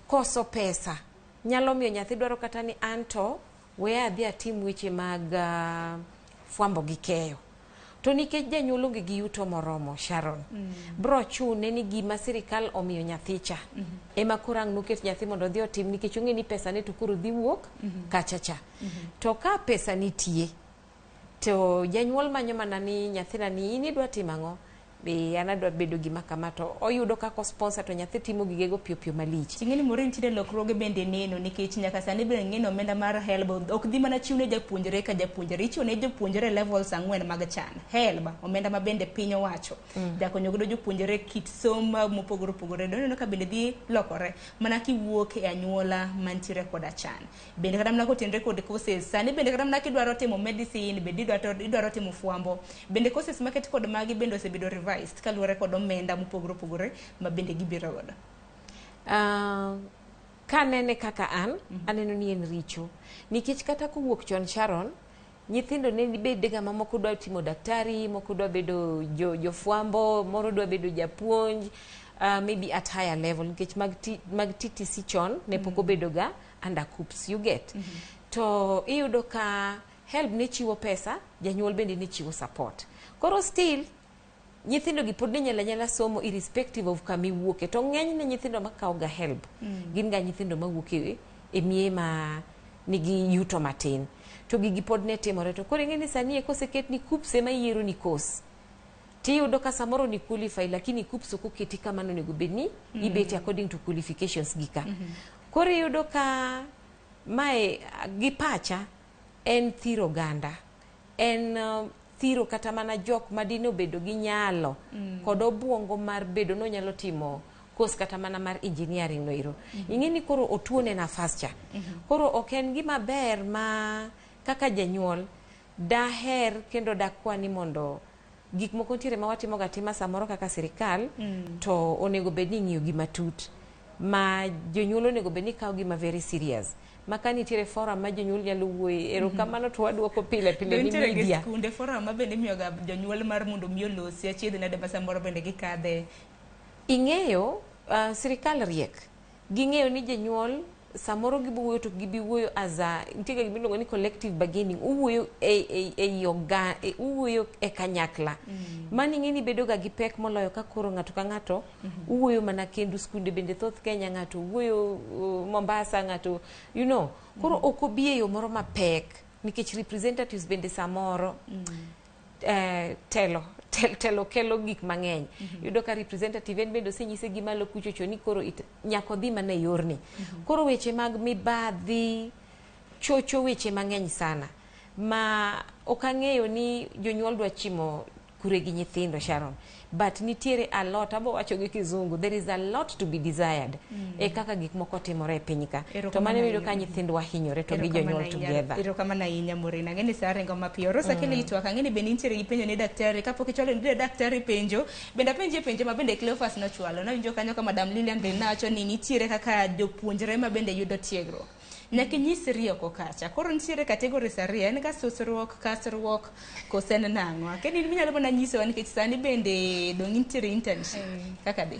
koso pesa nyalo miyo nyathi dwaro kata ni anto we adhi atim weche mag fwambo gi keyo. To nikech janyuol onge gi yuto moromo Sharon, bro chune ni gima sirikal omiyo nyathi cha ema koro ang' noket nyathi mondo odhi otim nikech ong'e ni pesa ne to koro dhi wuok kacha cha. To ka pesa nitie to janyuol manyo mana ni nyathina ni in idwa timo ang'o? Be an adwa bedo gima kama to oyudo kaka sponsor to nyathi timo gigego piyo piyo malich. Ting'e ni Maureen nitiere lokruoge bende neno nikech nyaka sani bende ng'e ni omenda mar HELB ok dhi mana chiw ne japuonjre ka japuonjre, ichiwo ne jopuonjre levels 4 mag chan. HELB omenda ma bende piny owacho jakonyo godo jopuonjre kit somo mopogore opogore. Doneno ka bende dhi lokore mana kiwuok e anyuola mantiere koda chan. Bende kata mana kotenore kod courses sani bende kata mana kidwaro timo medicine bende idwaro timo fwambo bende courses maket kod magi bende osebedo revised kaluwore kod omenda mopogore opogore ma bende gibiro godo. Kanene kaka an, aneno ni en richo. Nikech kata kowuok chon Sharon, nyithindo ne bedega ma moko dwa timo daktari, moko dwa bedo jofwambo, moro dwa bedo japuonj, maybe at higher level nikech mag TTC chon ne pok obedo ga under KUCCPS, you get. To iyudo ka HELB ne chiwo pesa, janyuol bende ne chiwo support. Koro still nyithindo gi pod ne nyalo anyala somo irrespective of kama iwuoke. To ng'enyne nyithindo makawo ga HELB gin ga nyithindo mawuok e miye ma nigi yuto matin. To gigi pod ne timore. To koro ing'e ni sani e koseket ni KUCCPS ema yiero ni course. Tiyudo ka samoro ni qualify lakini KUCCPS ok oketi kama nonego bed ni ibete according to qualifications gi ka. Koro iyudo ka mae gi pacha en thiro oganda. En thiro kata mana jok madine obedo gi nyalo kod obuongo mar bedo nonyalo timo course kata mana mar engineering no ero. Ing'e ni koro otuone nafas cha. Koro ok en gima ber ma kaka janyuol daher kendo dakwa ni mondo Gik moko nitiere ma watimoga atima samoro kaka sirikal to onego bed ni ing'iyo gi matut ma jonyuol onego bed ni kawo gima very serious ma ka nitiere forum ma jonyuol nyalo wuoye erokamano to waduoko pile pile Be ni nitiere gi media skunde forum ma bende imiyoga jonyuol mar mondo mi olosi achiedh nade ma samoro bende gikadhe. Ing'eyo sirikal riek ging'eyo ni janyuol samoro gibo wuoyo to gibi wuoyo as a nitie ga gima iluongo ni collective bargaining uwuoyo e oga uwuoyo e kanyakla. Mano ing'e ni bedo ga gi pek moloyo ka koro ng'ato ka ng'ato uwuoyo mana kendu. Skunde bende thoth Kenya ng'ato wuoyo Mombasa ng'ato koro ok obi e yo moro mapek nikech representatives bende samoro telo kelo gik mang'eny. Iyudo ka representative en bende osenyise gi malo kuchocho ni koro nyaka odhi mana e yorni. Koro weche mag mibadhi chocho weche mang'eny sana ma ok ang'eyo ni jonyuol dwa chimo kure gi nyithindo Sharon, but nitiere a lot abo wacho gi kizungu, there is a lot to be desired e kaka gik moko timore e piny ka. To mano iyudo ka nyithindwa hinyore to gi jonyuol together. Erokamano ahinya Maureen. Ang'e ni sa ringo mapiyo. Rosa kele itwak, ang'e ni bende intiere gi penjo ne daktari. Kapok ichwalo ne daktari penjo, bende apenjie penjo ma bende Cleophas nochwalo. Nawinjo kanyo ka Madam Lilian bende nawacho ni nitiere kaka jopuonjre ma bende yudo tiegruok. Nyaka inyisri oko kacha. Koro nitiere categories ariyo, en ga susruok, kasruok, kose en nang'o? Akia ni in inyalo mana nyisowa nikech sani bende dong' intiere internship. Kaka dhi?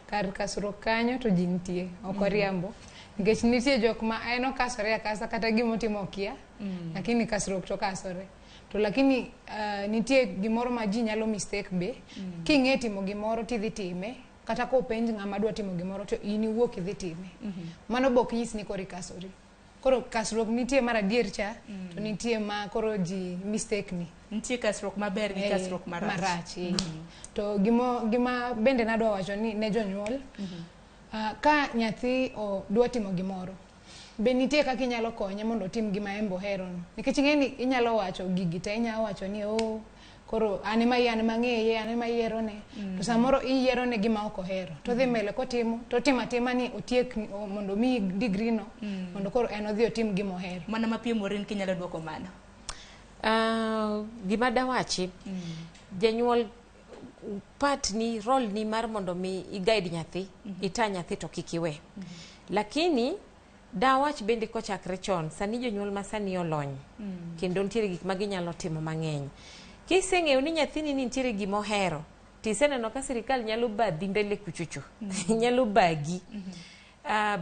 Kar kasruok kanyo to ji nitie, ok oriambo. Nikech nitie jok ma en okasore akasa kata gimotimo okia, lakini kasruok to kasore. To lakini nitie gimoro ma ji nyalo mistake be. King'e timo gimoro tidhi time, kata kopenj ng'ama dwa timo gimoro to in iwuok idhi time. Mano be ok nyis ni koro ikasori. Koro kasruok nitie mar adier cha, to nitie ma koro ji mistake ni. Nitie kasruok maber gi kasruok marach. Marach. To gima bende nadwa wacho ni ne jonyuol, ka nyathi dwa timo gimoro, be nitie kaka inyalo konye mondo otim gima en be oherono. Nikech ing'e ni inyalo wacho gigi te, inyalo wacho ni oh, koro an ema an ema ang'eye, an ema yierone. To samoro iyierone gima ok ohero. To odhi mbele kotimo, to otimo atima ni otiek mondo omiyi degree no, mondo koro en odhi otim gima ohero. Mana mapiyo Maureen kinyalo duoko mano. Gima dawachi, janyuol part ni role ni mar mondo mi i-guide nyathi, ita nyathi to kik iwe. Lakini dawach bende kochakre chon, sani jonyuol ma sani olony, kendo nitiere gik ma ginyalo timo mang'eny. Kiseng'eyo ni nyathini ni nitiere gima ohero, tiseneno ka sirikal nyalo badhi mbele kuchocho, nyalo bagi.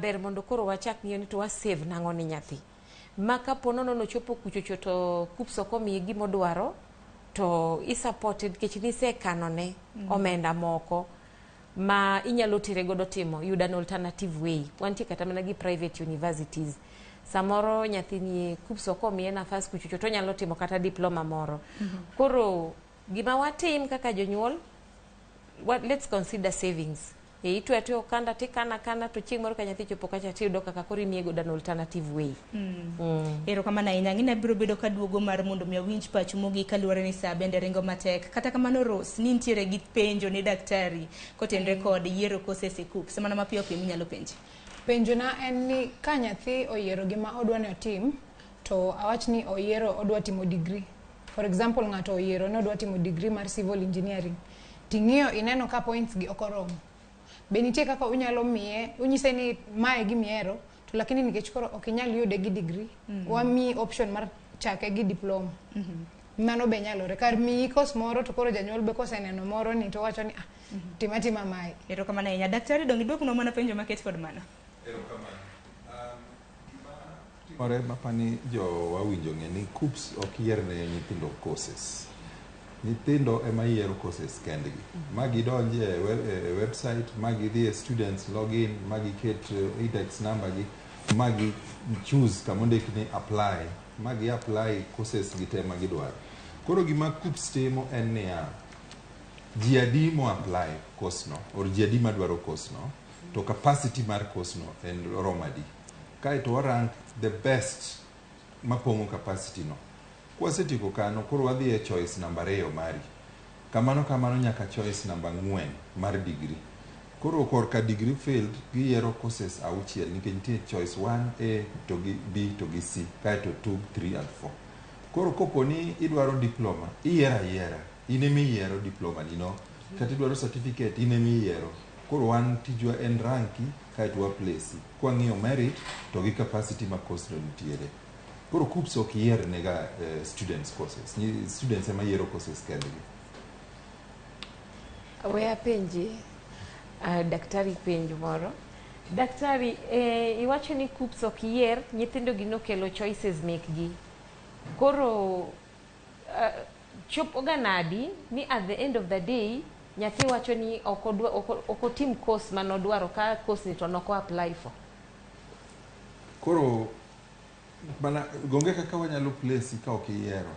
Ber mondo koro wachak ng'iyo ni to wa save nang'o ni nyathi. Ma kapo nono nochopo kuchocho to KUCCPS ok omiye gimodwaro, to i-support nikech nisekanone omenda moko ma inyalo tere godo timo yudo an alternative way. Wantie kata mana gi private universities. Samoro nyathini KUCCPS ok omiye nafas kuchocho to onyalo timo kata diploma moro. Koro gima watim kaka jonyuol, let's consider savings. Itwe atweya okanda tikano akana to chieng' moro ka nyathi chopo kacha tiyudo kaka koro imiye godo an alternative way. Erokamano ahinya. Ang'e ni abiro bedo kaduogo mar mondo mi awinj pachu mogik kaluwore ni sa bende ringo matek. Kata kamano Rose, ni nitiere gi penjo ne daktari kotenore kod yiero courses e KUCCPS. Mana mapiyo piyo minyalo penje. Penjona en ni ka nyathi oyiero gima odwa ni otim, to awach ni oyiero odwa timo degree. For example, ng'ato oyiero ni odwa timo degree mar civil engineering. Ting'iyo ineno ka points gi ok oromo. Be nitie kaka unyalo miye, unyise ni mae gima ihero, to lakini nikech koro ok inyal yude gi degree, wamiyi option mar chake gi diploma. Mano be nyalore. Kar miyi course moro to koro janyuol be koseneno moro ni to wacho ni ah, tima tima mae. Erokamano ahinya. Daktari dong' iduoknwa mana penjo maket kod mano. Erokamano. Timore mapani jo wawinjo ng'e ni KUCCPS ok yier ne nyithindo courses. Nyithindo ema yiero courses kendgi. Ma gidonj e website, ma gidhi e students login, ma giket index number gi, ma gi choose kamondik ni apply, ma gi apply courses gi te ma gidwaro. Koro gima KUCCPS timo en niya, ji adi mo apply course no, or ji adi madwaro course no, to capacity mar course no en romo adi. Kaeto wa rank the best mapong'o capacity no. Kwasetieko kano, koro wadhi e choice namba 2 mari. Kamano kamano nyaka choice namba 4 mar degree. Koro korka degree field, giyiero courses 6 nikech nitie choice 1A to gi B to gi C, kaeto 2, 3 and 4. Koro kopo ni idwaro diploma, iyiero ayiera. In ema iyiero diploma ni no. Kata idwaro certificate in ema iyiero. Koro wan tijwa en ranki kaeto wa place. Kwang'iyo merit to gi capacity ma course no nitiere. Koro KUCCPS ok yier nega students courses. Students ema yiero courses kendgi. We apenji daktari penjo moro. Daktari, iwacho ni KUCCPS ok yier, nyithindo gi nokelo choices mekgi. Koro chopo ga nadi ni at the end of the day nyathi wacho ni ok otim course manodwaro ka course ni to noko apply for? Koro mana gonge kaka wanyalo place ka ok iyiero.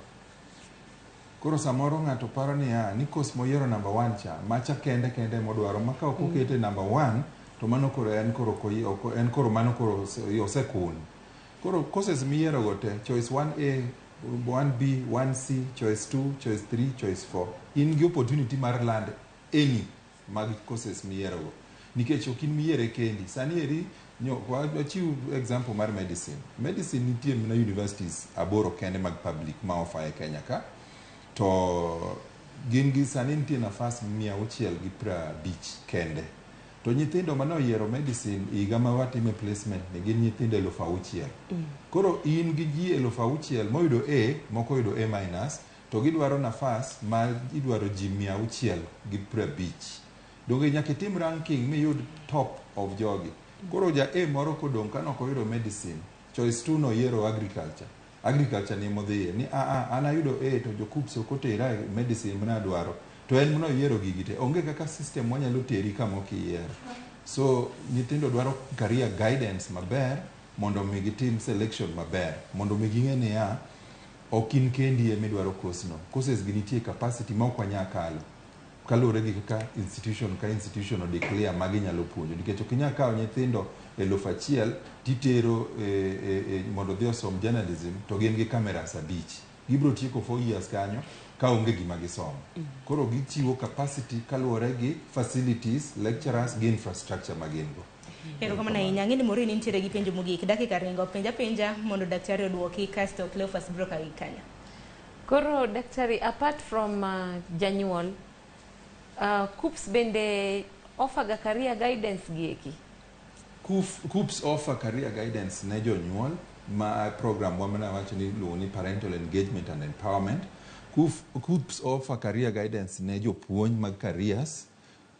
Koro samoro ng'ato paro niya ni course moyiero number one cha macha kende kende modwaro ma ka ok okete number one to mano koro en koro en koro mano koro osekun. Koro courses miyiero go te, choice 1A, 1B, 1C, choice 2, choice 3, choice 4, in gi opportunity mar land any mag courses miyiero go nikech ok in miyiere kendi. Sani eri nyo wachiw example mar medicine. Medicine nitie mana universities aboro kende mag public ma offer e Kenya ka, to gin gi sani nitie nafas 650 kende, to nyithindo mane oyiero medicine higa ma watime placement ni gin nyithindo 6,000. Koro in gi ji 6,000 moyudo A, moko oyudo A minus, to gidwaro nafas ma idwaro ji 650. Donge nyaka itim ranking miyud top of jogi? Koro ja A moro kodong' ka nok oyudo medicine, choice 2 noyiero agriculture. Agriculture ni modhiye ni a an ayudo A to jo KUCCPS ok otera e medicine mana adwaro, to en mana oyiero gigi te. Onge kaka system wanyalo teri kama ok iyiero. So nyithindo dwaro career guidance maber mondo mi gitim selection maber, mondo mi ging'e niya ok in kendi emidwaro course no. Courses gi nitie capacity ma ok wanyal kalo kaluwore gi kaka institution ka institution o declare ma ginyalo puonjo, nikech ok inyal kawo nyithindo 1,000 titero mondo odhi osom journalism to gin gi cameras abich. Gibiro tieko 4 years kanyo ka onge gima gisomo. Koro gichiwo capacity kaluwore gi facilities, lecturers gi infrastructure ma gin go. Erokamano ahinya. Ang'e ni Maureen nitiere gi penjo mogik. Dakika ringo, penja penja mondo daktari oduoki, kasto Cleophas biro ka gi kanyo. Koro daktari, apart from janyuol, KUCCPS bende offer ga career guidance gi eki? KUCCPS offer career guidance ne jonyuol ma program wa mana wacho ni iluongo ni parental engagement and empowerment. KUCCPS offer career guidance ne jopuonj mag careers,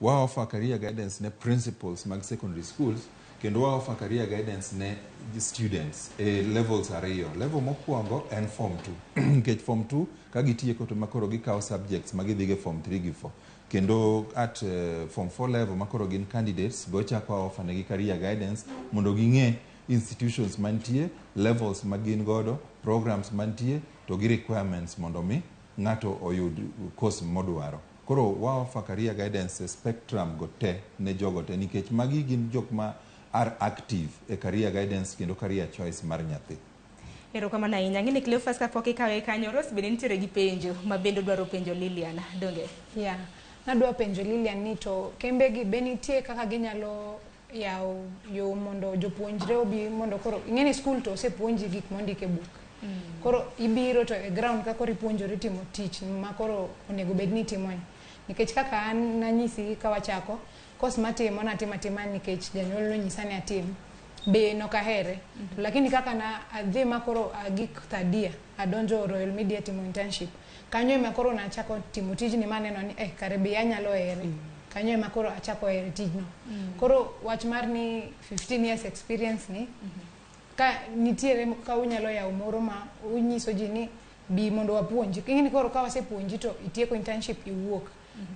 wa offer career guidance ne principals mag secondary schools, kendo wa offer career guidance ne students e levels ariyo. Level mokwongo en form 2, nikech form 2 ka gitieko to makoro gikawo subjects ma gidhigo e form 3 gi 4, kendo at form 4 level makoro gin candidates be wachako offer negi career guidance mondo ging'e institutions mantie, levels ma gin godo, programs mantie to gi requirements mondo mi ng'ato oyud course modwaro. Koro wa offer career guidance e spectrum go te ne jogo te, nikech magi gin jok ma are active e career guidance kendo career choice mar nyathi. Erokamano ahinya. Ang'e ni Cleophas kapok ikawe kanyo, Rose bende nitiere gi penjo ma bende odwaro penjo Lilian. Donge? Yeah. Nadwa penjo Lilian ni to kembe gi be nitie kaka ginyalo yawo yo mondo jopuonjre obi, mondo koro ing'e ni skul to osepuonji gik mondik e buk. Koro ibiro to e ground ka koro ipuonjori timo tich ma koro onego bed ni itimoni. Nikech kaka an nanyisi ka wachako, course matimo natimo atima nikech janyuol nonyisa ni atim. Be nok ahere. To lakini kaka na adhi ma koro agik third year, adonjo Royal Media timo internship. Kanyo ema koro nachako timo tijni maneno ni kare be anyalo here. Kanyo ema koro achako here tijno. Koro wach mar ni 15 years experience ni, ka nitiere ka unyalo yawo moro ma unyiso ji ni bi mondo wapuonji. Ing'e ni koro ka wasepuonji to itieko internship iwuok.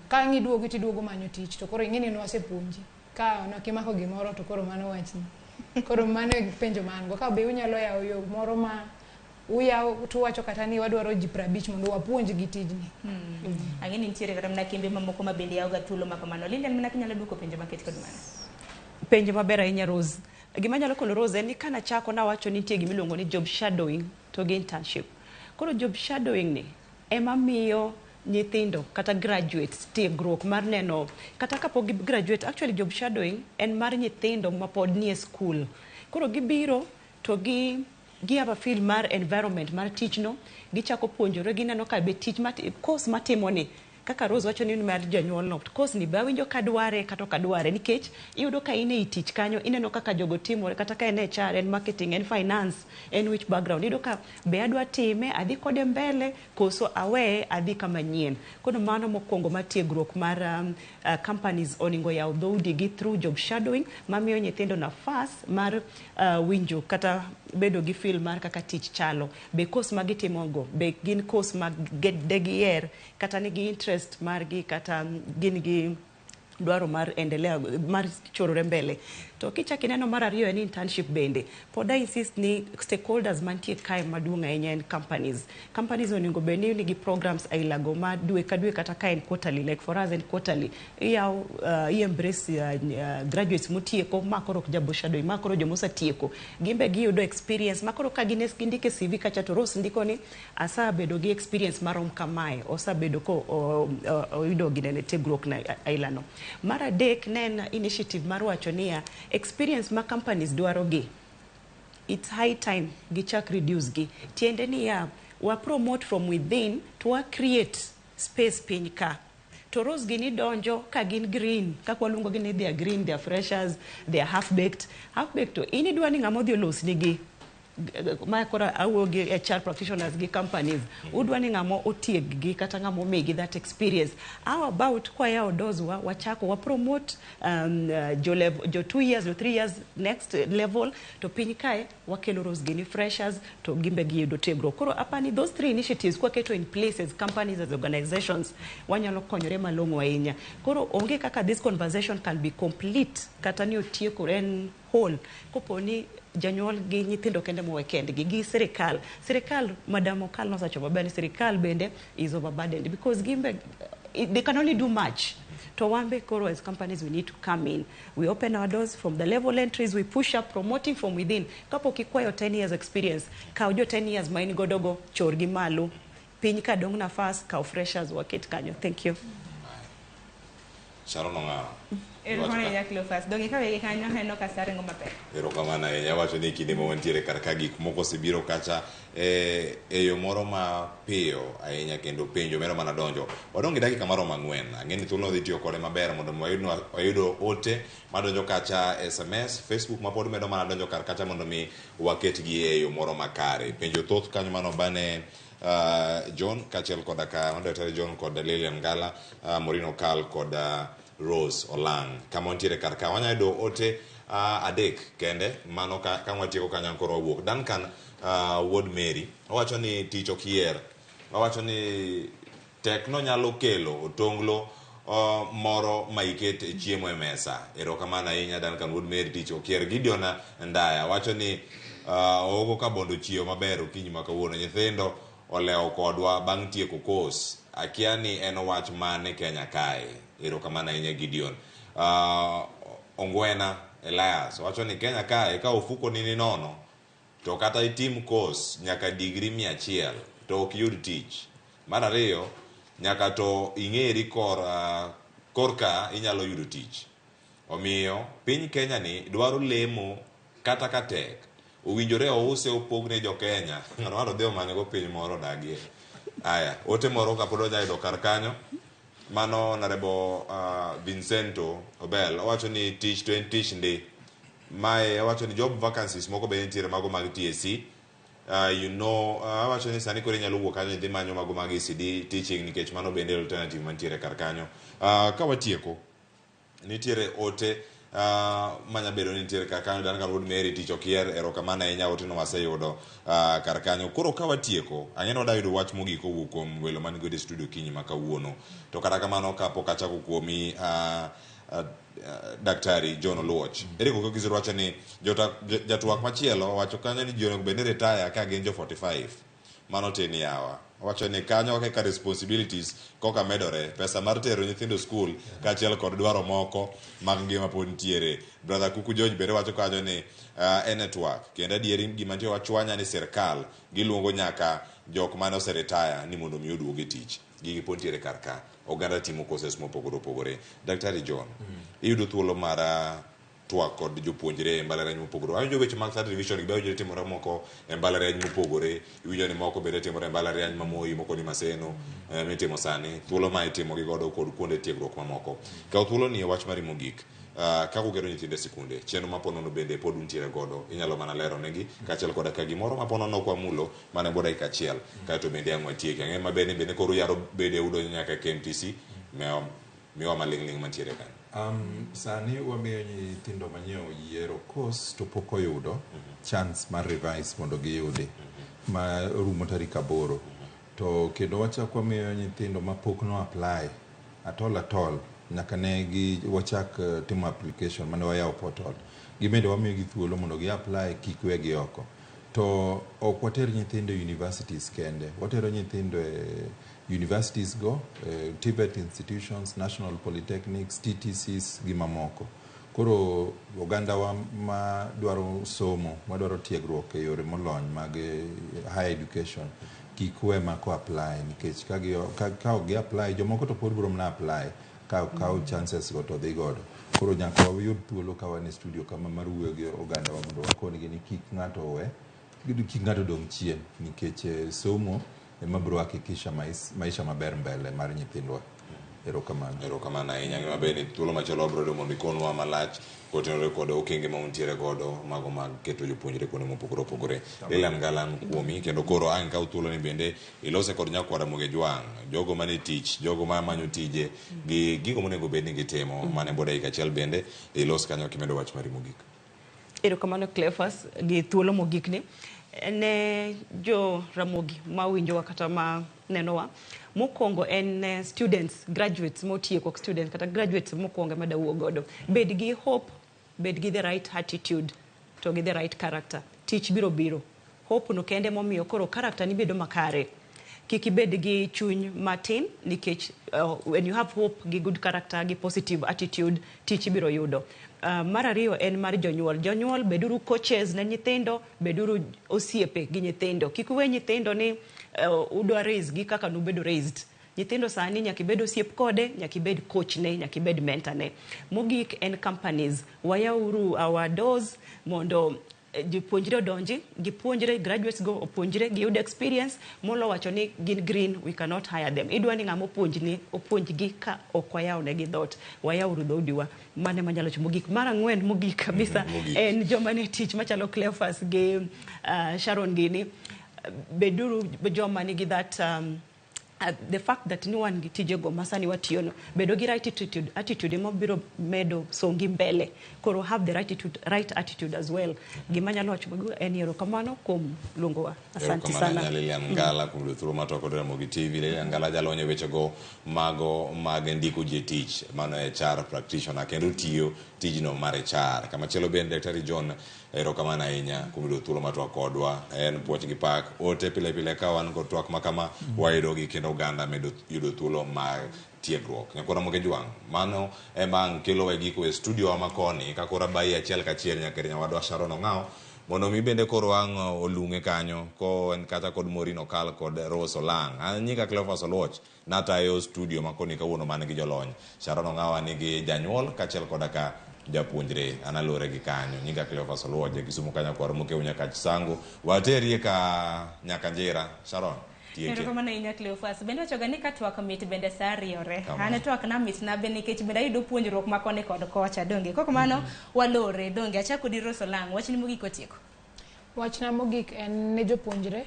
Ka ang' iduogo tiduogo manyo tich to koro ing'e ni wasepuonji. Ka nok imako gimoro to koro mano wachni. Koro mano e penjo ma an go. Ka be unyalo yawo yo moro ma uyawo tuwacho kata ni wadwaro ji 50 mondo wapuonj gi tijni. Ang'e ni nitiere kata mana kembe mamoko ma bende yawo ga thuolo ma kamano. Lilian, mana kinyalo duoko penjo maket kod mano. Penjo maber ahinya, Rose. Gima anyalo kono Rose en ni kanachako nawacho ni nitie gimiluongo ni job shadowing to gi internship. Koro job shadowing ni ema miyo nyithindo kata graduates tiegruok mar neno kata kapok gi graduate. Actually, job shadowing en mar nyithindo mapod nie school. Koro gibiro to gi Gi have a feel mar environment mar tich no, gichako puonjore, gineno ka be tich mati, course matimo ni kaka Rose wacho ni mar janyuol no, course ni be awinjo ka dware kata ok adware nikech iyudo ka in ei tich kanyo ineno kaka jogo timore kata ka en HR, en marketing, en finance, en which background iyudo ka be adwa time adhi kode mbele koso aweye adhi kama nyien. Koro mano mokwongo mar tiegruok mar companies oningo yaw dhoudi gi through job shadowing mamiyo nyithindo nafas mar winjo kata bedo gi feel mar kaka tich chalo. Be course ma gitimo go be gin course ma de giher kata nigi interest margi kata gin gi dwaro mar endelea mar chorore mbele. To kichak ineno mar ariyo en internship bende. Pod I insist ni stakeholders mantie kae maduong' ahinya en companies. Companies onego bed ni nigi programs ailago ma dwe ka dwe kata ka en quarterly, like for us en quarterly. Iyaw i embrace graduates motieko ma koro ok job shadowing, ma koro jomosetieko. Gin be giyudo experience ma koro ka gin gindiko e CV kacha to Rose ndiko ni asebedo gi experience marom kamae, osebedo ko oyudo ginene tiegruok na aila no. Mar adek ne en initiative mar wacho niya experience ma companies dwaro gi it's high time gichak reduce gi. Tiende niya wa promote from within to wa create space piny ka. To Rose gini donjo ka gin green, kaka waluongo gi ni they are green, they are freshers, they are half baked. Half baked to in idwa ni ng'ama odhi olosnigi ma koro awuoyo gi HR practitioners gi companies udwa ni ng'ama otieg gi kata ng'ama omigi that experience. How about kwayawo doors wa wachako wa promote jo, level, jo 2 years jo 3 years next level to piny kae wakelo Rose gini freshers to gimbe giyudo tiegruok. Koro apani those three initiatives kwaketo in place as companies as organizations wanyalo konyore malong'o ahinya. Koro onge kaka this conversation can be complete kata ni otieko en whole kopo ni janyuol gi nyithindo kende mowe kendgi gi sirikal. Sirikal, Madam Okal nosewacho maber ni sirikal bende is overburdened because gimbe they can only do much. To wambe koro as companies we need to come in. We open our doors from the level entries, we push up promoting from within. Kapok ikwayo 10 years experience, kaw jo 10 years ma in godo go, chor gi malo. Piny ka dong' nafas, kaw freshers waket kanyo. Thank you. Sharon Ong'awo. Erokamano ahinya Cleophas. Donge ka wegi kanyo aneno ka sa ringo maber. Erokamano ahinya. Awacho ni kinde ma wantiere kar ka gik moko osebiro kacha e yo moro ma piyo ahinya kendo penjo medo mana donjo. Wadong' gi dakika maromo ang'wen. Ang'e ni thuolono dhi tiyo kode maber mondo mi wayud ote madonjo kacha SMS, Facebook ma pod medo mana donjo kar kacha mondo mi waketgi e yo moro makare. Penjo thoth kanyo mano bane John kaachiel koda ka Daktari John kod Lilian Ngala, Maureen Okal kod Rose Olang. Kama wantiere kar ka wanyalo yudo ote adek kende mano ka, ka watieko kanyo koro wawuok. Duncan wuod Mary owacho ni tich ok yier. Owacho ni tek no nyalo kelo otonglo moro ma iket e chiemo e mesa. Erokamano ahinya Duncan wuod Mary, tich ok yier. Gideon Ndaya wacho ni ogo ka bondo chiewo maber okinyi ma kawuono. Nyithindo olewo kodwa bang' tieko course. Akia ni en wach mane Kenya kae. Erokamano ahinya Gideon. Ongwena Elias wacho ni Kenya kae ka ofuko ni ni nono to kata itim course nyaka degree 100 to ok yud tich. Mar ariyo, nyaka to ing'eri korka inyalo yudo tich. Omiyo piny Kenya ni dwaro lemo kata ka tek. Owinjore ouse opogne jo Kenya. Ng'ato ng'ato dhi omanygo piny moro odagie. Aya, ote moro kapod wanya yudo kar kanyo. Mano Honorable Vincento Obel owacho ni tich to en tich ndi. Mae owacho ni job vacancies moko be nitiere mago mag TSC. Awacho ni sani koro inyalo wuok kanyo idhi manyo mago mag ECD teaching nikech mano bende alternative mantiere kar kanyo. Ka watieko, nitiere ote manya bedo ni nitiere kar kanyo. Duncan Wuod Mary tich ok yier, erokamano ahinya ote no waseyudo kar kanyo. Koro ka watieko, ang'e ni wada yudo wach mogik kowuok kuom welo man godo e studio kinyi ma kawuono. To kata kamano kapok achako kuomi Daktari John Oluoch. Eric Okoki wacho ni jatwak machielo wacho kanyo ni ji onego bed ni retire ka gin jo 45. Mano tin yawa. Owacho ni kanyo kaka responsibilities koka medore, pesa mar tero nyithindo skul kaachiel kod dwaro moko mag ngima pod nitiere. Brother Kuku George bende wacho kanyo ni e network kendo adieri gima nitie wachwanya ni sirkal giluongo nyaka jok mane oseretire ni mondo mi oduog e tich. Gigi pod nitiere kar ka. Oganda timo courses mopogore opogore. Daktari John, iyudo thuolo mar twak kod jopuonjre e mbalariany mopogore. Awinjo weche mag third division gi be awinjo ni timore moko e mbalariany mopogore. Iwinjo ni moko bende timore e mbalariany ma Moi, moko ni Maseno eh, mitimo sani. Thuolo ma itimo gi godo kod kuonde tiegruok mamoko. Kaw thuolo ni e wach mari mogik. Uh, kaka ugedo nyithindo e sikunde, chenro ma ponono bende pod untiere godo, inyalo mana lero negi kaachiel koda ka gimoro ma ponono ok wamulo mana e bwo dakika achiel, kaeto bende ang' watieki. Ang'eyo maber ni bende koro uyaro bede udonjo nyaka e KMTC, miwa maling'ling' mantiere kanyo. Um, sani wamiyo nyithindo manyiewo yiero course to pok oyudo chance mar revise mondo giyudi ma rumo tarik 8. To kendo wachak wamiyo nyithindo ma pok no apply at all at all nyaka ne gi wachak timo application mane wayawo portal. Gibende wamiyo gi thuolo mondo gi apply kik wegi oko. To ok water nyithindo e universities kende, watero nyithindo e universities go, TVET institutions, national polytechnics, TTCs gi mamoko. Koro ogandawa ma dwaro somo, madwaro tiegruok e yore molony mag higher education, kik we mako apply nikech ka gi ka ok gi apply jomoko to pod biro mana apply ka kawo chances go to dhi godo. Koro nyaka wayud thuolo ka wan e studio kama mar wuoyo gi ogandawa mondo wakon-gi ni kik ng'ato owe, kik ng'ato dong' chien nikech somo ema biro hakikisha maisha maber mbele mar nyithindwa. Erokamano. Erokamano ahinya. Ng'e maber ni thuolo machielo wabiro yudo mondo ikonwa malach kotenore kod okenge ma untiere godo mago mag keto jopuonjre kuonde mopogore opogore. Lilian Ngala an kuomi kendo koro ang' ikaw thuolo ni bende ilose kod nyakwara Ramogi Ojwang', jogo mane tich, jogo ma manyo tije gi gigo monego bed ni gitimo mane bwo dakika achiel bende ilos kanyo kimedo wach mari mogik. Erokamano Cleophas gi thuolo mogik ni. Ne jo Ramogi ma winjowa kata ma nenowa, mokwongo en students, graduates motieko, ok students, kata graduates mokwongo ema dawuo godo. Bed gi hope, bed gi the right attitude to gi the right character. Tich biro biro. Hope no kende momiyo koro character ni bedo makare. Kik ibed gi chuny matin nikech when you have hope gi good character gi positive attitude, tich ibiro yudo. Mar ariyo en mar jonyuol. Jonyuol beduru coaches ne nyithindo, beduru osiepe gi nyithindo. Kik uwe nyithindo ni udwa raise gi kaka nubedo raised. Nyithindo sani nyaka ibed osiep kode, nyaka ibed coach ne, nyaka ibed mentor ne. Mogik en companies. Wayauru our doors mondo jopuonjre odonji, gipuonjre, graduates go opuonjre, giyud experience, molo wacho ni gin green, we cannot hire them. Idwa ni ng'ama opuonjni, opuonjgi ka ok wayawo negi dhoot. Wayauru dhoudiwa. Mano ema anyalo wacho mogik. Mar ang'wen mogik kabisa en joma nie tich machalo Cleophas gi Sharon gini. Beduru joma nigi that the fact that ni wan gi tijego ma sani watiyono, bedo gi right attitude, attitude ema biro medo songi mbele. Koro have the right attitude as well. Gima anyalo wacho mago en erokamano kuom luongowa. Asante Erokamano sana. ahinya Lilian Ngala kuom yudo thuolo mar twak kod Ramogi TV. Lilian Ngala jalony e wechego mago mag ndiko ji e tich, mano HR practitioner kendo tiyo tijno mar HR. Kamachielo bende Daktari John, erokamano ahinya kuom yudo thuolo mar twak kodwa. En puoch gi pak. Ote pile pile ka wan kod twak ma kama wayudogi kendo oganda medo yudo thuolo mar tiegruok. Nyakwar Ramogi Ojwang', mano ema ang' kelowa e giko e studio wa makoni ka koro abayi achiel kachiel nyaka ir nyawadwa Sharon Ong'awo mondo mi bende koro ang' olung'e kanyo ko en kata kod Maureen Okal kod Rose Olang'. An nyinga Cleophas Oluoch, natayo studio makoni kawuono man gi jolony. Sharon Ong'awa nigi janyuol kaachiel koda ka japuonjre. An aluwore gi kanyo. Nyinga Cleophas Oluoch, ja Kisumu kanyo kwar Mokeu nyaka Chisango. Waterie ka nyaka Njira. Sharon, tieke. Erokamano ahinya Cleophas. Bende wachoga ni ka twak mit bende sa riore. Kamano. An twak na mit na be nikech bende ayudo puonjruok ma koni kod kocha donge. Kok mano walore donge. Achako di Rose Olang'. Wachni mogik otieko. Wachna mogik en ne jopuonjre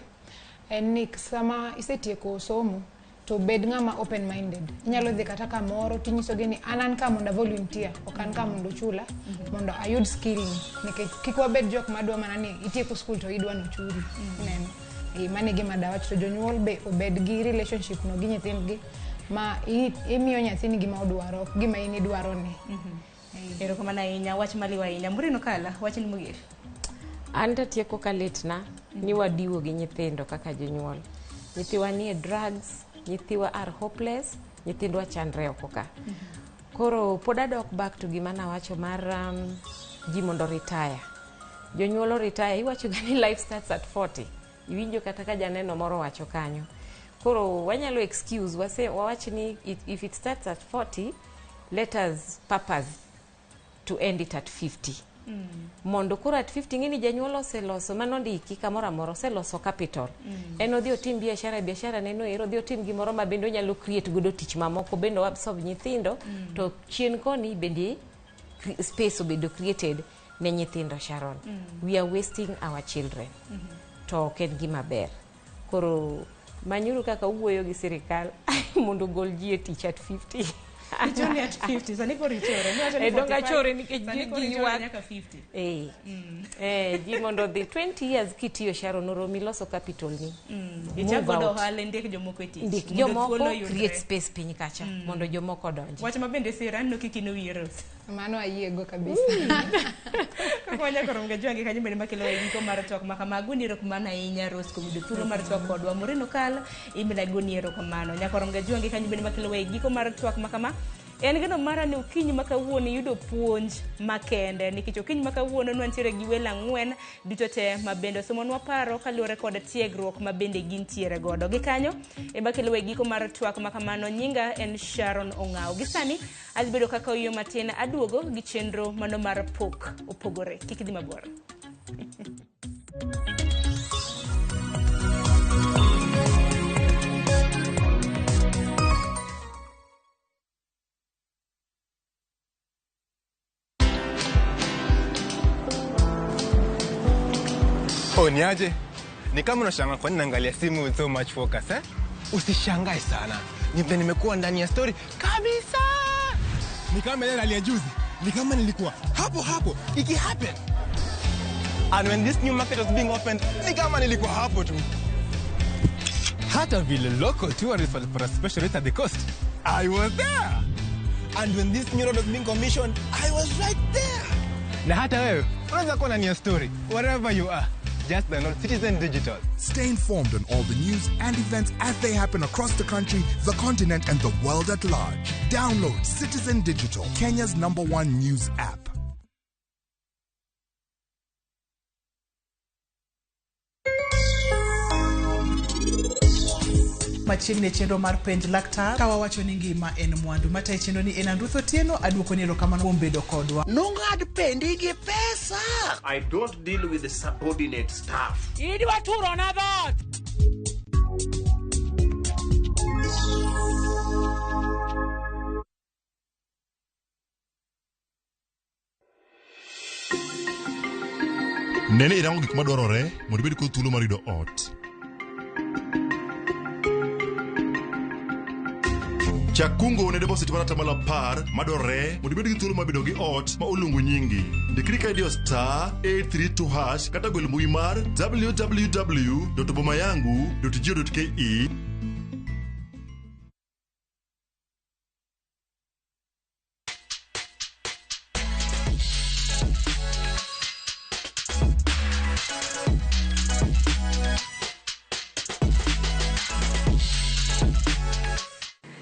en ni sama isetieko somo to bed ng'ama open minded. Inyalo dhi kata kamoro tinyisogi ni an ka mondo volunteer, ok an ka mondo ochula, mondo ayud skill ni. Nikech kik wabed jok madwa mana ni itieko school to idwa nochuli. Ineno? Mano e gima dawach. To jonyuol be obed gi relationship no gi nyithindgi ma imiyo nyathini gima odwaro, ok gima in idwaro ni. Erokamano ahinya, wach maliw ahinya. Maureen Okala, wachni mogik. An tatieko ka litna ni wadiwo gi nyithindo kaka jonyuol. Nyithiwa nie drugs, nyithiwa are hopeless, nyithindwa chandre oko ka. Koro pod adok back to gima nawacho mar ji mondo retire. Jonyuol retire, iwacho ga ni life starts at 40. Iwinjo kata ka janeno moro wacho kanyo. Koro wanyalo excuse, wase, wawach ni if it starts at 40, let us purpose. to end it at 50. Mondo koro at 50 ng'eni janyuol oseloso manondiki kamoro amora oseloso capital. En odhi otim biashara biashara neno ero odhi otim gimoro ma bende onyalo create godo tich mamoko bende oabsorb nyithindo to chien koni bende space obedo created ne nyithindo Sharon. We are wasting our children. To ok en gima ber. Koro manyuru kaka uwuoyo gi sirikal mondo ogol ji e tich at 50. Ichoni at 50, sani koro ichore. Miwacho ni Eh, donge 45, achore nikech sani ji koro ji ichore ywak. nyaka 50. Eh. Eh, ji mondo odhi 20 years kitiyo Sharon oromi loso capital ni. Move Ichak godo out. ohala ndik jomoko e tich. Ndik Mondo jomoko thuolo oyudre. create space piny kacha mondo jomoko odonji. Wach ma bende sira aneno kik in owiye Rose. Mano ayiego kabisa. Kaka wanyako romo ga jwangi kanyo bende makelo e giko mar twak ma kama agoni erokamano ahinya Rose kuom yudo thuolo mar twak kodwa. Maureen Okal in bende agoni erokamano. Nyako romo ga jwangi kanyo bende makelo e giko mar twak ma kama. En geno mara ni okinyi ma kawuono iyudo puonj makende nikech okinyi ma kawuono nwantiere gi welo ang'wen duto te ma bende osomonwa paro kaluwore kod tiegruok ma bende gintiere godo. Gi kanyo ema kelo e giko mar twak ma kamano. Nyinga en Sharon Ong'aw. Gi sani adhi bedo kaka oyueyo matin aduogo gi chenro mano mar pok opogore. Kik idhi mabor. Oh, niaje? Ni kama unashangaa kwa nini naangalia simu with so much focus, eh? Usishangae sana. Ni vile nimekuwa ndani ya story kabisa. Ni kama ile hali ya juzi. Ni kama nilikuwa hapo hapo iki happen. And when this new market was being opened, ni kama nilikuwa hapo tu. Hata vile local tourists walipata special rate at the coast. I was there. And when this new road was being commissioned, I was right there. Na hata wewe unaweza kuwa ndani ya story wherever you are. Just download Citizen Digital. Stay informed on all the news and events as they happen across the country, the continent, and the world at large. Download Citizen Digital, Kenya's #1 news app. Machiegni e chenro mar penj laktar ka wawacho ni ngima en mwandu matayo chenro ni en Andruth Otieno aduoko ni erokamano kuom bedo kodwa. Nong'ad pendi gi pesa. I don't deal with the subordinate staff. Idwa turo na dhoot. Nene irango gik madwarore mondo ibed kod thuolo mar yudo ot. Chak kungo ne deposit mar 10% madwarore mondo ibed gi thuolo mar bedo gi ot ma oluongo nyingi. Ndikri ka idiyo *832# kata gwel mbui mar www.bomayangu.go.ke.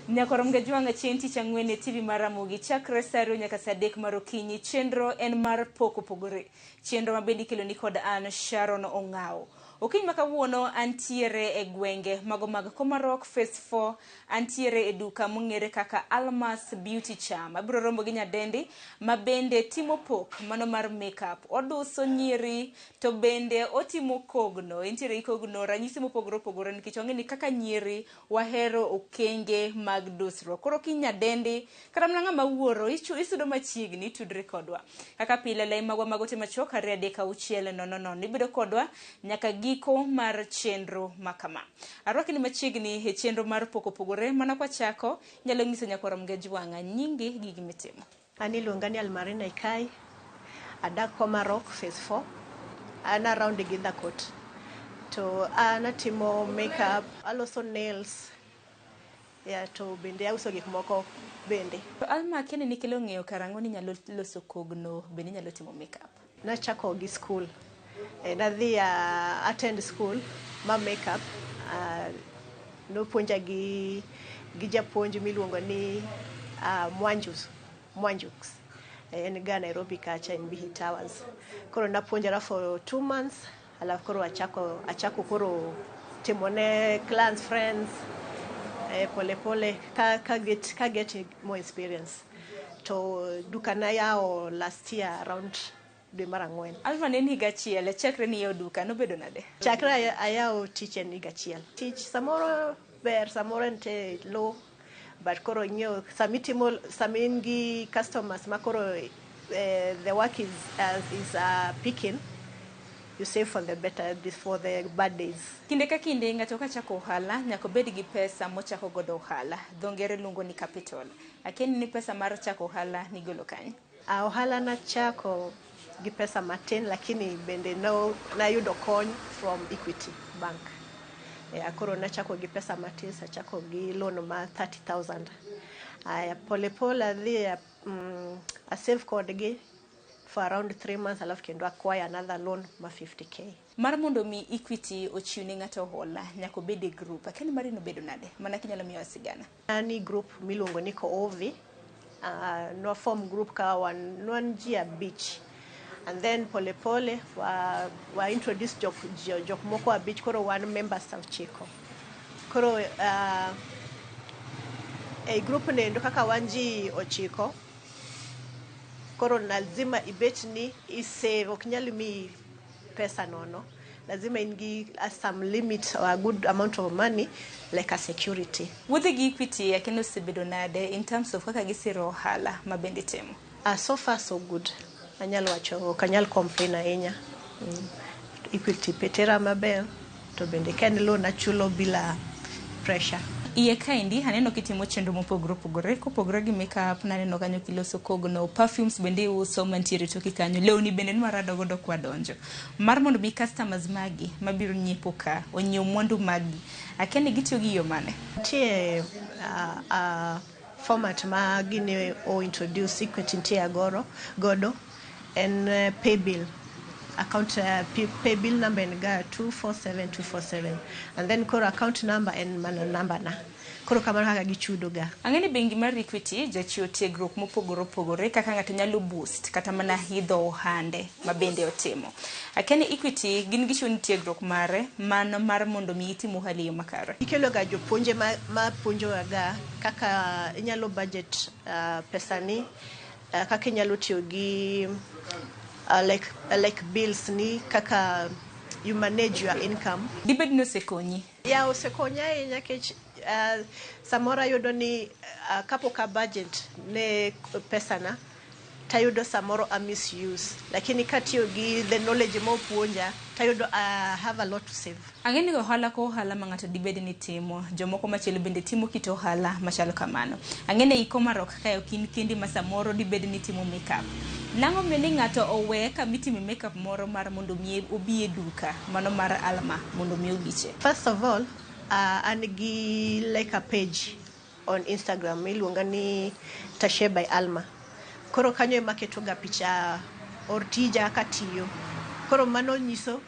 Nyakoro Mgajwang'a chieng' tich ang'wen e TV mar Ramogi chakre saa ariyo nyaka saa adek mar okinyi. Chenro en mar pok opogore. Chenro ma bende ikelo ni kod an Sharon Ong'aw. Okinyi ma kawuono antiere e gwenge mago mag Komarok Phase 4, antiere e duka mong'ere kaka Almas Beauty Charm. Abiro romo gi nyadendi ma bende timo pok mano mar makeup. Oduso nyiri to bende otimo kogno. Entiere gi kogno ranyisi mopogore opogore nikech wang'e ni kaka nyiri wahero okenge mag dusruok. Koro kiny nyadendi kata mana ng'ama wuoro isudo machiegni itudri kodwa. Kaka pile lai magwa mag ote machuok 2 3 6 0 0. Ibedo kodwa nyaka giko mar chenro makama. Arwaki ni machiegni e chenro mar pok opogore mana kwachako nyalo nyiso nyakwar Mgajwang'a nyingi gi gimitimo. An iluonga ni Almarina Ikai, adak Komarok Phase 4, an around Githa Court. To an atimo makeup, aloso nails, yeah, to bende auso gik moko bende. To Alma, akia ni nikelo ng'eyo karang'o ni inyalo loso kogno bende inyalo timo makeup? Nachako gi school. Nadhi attend school ma makeup, nopuonja gi japuonj miluongo ni Mwanjus. En ga Nairobi kacha in Bihi Towers. Koro napuonjora for 2 months, alafu koro achako koro timo ne clients, friends, pole pole ka get more experience. To duka nayawo last year around dwe mar 4. Alma, ne en higa achiel chakre ni yawo duka, nobedo nade? Chakre ayawo tich en higa achiel. Tich samoro ber, samoro nitie low, but koro ing'eyo samitimo sami in gi customers ma koro the work is picking, you save for the better, for the bad days. Kinde ka kinde ng'ato kachako ohala nyaka obed gi pesa mochako godo ohala. Dho ngere luongo ni capital. Akia ni pesa mar chako ohala nigolo kanye? Ohala nachako gi pesa matin, lakini bende no, nayudo kony from Equity Bank. Yeah, koro nachako gi pesa matin, achako gi loan ma 30,000. Aya, pole pole adhi asave kodgi for around 3 months, alafu kendo acquire another loan ma 50K. Mar mondo mi Equity ochiw ne ng'ato hola, nyaka obed e group. Akia ni mari nobedo nade? Mana kinyalo miyowa sigana. Ani group miluongo ni Koovi. Nwa form group ka wan, wan ji 5, and then pole pole wa introduce jok moko 5, koro wan members 9. Koro e group nendo kaka wan ji 9, koro lazima ibet ni isave, ok nyal miyi pesa nono, lazima in gi some limit or a good amount of money like a security. Wuodhe gi Equity akia ni osebedo nade in terms of kaka gisiro ohala ma bende itimo? So far so good. Anyalo wacho ok anyal complain ahinya. Equity tera maber, to bende ka en loan achulo bila pressure. Iye kaendi aneno kitimo chenro mopogore opogore. Kopogore gi makeup, naneno kanyo kiloso kogno, perfumes bende iuso mantiere toki kanyo, lewni bende nwarado godo kwadonjo. Mar mondo mi customers magi mabiro nyiepo ka onyiew mwandu magi, akia ni gitiyo gi yo mane? Nitie format ma gini o introduce, Equity nitie agoro godo en paybill account, paybill number en ga 247247, and then koro account number en mana namba na, koro kamano kaka gichudo ga. Ang'e ni bengi mar Equity jachiwo tiegruok mopogore opogore kaka ng'ato nyalo boost kata mana idho ohande ma bende otimo. Akia ni Equity gin gichiwo ni tiegruok mare mano mar mondo mi itim ohala e yo makare. Ikelo ga jopuonje ma puonjowa ga kaka inyalo budget pesani, kaka inyalo tiyo gi like bills ni, kaka you manage your income. Dibed ni osekonyi? Ya, osekonya ahinya nikech samoro ayudo ni kapok a budget ne pesana tayudo samoro a misuse, lakini katiyo gi the knowledge mopuonja tayudo I have a lot to save. Ang'e ni ohala ka ohala ma ng'ato dibed ni timo, jomoko machielo bende timo kit ohala machalo kamano. Ang'e ni ei Komarok kae ok in kendi ma samoro dibed ni timo makeup. Nang'o miyo ni ng'ato owe kama itime makeup moro mar mondo mi obi e duka mano mar Alma mondo mi owiche? First of all, an gi like a page on Instagram iluonga ni Tashe by Alma. Koro kanyo ema aketo ga picha or tija katiyo. Koro mano nyiso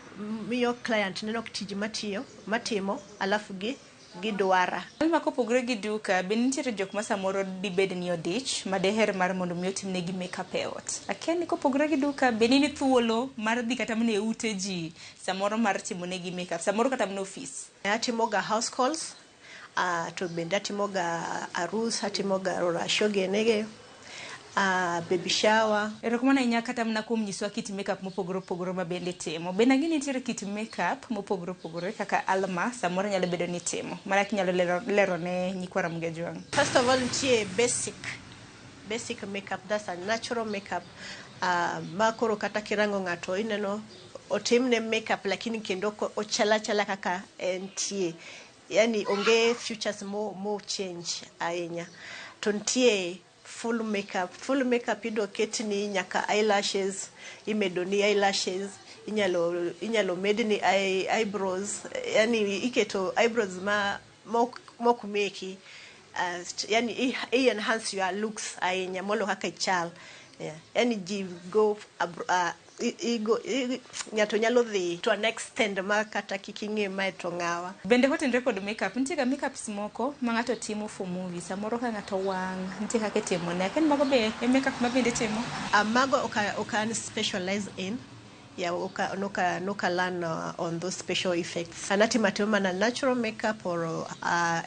miyo client neno tij matiyo matimo, alafu gi gidwara. Alma, kopogore gi duka, be nitiere jok ma samoro dibed ni odich ma deher mar mondo mi otimnegi makeup e ot. Akia ni kopogore gi duka, be in thuolo mar dhi kata mana e ute ji samoro mar timonegi makeup, samoro kata mana ofis? Atimo ga house calls, to bende atimo ga arus, atimo ga ruracio genege, baby shower. Erokamano ahinya kata mana kuom nyisowa kit makeup mopogore opogore ma bende itimo. Bende ang'e ni nitiere kit makeup mopogore opogore kaka Alma samoro nyalo bedo ni timo. Mana kinyalo lero ne nyikwa Ramogi Ajwang'. First of all, nitie basic makeup, that's a natural makeup, ma koro kata kirango ng'ato ineno otimne makeup, lakini kendo ochal achala kaka entie, yani onge features mo change ahinya. To nitie full makeup. Full makeup iyudo ketni nyaka eyelashes, imedo ni eyelashes, inyalo medni eyebrows, yani iketo eyebrows ma mok meki, yani i enhance your looks ahinya molo kaka ichal, yeah. Yani ji go ng'ato nyalo dhi to an extent ma kata kik ing'e mae to ng'awa. Bende kotenore kod makeup, nitie ga makeups moko ma ng'ato timo for movie. Samoro ka ng'ato wang', nitie kaka itimone. Akia ni mago be e makeup ma bende itimo? Mago ok an specialize in. Yeah, noka learn on those special effects. An atimo atima mana natural makeup or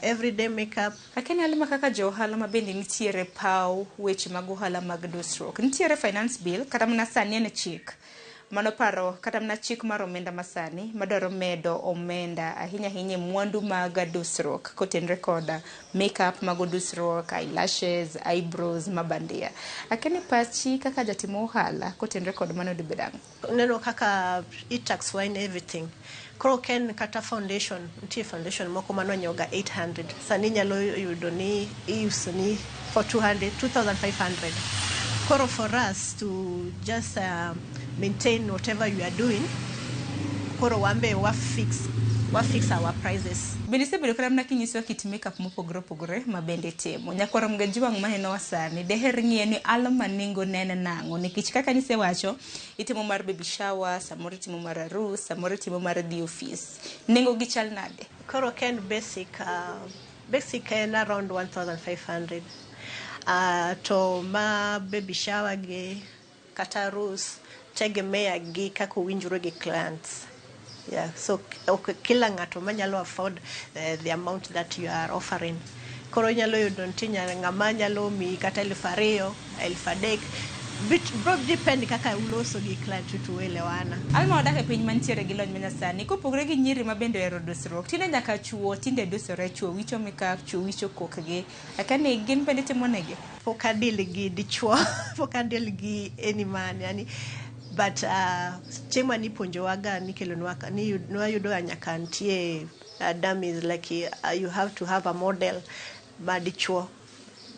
everyday makeup. Akeni Alma kaka jo ohala ma bende nitiere paw weche mag ohala mag dusruok. Nitiere finance bill kata mana sani en chik. Mano paro kata mana chik mar omenda masani madwaro medo omenda ahinya ahinya e mwandu mag dusruok kotenre koda makeup mag dusruok, eyelashes, eyebrows mabandia. Akeni pachi kaka jatim ohala kotenre kod mano dibed ang'o? Neno kaka i-tax wa in everything. Koro ken kata foundation, nitie foundation moko mano nyiewoga 800. Sani inyalo yudo ni iuso ni for 200, 2500. Koro for us to just maintain whatever you are doing, koro wambe wa fix our prices. Bende isebedo kata mana kinyisowa kit makeup mopogore opogore ma bende itimo. Nyakwar Mgajwang' manenowa sani, deher ng'iyo ni Alma nengo ne en nang'o nikech kaka nisewacho, itimo mar baby shower, samoro itimo mar arus, samoro itimo mar dhi ofis. Nengo gi chal nade? Koro ken basic en around 1500. To ma baby shower gi kata arus tegemea gi kaka owinjore gi clients. Yeah, so ok kila ng'ato manyalo afford the amount that you are offering. Koro inyalo yudo nitie ng'ama nyalo miyi kata 2000, 3000. Bit bro depend kaka uloso gi client to uelewana. Alma wadak e piny mantiere gi lony manyasani kopogore gi nyiri ma bende ohero dusruok tinde nyaka chuo tinde dusore chuo wicho makeup chuo wicho kokgi akia ni gin bende itimo negi. Pok adeal gi dichuo, pok adeal gi any man, yani but chieng' manipuonjowaga nikelonwa ni nwayudo ga nyaka nitie dummies like you have to have a model ma dichuo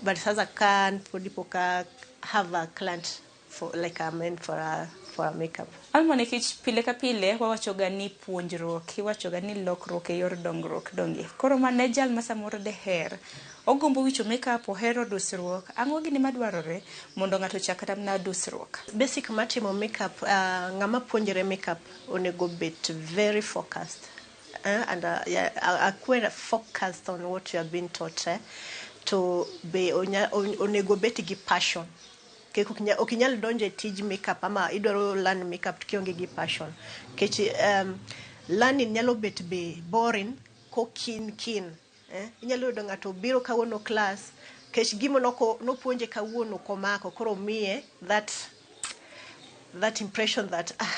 but sasa ka an podi pok a have a client for like a man for a makeup. Alma nikech pile ka pile wawachoga ni puonjruok iwachoga ni lokruok e yor dongruok donge koro mane jal ma samoro deher ogombo wicho makeup ohero dusruok ang'o gini madwarore mondo ng'ato ochak kata mana dusruok. Basic matimo makeup, ng'ama puonjore makeup onego bet very focused and yeah, akwer focused on what you have been taught, to be onego bet gi passion. Kik ok inyal donjo e tij makeup ama idwaro learn makeup to kionge gi passion. Nikech learning nyalo bet be boring kokin kin. Inyalo yudo ng'ato obiro kawuono class kech gima nopuonje kawuono ok omako koro miye that impression that ah,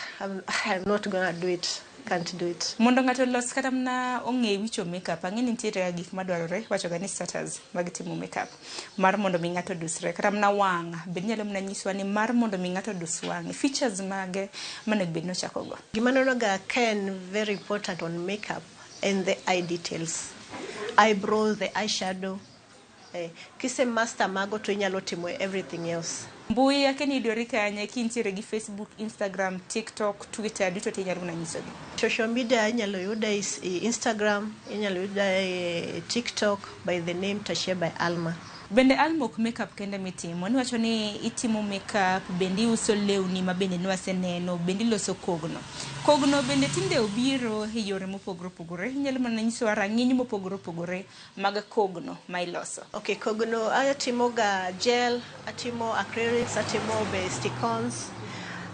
I'm not gonna do it, can't do it. Mondo ng'ato olos kata mana ong'e wicho makeup ang'e ni nitiere ga gik madwarore iwachoga ni starters mag timo makeup mar mondo mi ng'ato odusre kata mana wang' bende inyalo mana nyiswa ni mar mondo mi ng'ato odus wang'e features mage monego bed ni ochako go. Gima aneno ga ka en very important on makeup en the eye details. Eyebrows, the eyeshadow. Kise master mago to inyalo timo everything else. Mbui ake ni yudori kanye kintiere gi Facebook, Instagram, TikTok, Twitter duto te inyalo mana nyisogi. Social media inyalo yuda e Instagram, inyalo yuda e TikTok by the name Tashia by Alma. Bende Alma ok makeup kende mitimo niwacho ni itimo makeup bende iuso lewni ma bende nwaseneno bende iloso kogno. Kogno bende tinde obiro e yore mopogore opogore inyalo mana nyisowa rang'iny mopogore opogore mag kogno ma iloso. Okay, kogno atimo ga gel, atimo acrylics, atimo be stick-ons,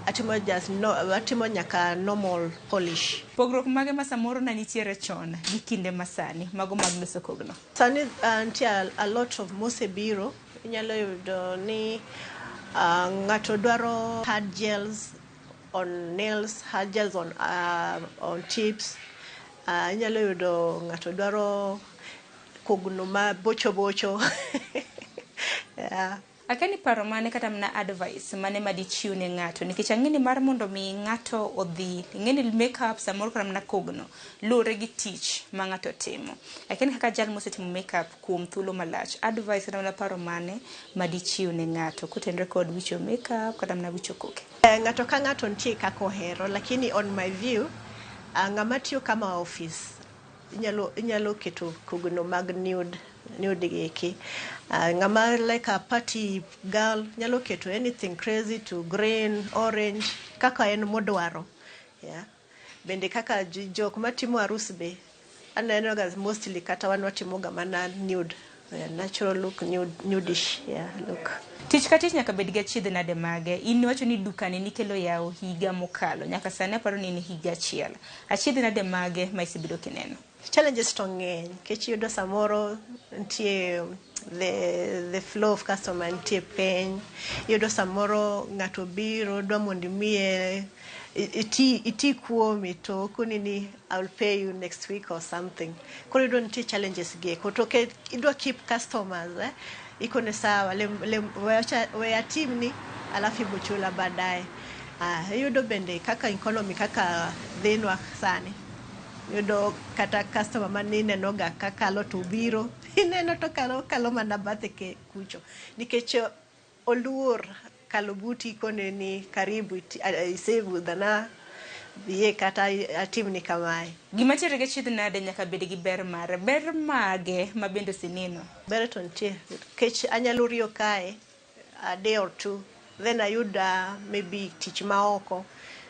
atimo just no, atimo nyaka normal polish. Pogruok mage ma samoro ne nitiere chon gi kinde masani mago mag loso kogno. Sani nitie a lot of mosebiro, inyalo yudo ni ng'ato dwaro hard gels on nails, hard gels on tips. Inyalo yudo ng'ato dwaro kogno ma bocho bocho. Yeah. Akia ni paro mane kata mana advice mane madichiw ne ng'ato nikech ang'e ni mar mondo mi ng'ato odhi ing'e ni makeup samoro kata mana kogno luwore gi tich ma ng'ato timo. Akia ni kaka jal mosetimo makeup kuom thuolo malach advice kata mana paro mane madichiw ne ng'ato kotenore kod wicho makeup kata mana wicho koke. Ng'ato ka ng'ato nitie kaka ohero lakini on my view ng'ama tiyo kama office inyalo keto kogno mag nude gi eki. Ng'ama like a party girl nyalo keto anything crazy to green, orange kaka en modwaro. Yeah. Bende kaka jok matimo arus be aneno ga mostly kata wan watimo ga mana nude. Natural look, nudish, yeah, look. Tich ka tich nyaka bed gi achiedh nade mage. In iwacho ni dukani nikelo yawo higa mokalo. Nyaka sani aparo ni en higa achiel. Achiedh nade mage ma isebedo kineno? Challenges to ng'eny nikech iyudo samoro nitie the flow of customer nitie piny. Iyudo samoro ng'ato biro dwa mondo imiye iti kuomi to okoni ni I will pay you next week or something. Koro iyudo nitie challenges gi eko. To idwa keep customers, ikone sawa, we atimni alafu ibochula baadaye. Iyudo bende kaka economy kaka dhinwa sani. Iyudo kata customer maninenoga kakalo to biro ineno to kalo mana bathe kucho nikech oluor kalo buti ikone ni karibu isebudhana biye kata atimni kamae. Gima tiere gi achiedh nade nyaka bed gi ber mare. Ber mage ma bende oseneno? Ber to nitie nikech anyalo riyo kae a day or two, then ayud maybe tich maoko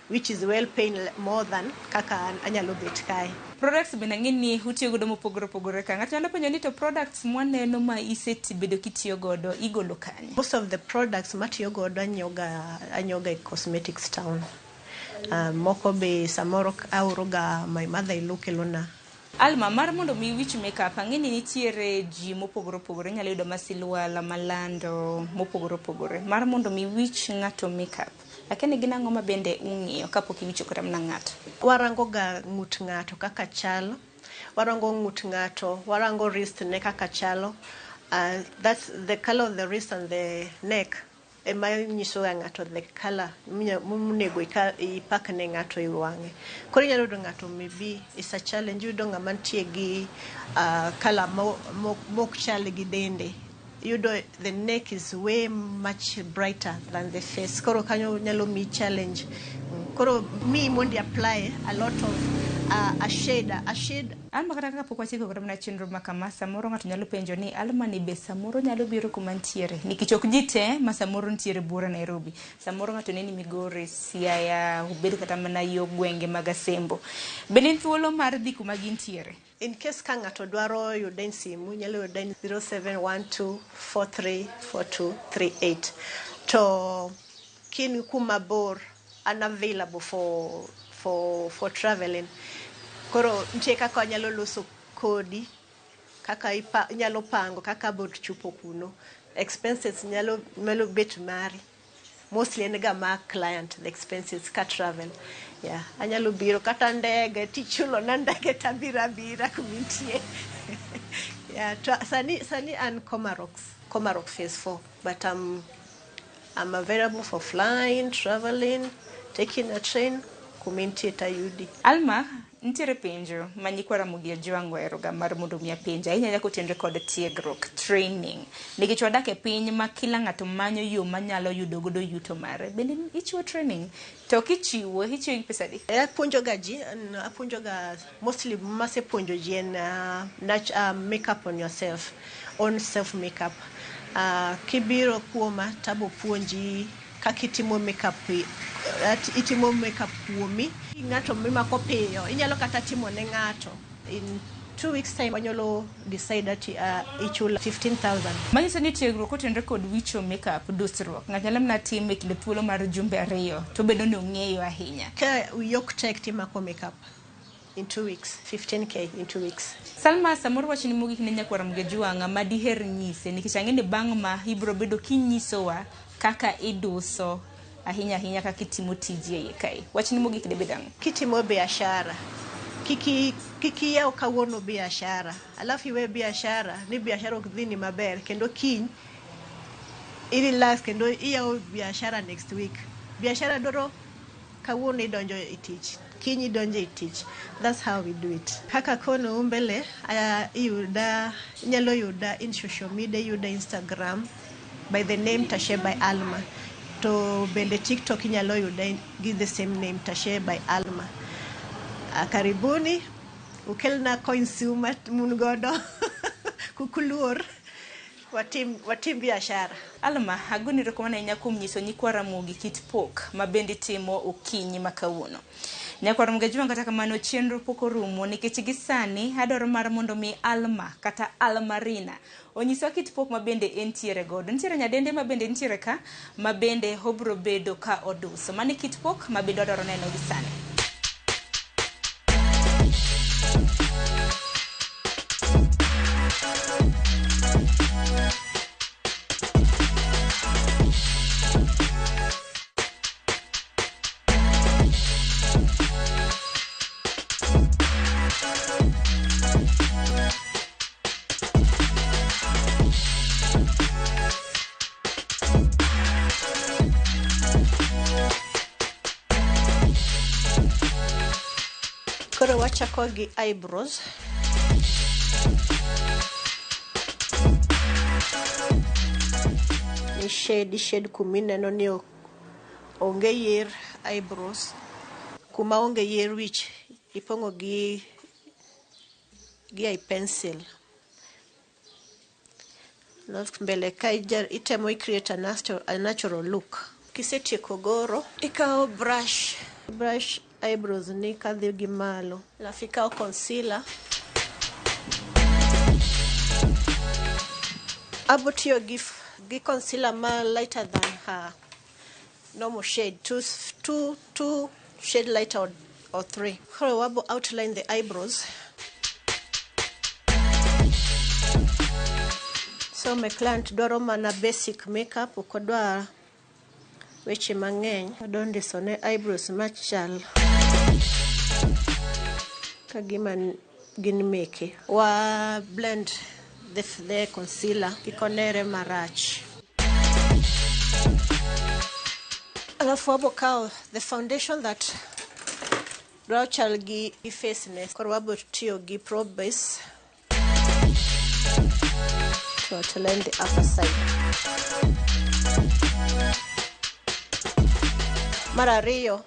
which is well paying more than kaka anyalo bet kae. Products bende ang'e ni utiyo godo mopogore opogore ka. Ng'ato nyalo penjo ni to products mwaneno ma isebedo kitiyo godo igolo kanye? Most of the products matiyo godo anyiewoga e cosmetics town. Moko be samoro aoroga my mother in law kelona. Alma, mar mondo mi wich makeup, ang'e ni nitiere ji mopogore opogore, inyalo yudo masilwala, malando, mopogore opogore. Mar mondo mi wich ng'ato makeup, akia ni gin ang'o ma bende ung'iyo kapok iwicho kata mana ng'ato? Warango ga ng'ut ng'ato kaka chalo, warango ng'ut ng'ato, warango wrist ne kaka chalo. That's the color of the wrist and the neck. Ema nyiso ga ng'ato the color monego ipak ne ng'ato e wang'e. Koro inyalo yudo ng'ato maybe is a challenge, iyudo ng'ama nitie gi color mok chal gi dende. Iyudo the neck is way much brighter than the face. Koro kanyo nyalo miyi challenge. Koro miyi mondo i apply a lot of a shade. Alma, kata kapok watieko kata mana chenro ma kama, samoro ng'ato nyalo penjo ni Alma ni be samoro nyalo biro kuma ntiere, nikech ok ji te ma samoro ntiere buora Nairobi. Samoro ng'ato neni Migori, Siaya, obed kata mana yo gwenge mag Asembo. Bende en thuolo mar dhi kuma gintiere? In case ka ng'ato dwaro yude e simu, nyalo yude e 0712434238. To kin kuma bor, unavailable for traveling. Koro nitie kaka wanyalo loso kodi, kaka inyalo pango kaka bor chopo kuno. Expenses nyalo bet mari. Mostly en ga mar client, the expenses ka travel. Yeah, anyalo biro kata ndege, tichulo na ndege tabiro abira kumintie. Yeah, to, sani an Komarok phase 4, but I'm available for flying, traveling, taking a train, kumintie tayudi. Alma, nitiere penjo ma nyikwa Ramogi Ajwang' oheroga mar mondo mi apenj ahinya ahinya kotenore kod tiegruok, training. Nikech wadak e piny ma kila ng'ato manyo yo manyalo yudo godo yuto mare. Bende ichiwo training? To kichiwo, ichiwo gi pesa adi? Apuonjoga ji, apuonjoga mostly masepuonjo ji en makeup on yourself, on self makeup. Kibiro kuoma tabo puonji kaka itimo makeup, itimo makeup kuomi. Ng'ato mimako piyo, inyalo kata timo ne ng'ato. In 2 weeks time wanyalo decide that ichula 15,000. Manyiso ni tiegruok kotenore kod wicho makeup, dusruok. Ng'ato nyalo mana timo e kinde thuolo mar jumbe 2 to bedo ni ong'eyo ahinya. Ka wiyi ok tek timako makeup in 2 weeks, 15K in 2 weeks. Salma, samoro wachni mogik ne nyakwar Ramogi Ajwang' ma diher nyise, nikech ang'e ni bang' ma ibiro bedo kinyisowa kaka iduso ahinya ahinya kaka itimo tiji e iye kae. Wachni mogik debed ang'o? Kitimo biashara, kiki yaw kawuono biashara, alafu iwe biashara, ni biashara ok dhini maber, kendo kiny i relax kendo iyawo biashara next week. Biashara dwaro kawuono idonjo e tich, kiny idonjo e tich. That's how we do it. Kaka kono mbele, inyalo yuda in social media, iyuda Instagram by the name Tashe by Alma. To bende TikTok inyalo yuda gi the same name, Tashe by Alma. Karibuni, ukelna coins mun godo kukuluor. Watim biashara. Alma, agoni erokamano ahinya kuom nyiso nyikwa Ramogi kit pok ma bende itimo okinyi ma kawuono. Nyakwar Mgajwang' kata kamano chenro pok orumo nikech gi sani adwaro mar mondo mi Alma kata Almarina onyiswa kit pok ma bende entiere godo. Nitiere nyadende ma bende nitiere ka ma bende obro bedo ka oduso. Mano e kit pok ma bende wadwaro neno gi sani. Koro wachako gi eyebrows. Ni shade, shade kumineno ni onge yier eyebrows. Kuma onge yier wich ipong'o gi eye pencil. Alafu mbele ka itemo i create a natural look. Kisetieko goro, ikawo brush, brush eyebrows ni kadhi gi malo. Alafu ikawo concealer. Abo tiyo gi concealer ma lighter than her normal shade, two shade lighter or three. Koro wabo outline the eyebrows. So my client dwaro mana basic makeup, ok odwar weche mang'eny. Odwa ndiso ne eyebrows machal ka gima gin meke. Wa blend the concealer kik onere marach. Alafu wabo kawo the foundation that dwa chal gi face ne. Koro wabo tiyo gi Pro Base to outline the upper side. Mar ariyo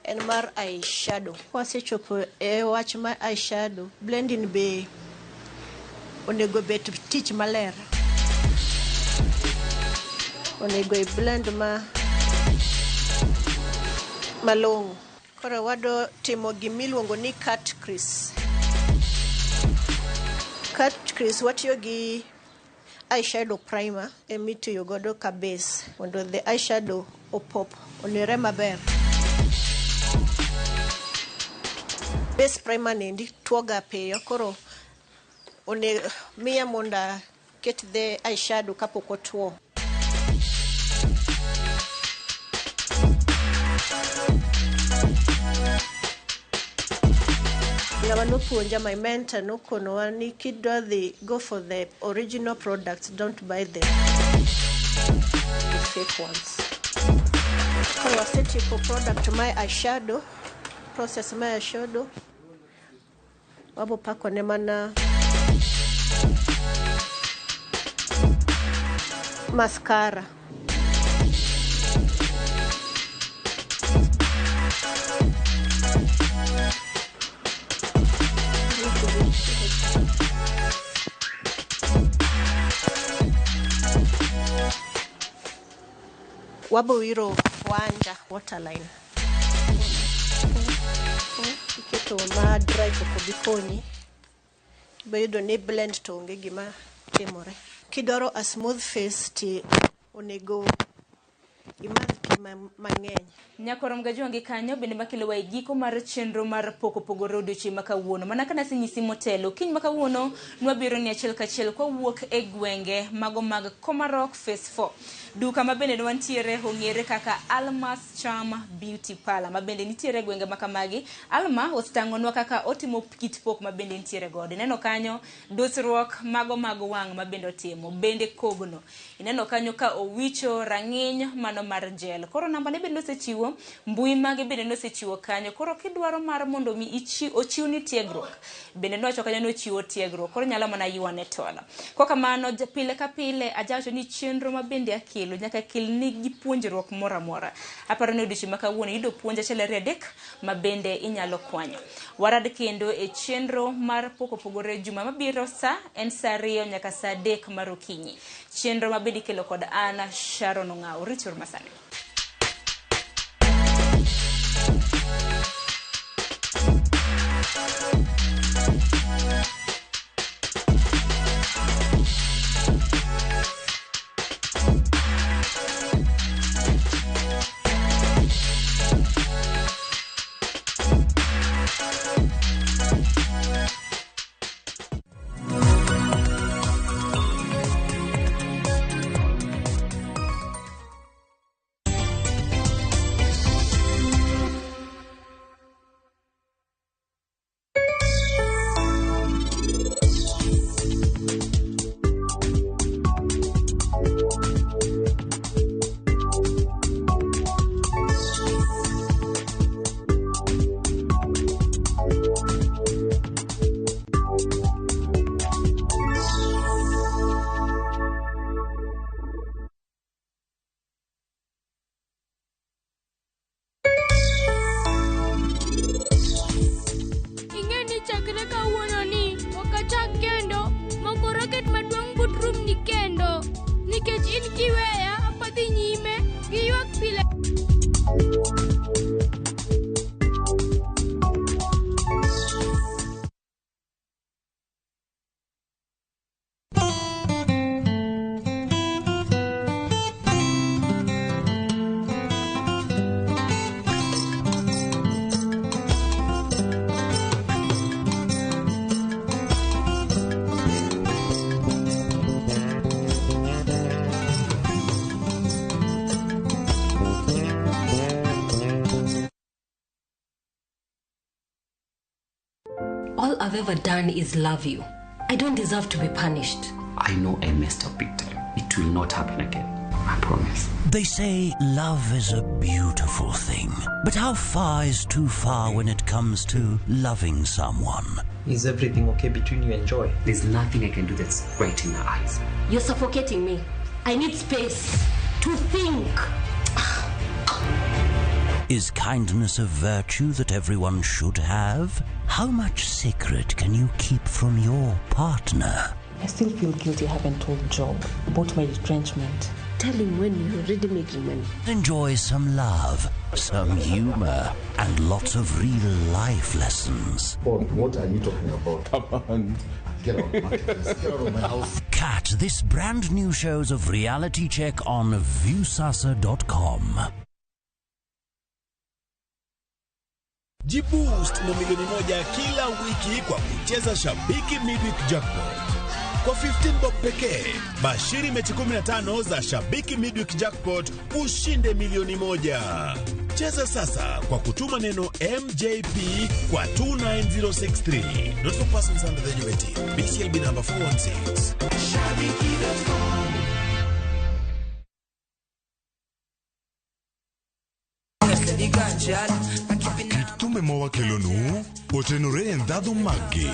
en mar eyeshadow. Kwasechopo e wach mar eyeshadow, blending be onego bed tich maler. Onego i blend malong'o. Koro wadwa timo gimiluongo ni cut crease. Cut crease watiyo gi eyeshadow primer emitiyo godo ka base mondo the eyeshadow opop onere maber. Base primer niendi tuoga piyo, koro miya mondo aket the eyeshadow kapok otuo. Ng'ama nopuonja, my mentor nokonowa ni kidwa dhi go for the original products, don't buy the fake ones. Koro wasetieko product mar eyeshadow, process mar eyeshadow, wabo pakone mana mascara. Wabo wiro wanja waterline. Iketo ma dry to ok obi konyi. Ibo yudo ni blend to onge gima timore. Kidwaro a smooth face ti onego imadh pi mang'eny. Nyakwar Mgajwangi kanyo bende makelowa e giko mar chenro mar pok opogore odiochieng' ma kawuono. Mana ka nasenyisi motelo, kiny ma kawuono nwabiro ni achiel kachiel kwawuok e gwenge mago mag Komarok Phase 4. Duka ma bende nwantiere ong'ere kaka Almas Charm Beauty Parlor ma bende nitiere e gwenge ma kamagi. Alma osetang'onwa kaka otimo kit pok ma bende nitiere godo. Ineno kanyo dusruok mago mag wang' ma bende otimo, bende kogno. Ineno kanyo ka owicho rang'iny mano mar gel. Koro namba ne bende osechiwo, mbui mage bende nosechiwo kanyo. Koro kidwaro mar mondo mi ochiwni tiegruok, bende nowacho kanyo ni ochiwo tiegruok, koro nyalo mana ywane tol. Kokamano, pile ka pile ajawacho ni chenro ma bende akelo nyaka kelni gi puonjruok moro amora. Aparo ni odiochieng' ma kawuono iyudo puonj achiel ariyo adek ma bende inyalo kwanyo. Warad kendo e chenro mar pok opogore juma mabiro sa en sa 2 nyaka sa 3 mar okinyi. Chenro ma bende ikelo kod an Sharon Ong'awo. Rituru masani. Gin giweya, ok wadhi nyime, giywak pile. All I've ever done is love you. I don't deserve to be punished. I know I messed up big time. It will not happen again. I promise. They say love is a beautiful thing, but how far is too far when it comes to loving someone? Is everything okay between you and Joy? There's nothing I can do that's right in her eyes. You're suffocating me. I need space to think. Is kindness a virtue that everyone should have? How much secret can you keep from your partner? I still feel guilty I haven't told Job about my retrenchment. Tell him when you're already making money. Enjoy some love, some humor, and lots of real life lessons. Paul, what are you talking about? Come on. Get out, Marcus. Get out of my house. Catch this brand new shows of Reality Check on Viusasa.com. Jiboost na 1,000,000 kila wiki kwa kucheza Shabiki Midweek Jackpot. Kwa 15 bob pekee, bashiri mechi 15 za Shabiki Midweek Jackpot ushinde 1,000,000. Cheza sasa kwa kutuma neno MJP kwa 29063. Not for persons under the age of 18. BCLB number 416. Shabiki.com. Kit thumbe mawakelonu otenore e ndhadhu maggi.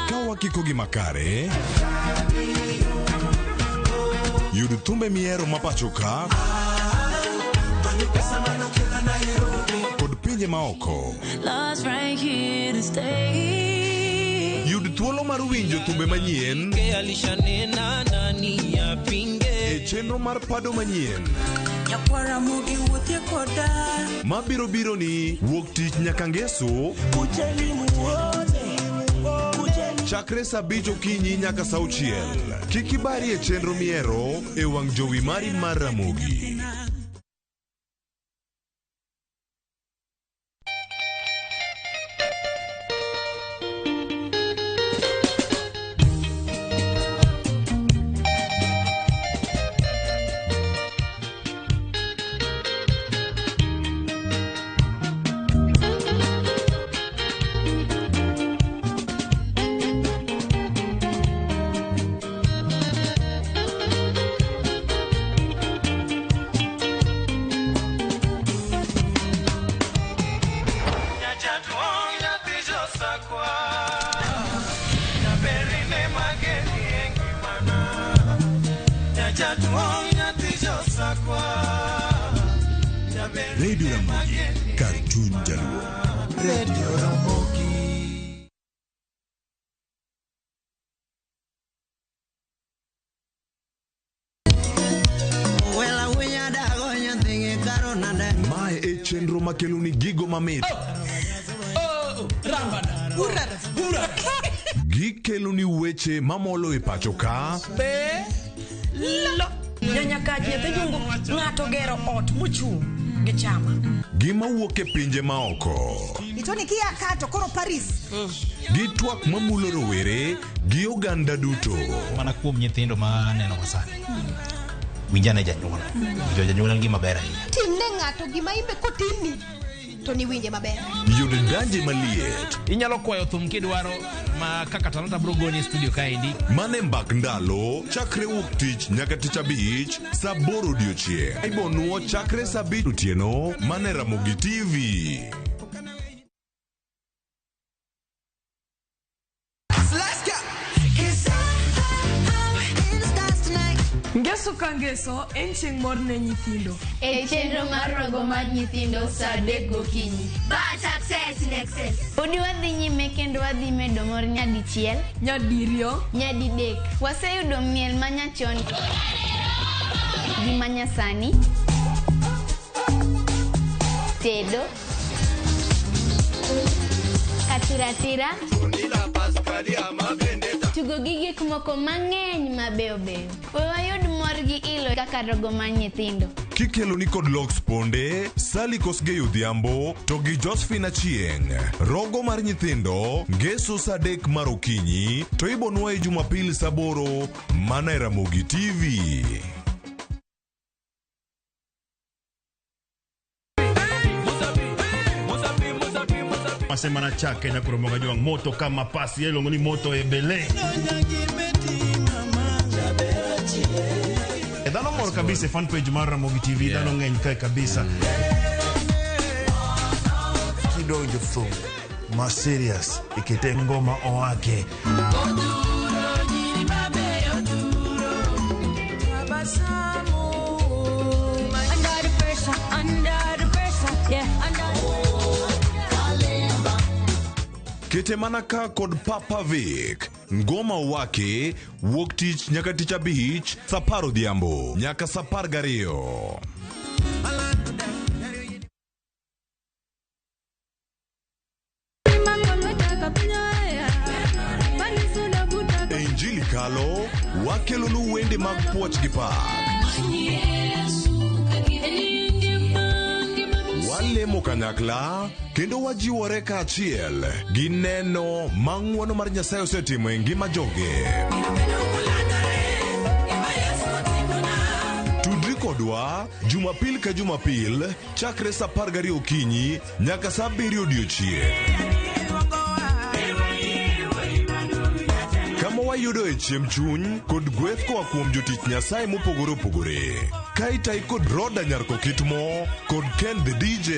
Ka wakikogi makare, yud thumbe mihero mapacho ka kod pinje maoko. Yud thuolo mar winjo thumbe manyien e chenro mar pado manyien mabiro biro ni wuok tich nyaka ngeso chakre saa 5 okinyi nyaka saa 6. Kik ibari e chenro mihero e wang' jowi mari mar Ramogi. Radio Ramogi, kar chuny Jaluo. Radio Ramogi. Mae e chenro makeloni gigo mamit. Gikeloni weche mamolo e pacho ka. Ng'ato gero ot mochung' gi chama. Gima wuok e pinje maoko. Itoni kia kato koro Paris. Gi twak mamulo rowere gi oganda duto. Mana kuom nyithindo ma aneno sani. Winjane janyuol. Winjo janyuol en gima ber ahinya. Timne ng'ato gima imbe kotimni to niwinje maber. Yud danje maliet. Inyalo kwayo thum kidwaro ma kaka Talanta bro goni e studio kaendi. Mane mbak ndalo chakre wuok tich nyaka tich abich saa 8 odiochieng'. Ibonuo chakre saa 5 otieno mane Ramogi TV. Ngeso Ngeso ka ngeso en chieng' mor ne nyithindo. E chenro mar rogo mar nyithindo saa 3 gokinyi. But success in excess. Podi wadhi nyime kendo wadhi medo mor nyadichiel, nyadiriyo, nyadidek. Waseyudo miel manyachon gi manyasani, tedo, katiratira, tugo gi gik moko mang'eny mabeyo beyo. We wayud mor gi ilo kaka rogo mar nyithindo. Kikelo ni kod Lox Ponde, Sally Kosgei Odhiambo to gi Josephine Achieng'. Rogo mar nyithindo ngeso saa 3 mar okinyi to ibonwa e Jumapil saa 8 mana e Ramogi TV. Masemana chake na kuromoga jwang moto kama pasi yelongo ni moto ebele. Dhano mor kabisa fan page mar Ramogi TV, dhano ng'eny kae kabisa. Kidonjo thum ma serious ikete ngoma owake. Kete mana ka kod Papa Vic. Ngoma wake wuok tich nyaka tich abich saa 10 odhiambo nyaka saa 12. Injili Kalo wakelonu wende mag puoch gi pak. Walemo kanyakla kendo wajiwore kaachiel gi neno ma ng'wono mar Nyasaye osetimo e ngima joge. Tudri kodwa Jumapil ka Jumapil chakre saa 12 okinyi nyaka saa 7 odiochieng'. Kama wayudo e chiemb chuny kod gweth koa kuom jotich Nyasaye mopogore opogore. Kaitai kod Roda Nyarko Kitmo kod Ken the DJ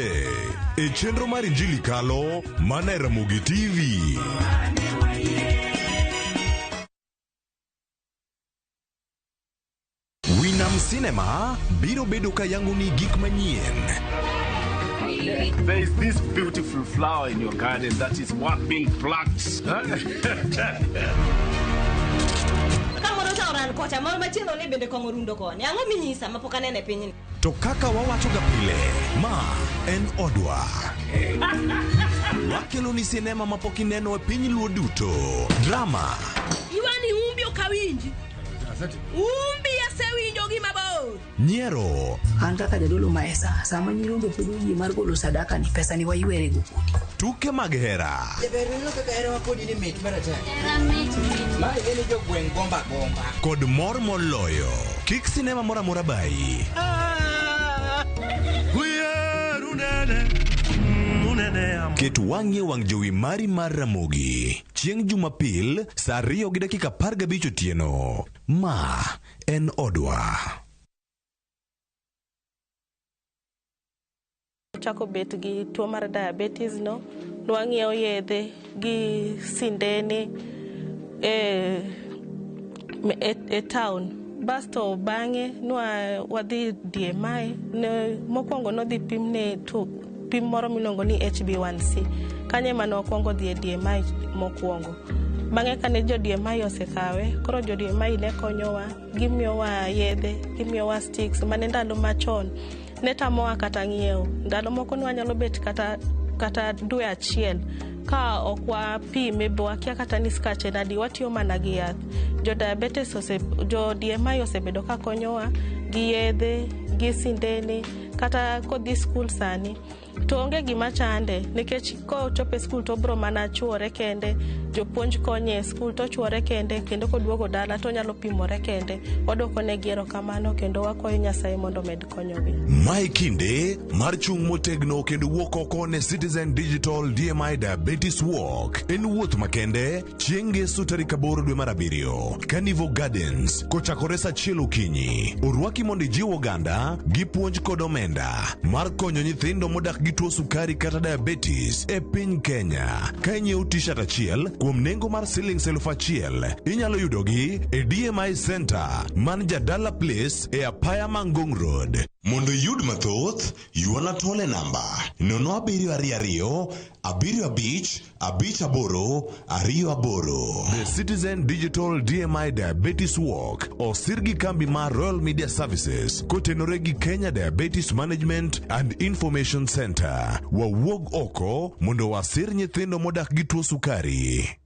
e chenro mar Injili Kalo mana e Ramogi TV. Winam Cinema biro bedo ka yango ni gik manyien. There is this beautiful flower in your garden that is worth being plucked. Kocha moro machielo ne bende kong'o rundo koni. Ang'o minyisa mapok aneno e pinyni? To kaka wawacho ga pile, ma en odwa. Wakelo ni sinema mapok ineno e piny Luo duto. Drama, Iwani umbi ok awinji. Umbi asewinjo gi mabor. nyiero, An kaka jadolo maesa, sama nyirombe pod oyie mar golo sadaka ni pesa ni waywere go kodi. tuke mag hera, Jaber ineno kaka herawa kodi ni mit maratari. Ma ing'e ni jogweng' gomba gomba. kod mor moloyo. Kik sinema moro amora bayi. Ket wang'i e wang' jowi mari mar Ramogi chieng' Jumapil saa 2:15 otieno. Ma en odwa. Chako bet gi tuo mar diabetes no, nwang'iewo yedhe gi sindene e town. Basto bang'e nwa wadhi DMI, ne mokwongo nodhi pimne pim moro miluongo ni HbA1c. Kanyo ema nokwongo dhi e DMI mokwongo. Bang'e kane jo DMI osekawe, koro jo DMI ne konyowa, gimiyowa yedhe, gimiyowa sticks, mane ndalo machon ne tamowa kata ng'iewo. Ndalo moko ne wanyalo bet kata dwe achiel ka ok wapime bo wakia kata ni skach en adi, watiyo mana gi yath. Jo diabetes jo DMI osebedo ka konyowa gi yedhe, gi sindene, kata kodhi skul sani to onge gima chande nikech kochopo e skul to obro mana chuore kende, jopuonj konye e skul to ochuore kende, kendo koduogo dala to onyalo pimore kende. Wadwoko negi erokamano kendo wakwayo Nyasaye mondo omed konyogi. Mae kinde mar chung' motegno kendo wuok oko ne Citizen Digital DMI Diabetes Walk. En wuoth makende chieng' ngeso tarik 8 dwe mar 7 Carnival Gardens kochakore saa 1 okinyi. Orwaki mondo ijiw oganda gi puonj kod omenda mar konyo nyithindo modak gi tuo sukari kata diabetes e piny Kenya. Ka inyiewo t-shirt achiel kuom Kuom nengo mar silings 1000, inyalo yudogi e DMI Center man Jadala Place e apaya ma Ngong Road. Mondo iyud mathoth, ywana tole namba 0722 75 58 28. The Citizen Digital DMI Diabetes Walk osir gi kambi mar Royal Media Services kotenore gi Kenya Diabetes Management and Information Center. Wawuog oko mondo wasir nyithindo modak gi tuo sukari.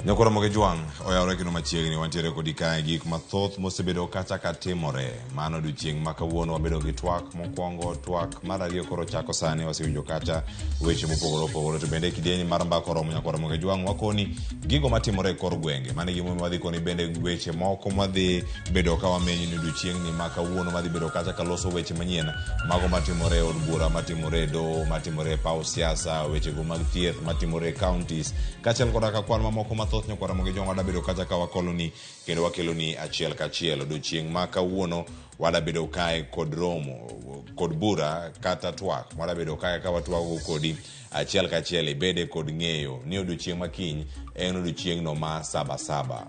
Nyakoro Moge Jwang' oyawore kendo machiegni wantiere kodi kae gik mathoth mosebedo kacha ka timore. Mano odiochieng' ma kawuono wabedo gi twak mokwongo, twak mar ariyo koro chako sani wasewinjo kacha weche mopogore opogore. To bende e kidieny mar mbaka oromo Nyakwar Moge Jwang' wakoni gigo matimore e kor gwenge. Mano e gimomiyo wadhi koni bende weche moko mwadhi bedo ka wamenyo ni odiochieng'ni ma kawuono madhi bedo kacha ka loso weche manyien mago matimore e od bura, matimore e doho, matimore e paw siasa, wechego mag thieth, matimore e counties kaachiel koda ka kwan mamoko mathoth Nyakwar Ramogi Jwang' wadabedo kacha ka wakoloni kendo wakeloni achiel kachiel. Odiochieng' ma kawuono wadabedo kae kod romo kod bura kata twak wadabedo kae ka watwago kodi achiel kachiel ibede kod ng'eyo ni odiochieng' ma kiny en odiochieng'no ma sabasaba.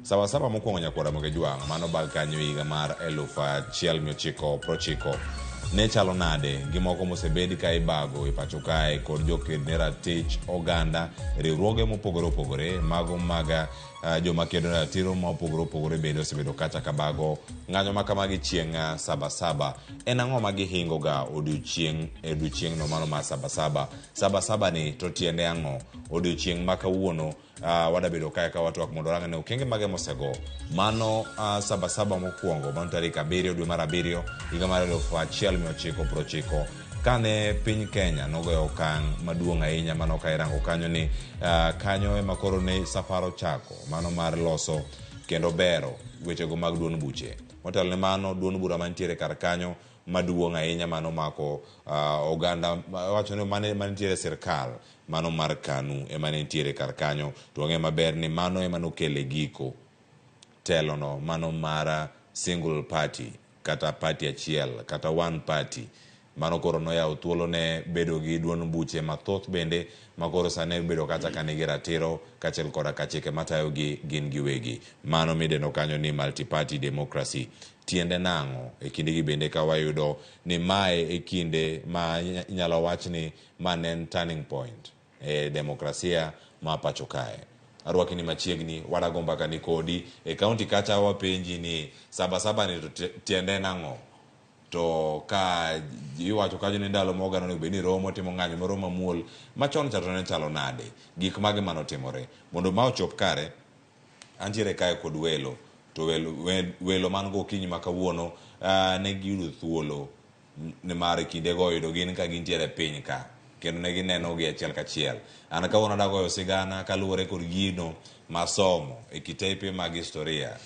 Sabasaba mokwongo Nyakwar Ramogi Jwang' mano bag kanyo e higa mar 1990 ne chalo nade gi moko mosebed ka ibago e pacho kae kod joked ne ratich oganda riwruoge mopogore opogore mago mag joma kedo ne ratiro ma opogore opogore bende osebedo kacha ka bago ng'anyo ma kamagi chieng' sabasaba. En ang'o ma gihingo ga odiochieng' e odiochieng'no mano mar sabasaba? Sabasaba ni to tiende ang'o? Odiochieng' ma kawuono wadabedo kae ka watwak mondo warang ne okenge mage mosego mano sabasaba mokwongo mano tarik 7 dwe mar 7 higa mar 1990 kane piny Kenya nogoyo okang' maduong' ahinya mano ka irango kanyo ni kanyo ema koro ne safar ochako mano mar loso kendo bero wechego mag duond buche. Motelo ne mano duond bura mantiere kar kanyo maduong' ahinya mano mako oganda wacho ni mane mantiere sirkal mano mar KANU ema ne nitiere kar kanyo to wang'eyo maber ni mano ema nokele giko telono mano mar single party kata party achiel kata one party mano koro noyawo thuolo ne bedo gi duond buche mathoth bende ma koro sani bedo kacha ka nigi ratiro kaachiel koda ka chike matayogi gin giwegi. Mano midendo kanyo ni multi-party democracy. Tiende nang'o? E kindegi bende ka wayudo ni mae e kinde ma inyalo wach ni ma ne en turning point e demokrasia ma pacho kae. Arwaki ni machiegni, wadago mbaka ni kodi e kaunti kacha wapenji ni sabasaba ni to tiende en ang'o? To ka iwacho kanyo ni ndalo ma oganda onego bed ni romo timo ng'anyo moro mamuol machon cha to ne chalo nade? Gik mage manotimore? Mondo ma ochop kare, antiere kae kod welo to welo, welo man go okinyi ma kawuono ne giyudo thuolo nimar kindego oyudo gin ka gintiere piny ka kendo ne gineno gi achiel kachiel. An kawuono adagoyo sigana kaluwore kod gino masomo e kitepe mag historia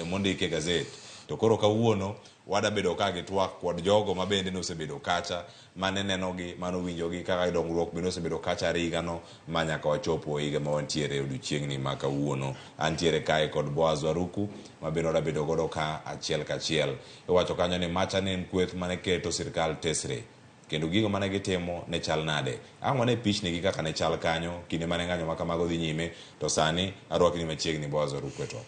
mondiki e gazet. To koro kawuono wadabedo ka gi twak kod jogo ma bende nosebedo kacha mane nenogi manowinjogi kaka dongruok bende osebedo kacha are higano ma nyaka wachopo higa ma wantiere e odiochieng'ni ma kawuono. Antiere kae kod Boaz Waruku ma bende wadabedo godo ka achiel kachiel. Iwacho kanyo ni macha ne en kweth mane keto sirkal tesre kendo gigo mane gitimo ne chal nade. Ang' wane pichni gi kaka ne chal kanyo kinde mane ng'anyo ma kamago dhi nyime to sani arwakni machiegni Boaz Waruku e twak.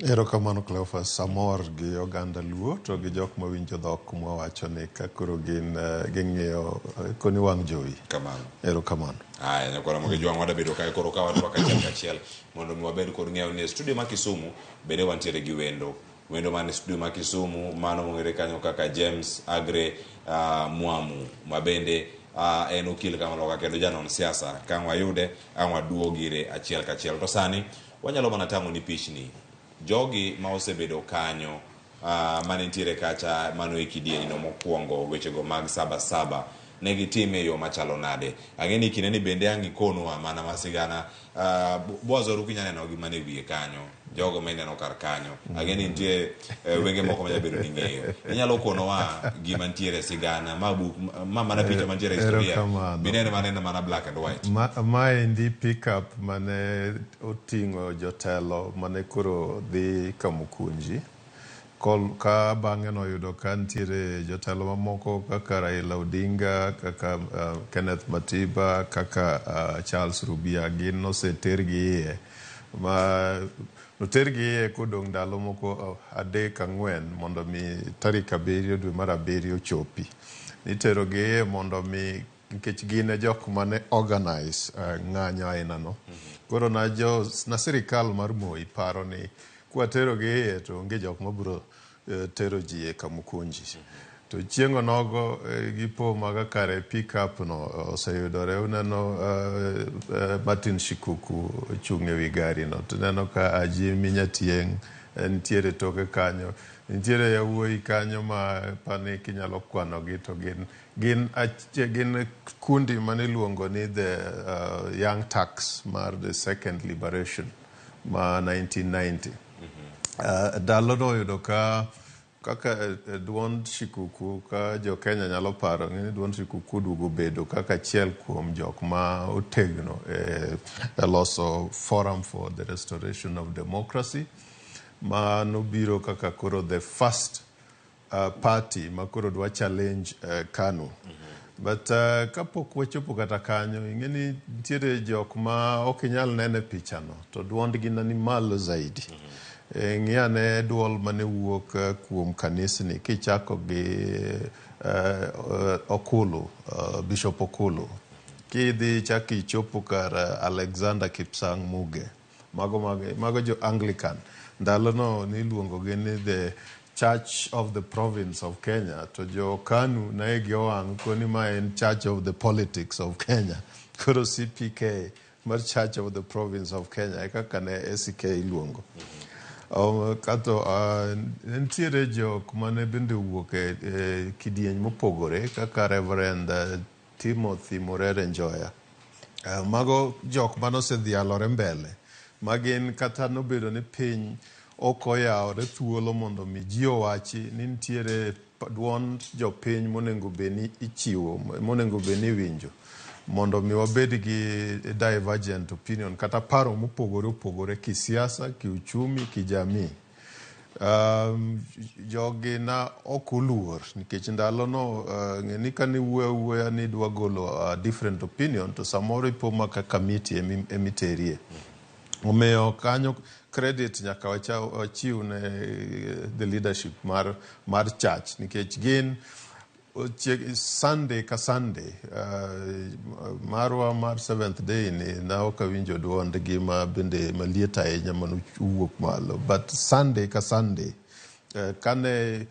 Erokamano Cleophas, amor gi oganda Luo to gi jok mawinjo dhok mwawacho ni ka koro gin ging'iyo koni wang' jowi. Kamano. Erokamano. Aya, nyakwara Ramogi Jwang' wadabedo kae koro ka watwak achiel kachiel mondo mi wabed kod ng'eyo ni e studio ma Kisumu bende wantiere gi wendo. Wendo man e studio ma Kisumu mano mong'ere kanyo kaka James Aggrey Mwamu ma bende en okil kamaloka kendo janon siasa. Ka ang' wayude ang' waduog ire achiel kachiel. To sani wanyalo mana tang'o ni pichni jogi ma osebedo kanyo mane nitiere kacha mano e kidieny no mokwongo wechego mag saba saba ne gitime e yo machalo nade. Ang'e ni kinde ni bende ang' ikonwa mana masigana Boaz Oruku inya neno gi mana e wiye kanyo jogo ma ineno kar kanyo. Ang'e ni nitie wenge moko manya bedo ni ng'eyo. Inyalo konowa gima nitiere sigana ma buk ma mana picha mantiere e historia Erokamano. binene maneno mana black and white. Maendi pickup mane oting'o jotelo mane koro dhi Kamukunji. Ka bang'e noyudo ka nitiere jotelo mamoko kaka Raila Odinga, kaka Kenneth Matiba, kaka Charles Rubia, gin nosetergi iye. Ma notergi iye kodong' ndalo moko 3 4 mondo mi tarik 7 dwe mar 7 ochopi. Niterogi iye mondo mi nikech gin e jok mane organize ng'anyo aina no. Koro na jo na sirikal mar Moi paro ni kwaterogi iye to onge jok mabiro tero ji e Kamukunji. To chieng' onogo gipo maga kare pick-up no oseyudore. Uneno Martin Shikuku ochung' ewi gari no. Tineno ka Aji Minyatieng' nitiere toke kanyo. Nitiere yawuoyi kanyo ma pani kinyalo kwanogi to gin kundi mane iluongo ni the Young Turks mar the Second Liberation ma 1990. Ndalo no oyudo ka kaka duond Shikuku ka jo Kenya nyalo paro ni duond Shikuku oduogo bedo kaka achiel kuom jok ma otegno e loso Forum for the Restoration of Democracy ma nobiro kaka koro the first party ma koro dwa challenge KANU. But kapok wachopo kata kanyo, ing'e ni nitiere jok ma ok inyal neno e pichano to duondgi ni malo zaidi. Ng'i ane duol mane wuok kuom kanisni kichako gi Okulu, Bishop Okulu. Kidhi chak ichopo kar Alexander Kipsang Muge. Mago jo Anglican. Ndalono niluongo gi ni the Church of the Province of Kenya. To jo KANU ne igi owang' koni ma en Church of the Politics of Kenya. Koro CPK mar Church of the Province of Kenya e kaka ne ACK iluongo. Kato nitiere jok mane bende owuok e kidieny mopogore kaka Reverend Timothy Murere Njoya. Mago jok mane osedhialore mbele ma gin kata nobedo ni piny ok oyawore thuolo mondo mi ji owachi ni nitiere duond jopiny monego bed ni ichiwo, monego bed ni iwinjo mondo mi wabed gi divergent opinion kata paro mopogore opogore kisiasa, kiuchumi, kijamii. Jogi na ok oluor nikech ndalono ng'e ni kane iwuoyo awuoya ni idwa golo different opinion to samoro ipo maka kamiti emiterie. Omiyo kanyo credit nyaka wachiw ne the leadership mar church nikech gin Sunday ka Sunday marwa mar Seventh Day ni na ok awinjo duondgi ma bende maliet ahinya manowuok malo, but Sunday ka Sunday kane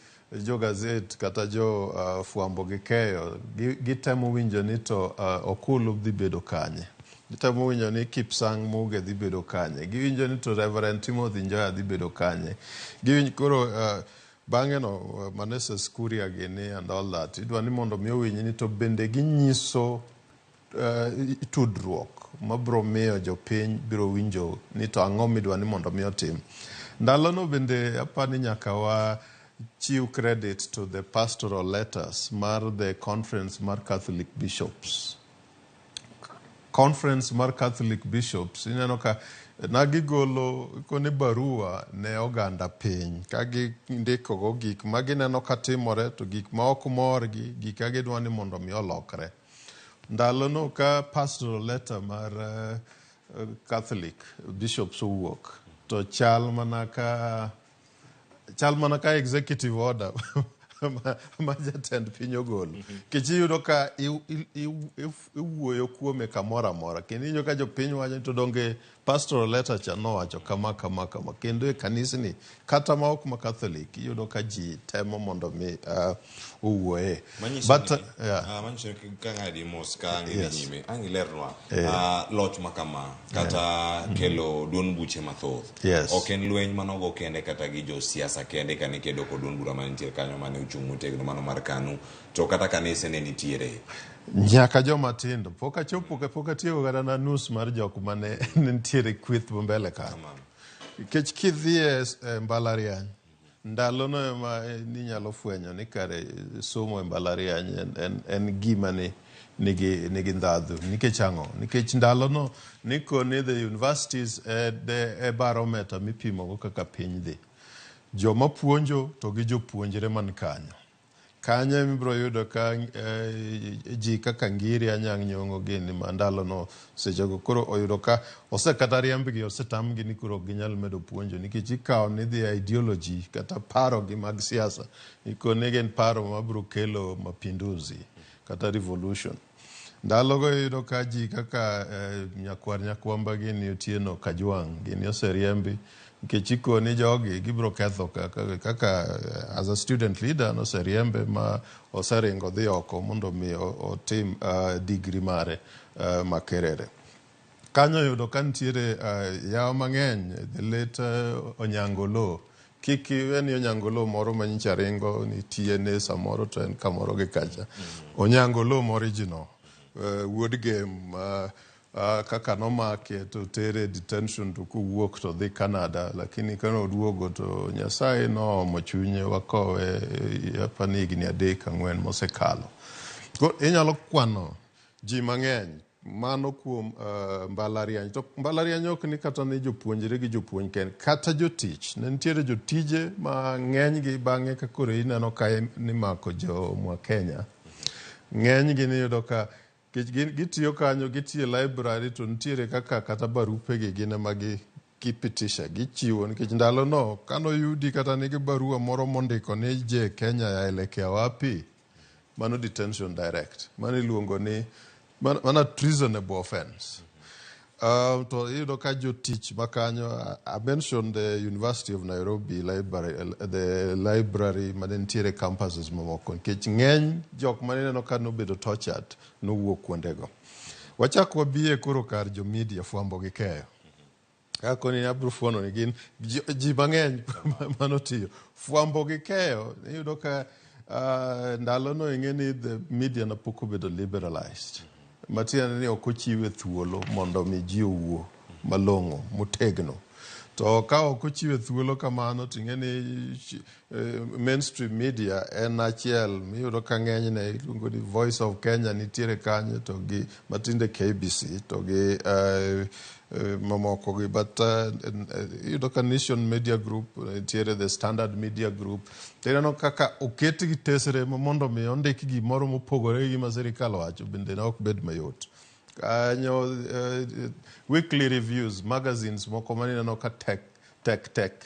jo gazet kata jo fwambo gi keyo gitemo winjo ni to Okulu dhi bedo kanye, gitemo winjo ni Kipsang Muge dhi bedo kanye, giwinjo ni to Reverend Timothy Njoya dhi bedo kanye, giwinjo koro bang'e no Manasseh Kuria gini and all that idwa ni mondo mi owinj ni to bende ginyiso tudruok mabiro miyo jopiny biro winjo ni to ang'o midwa ni mondo mi otim. Ndalono bende apani nyaka wa chiw credit to the pastoral letters mar the conference mar Catholic Bishops. Conference mar Catholic Bishops ineno ka nagigolo kone barua ne oganda piny ka gindikogo gik ma gineno ka timore to gik ma ok morgi, gik ka gidwa ni mondo mi olokre. Ndalono ka pastoral letter mar Catholic Bishops owuok to chal mana ka executive order ma jatend piny ogolo. Nikech iyudo ka iwuoyo kuome kamoro amora kendo iwinjo ka jopiny wacho to donge Pastoral letter cha nowacho kama kama kama. Kendo e kanisni kata ma ok ma Catholic iyudo ka ji temo mondo mi owuoye. Manyiso But ni, yeah. manyiso ni ka ng'adi mos ka ang' idhi nyime, ang' ilernwa loch ma kama kata kelo duond buche mathoth. Ok en lweny manogo kende kata gi josiasa kende kane kedo kod duond bura manitiere kanyo mane ochung' motegno mano mar KANU, to kata kanise ne nitiere. Nyaka joma tindo. Pok achopo pok atieko kata na nus mar jok mane nitiere kweth mbele kanyo. Nikech kidhi e mbalariany, ndalono ema ninyalo fwenyo ni kare somo e mbalariany en gima nigi ndhadhu. Nikech ang'o? Nikech ndalono nikoni the universities e barometer mipimogo kaka piny dhi. Joma puonjo to gi jopuonjre man kanyo. Kanyo ema ibiro yudo ka ji kaka Ngiri, Anyang' Nyong'o gini ma ndalono sechego koro oyudo ka osekata riembgi, osetamgi ni koro ok ginyal medo puonjo nikech ikawo ni the ideology kata paro gi mag siasa ikoni gin paro mabiro kelo mapinduzi kata revolution. Ndalogo iyudo ka ji kaka Nyakwar Nyakwamba gini Otieno Kajwang' gini oseriembi nikech ikoni jogi gibiro ketho kaka as a student leader noseriembe ma oseringo dhi oko mondo mi otim degree mare Makerere. Kanyo yudo ka nitiere yawa mang'eny, the late Onyango Oloo. Kik iwe ni Onyango Oloo moro ma nyicha ringo ni TNA samoro to en kamoro gi kacha. Onyango Oloo ma original, wuod Gem, kaka nomake to tere detention to kowuok to dhi Canada, lakini kane oduogo to Nyasaye noomo chunye wakowe apani higni 3 4 mosekalo. Koro inyalo kwano ji mang'eny mano kuom mbalariany. To mbalariany ok ni kata ni jopuonjre gi jopuonj kende, kata jotich. Ne nitiere jotije ma ng'enygi bang'e ka koro ineno ka nimako jo mwa Kenya. Ng'enygi niyudo ka gitiyo kanyo, gitiyo e library to nitiere kaka kata barupegi gin ema gipitisha, gichiwo nikech ndalono kanoyudi kata nigi barua moro mondiko ni je Kenya yaelekea wapi, mano detention direct. Mano iluongo ni mana treasonable offense. To iyudo ka jotich makanyo, I mentioned the University of Nairobi library, the library mane nitiere campuses mamoko nikech ng'eny jok mane ineno ka nobedo tortured nowuok kuondego. Wachak wabiye koro kar jo media fwambo gi keyo. Kaka abiro fwono ni gin ji mang'eny manotiyo. Fwambo gi keyo iyudo ka ndalono ing'e ni the media ne pok obedo liberalized. Matiende ni ok ochiwe thuolo mondo mi ji owuo malong'o motegno. To ka ok ochiwe thuolo kamano to ing'e ni mainstream media en achiel miyudo ka ng'enyne iluongo ni Voice of Kenya nitiere kanyo to gi matinde KBC to gi mamoko gi, but iyudo ka Nation Media Group nitiere, the Standard Media Group. Tineno kaka oketgi tesre mondo mi ondik gimoro mopogore gi gima sirikal owacho bende ne ok bed mayot. Kanyo weekly reviews, magazines moko manineno ka tek tek tek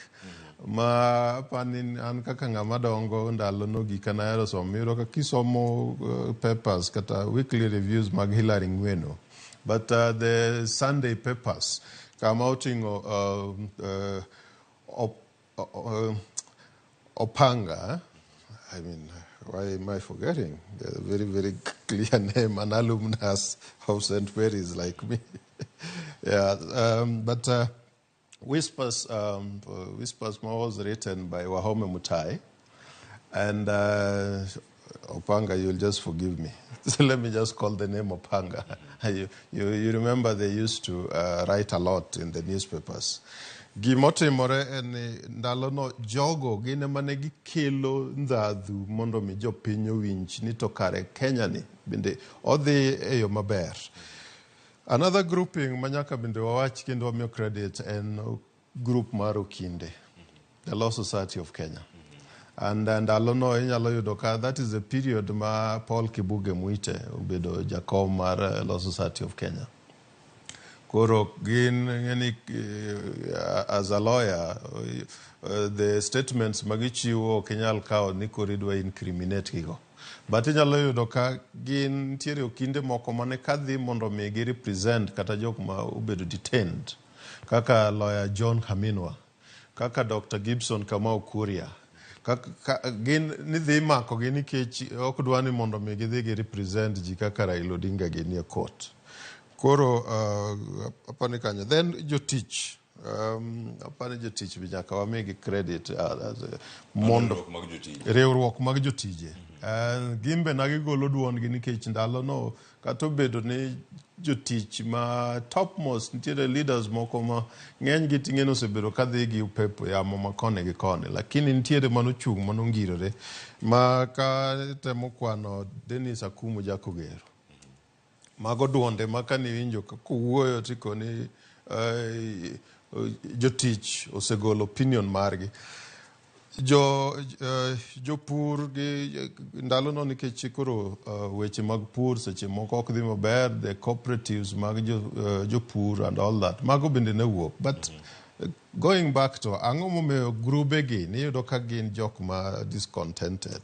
ma apani an kaka ng'ama dongo ndalono gika nahero somo iyudo ka kisomo papers kata weekly reviews mag Hilary Ng'weno, but the Sunday papers kama oting'o Opanga, I mean, why am I forgetting? A very, very clear name, an alumnus of St. Mary's like me. Yeah, but Whispers, Whispers was written by Wahome Mutai. And Opanga, you'll just forgive me. So let me just call the name Opanga. You remember they used to write a lot in the newspapers. Gimotimore en ni ndalono jogo gin ema ne gikelo ndhadhu mondo mi jopiny owinj ni to kare Kenya ni bende odhi e yo maber. Another grouping ma nyaka bende wawach kendo wamiyo credit en group mar Okinde, the Law Society of Kenya. And ndalono inyalo yudo ka that is the period ma Paul Kibuge Muite obedo jakom mar Law Society of Kenya. Koro gin ng'eni as a lawyer the statements magichiwo ok inyal kawo ni koro idwa incriminate gigo. But inyalo yudo ka gin nitiere okinde moko mane kadhi mondo mi gi represent kata jok ma obedo detained. Kaka lawyer John Khaminwa, kaka Dr. Gibson Kamau Kuria, kaka, ka, gin nidhi makogi nikech ok dwa ni mondo mi gidhi gi represent ji kaka Raila Odinga gini e court. Koro apani kanyo. Then jotich, apani jotich be nyaka wamigi credit mondo Riwruok mag jotije. Riwruok mag jotije. Gin be na gigolo duondgi nikech ndalono kata obedo ni jotich ma topmost nitiere leaders moko ma ng'eny gi ting'eni osebedo ka dhi gi upepo yamo ma koni gi koni, lakini nitiere manochung' manongirore ma ka temo kwano Dennis Akumu Jakogero. Mago duonde ma kaniwinjo kowuoyo tikoni jotich osegolo opinion margi. Jopur gi ndalono nikech koro weche mag pur seche moko ok dhi maber, the cooperatives mag jopur and all that, mago bende ne wuok. But going back to ang'o momiyo grube gi niyudo ka gin jok ma discontented.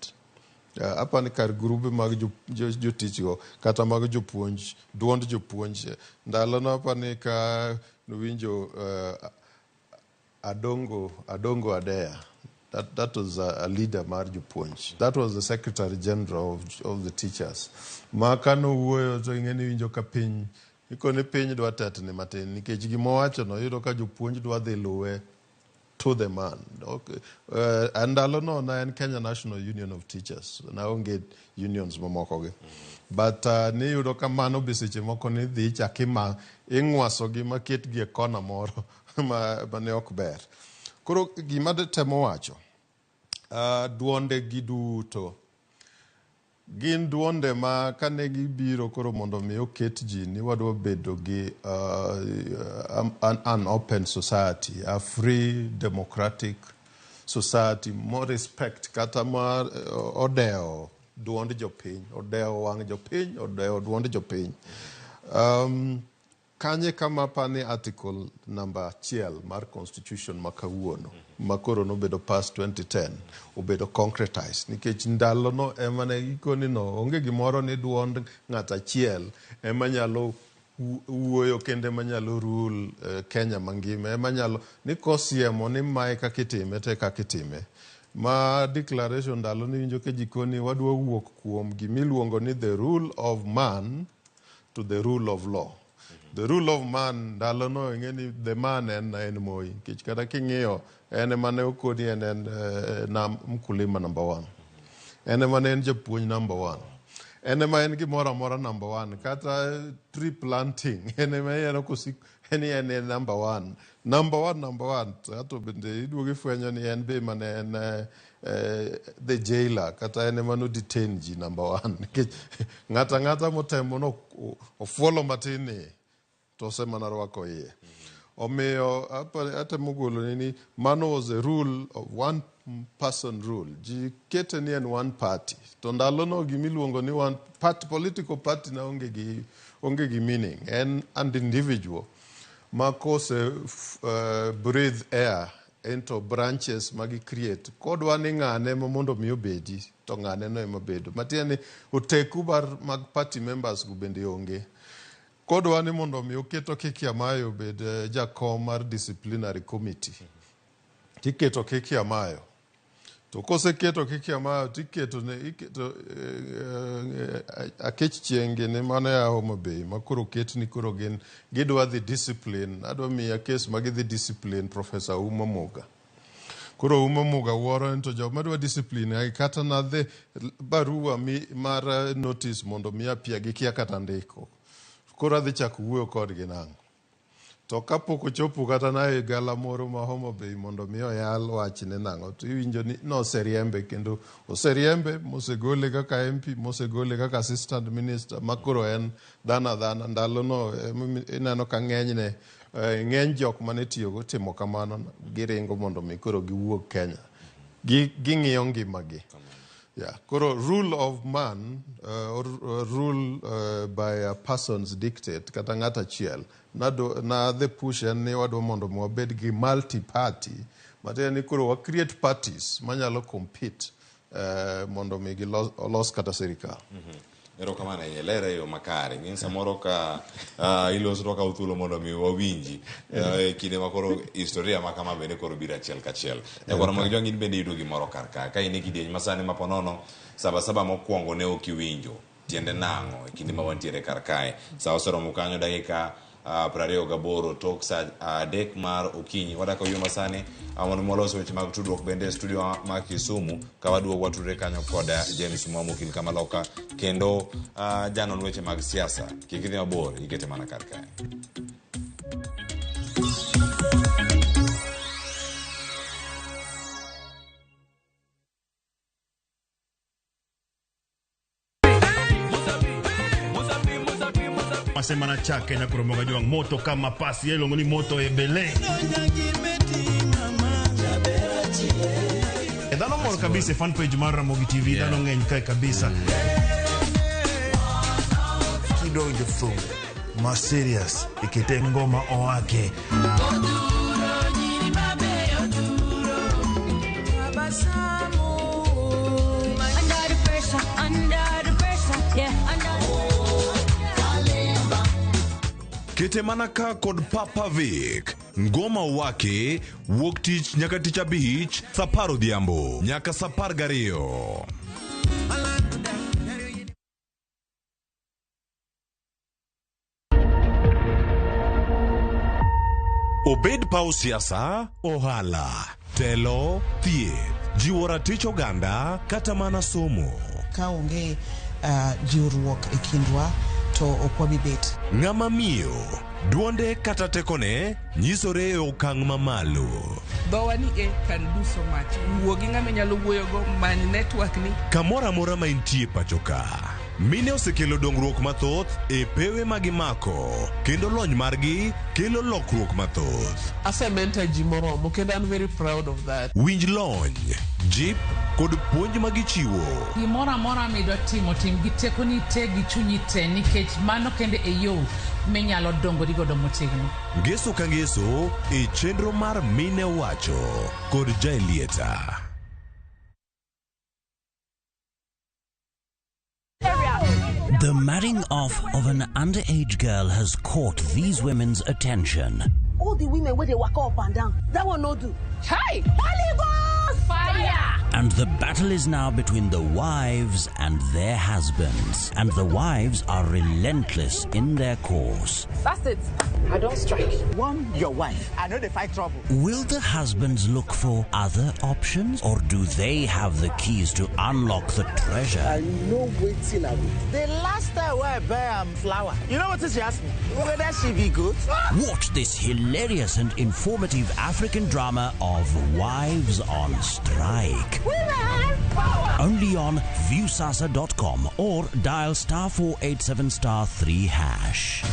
Apani kar grube mag jotich go kata mag jopuonj, duond jopuonj ndalono apani ka nuwinjo Adongo Adea. That was a leader mar jopuonj. That was the secretary general of the teachers. Ma kanowuoyo to ing'e ni iwinjo ka piny, ikoni piny dwa tetni matin nikech gimowacho no iyudo ka jopuonj dwa dhi luwe to the man. Okay. Ndalono na en Kenya National Union of Teachers. Na onge unions mamoko gi. But niyudo ka mano be seche moko ni dhi chak ima ing'waso gi maket gi e kona moro ma ne ok ber. Koro gima temo wacho, duonde gi duto gin duonde ma kane gibiro koro mondo mi oket ji ni wadwa bedo gi an open society, a free democratic society mo respect kata ma odewo duond jopiny, odewo wang' jopiny, odewo duond jopiny. Kanye kama apani article number 1 mar constitution ma kawuono ma koro nobedo pass 2010 obedo concretized nikech ndalono ema ne gikoni no onge gimoro ni duond ng'at achiel ema nyalo wuoyo kendo ema nyalo rule Kenya mangima, ema nyalo ni kosiemo ni mae kaka itime to e kaka itime. Ma declaration ndalo ni winjo ka ji koni wadwa wuok kuom gimiluongo ni the rule of man to the rule of law. The rule of man ndalono ing'e ni the man en Moi nikech kata king'iyo en ema ne okoni en na mkulima number one. En ema ne en japuonj number one. En ema en gimoro amora number one. Kata tree planting en ema en okosik en en number one. Number one, number one. Ato bende iduogo ifwenyo ni en be ema ne en the jailer kata en ema no detain ji number one. Nikech ng'ato ang'ata motemo no ofuolo matin ni to osemana rwako iye. Omiyo atemo golo ni mano was a rule of one person rule. Ji kete ni en one party. To ndalono gimiluongo ni one party, political party na onge gi meaning. En an individual ma kose breathe air into branches magi create. Kodwa ni ng'ane ma mondo mi obedi to ng'ane no ema bedo. Matiende ni oteku mag party members go bende onge. Kodwa ni mondo mi oketo Kiki Amayo obed jakom mar disciplinary committee. Tiketo Kiki Amayo. To koseketo Kiki Amayo tiketo ne iketo Akech Chieng' gini mano ya Homa Bay ma koro ket ni koro gin gidwa dhi discipline, adwa miya kes ma gidhi discipline Professor Uma Muga. Koro Uma Muga wuoro ni to joma dwa discipline ai kata nadhi barua mi mar notice mondo mi apia gikia kata ndiko. Koro adhi chako wuoyo kodgi nang'o? To kapok ochopo kata na e gala moro ma Homa Bay mondo mi oyal wachne nang'o to iwinjo ni noseriembe kendo oseriembe mosegole kaka MP, mosegole kaka assistant minister ma koro en dhano adhana. Ndalono ineno ka ng'enyne ng'eny jok mane tiyogo timo kamano giringo mondo mi koro giwuog Kenya. Ging'iyo ngimagi. Yeah. Koro rule of man or rule by a person's dictate kata ng'at achiel na the push en ni wadwa mondo mi wabed gi multi party matiende ni koro wa create parties manyalo compete mondo mi gilos olos kata sirikal. Erokamano ahinya, ilere e yo makare. Ng'eny samoro ka iloso to wakawo thuolo mondo mi wawinji e kinde ma koro historia ma kama bende koro biro achiel kachiel. Nyakwar mag Jwang' in bende iyudo gimoro kar ka. Ka in e kidieny masani ma ponono saba saba mokwongo ne ok iwinjo. Tiende nang'o e kinde ma wantiere kar kae? Sa oseromo kanyo dakika 28 tok sa 3 mar okinyi. Wadak oyuo masani mondo walos weche mag tudruok bende e studio ma Kisumu ka waduogo watudre kanyo kod James Mwamu okil Kamaloka kendo janon weche mag siasa. Kik idhi mabor, ikete mana kar kae. Masema na chake na kuromoga jwang moto kama pasi iluongo ni moto ebele. E dhano mor kabisa e fan page mar Ramogi TV, dhano ng'eny kae kabisa. Kidonjo thum ma serious ikete ngoma oake. Under the pressure, under the pressure, yeah, under. Kete mana ka kod Papa Vic. Ngoma wake wuok tich nyaka tich abich sa 10 odhiambo nyaka sa 12. Obed paw siasa, ohala, telo, thieth, jiwo ratich oganda kata mana somo. Ka onge jiwruok e kindwa to ok wabi bet. Ng'ama miyo, duonde kata tekone nyisore e okang' mamalo. Dhowa ni e can do so much. Wuo gi ng'ama inyalo wuoyogo, many network ni. Kamoro amora ma intie pacho ka. Mine osekelo dongruok mathoth e pewe ma gimako kendo lony margi kelo lokruok mathoth. Asementa ji moromo kendo I'm very proud of that. Winj lony, jip kod puonj ma gichiwo. Gimoro amora midwa timo, tim gi tekoni te gi chunyi te nikech mano kende e yo minyalo dongori godo motegno. Ngeso ka ngeso e chenro mar Mine Wacho kod Jaelieta. The marrying off of an underage girl has caught these women's attention. All the women where they walk up and down, that one no do. Hi! Holy Ghost! Fire! And the battle is now between the wives and their husbands. And the wives are relentless in their course. That's it. I don't strike. Warn your wife. I know they fight trouble. Will the husbands look for other options, or do they have the keys to unlock the treasure? I know waiting I will. The last time where I buy flour, you know what she asked me? Whether she be good? Watch this hilarious and informative African drama of Wives on Strike. Only on viewsasa.com or dial *487*3#.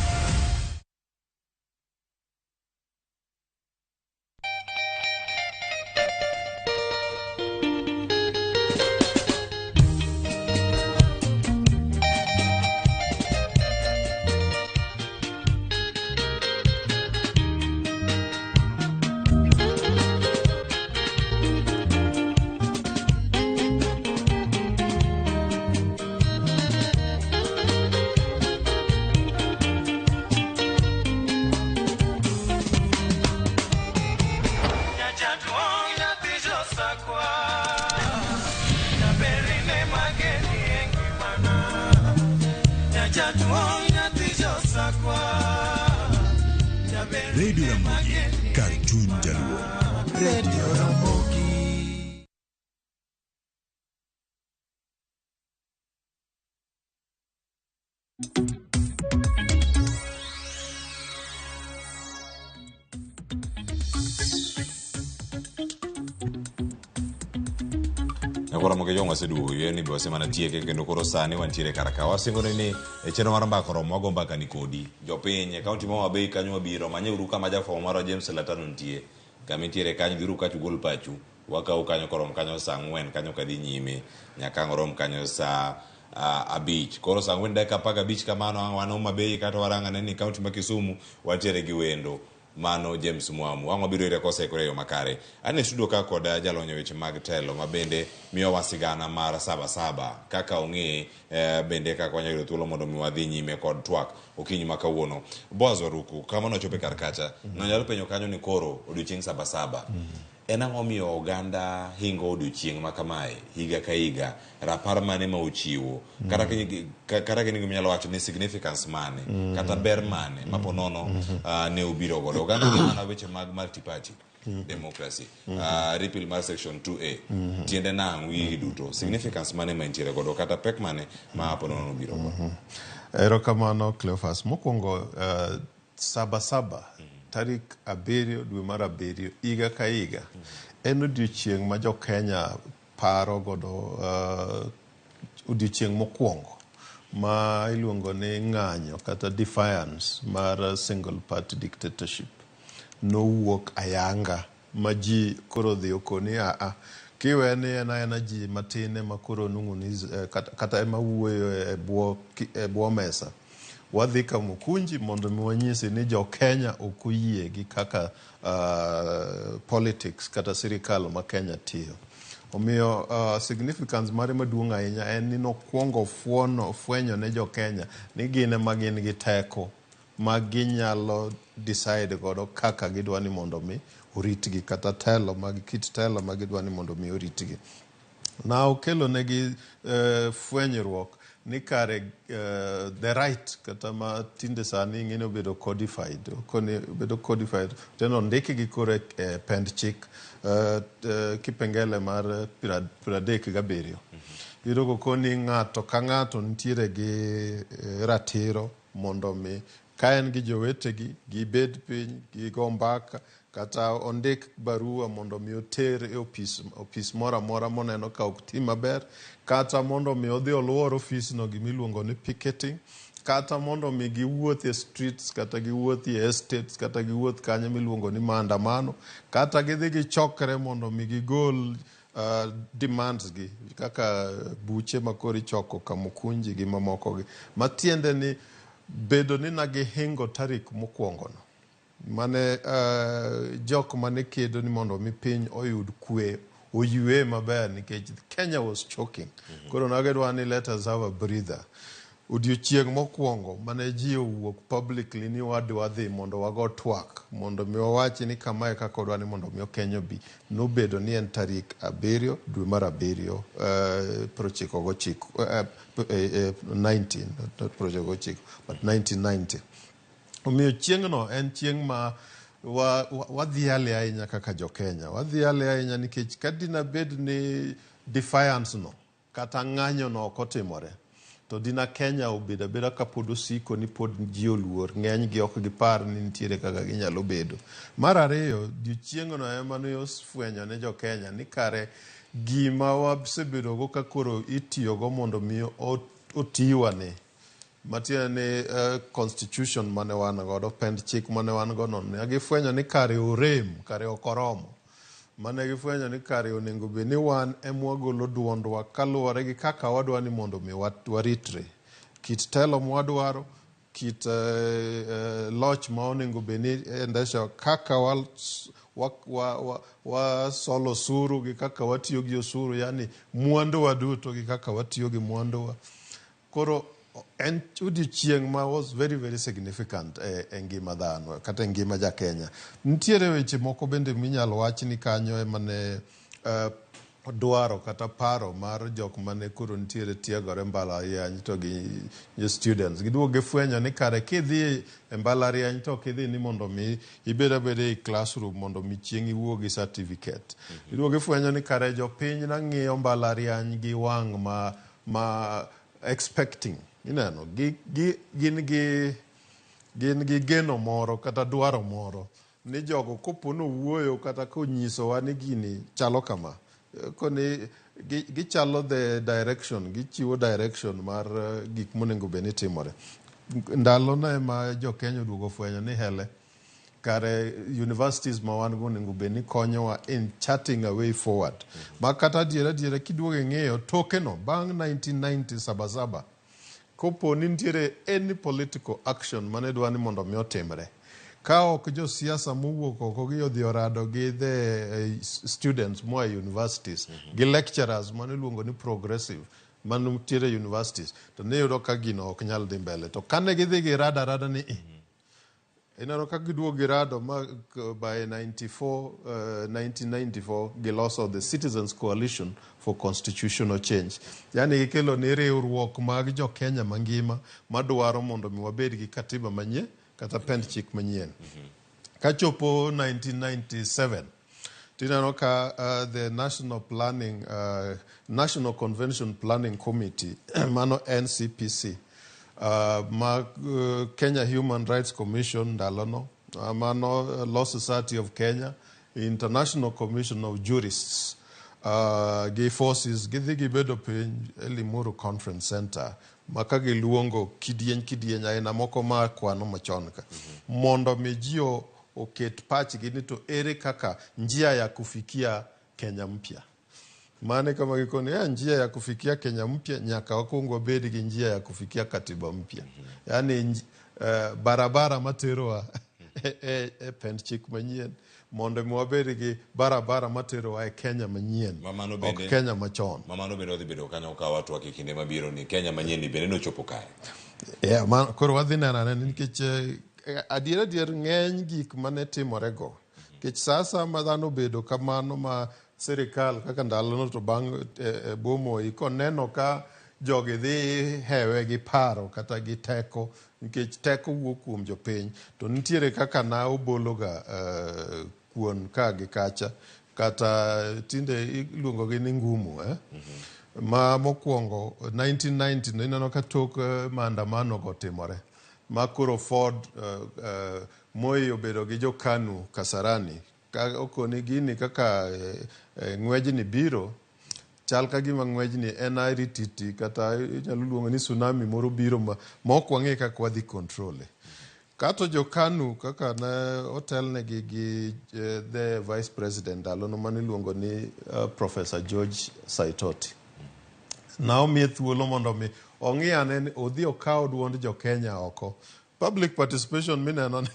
Radio Ramogi, kar chuny jaluo. Radio Ramogi. Nyakora moke jong waseduogo yie ni be wasemana tieke kendo koro sani wantiere kar ka. Wasingo ni e chenro mar mbaka oromo wago mbaka ni kodi. Jopiny e kaunti ma Homa Bay kanyo wabiro manyeuru kama jafwambo marwa James Latano nitie. Kama intiere kanyo dhiuru kacha ugol pachu. Wakaw kanyo koromo kanyo saa 4 kanyo kadhi nyime nyaka ang' orom kanyo saa 5. Koro saa 4:15 kamano ang' wan Homa Bay kata warang'ane ni kaunti ma Kisumu wantiere gi wendo. Mano James Mwamu. Wang' wabiro ire kosekore e yo makare. An e studio ka kod jalony e weche mag telo ma bende miyowa sigana mar Saba Saba kaka ong'eye eh, bende kaka wanyalo yudo thuolo mondo mi wadhi nyime kod twak okinyi ma kawuono. Boaz Waruku, kama nochopo e kar kacha, nonyalo penjo kanyo ni koro odiochieng' Saba Saba. En ang'o miyo oganda hingo odiochieng' ma kamae higa ka higa? Rapar mane ma ochiwo? Kata kata gin gima inyalo wacho ni significance mane? Kata ber mane ma po nono ne obiro godo? Oganda ng'iyo mana weche mag multi-party democracy. Repeal mar section 2A. Tiende nang'o gigi duto? Significance mane ma entiere godo? Kata pek mane ma po nono obiro godo? Erokamano Cleophas. Mokwongo Saba Saba, tarik 7 dwe mar 7 higa ka higa, en odiochieng' ma jo Kenya paro godo odiochieng' mokwongo ma iluongo ni ng'anyo kata defiance mar single party dictatorship nowuok ayanga ma ji koro odhi okoni aa kiwe ni en aena ji matin ema koro nung'uniz kata ema wuoyo e bwo mesa. Wadhi Kamukunji mondo mi wanyisi ni jo Kenya ok oyie gi kaka politics kata sirikal ma Kenya tiyo. Omiyo significance mare maduong' ahinya en ni nokwongo fuono fwenyo ne jo Kenya ni gin ema gin gi teko ma ginyalo decide godo kaka gidwa ni mondo mi oritgi kata telo mag kit telo ma gidwa ni mondo mi oritgi. Na okelo negi fwenyruok ni kare the right kata ma tinde sani ing'eni obedo codified okoni obedo codified teno ondikgi koro e pend chik kipengele mar 37. Iyudo kokoni ng'ato ka ng'ato nitiere gi ratiro mondo mi ka en gi jowetegi gibed piny gigo mbaka kata ondik barua mondo mi oter e opis moro amora moneno ka ok ti maber, kata mondo mi odhi oluor ofisno gimiluongo ni picketing, kata mondo mi giwuoth e streets kata giwuoth e estates kata giwuoth kanyo miluongo ni maandamano, kata gidhi gichokre mondo mi gigol demands gi kaka buche makoro ichoko Kamukunji gi mamoko gi. Matiende ni bedo ni nagihingo tarik mokwongo no mane jok mane kedo ni mondo mi piny oyud kwe oyue maber nikech Kenya was choking. Koro nagidwa ni let us have a breather. Odiochieng' mokwongo mane ji owuok publicly ni wadwa dhi mondo wago twak mondo mi wawachi ni kamae kaka wadwa ni mondo mi Kenya obi nobedo ni en tarik 7 dwe mar 7 99 19 not 99 but 1990. Omiyo chieng'no en chieng' ma wadhiale ahinya kaka jo Kenya. Wadhiale ahinya nikech ka dina bed ni defiance no kata ng'anyo no ok otimore, to dina Kenya obedo abeda kapod osiko ni pod ji oluor, ng'eny gi ok gipar ni nitiere kaka ginyalo bedo. Mar ariyo, odiochieng'no ema ne ofwenyo ne jo Kenya ni kare gima wasebedo go ka koro itiyogo mondo mi otiwa ni matiende ni constitution mane wan godo, pend chik mane wan godo no, ne gifwenyo ni kare orem, kare ok oromo. Mane gifwenyo ni kare onego bed ni wan ema wagolo duondwa kaluwore gi kaka wadwa ni mondo mi waritre. Kit telo mwadwaro, kit loch ma onego bed ni endesha, kaka wasolo osuru gi kaka watiyo gi osuru, yani mwanduwa duto gi kaka watiyo gi mwanduwa. Koro en odiochieng' ma was very very significant e ngima dhano kata e ngima ja Kenya. Nitiere weche moko bende minyalo wach ni kanyo ema ne dwaro kata paro mar jok mane koro nitiere tiegore mbalariany to gi students. Giduogo gifwenyo ni kare kidhi e mbalariany to ok idhi ni mondo mi ibed abeda e classroom mondo mi chieng' iwuog gi certificate. Giduogo gifwenyo ni kare jopiny nang'iyo mbalariany gi wang' ma expecting. Ineno, gin gi geno moro kata dwaro moro ni jogo kopo nowuoyo kata konyisowa ni gini chalo kama, koni gichalo the direction, gichiwo direction mar gik monego bed ni timore. Ndalo no ema jo Kenya oduogo fwenyo ni hele kare universities ma wan go onego bed ni konyowa in charting a way forward. Ma kata adiera kiduogo ing'iyo toke no bang' 1990 Saba Saba, kopo ni nitiere any political action mane dwa ni mondo mi otimre, Ka ok josiasa mowuok oko gi odhi orado gi the students moa e universities gi lecturers mano iluongo ni progressive mantiere e universities to niyudo ka gino ok nyal dhi mbele. To kane gidhi girado arada ni i ineno ka giduogo girado ma by 94, 1994 giloso the Citizens Coalition for Constitutional Change. Yani gikelo ni riwruok mag jo Kenya mangima madwaro mondo mi wabed gi katiba manyien kata pend chik manyien. Kachopo 1997 tineno ka the National Planning National Convention Planning Committee mano NCPC ma Kenya Human Rights Commission ndalono mano Law Society of Kenya, International Commission of Jurists gi forces gidhi gibedo piny e Limuru Conference Center ma ka giluongo kidieny kidieny aina moko ma kwano machon ka mondo mi ji oket pachgi ni to ere kaka njia ya kufikia Kenya mpya. Mane kama gikoni ya njia ya kufikia Kenya mpya nyaka wakwong wabed gi njia ya kufikia katiba mpya. Yani barabara materowa e pend chik manyien mondo mi wabed gi barabara materowa e Kenya manyien ok Kenya machon. Mamano bende wadhi bedo kanyo ka watwak e kinde mabiro ni Kenya manyien ni bende nochopo kare. Yeah, koro wadhi neno anena nikech adier adier ng'eny gik mane timore go. Nikech sa asaya ma dhano obedo kamano ma sirikal kaka ndalono to bang' bwo Moi koneno ka jogi dhi hewe gi paro kata gi teko nikech teko wuok kuom jopiny to nitiere kaka na obologa kuon ka gi kacha kata tinde iluongo gi ni ngumu Ma mokwongo 1990 no ineno ka tok maandamano go timore ma koro Ford Moi obedo gi jo KANU Kasarani ka okoni gini kaka ng'wejni biro chal ka gima ng'wejni en airititi kata inyalo luongo ni tsunami moro biro ma ok wang'e kaka wadhi control e. Kato jo KANU kaka ne otelnegi gi the vice president ndalono mane iluongo ni Professor George Saitoti. Na omiye thuolo mondo mi ong'i ane ni odhi okaw duond jo Kenya oko. Public participation mineno ni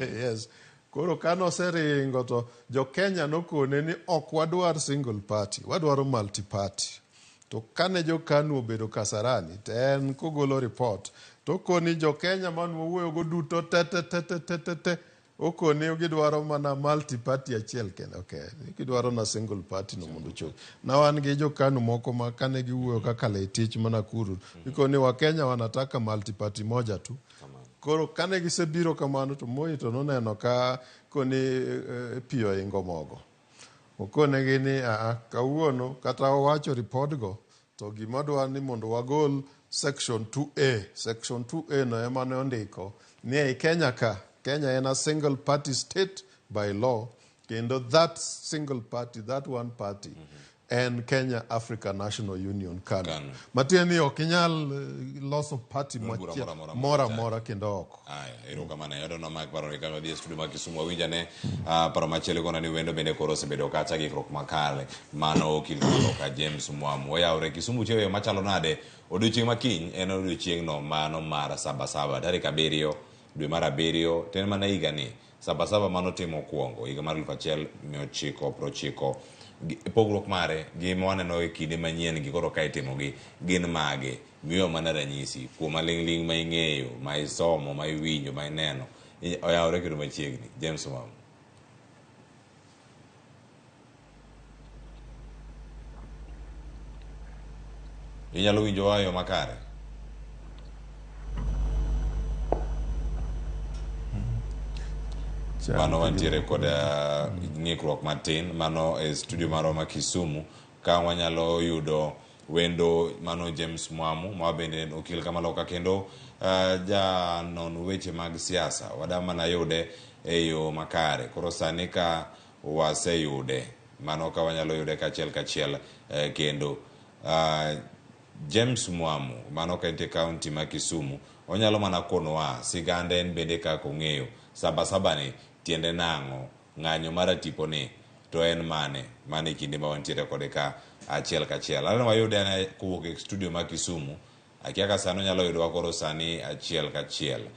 yes. Koro kane oseringo to jo Kenya nokone ni ok wadwar single party, wadwaro multi party. To kane jo KANU obedo Kasarani to en kogolo report to okoni jo Kenya mane wawuoyogo duto te te te te te te te okoni gidwaro mana multi party achiel kende. Okay, gidwaro na single party no mondo ochop. Na wan gi jo KANU moko ma kane giwuoyo kaka Leitich ma Nakuru, gikoni wa Kenya wanataka multi party moja tu. Koro kane gisebiro kamano to Moi to noneno ka koni pi oingo mogo. Okonegi ni aa, kawuono kata owacho report go to gima dwa ni mondo wagol section 2A. Section 2A no ema ne ondiko ni ei Kenya ka, Kenya en a single party state by law kendo that single party, that one party en Kenya Africa National Union KANU. Matiende ni ok inyal loso party moro amora kendo oko. Aya, erokamano ahinya. Odona Mark paro ni kaka wadhi e studio ma Kisumu wawinj ane paro machielo ikona ni wendo bende koro osebedo kacha gi ikruok makare. Mano okil maloka James Mwamu. Oyawre Kisumu tiyo e yo machalo nade? Odiochieng' ma kiny en odiochieng'no mano mar Sabasaba tarik 7 dwe mar 7 to en mana higani. Sabasaba mano timo mokwongo higa mar 1990. Pogruok mare gi ma waneno e kinde manyien gi koro ka itimogi gin mage? Miwa mana ranyisi kuom aling'ling' ma ing'eyo, ma isomo, ma iwinjo, ma ineno. Oyawore kendo machiegni. James Mwamu. Inyalo winjowa e yo makare? Mano wantiere kod ng'ikruok matin mano e studio marwa ma Kisumu ka wanyalo yudo wendo mano James Mwamu ma bende en okil kamaloka kendo janon weche mag siasa wada mana yude e yo makare. Koro sani ka waseyude mano ka wanyalo yude kachiel kachiel kendo James Mwamu mano ka entie county ma Kisumu onyalo mana konowa sigande en bende kaka ong'eyo Sabasaba ni tiende nang'o, ng'anyo mar atipo ni to en mane, mano e kinde ma wantiere kode ka achiel kachiel. Aneno wayude ane kowuok e studio ma Kisumu, akia ka sani onyalo yudowa koro sani achiel kachiel.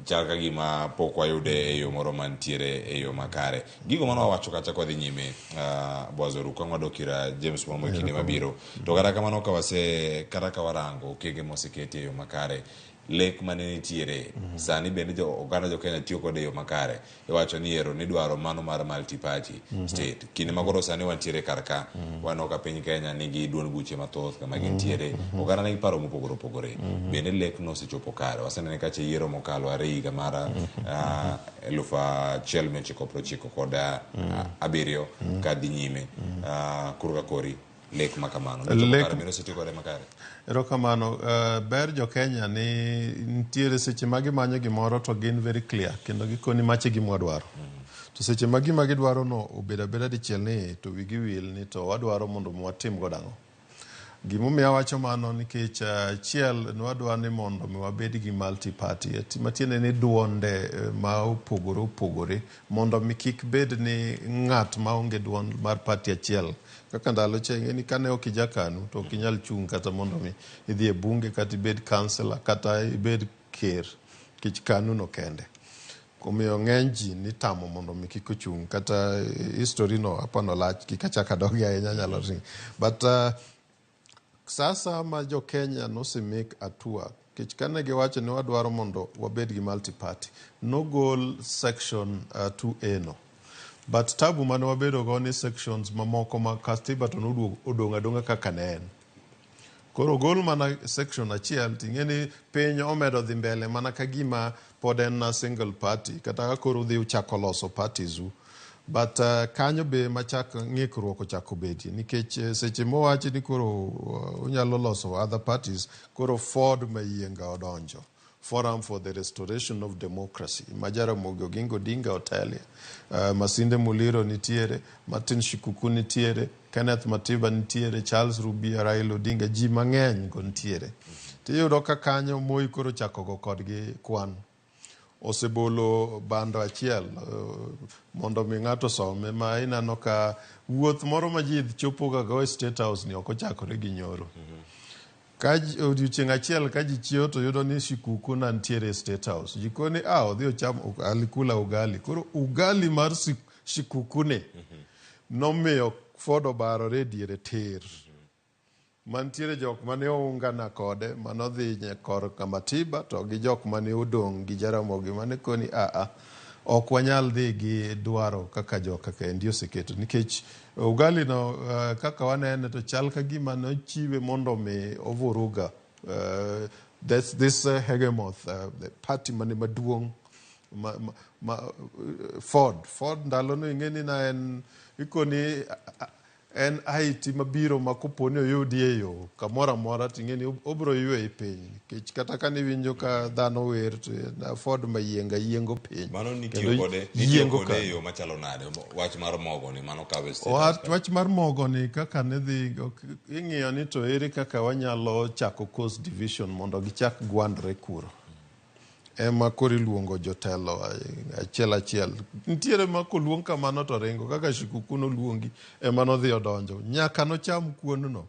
Chal ka gima pok wayude e yo moro mantiere e yo makare. Gigo mane wawacho kacha kwa dhi nyime, Boaz Oruko, ang' wadok ir James Mwambo e kinde mabiro. To kata kamano ka wase, kata ka warango okenge moseketi e yo makare, lek mane nitiere sani bende jo oganda jo Kenya tiyo kode e yo makare. Iwacho ni ero nidwaro mano mar multi party state. Kinde ma koro sani wantiere kar ka, waneno ka piny Kenya nigi duond buche mathoth kama gintiere. Oganda nigi paro mopogore opogore. Bende lek no osechopo kare. Wasenene kacha yiero mokalo are higa mar 1997 kadhi nyime. Koro ka kori lek ma kamano. Nochopo kare bende oseti kode makare. Erokamano. Ber jo Kenya ni nitiere seche ma gimanyo gimoro to gin very clear kendo gikoni mache gima wadwaro. To seche ma gima gidwaro no obedo abeda dichiel ni to wigi wil ni to wadwaro mondo mi watim godo ang'o. Gimomiyo awacho mano nikech achiel nwadwa ni mondo mi wabed gi multi party matiende ni duonde ma opogore opogore mondo mi kik bed ni ng'at maonge duond mar party achiel kaka ndalo cha ing'e ni kane ok ija KANU to ok inyal chung' kata mondo mi idhi e bunge kata ibed councillor kata ibed ker nikech KANU no kende. Omiyo ng'eny ji nitamo mondo mi kik ochung' kata history no apano lach kik achak adogi ahinya nyalo ring. But sasa ma jo Kenya nose make hatua nikech kane giwacho ni wadwaro mondo wabed gi multi party nogol section 2A no. But tabu mane wabedo go ni sections mamoko mag katiba to noduogo odong' adong'a kaka ne en. Koro ogol mana section achiel ting'e ni piny omedo dhi mbele mana ka gima pod en na single party kata ka koro udhi uchako loso parties u. But kanyo be machak ng'ikruok ochako bedie nikech seche mowachi ni koro unyalo loso other parties koro Ford Mayienga odonjo. Forum for the Restoration of Democracy ma Jaramogi Oginga Odinga otelie. Masinde Muliro nitiere, Martin Shikuku nitiere, Kenneth Matiba nitiere, Charles Rubia, Raila Odinga, ji mang'eny go nitiere. Tiyudo ka kanyo Moi koro chako go kodgi kwan. Osebolo bando achiel mondo mi ng'ato some ma ineno ka wuoth moro ma ji chopo ga go e State House ni ok ochakore gi nyoro. Ka odiochieng' achiel ka ji chiewo to yudo ni Shikuku na nitiere e State House. Ji koni a odhi ocham alikula ugali. Koro ugali mar Shikuku ni nomiyo Ford obarore e diere tir. Mantiere jok mane oungana kode manodhi korka Matiba to gi jok mane odong' gi Jaramogi mane koni a a ok wanyal dhi gi dwaro kaka joka kaendi oseketo nikech ugali no kaka wanene to chal ka gima nochiwe mondo mi ovuruga this hegemoth the party mane maduong' ma Ford ndalono ing'e ni na en ikoni en IT mabiro ma kopo ni oyudi e yo kamoro amora ting'e ni obiro yweyi piny nikech kata ka niwinjo ka dhano wer to Ford Mayienga yiengo piny. Mano nitiyo kode nitiyo kode e yo machalo nade wach mar mogo ni mano kawe State House. Wach mar mogo ni kaka ne dhi ing'iyo ni to ere kaka wanyalo chako coast division mondo gichak gwandre kuro. Ema koro iluongo jotelo achiel achiel. Nitiere ma koluong kamano to ringo kaka Shikuku noluongi ema nodhi odonjo. Nyaka nocham kuon no.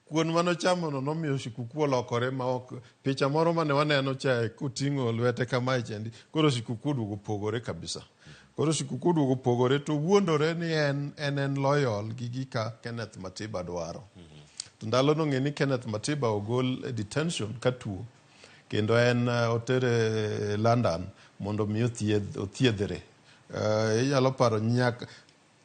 Kuon manochamo no nomiyo Shikuku olokore ma ok picha moro mane waneno cha koting'o lwete kamae chendi. Koro Shikuku oduogo pogore kabisa. Koro Shikuku oduogo pogore to wuondore ni en loyal gi gika Kenneth Matiba dwaro. To ndalo no ng'e ni Kenneth Matiba ogol e detention ka tuo. Kendo en otere London mondo mi othiedhre. Inyalo paro nyaka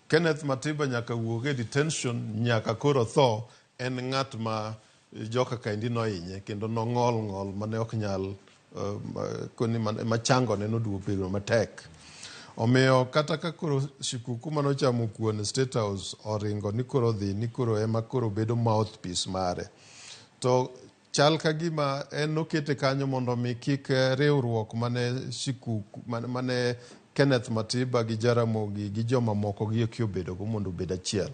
Kenneth Matiba nyaka wuog e detention nyaka koro tho en ng'at ma joka kaendi nohinye kendo nong'ol ng'ol mane ok nyal koni machango ne noduogo bedo matek. Omiyo kata ka koro Shikuku manochamo kuon e State House oringo ni koro dhi ni koro ema koro bedo mouthpiece mare. To chal ka gima en nokete kanyo mondo mi kik riwruok mane Shikuku mane Kenneth Matiba gi Jaramogi gi joma moko gi eki obedogo mondo obed achiel.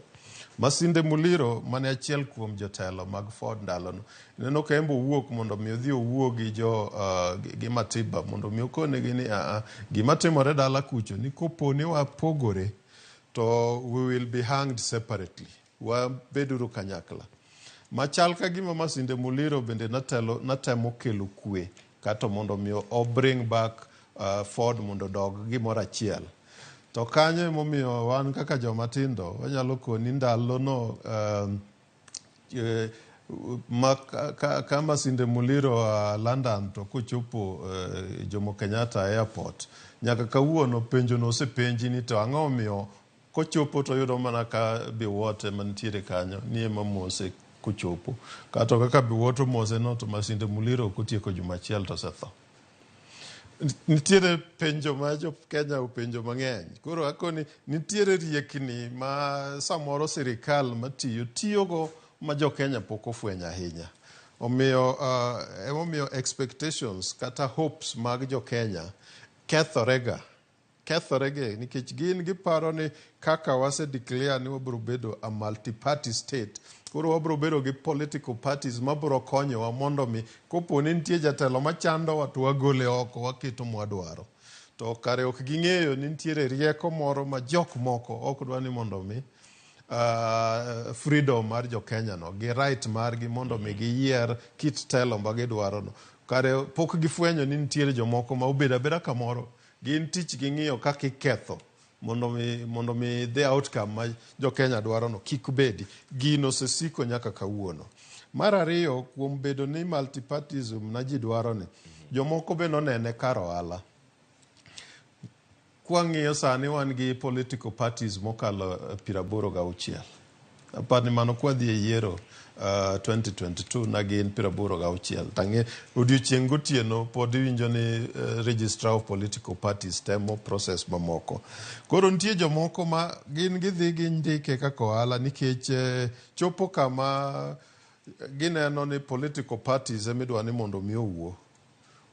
Masinde Muliro mane achiel kuom jotelo mag Ford ndalono ineno ka en be owuok mondo mi odhi owuo gi jo gi Matiba mondo mi okonegi ni a gima timore dala kucho ni kopo ni wapogore to we will be hanged separately. Wabeduru kanyakla. Machal ka gima Masinde Muliro bende natemo kelo kwe kata mondo mi o bring back Ford mondo odog gimoro achiel. To kanyo emomiyo wan kaka joma tindo wanyalo koni ndalono ma ka Masinde Muliro oa London to kochopo Jomo Kenyatta Airport nyaka kawuono penjono osepenji ni to ang'o omiyo kochopo to oyudo mana ka Biwott ema nitiere kanyo ni ema mose kochopo. Kato kaka Biwott omose no to Masinde Muliro ok otieko juma achiel to osetho. Nitiere penjo ma jo Kenya openjo mang'eny. Koro akoni nitiere riekni ma samoro sirikal matiyo tiyogo ma jo Kenya pok ofwenyo ahinya. Omiyo emomiyo expectations kata hopes mag jo Kenya kethorega. Kethorege nikech gin giparo ni kaka wase declare ni wabiro bedo a multi-party state, koro wabiro bedo gi political parties mabiro konyowa mondo mi kopo ni nitie jatelo machandowa to wagole oko waketo mwadwaro. To kare ok ging'eyo ni nitiere rieko moro ma jok moko ok dwa ni mondo mi freedom mar jo Kenya no gi right margi mondo mi giyier kit telo ma gidwaro no. Kare pok gifwenyo ni nitiere jomoko ma obedo abeda kamoro gin tich ging'iyo kaka iketho mondo mi the outcome ma jo Kenya dwaro no kik bedi. Gino osesiko nyaka kawuono. Mar ariyo, kuom bedo ni multipartyism na ji dwaro ni, jomoko be nonene kar ohala. Kwang'iyo sani wan gi political parties mokalo 86. Apar ni mano kwadhi e yiero 2022 na gin 86. Tang'e odiochieng' gotieno pod iwinjo ni registrar of political parties temo process mamoko. Koro nitie jomoko ma gin gidhi gindike kaka ohala nikech chopo kama gineno ni political parties emidwa ni mondo mi owuo.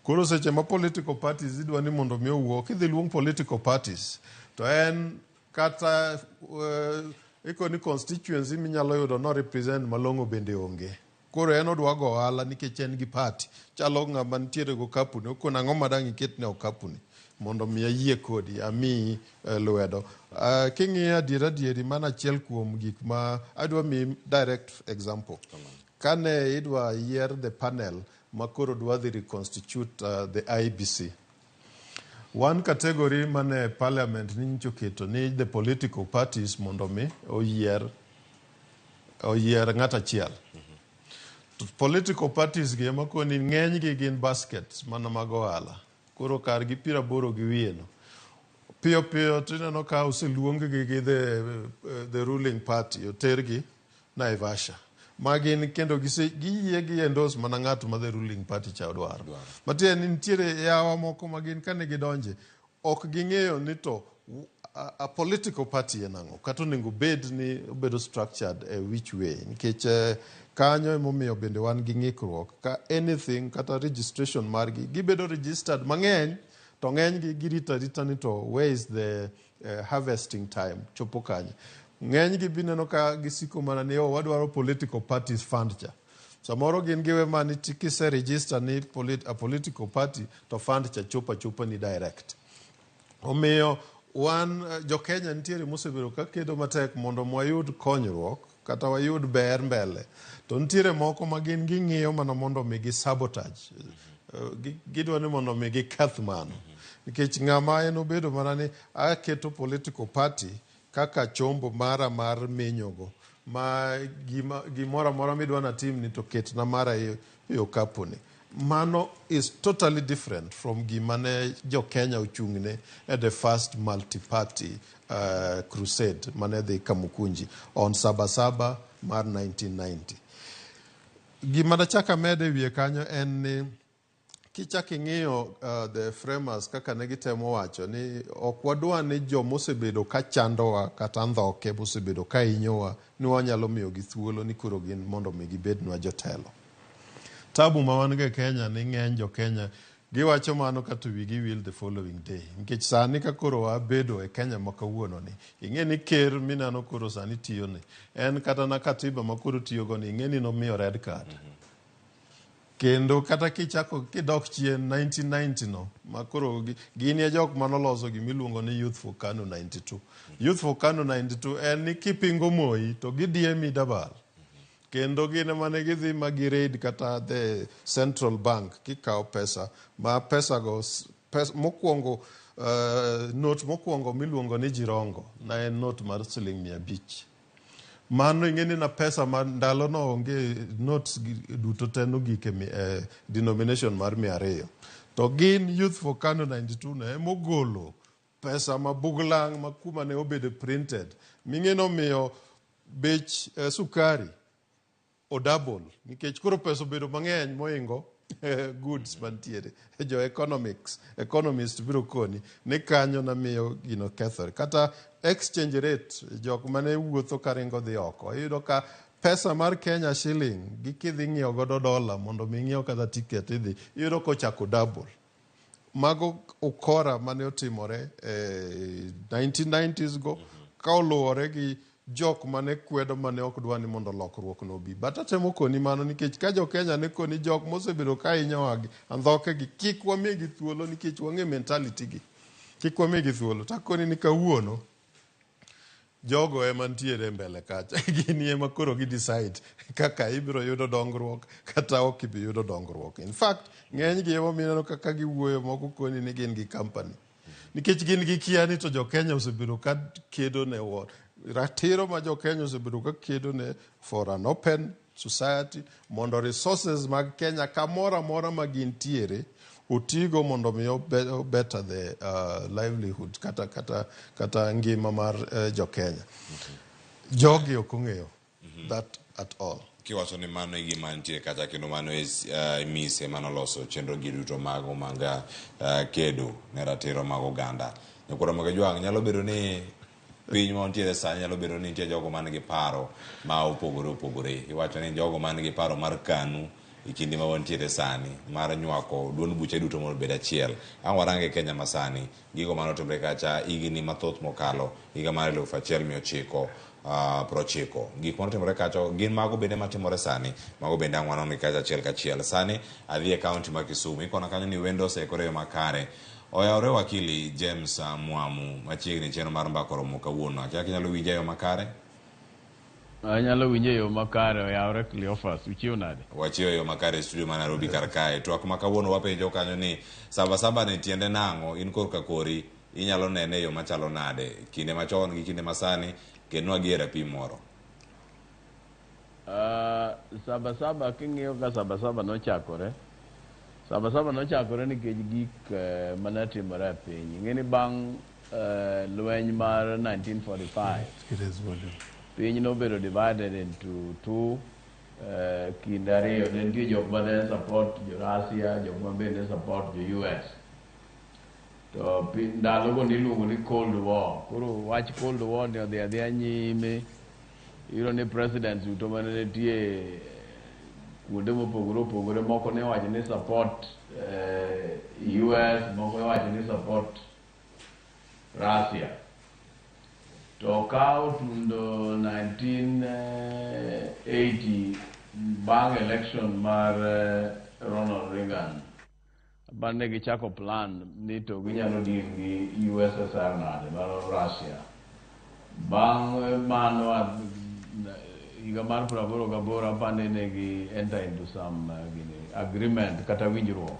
Koro seche ma political parties idwa ni mondo mi owuo, kidhi luong political parties to en kata ikoni constituency minyalo yudo no represent malong'o bende onge. Koro en odwa go ohala nikech en gi party. Chalo ng'ama nitiere go kapuni, okono ang'o ma dang' iketne okapuni mondo mi ayie kodi, amiyi lwedo. King'iyo adier adieri, mano achiel kuom gik ma adwa miyi direct example. Kane idwa yier the panel ma koro dwa dhi reconstitute the IEBC. One category mane parliament ninyicho keto ni the political parties mondo mi oyier ng'at achiel. To political parties gi ema koni ng'eny gi gin baskets mana mag ohala. Koro kar gi 80 gi wiye no. Piyo piyo tineno ka oseluong gi gi the ruling party otergi Naivasha. Ma gin kendo giyie gi endorse mana ng'at ma the ruling party cha dwaro. Matiende ni nitiere yawa moko ma gin kane gidonje ok ging'eyo ni to a political party en ang'o kata onego bed ni obedo structured e which way nikech kanyo emomiyo bende wan gi ng'ikruok ka anything kata registration margi gibedo registered mang'eny to ng'enygi girito arita ni to where is the harvesting time chopo kanye. Ng'enygi bineno ka gisiko mana ni oh, wadwaro political parties fund cha. Samoro gin giwe mani kise register ni a political party to fund cha chopo achopa ni direct. Omiyo wan jo Kenya nitiere mosebedo ka kedo matek mondo wayud konyruok kata wayud ber mbele. To nitiere moko ma gin ging'iyo mana mondo mi gi sabotage. Gidwa ni mondo mi giketh mano. Nikech ng'ama en obedo mana ni aketo political party kaka chombo mara mar menyogo ma gimoro amora midwa natim ni to ketna mara e okapuni. Mano is totally different from gima ne jo Kenya ochung'ne at the first multi-party crusade mane dhi Kamukunji on Sabasaba mar 1990. Gima dachak amed e wiye kanyo en ni kichak ing'iyo the framers kaka ne gitemo wacho ni ok wadwa ni jomosebedo ka chandowa kata ndhoke mosebedo ka hinyowa ni wanyalo miyogi thuolo ni koro gin mondo mi gibednwa jotelo. Tabu ma wan go e Kenya ni ng'eny jo Kenya giwacho mano kata wigi wil the following day. Nikech sani ka koro wabedo e Kenya ma kawuono ni, ing'e ni ker mineno koro sani tiyo ni, en kata na katiba ma koro tiyogo ni, ing'e ni nomiyo red card. Kendo kata kichako kidok chien 1990 no, ma koro gin e jok manoloso gimiluongo ni Youth for KANU 92. Youth for KANU 92 en ni kipingo Moi to gidiemi dabal. Kendo gin ema ne gidhi ma gi raid kata the central bank kikawo pesa, ma pesa go Pes mokwongo note mokwongo miluongo ni Jirongo ne en note mar siling 500. Mano ing'e ni na pesa ma ndalono onge notes duto te nogik e denomination mar 200. To gin Youth for Kanu 92 no emogolo pesa ma buglang' ma kuma ne obedo printed. Ming'e nomiyo bech sukari o double nikech koro pesa obedo mang'eny moingo goods mantiere. Jo economics, economist biro koni ni kanyo namiyo gino kethore. Kata exchange rate, jok mane wuotho karingo dhi oko, iyudo ka pesa mar Kenya shilling gi kidhi ng'iewo godo dola mondo mi ing'iew kata ticket idhi, iyudo kochako double. Mago ukora mane otimore e 1990s go ka oluwore gi jok mane kwedo mane ok dwa ni mondo lokruok no obi. But atemo koni mano nikech ka jo Kenya ne koni jok mosebedo ka hinyowa gi andhoke gi kik wamigi thuolo nikech wang'e mentality gi. Kik wamigi thuolo. Takoni ni kawuono jogo ema ntiere mbele kacha. Gin ema koro gi decide kaka ibiro yudo dongruok kata ok ibi yudo dongruok. In fact, ng'eny gi ema mineno kaka giwuoyo moko koni ni gin gi company. Nikech gin gi kia ni to jo Kenya osebedo ka kedo ne war. Ratiro ma jo Kenya osebedo ka kedo ne for an open society mondo resources mag Kenya kamoro amora ma gintiere otigo mondo mi better the livelihood kata ngima mar jo Kenya. Jogi ok ong'eyo that at all. Kiwacho ni mano e gima nitie kacha kendo mano e mise manoloso chenro gi duto mago mag kedo ne ratiro mag oganda. Nyakwar Ramogi Ojwang' nyalo bedo ni piny ma wantiere sani nyalo bedo ni nitie jogo man gi paro ma opogore opogore. Iwacho ni jogo man gi paro mar KANU e kinde ma wantiere sani mar nywako duond buche duto mondo obed achiel. Ang' warange Kenya masani, gigo manotimre kacha higni mathoth mokalo, higa mar 1990. Gik manotimore kacha gin mago bende matimore sani, mago bende ang' wanon kacha achiel kachiel. Sani adhi e kaunti ma Kisumu, ikona kanyo ni wendo oseikore e yo makare. Oyawore wakili James Mwamu machiegni chenro mar mbaka oromo kawuono. Akia kinyalo winja e yo makare? Anyalo winjo e yo makare, oyawre Cleophas, uchiew nade? Wachiew e yo makare e studio ma Nairobi kar kae. Twak ma kawuono wapenjo kanyo ni saba saba ni tiende nang'o? In korka kori inyalo nene e yo machalo nade? Kinde machon gi kinde masani, kelnwa gi e rapim moro. Saba saba king'iyo ka saba saba nochakore, saba saba nochakore nikech gik mane timore e piny. Ing'e ni bang' lweny mar 1945, piny nobedo divided into two kinde ariyo. Ne nitie jok mane support jo Russia, jok ma bende support jo US. To ndalogo niluongo ni Cold War. Koro wach Cold War ni odhi adhiya nyime. Iyudo ni presidents duto mane nitie kuonde mopogore opogore, moko ne owacho ni support US, moko ne owacho ni support Russia. To ka otundo 1980 bang' election mar Ronald Reagan, bang' gichako plan ni to ginyalo deal gi USSR nade, mar Russia. Bang' mano higa mar 88 apani ne gi enter into some gini, agreement kata winjruok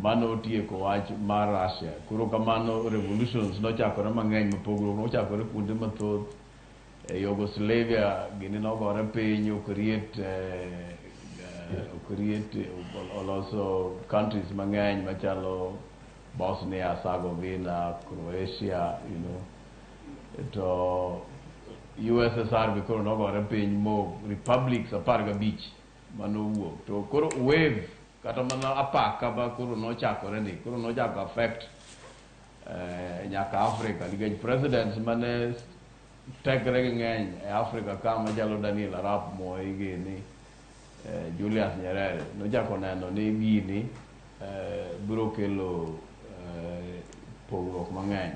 mano otieko wach mar Russia. Koro kamano revolutions nochakore mang'eny mopogruok nochakore kuonde mathoth. E Yugoslavia gini nogore piny o create oloso countries mang'eny machalo Bosnia, Herzegovina, Croatia, you know. To USSR be koro nogore piny mo republics 15 manowuok. To koro wave kata mana apaka ba koro nochakore ni koro nochako affect nyaka Africa nikech presidents mane tekre gi ng'eny e Africa ka machalo Daniel Arap Moi gini, Julius Nyerere nochako neno ni gini biro kelo pogruok mang'eny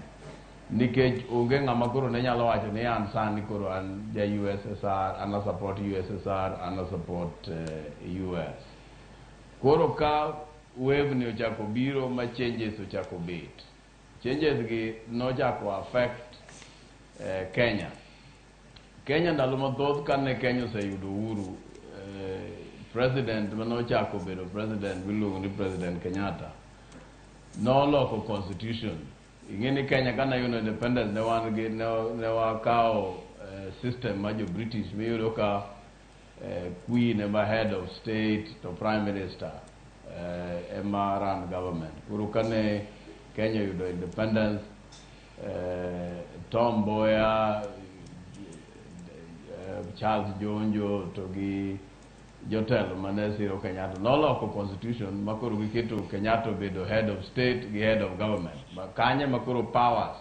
nikech onge ng'ama koro ne nyalo wacho ni an sani koro an ja USSR, an a support USSR, an a support US. Koro ka wave ni ochako biro ma changes ochako bet, changes gi nochako affect Kenya. Kenya ndalo mathoth kane Kenya oseyudo uhuru, president manochako bedo president miluongo ni President Kenyatta Noloko constitution. Ing'e ni Kenya kane yudo independence ne wan gi ne wakawo system ma jo British miyudo ka queen ema head of state to prime minister ema run government. Koro kane Kenya oyudo independence, Tom Mboya, Charles Njonjo to gi jotelo mane siro Kenyatta noloko constitution ma koro giketo Kenyatta obedo head of state gi head of government. Ma kanye ma koro powers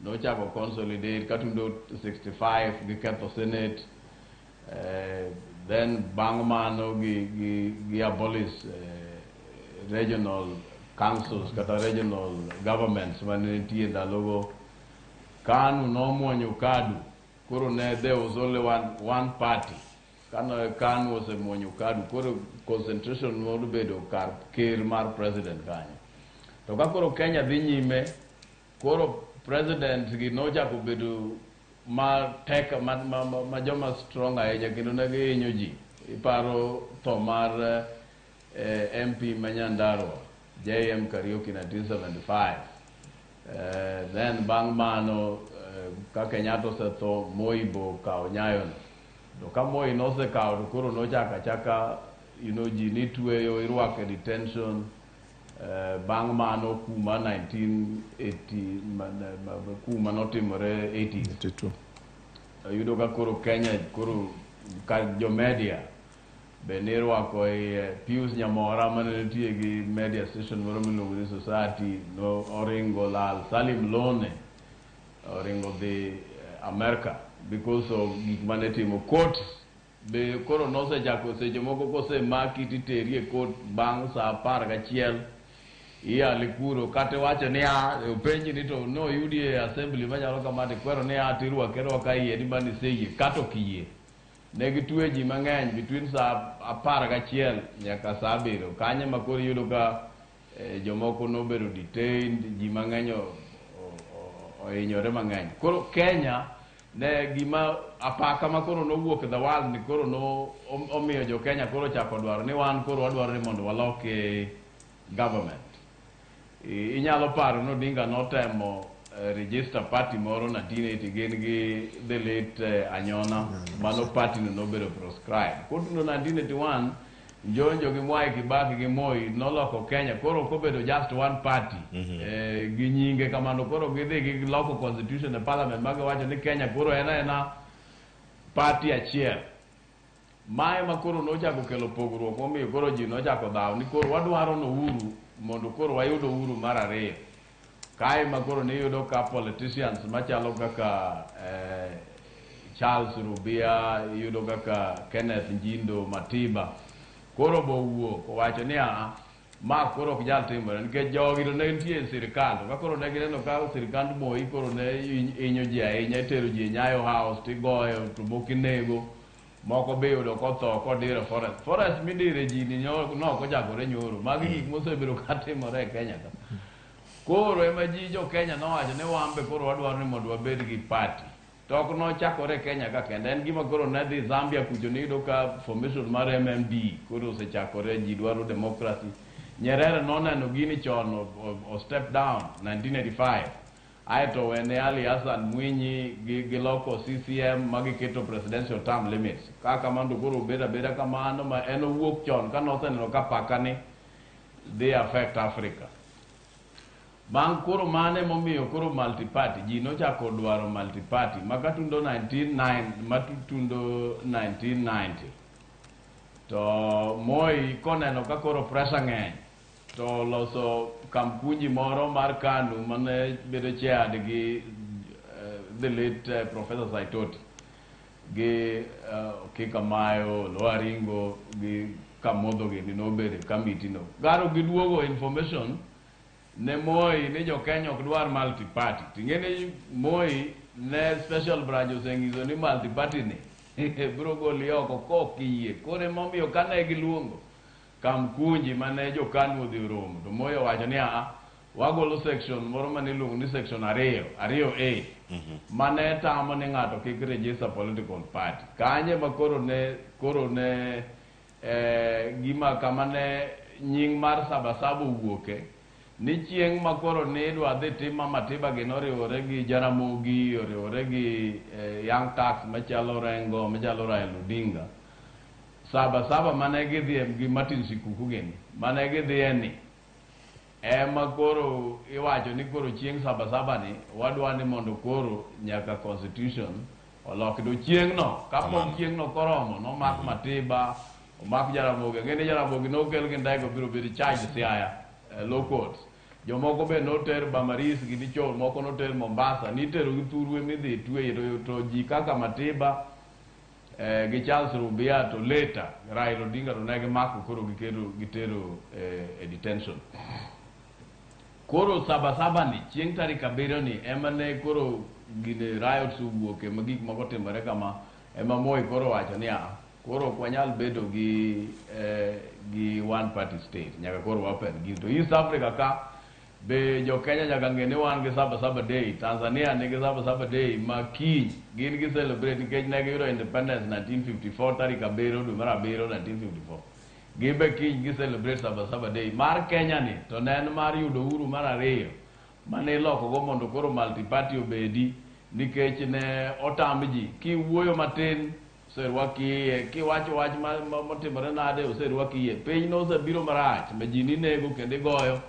nochako consolidate katundo 65 giketho Senate, then bang' mano gi abolish regional councils kata regional governments mane nitie ndalogo. KANU nomuonyo KADU, koro ne there was only one party. Kane KANU osemuonyo KADU, koro concentration nobedo kar ker mar president kanyo. To ka koro Kenya dhi nyime, koro president gi nochako bedo matek ma joma strong ahinya kendo ne gihinyo ji. Iparo tho mar MP ma Nyandarua, JM Kariuki 1975. Then bang' mano ka Kenyatta osetho, Moi bo okawo nyayono. To ka Moi nosekawo to koro nochako achaka ji nitweyo, irwako e detention. Bang' mano kuma 1980 kuma notimore 80s. Yudo ka koro Kenya koro ka jo media be nirwako iye. Pius Nyamora mane nitie gi media station moro miluongo ni Society no oringo lal. Salim Lone oringo dhi America because of gik mane timo. Court be koro nosechako seche moko kosemaki titeri e court bang' sa 11 iyali kuro kata iwacho niya openji ni to noyudi e assembly machalo kama tikwero niya tirwake arwaka iye ni mane iseyie kata ok iyie. Ne gitwe ji mang'eny between sa 11 nyaka sa 7 kanyo ma koro iyudo ka jomoko nobedo detained, ji mang'eny ohinyore mang'eny. Koro Kenya ne gima apaka ma koro nowuok the world ni koro no omiyo jo Kenya koro chako dwaro ni wan koro wadwaro ni mondo walok government. Inyalo paro ni Odinga notemo register party moro 1980 gin gi the late Anyona, mano party no nobedo proscribed. Kotundo 1981 Njonjo gi Mwai Kibaki gi Moi noloko Kenya koro ok obedo just one party gi nyinge kamano. Koro gidhi giloko constitution e parliament ma giwacho ni Kenya koro en aena party achiel. Mae ma koro nochako kelo pogruok momiyo koro ji nochako dhaw ni koro wadwaro no uhuru mondo koro wayud uhuru mar ariyo. Kae ma koro niyudo ka politicians machalo kaka Charles Rubia, iyudo kaka Kenneth Njindo Matiba koro bo wuok owacho ni a ma koro ok nyal timore nikech jogi to ne nitie e sirikal. To ka koro ne gineno ka sirikand Moi koro ne hinyo ji ahinya, itero ji e Nyayo House tigoyo to moko inego, moko be iyudo kotho kodire forest. Forest midire ji ni nok ochakore nyoro. Magi gik mosebedo katimore e Kenya ka. Koro ema ji jo Kenya nowacho ni wan be koro wadwaro ni mondo wabed gi party. To ok nochakore Kenya ka kende, en gima koro ne dhi Zambia kucho niyudo ka formation mar MMD koro osechakore, ji dwaro democracy. Nyerere noneno gini chon o step down 1985. Aeto wene Ali Hassan Mwinyi giloko CCM ma giketo presidential term limits. Ka kamano to koro obed abeda kamano ma en owuok chon ka noseneno ka paka ni dhi affect Africa. Bang' koro mane momiyo koro multi-party, ji nochako dwaro multi-party makatundo 19 matutundo 1990 to Moi koneno ka koro pressure ng'eny to loso kamkunji moro mar KANU mane bedo chaired gi the late Professor Saitoti gi Kika Mayo, Loaringo gi Kamodho gini nobedo e committee no. Garo giduogo information ne Moi ni jo Kenya ok dwar multi party. Ting'e ni Moi ne special branch oseng'iso ni multi party ni biro goli oko kok iyie. Koro emomiyo kane giluongo Kamkunji mane jo KANU odhi oromo to Moi owacho ni aa wagolo section moro mane iluongo ni section 2 2A mane tamo ni ng'ato kik register political party. Kanye ma koro ne gima kama ne nying mar Sabasaba owuoke. Ni chieng' ma koro nidwa dhi tim ma Matiba gi noriwore gi Jaramogi, oriwore gi Young Turks machalo Rengo, machalo Raila Odinga. Saba saba mane gidhie gi Martin Shikuku gini, mane gidhie ni ema koro iwacho ni koro chieng' saba saba ni wadwa ni mondo koro nyaka constitution oloki. To chieng' no, kapok chieng' no koromo, nomak Matiba, omak Jaramogi. Ang'e ni Jaramogi nokel gi ndege obiro bedo charged Siaya, law courts. Jomoko be noter Bamaris gi Dichol, moko noter Mombasa, nitero gi thurwe midhi tweye to ji kaka Matiba gi Charles Rubia to later Raila Odinga to ne gimako koro giketo gitero e detention. Koro saba saba ni chieng' tarik 7 ni ema ne koro gine riots owuok ema gik moko timore kama ema Moi koro wacho niya koro ok wanyal bedo gi one party state nyaka koro wapen gini. To East Africa ka be jo Kenya nyaka ng'e ni wan gi saba saba day, Tanzania nigi saba saba day ma kiny gin gi celebrate nikech ne giyudo independence 1954 tarik 7 dwe mar 7 1954. Gin be kiny gi celebrate saba saba day. Mar Kenya ni to ne en mar yudo uhuru mar 2 mane iloko go mondo koro multi party obedi nikech ne otam ji kiwuoyo matin oserwaki iye, kiwacho wach motimore nade oserwaki iye. Piny nosebiro marach ma ji ninego kendo igoyo.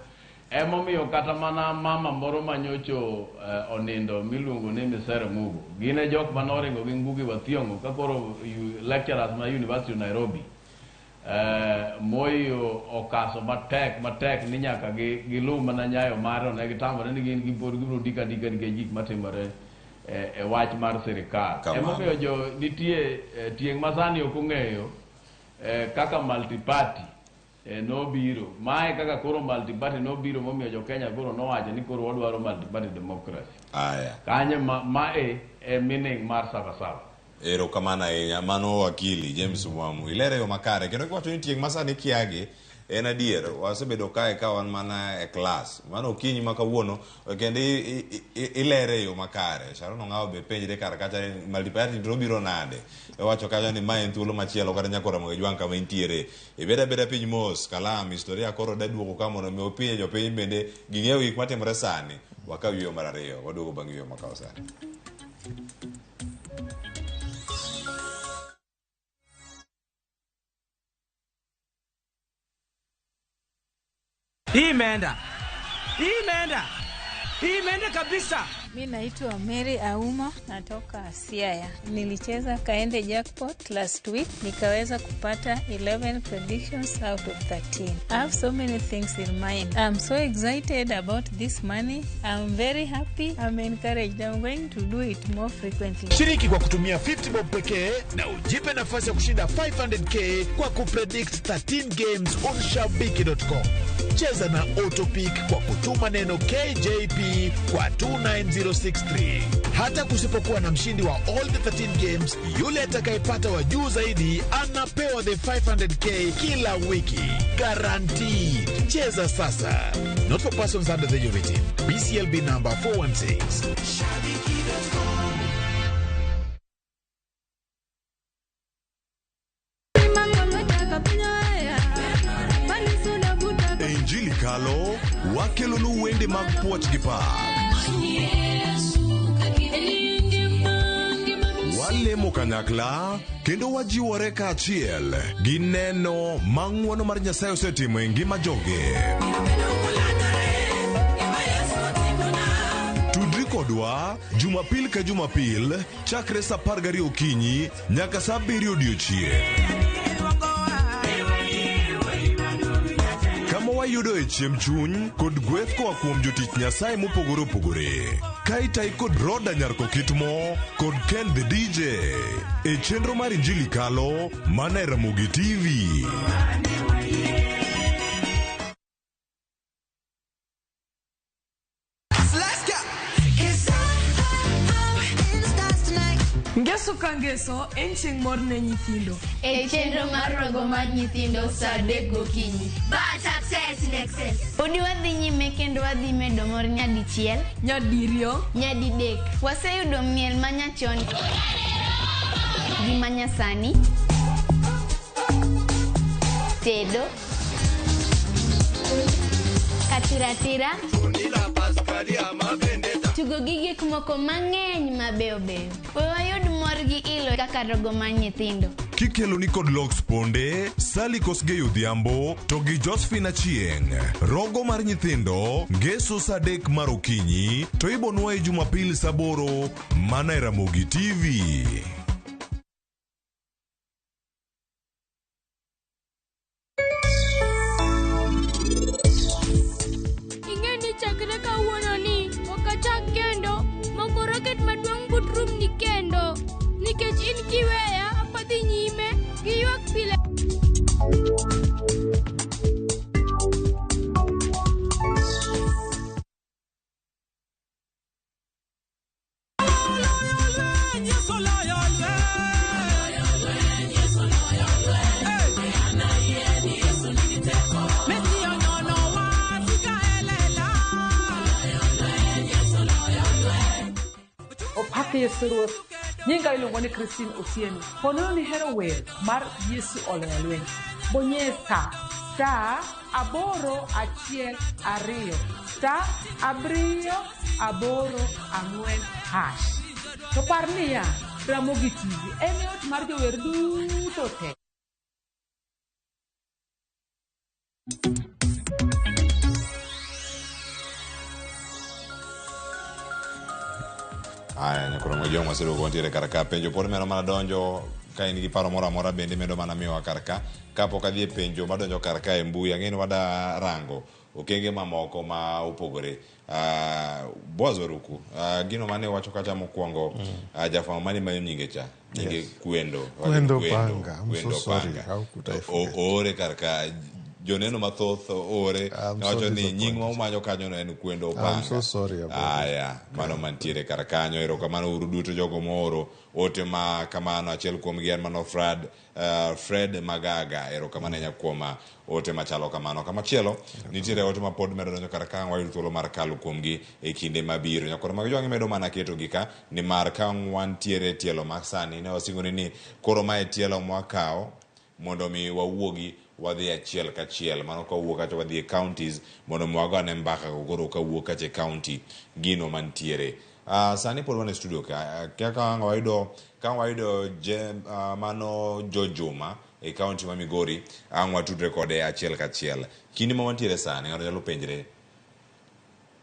Emomiyo kata mana mama moro manyocho onindo miluongo ni Misere Mugo. Gin e jok manoringo gi Ngugi wa Thiong'o ka koro lecturers ma University of Nairobi. Moi okaso matek matek ni nyaka giluw mana nyayo mare ne gitamore ni gin gipod gibiro dika dika nikech gik matimore e wach mar sirikal. Emomiyo jo nitie tieng' masani ok ong'eyo kaka multi-party nobiro. Mae kaka koro multi-party nobiro momiyo jo Kenya koro nowacho ni koro wadwaro multi-party democracy. Aya. Kanyo mae e meaning mar saba saba. Erokamano ahinya, mano wakili James Mwamu. Ilere yo makare kendo kiwacho ni tieng' masani kiagi en adier, wasebedo kae ka wan mana e klas. Mano okinyi ma kawuono kendo ilere yo makare. Sharon Ong'awo be penjre kar kacha ni multi-party to biro nade. Owacho kacha ni mae en thuolo machielo kata nyaka Ramogi Jwang' kama intiere. Ibed abeda piny mos, kalam, historia koro daduogo ka mondo mi opinje jopiny bende ging'eyo gik matimore sani. Wakaw yueyo mar 2, waduogo bang' yueyo makawo sani. Imeenda. Imeenda. Imeenda kabisa. Mi naitwa Mary Auma, natoka Siaya. Nilicheza Kaende Jackpot last week, nikaweza kupata 11 predictions out of 13. I have so many things in mind. I'm so excited about this money. I'm very happy. I'm encouraged. I'm going to do it more frequently. Shiriki kwa kutumia 50 bob pekee na ujipe nafasi ya kushinda 500k kwa kupredict 13 games on shabiki.com. Cheza na Autopick kwa kutuma neno KJP kwa 29063. Hata kusipokuwa na mshindi wa all the 13 games, yule atakayepata wa juu zaidi anapewa the 500k kila wiki. Guaranteed. Cheza sasa. Not for persons under the age of 18. BCLB number 416. Shabiki.com. Injili kalo wakelonu wende mag puoch gi pak. Walemo kanyakla kendo wajiwore kaachiel gi neno ma ng'wono mar Nyasaye osetimo e ngima joge. Tudri kodwa Jumapil ka Jumapil chakre saa 12 okinyi nyaka saa 7 odiochieng'. Kama wayudoe chiemb chuny kod gweth koa kuom jotich Nyasaye mopogore opogore. Kaitai kod Roda Nyarko Kitmo kod Ken the DJ e chenro mar Injili Kalo mana e Ramogi TV. Let's go. Ngeso ka ngeso en chieng' mor ne nyithindo. E chenro mar rogo mar nyithindo saa 3 gokinyi. Bad success in excess. Podi wadhi nyime kendo wadhi medo mor nyadichiel, nyadiriyo, nyadidek. Waseyudo miel manyachon gi manyasani, tedo, kaka tiratira, tugo gi gik moko mang'eny mabeyo beyo. We wayud mor gi ilo kaka rogo mar nyithindo. Kikeloni kod Lox Ponde, Sally Kosgei Odhiambo to gi Josephine Achieng'. Rogo mar nyithindo, Ngeso saa adek mar okinyi to ibonwaye Jumapil saa aboro mana e Ramogi TV. Ing'e ni chakre kawuono ni ok achak kendo moko roket maduong' but rum ni kendo nikech in kiweya ok adhi nyime gi ywak pile. Opak Yesu Ruoth. Nyinga iluongo ni Christine Otieno. Ponono nihero wer mar Yesu Oloyo Lweny. Bonyie star *812 *784 hash. To par niya, Ramogi TV en e ot mar jower duto te. Aya, nyakoro Jong waseduogo wantiere kar ka. Penjo pod medo mana donjo ka in gi paro moro amora bende medo mana miyowa kar ka. Kapok adhi e penjo madonjo kar ka e mbui, ang'e ni wada rango okenge mamoko ma opogore. Boaz Oruku, gino mane wacho kacha mokwongo, jafwambo mane manyo nyinge cha, nyinge Yes. Kwendo. Kwendo Kwendo, Panga. I'm Kwendo so sorry. Panga. How could I forget? Oore kar ka. Joneno mathoth oore I'm so wacho ni nying disappointed. ma umanyo kanyo no en Kwendo I'm Panga. so sorry about it. Aya, mano mantiere kar kanyo. Erokamano uru duto jogo mooro ote ma kamano. Achiel kuomgi en mano Fred Magaga. Erokamano ahinya kuom ote machalo kamano. Kamachielo, nitiere ote ma pod medo donjo kar ka, wayud thuolo mar kalo kuomgi e kinde mabiro. Nyakoro mag jwang' imedo mana ketogi ka, nimar ka wantiere e tielo ma sani, ne wasingoni ni koro mae tielo mwakawo mondo mi wawuogi wadhi achiel kachiel. Mano kawuok kacha wadhi e counties mondo mi wago ane mbaka go koro kawuok kacha e county gino mantiere. Sani pod wan e studio ka. Kaka ang' wayudo, ka wayudo je, mano Jo Juma e county ma Migori, ang' watudre kode achiel kachiel. Kinde ma wantiere sani, ng'ato nyalo penjre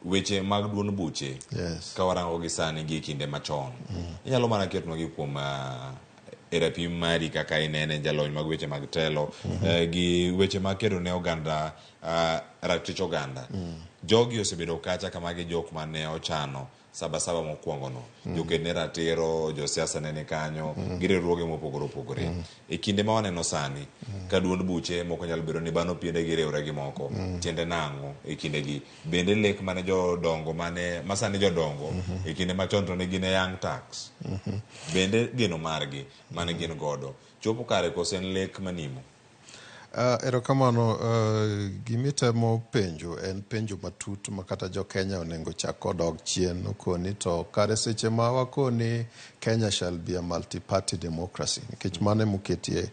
weche mag duond buche. Yes. Ka warango gi sani gi kinde machon. Inyalo mana ketnwa gi kuom e rapim mari kaka inene jalony mag weche mag telo, gi weche mag kedo ne oganda, ratich oganda. Jogi osebedo kacha kama gi jok mane ochano sabasaba mokwongo no. Joked ne ratiro, josiasa ne ni kanyo, gi riwruoge mopogore opogore. E kinde ma waneno sani, ka duond buche moko nyalo bedo ni bano piende gi riwre gi moko, tiende nang'o e kinde gi? Bende lek mane jodongo mane, ma sani jodongo, e kinde machon to ne gin e Young Turks. Bende geno margi mane gin godo chopo kare koso en lek manimo? Erokamano, gimitemo penjo en penjo matut ma kata jo Kenya onego chak odog chien okoni to kare seche ma wakoni Kenya shall be a multi-party democracy nikech mano emoketie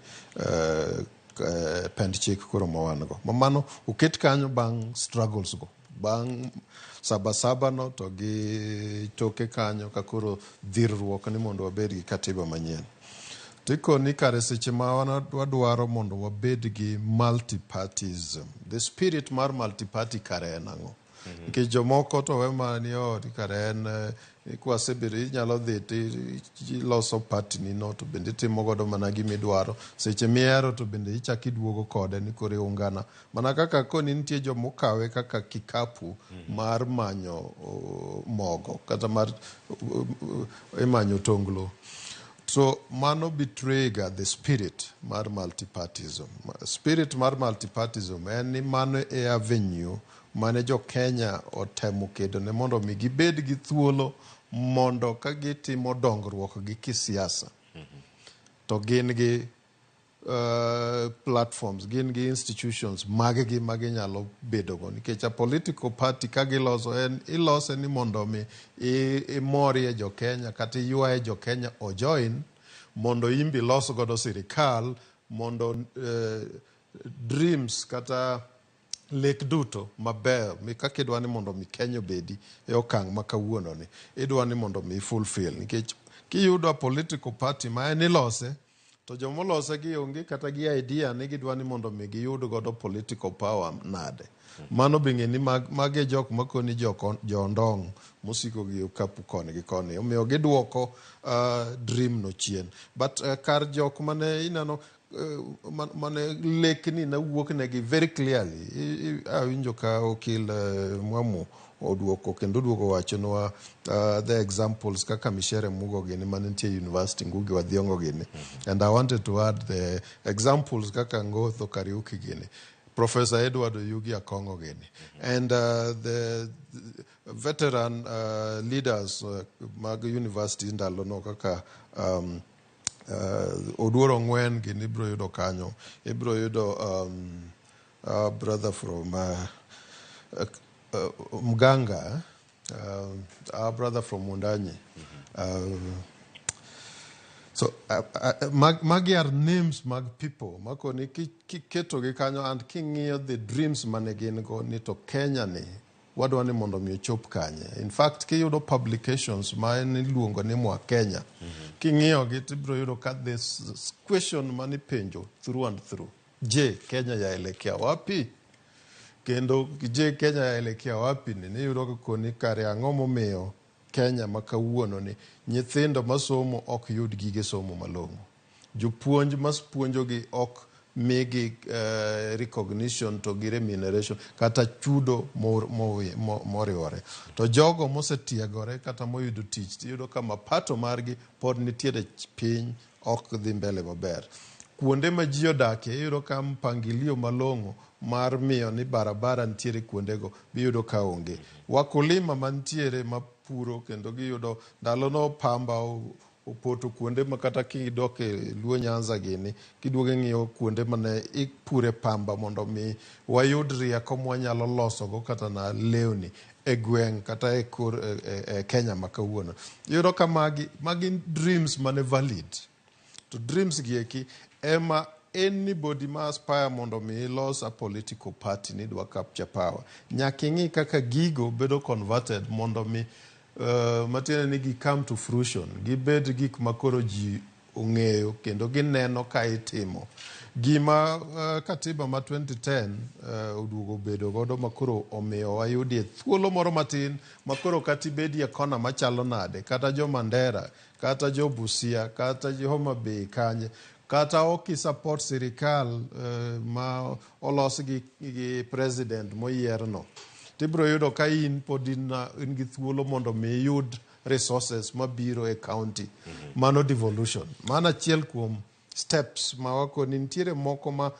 pend chik koro ma wan go. Ma mano oket kanyo bang' struggles go. Bang' sabasaba no to gi toke kanyo ka koro dhirruok ni mondo wabed gi katiba manyien. Tikoni kare seche ma wadwaro mondo wabed gi multi-partyism. The spirit mar multi-party kare en ang'o? Nikech jomoko to we mana ni oh, ni kare en kwasebedo inyalo dhi to iloso party ni no to bende itimo godo mana gimidwaro. Seche mihero to bende ichako iduogo kode ni koro iungana. Mana kaka koni nitie jomokawe kaka kikapu mar manyo mogo kata mar imanyo tonglo. So mano betray ga the spirit mar multipartyism. Spirit mar multipartyism en ni mano e avenue mane jo Kenya otemo kedo ne mondo mi gibed gi thuolo mondo ka gitimo dongruok gi kisiasa to gin gi platforms, gin gi institutions mag-gi ma ginyalo bedogo nikech a political party ka giloso en ilose ni mondo mi imorie jo Kenya kata iywaye jo Kenya o join mondo in be ilos godo sirikal mondo dreams kata Lek duto mabeyo mi kaka idwa ni mondo mi Kenya obedi e okang' ma kawuono ni, idwa ni mondo mi fulfill. Nikech kiyudo a political party ma en ilose, to jomolose gi onge kata gi idea ni gidwa ni mondo mi giyud godo political power nade. Mano be ng'e ni magi e jok makoni jo ondong' mosiko gi okapu koni gi koni. Omiyo giduoko dream no chien. But kar jok mane ineno mane lekni nawuok negi very clearly. Awinjo ka okil Mwamu oduoko kendo oduogo wachonwa the examples kaka Micere Mugo gini mane nitie university Ngugi wa Thiong'o gini. And I wanted to add the examples kaka Ngotho Kariuki gini. Professor Edward Oyugi Akong'o gini. And the veteran leaders mag university ndalono kaka Oduor Ong'wen gini ibiro yudo kanyo. Ibiro yudo our brother from Mganga, our brother from Wundanyi. So magi are names mag people makoni kiketogi kanyo and king'iyo the dreams mane gin go ni to Kenya ni wadwa ni mondo mi ochop kanye. In fact, kiyudo publications ma en iluongo ni Mwa Kenya, king'iyogi tibiro yudo ka this question manipenjo through and through. Je, Kenya yaelekea wapi? Kendo je, Kenya yaelekea wapi ni niyudo ka koni kare ang'o momiyo Kenya ma kawuono ni nyithindo masomo ok yud gige somo malong'o. Jopuonj mapuonjogi ok migi recognition to gi remuneration kata chudo moriwore. To jogo mosetiegore kata moyudo tich tiyudo ka mapato margi pod nitiere piny ok dhi mbele maber. Kuonde ma ji odakie iyudo ka mpangilio malong'o mar miyo ni barabara nitiere kuondego biyudo ka onge. Wakulima mantiere mapuro kendo giyudo ndalono pamba opoto kuonde ma kata kidok e Luo Nyanza gini kiduogo ing'iyo kuonde mane ipure pamba mondo mi wayud rieko mwanyalo losogo kata na lewni e gweng' kata e kor e Kenya ma kawuono. Iyudo ka magi dreams mane valid. To dreams gi eki ema anybody ma aspire mondo mi ilos a political party ni dwa capture power. Nyaka ing'i kaka gigo bedo converted mondo mi matiende ni gi come to fruition. Gibed gik ma koro ji ong'eyo kendo gineno ka itimo. Gima katiba ma 2010 oduogo bedo godo ma koro omiyo wayudie thuolo moro matin ma koro kata ibedie kona machalo nade kata jo Mandera kata jo Busia kata jo Homa Bay kanye kata ok i support sirikal ma olos gi president moyierno tibiro yudo ka in pod in gi thuolo mondo mi iyud resources mabiro e county. Mano devolution. Mano achiel kuom steps ma wakoni nitiere moko ma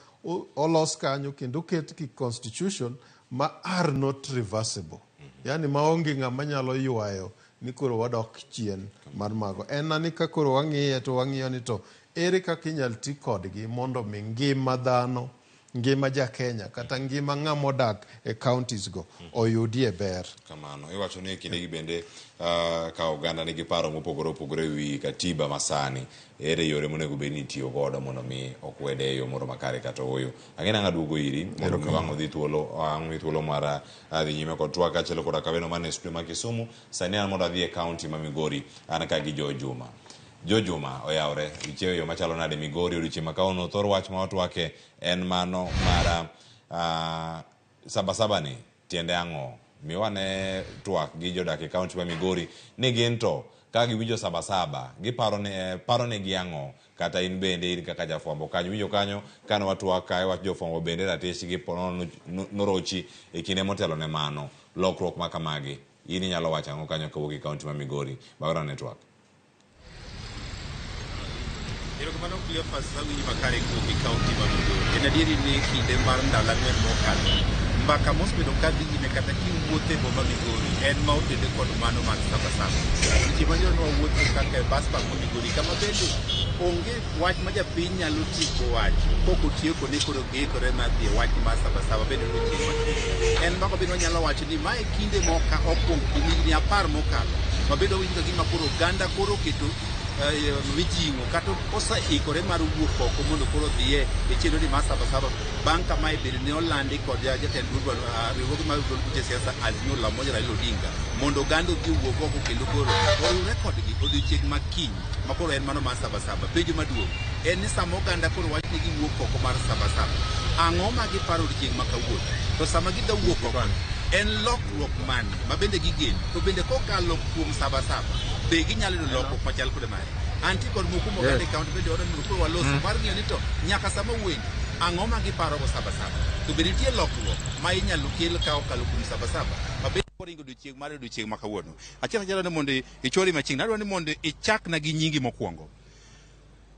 olos kanyo kendo oket ki constitution ma are not reversible. Yani maonge ng'ama nyalo ywayo ni koro wadok chien mar mago. En na ni ka koro wang'iye to wang'iyo ni to ere kaka inyal ti kodgi mondo mi ngima dhano, ngima ja Kenya kata ngima ng'ama odak e counties go oyudie ber. Kamano. Iwacho ni e kindegi bende ka oganda nigi paro mopogore opogore e wi katiba masani, ere yore monego bed ni itiyo godo mondo mi okwede e yo moro makare kata ooyo. Ang'e nang'a duogo iri mondo mi wang' odhi thuolo ang' mi thuolo mar dhi nyime kod twak kaachiel koda kaweno man e studio ma Kisumu. Sani an mondo adhi e county ma Migori an ka gi Joe Juma. Joe Juma oyawre ichiewo e yo machalo nade Migori odiochieng' ma kawuono thor wach ma watwake en mano mar sabasaba ni tiende ang'o? Miwa ne twak gi jodak e county ma Migori ni gin to ka giwinjo sabasaba giparo ne paro negi ang'o kata in bende in kaka jafwambo kanyo winjo kanyo kane watwak ka wach jofwambo bende ratichgi po norochi e kinde motelo ne mano lokruok ma kamagi in inyalo wacho ang'o kanyo kawuok e county ma Migori bagora ne twak. Erokamano Cleophas awinji makare kowuok e kaunti ma Migori. En adieri ni kinde mar ndalo 4 mokalo, mbaka mosebedo ka dhi nyime kata kiwuotho e boma Migori en ma otede kod mano mar Sabasaba. Seche ma nyocha nwawuotho kaka e bus park ma Migori kama bende onge wach ma japiny nyalo tieko wacho kok otieko ni koro giikore mar dhi e wach mar Sabasaba bende odiochieng' makiny. En mbaka bende wanyalo wacho ni mae kinde moka okuongo kuom higni 10 mokalo ma bende wawinjo ka gima koro oganda koro oketo mijing'o kata oseikore mar wuok oko mondo koro odhiye e chenro ni mar Sabasaba bang' ka mae bende ne olandi kod jatend riwruoge mag duond buche siasa Azimio la Umoja Raila Odinga mondo oganda odhi owuog oko kendo koro oriwre kodgi odiochieng' ma kiny ma koro en mano mar Sabasaba. Penjo maduong' en ni sama oganda koro wach ni giwuok oko mar Sabasaba, ang'o ma giparo odiochieng' ma kawuono? To sama gidwa wuok oko, en lokruok mane ma bende gigeno? To bende kokalo kuom Sabasaba, be ginyalo yudo lokruok machal kode mae? Antie kod moko kuom oganda e kaunti bende wadwa ni mondo koro walosi mar ng'iyo ni to nyaka sama wuoyeni, ang'o ma giparogo Sabasaba? To be nitie lokruok ma inyalo kel ka okalo kuom Sabasaba ma bende oringo odiochieng' mar odiochieng' ma kawuono? Achiel kachiel adwa ni mondo ichwali machiegni, adwa ni mondo ichakna gi nyingi mokwongo.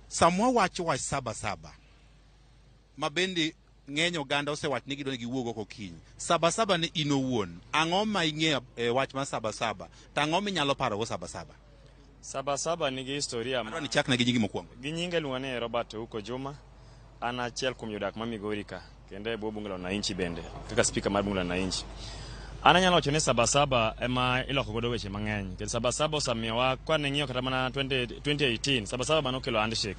Sama wawacho wach Sabasaba, ma bende ng'eny oganda osewach ni gidwa ni giwuog oko kiny. Sabasaba ni in owuon, ang'o ma ing'eyo e wach mar Sabasaba? To ang'o minyalo parogo Sabasaba? Sabasaba nigi historia Adwa ni ichakna gi nyingi mokwongo. Gi nyinga iluonga ni Robert Ouko Juma. An achiel kuom jodak ma Migori ka kendo e bwo bunge la wananchi bende kaka speaker mar bunge la wananchi. An anyalo wacho ni Sabasaba ema iloko godo weche mang'eny. Nikech Sabasaba osemiyowa ka ning'iyo kata mana 20, 2018 Sabasaba mane okelo handshake.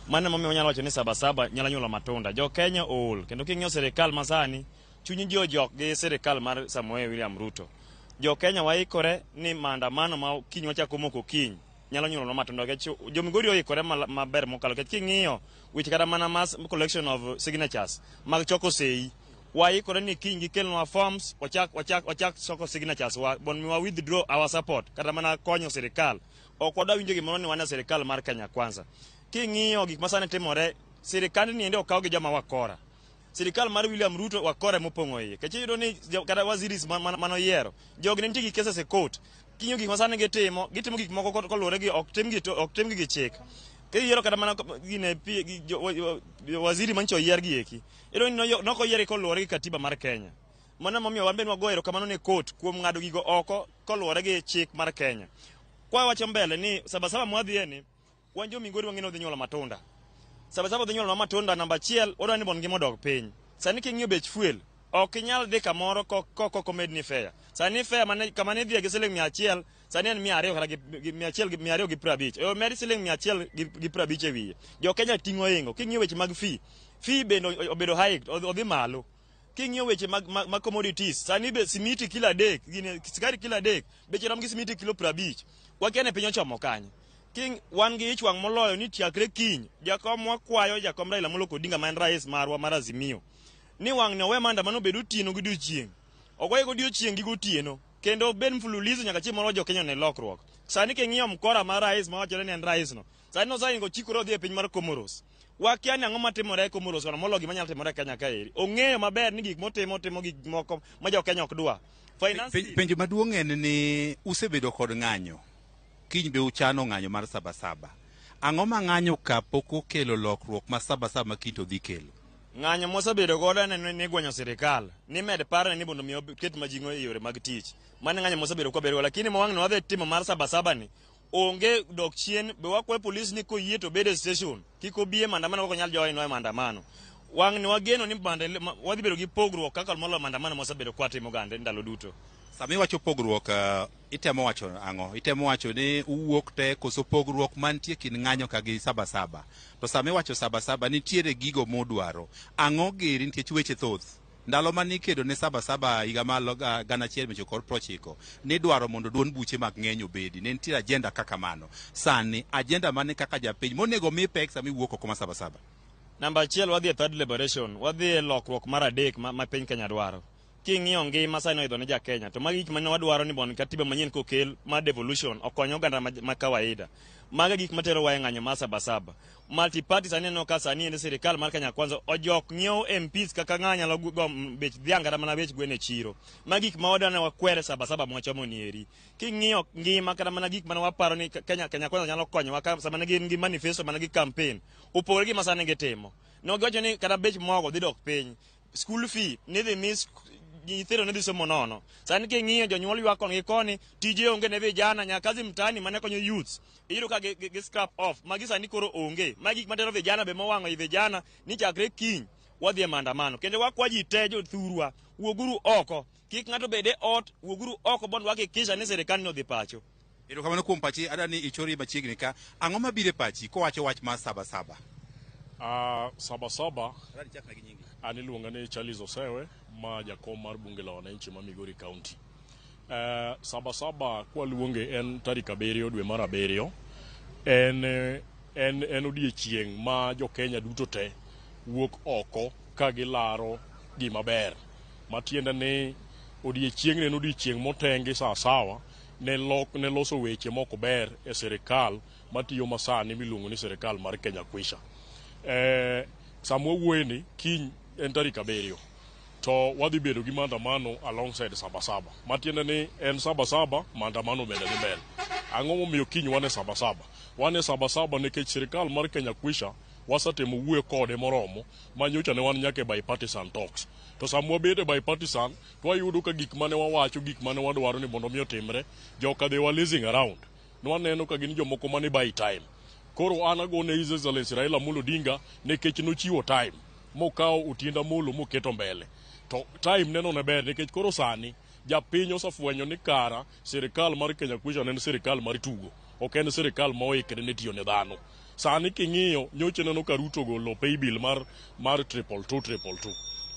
Mano emomiyo wanyalo wacho ni Sabasaba nyalo nyuolo matunda. Jo Kenya ool kendo king'iyo sirikal masani chuny ji ojok gi sirikal mar Samoei William Ruto. Jo Kenya waikore ni maandamano ma kiny wachako moko kiny nyalo nyuolonwa matunda nikech jo Migori oikore maber mokalo nikech king'iyo weche kata mana mass collection of signatures mag choko sei waikore ni kiny gikelnwa forms wachak wachak wachak choko signatures wa mondo mi wa withdraw our support kata mana konyo sirikal. Ok wadwa winjo gimoro ni wan e sirikal mar Kenya Kwanza. King'iyo gik masani timore, sirikand ni endi okaw gi joma wakora. Sirikal mar William Ruto wakora mopong'o iye. Nikech iyudo ni kata waziris manoyiero, jogi ne nitie gi cases e court. King'iyo gik masani gitimo, gitimo gik moko koluwore gi ok timgi to ok timgi gi chik. Kiyiero kata mana gine waziri manyicha oyier gi eki. Iyudo ni nok oyier koluwore gi katiba mar Kenya. Mano emomiyo wan bende wagoyo erokamano ne court kuom ng'ado gigo oko koluwore gi chik mar Kenya. Kwa wacho mbele ni Sabasaba mwadhiye ni wan jo Migori wang'e ni odhi nyuolo matunda. Sabasaba odhi nyuolo matunda namba achiel, wadwa ni mondo ngima odog piny. Sani king'iyo bech fuel, ok inyal dhi kamoro kok omedni fare. Sani fare mane kama ne idhiye gi siling 100, sani en 200 kata gi 100 gi 250. E omed siling 150 e wiye. Jo Kenya ting'o oingo. King'iyo weche mag fee, fee bende obedo hiked, odhi malo. King'iyo weche mag, mag, mag commodities, sani be simiti kilo 3, gini, sukari kilo 3, beche rom gi simiti kilo 50. Wakia ni piny ochomo kanye. King, wan gi ich wang' moloyo ni chakre kiny, jakom wakwayo jakom Raila Amolo Odinga ma en rais marwa mar Azimio, ni wang' ni owe maandamano obed otieno gi odiochieng'. Ogoye godiochieng' gi gotieno. Kendo obed mfululizo nyaka chieng' moro jo Kenya one lokruok. Sani king'iyo mkora mar rais mawachore ni en rais no, sani noseingo chikore odhi e piny mar Comoros. Wakia ni ang'o matimore e Comoros kono moloyo gima nyalo timore e Kenya kaeri. Ong'eyo maber ni gik motimo, otimo gik moko ma jo Kenya ok dwa. Finance Penjo maduong' en ni usebedo kod ng'anyo. Kiny be uchano ng'anyo mar Sabasaba. Ang'o ma ng'anyo ka pok okelo lokruok ma Sabasaba ma kiny to dhi kelo? Ng'anyo mwasebedo godo en ni gwenyo sirikal, ni med parne ni mondo mi oket majing'o e yore mag tich. Mano e ng'anyo mwasebedo kwabedo go, lakini ma wang'ni wadhi timo mar Sabasaba ni, onge dok chien, be wakwayo polis ni koyie to obed e station, kik obi e maandamano kok onyal join wa e maandamano. Wang'ni wageno ni wadhi bedo gi pogruok kaka moloyo maandamano mwasebedo kwatimo gande ndalo duto. Sama iwacho pogruok, itemo wacho ang'o? Itemo wacho ni uwuok te koso pogruok mantie kind ng'anyo ka gi Sabasaba? To sama iwacho Sabasaba nitiere gigo mudwaro. Ang'o giri nikech weche thoth? Ndalo mane ikedo ne Sabasaba higa mar 1990, nidwaro mondo duond buche mag ng'eny obedi. Ne nitiere agenda kaka mano. Sani, agenda mane kaka japiny monego mi pek sama iwuok oko ma Sabasaba? Namba achiel, wadhi e third liberation, wadhi e lokruok mar adek ma piny Kenya dwaro. King'iyo ngima sani oidho ne ja Kenya, to magi gik mane wadwaro ni mondo katiba manyien kokel mar devolution okony oganda ma kawaida. Mago e gik materowa e ng'anyo mar Sabasaba. Multi party sani aneno ka sani endi sirikal mar Kenya Kwanza ojok ng'iewo MPs kaka ng'a nyalo go bech dhiang' kata mana bech gwen e chiro. Magi gik ma wadwa ni wakwere Sabasaba mwachomo ni eri. King'iyo ngima kata mana gik mane waparo ni Kenya Kwanza nyalo konyowa ka sama ne gin gi manifesto mana gi campaign, opogore gi ma sani gitimo. Ne giwacho ni kata bech mogo dhi dok piny, school fee ni dhi mi nyithindo ne dhi somo nono. Sani king'iyo jonyuol ywak koni gi koni, tije onge ne vijana, nyaka kazi mtaani mane konyo youths. Iyudo ka gi scrap off, magi sani koro onge. Magi gik matero vijana be mowang'o i vijana ni chakre kiny wadhi e maandamano. Kendo wakwa ji te jothurwa, wuoguru oko. Kik ng'ato bed e ot, wuoguru oko mondo wahakikisha ni sirikal ni odhi pacho. Erokamano kuom pachi, adwa ni ichori machiegni ka. Ang'o mabiro e pachi kowacho wach mar saba saba? Saba saba an iluonga ni Charles Osewe ma jakom mar bunge la wananchi ma Migori County. Saba saba kwaluonge en tarik 7 dwe mar 7 en odiechieng' ma jo Kenya duto te wuok oko ka gilaro gima ber. Matiende ni odiechieng'ni en odiechieng' motengi sawasawa ne loso weche mok ber e sirikal matiyo masani miluongo ni sirikal mar Kenya Kwisha. Sama wawuoyeni kiny en tarik 7 to wadhi bedo gi maandamano alongside saba saba. Matiende ni en saba saba, maandamano bende dhi mbele. Ang'o momiyo kiny wan e saba saba? Wan e saba saba nikech sirikal mar Kenya Kwisha wasetemo wuoyo kode moromo ma nyocha ne wan nyaka e bipartisan talks. To sama wabedo e bipartisan to wayudo ka gik mane wawacho, gik mane wadwaro ni mondo mi otimre, joka they were lazing around. Nwaneno ka gin jomoko mane buy time. Koro an agone His Excellency Raila Amolo Odinga nikech nochiwo time mokawo Otiende Amolo moketo mbele. To time neno ne ber nikech koro sani japiny osefwenyo ni kara sirikal mar Kenya Kwisha ne en sirikal mar tugo, ok en sirikal ma oikre ne tiyo ne dhano. Sani king'iyo nyocha neno ka Ruto ogolo pay bill mar 222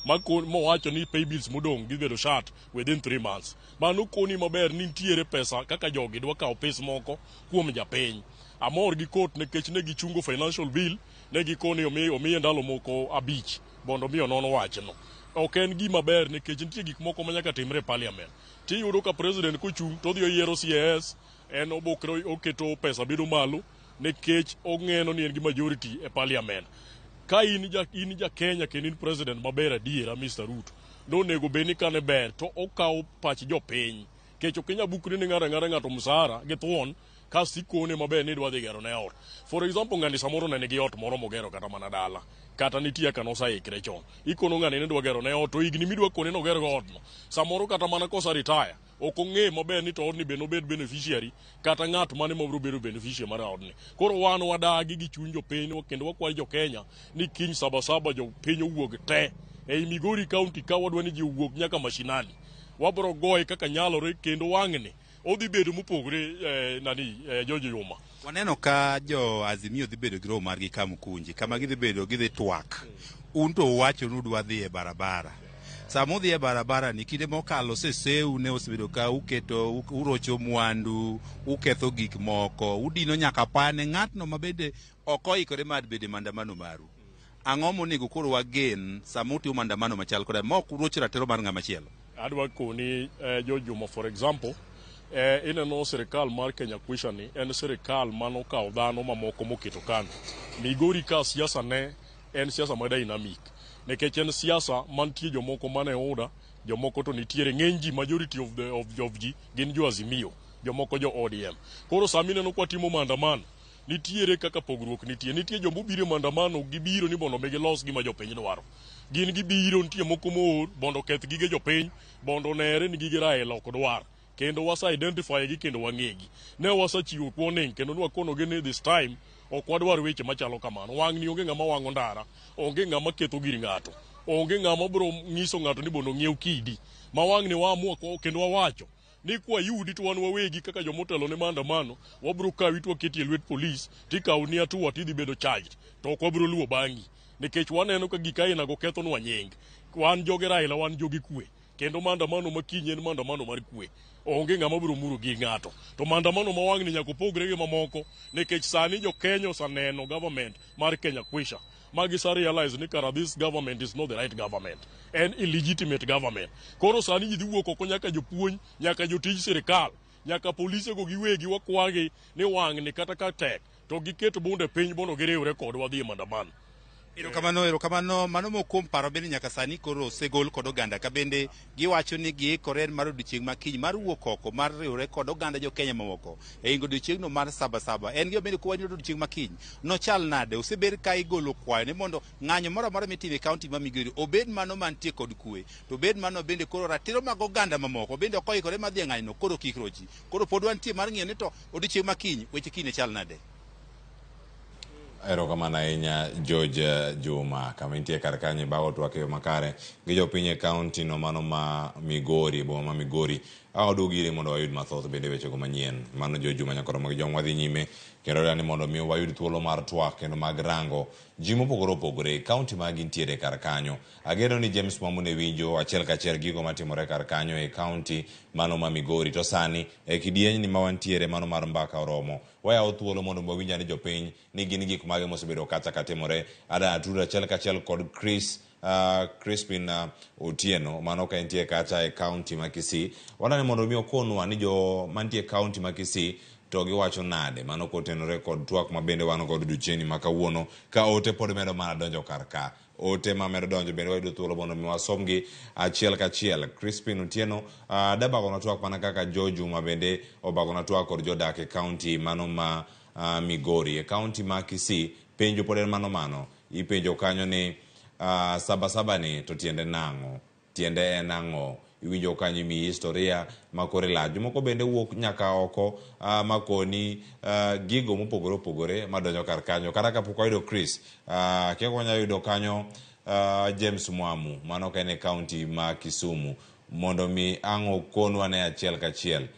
222 mowacho ni pay bills modong' dhi bedo shut within 3 months. Mano koni maber ni nitiere pesa kaka jogi dwa kawo pes moko kuom japiny. Amor gi court nikech ne gichungo financial bill, ne gikoni omiye ndalo moko 5 mondo mi onon wachno. Ok en gima ber nikech nitie gik moko ma nyaka timre e parliament. Tiyudo ka president kochung' to odhi oyiero CAS, en obokre oketo pesa bedo malo nikech ong'eno ni en gi majority e parliament. Ka in ja Kenya kendo in president maber adiera Mr. Ruto, nonego bed ni kane ber to okawo pach jopiny. Nikech ok inyal bukri ni ng'ato ang'ata ng'ato msahara gi thuon kasto ikone maber ni idwa dhi gero ne ot. For example, ng'ani samoro ne nigi ot moro mogero kata mana dala, kata nitie kaka noseikre chon. Ikono ng'ani ni idwa gero ne ot, to higni midwa kone ni oger go odno, samoro kata mana kosa retire, ok ong'e maber ni to odni be nobed beneficiary kata ng'at mane mabiro bedo beneficiary mar odni. Koro wan wadagi gi chuny jopiny kendo wakwayo jo Kenya ni kiny saba saba jopiny owuog te. Ei Migori County ka wadwa ni ji owuog nyaka mashinani. Wabro goye kaka nyalore kendo wang'ni odhi bedo mopogore George Yuma. Waneno ka jo Azimio dhi bedo gi romo margi Kamukunji, kama gidhi bedo gidhi twak. Un to uwacho ni udwa dhi e barabara. Sama udhi e barabara ni kinde mokalo seseu ne osebedo ka uketo urocho mwandu, uketho gik moko, udino nyaka pane ng'atno ma bende ok oikore mar bedo e maandamano maru. Ang'o monego koro wagen sama utimo maandamano machal koda ma ok urocho ratiro mar ng'ama chielo? Adwa koni George Juma, for example, ineno sirikal mar Kenya Kwisha ni en sirikal manokawo dhano mamoko moketo kando. Migori ka siasa ne en siasa ma dynamic nikech en siasa mantie jomoko mane UDA, jomoko to nitiere ng'eny ji, majority of ji gin jo Azimio, jomoko jo ODM. Koro sama ineno kwa timo maandamano nitiere kaka pogruok nitie. Nitie joma obiro e maandamano gibiro ni mondo mi gilos gima jopiny dwaro. Gin gibiro nitie moko moor mondo oketh gige jopiny, mondo onere ni gige Raila ok dwar. Kendo wase identify gi kendo wang'egi. Ne wasechiwo warning kendo nwakonogi ni this time ok wadwar weche machalo kamano. Wang'ni onge ng'ama wang'o ndara, onge ng'ama ketho gir ng'ato, onge ng'ama biro nyiso ng'ato ni mondo ong'iew kidi. Ma wang'ni waamua kendo wawacho ni kwayudi to wan wawegi kaka jomotelo ne maandamano, wabiro kawi to waketi e lwet polis, tikawni hatua tidhi bedo charged. To ok wabiro luwo bang'i nikech waneno ka gik ainago kethonwa nying. Wan joge Raila, wan joge kwe. Kendo maandamano ma kiny en maandamano mar kwe. Onge ng'ama biro muro gi ng'ato. To maandamano ma wang'ni nyaka opogre gi mamoko nikech sani jo Kenya oseneno government mar Kenya Kwisha ma gisa realize ni kara this government is not the right government. En illegitimate government. Koro sani ji dhi wuok oko nyaka jopuonj, nyaka jotij sirikal, nyaka polise go giwegi wakwagi ni wang'ni kata ka tek to giket bunde piny mondo giriwre kodwa dhi e maandamano. Erokamano, mano moko kuom paro bende nyaka sani koro osegol kod oganda ka bende giwacho ni giikore mar odiochieng' ma kiny mar wuok oko mar riwre kod oganda jo Kenya mamoko e ingo odiochieng'no mar saba saba. En gima bende kowacho ni odiochieng' ma kiny nochal nade? Osebed ka igolo kwayo ni mondo ng'anyo moro amora mitimo e kaunti ma Migori obed mano mantie kod kwe, to obed mano bende koro ratiro mag oganda mamoko bende ok oikore mar dhi e ng'anyono koro kik rochi. Koro pod wantie mar ng'iyo ni to odiochieng' ma kiny weche kiny ne chal nade? Erokamano ahinya George Juma, kama intie kar kanyo ibago twak e yo makare gi jopiny e kaunti no mano ma Migori, boma ma Migori. Ang' waduog iri mondo wayud mathoth bende wechego manyien. Mano Jo Juma Nyakoro mag Jong wadhi nyime kendo dani mondo mi wayud thuolo mar twak kendo mag rango ji mopogore opogore e kaunti ma gintiere kar kanyo. Ageno ni James Mwamu ne winjo achiel kachiel gigo matimore kar kanyo e kaunti mano ma Migori. To sani e kidienyni ma wantiere mano mar mbaka oromo. Wayawo thuolo mondo wawinj ane jopiny ni gin gik mage mosebedo kacha katimore. Ada atudo achiel kachiel kod Chris Crispin Otieno mano ka entie kacha e kaunti ma Kisii. Wadwani mondo mi okonwa ni jo mantie e kaunti ma Kisii to giwacho nade mano kotenore kod twak ma bende wan godo odiochieng'ni ma kawuono ka ote pod medo mana donjo kar ka. Ote ma medo donjo bende wayudo thuolo mondo mi wasomgi achiel kachiel. Crispin Otieno dabagonwa twak mana kaka Jo Juma bende obagonwa twak kod jodak e kaunti mano ma Migori. E kaunti ma Kisii penjo pod en mano mano. Ipenjo kanyo ni saba saba ni to tiende nang'o? Tiende en ang'o? Iwinjo kanyo imiyi historia ma kore lach. Jomoko bende wuok nyaka oko makoni gigo mopogore opogore madonjo kar kanyo. Kata kapok wayudo Chris, kia wanyalo yudo kanyo James Mwamu, mano ka en e kaunti ma Kisumu, mondo mi ang' okonwa ne achiel kachiel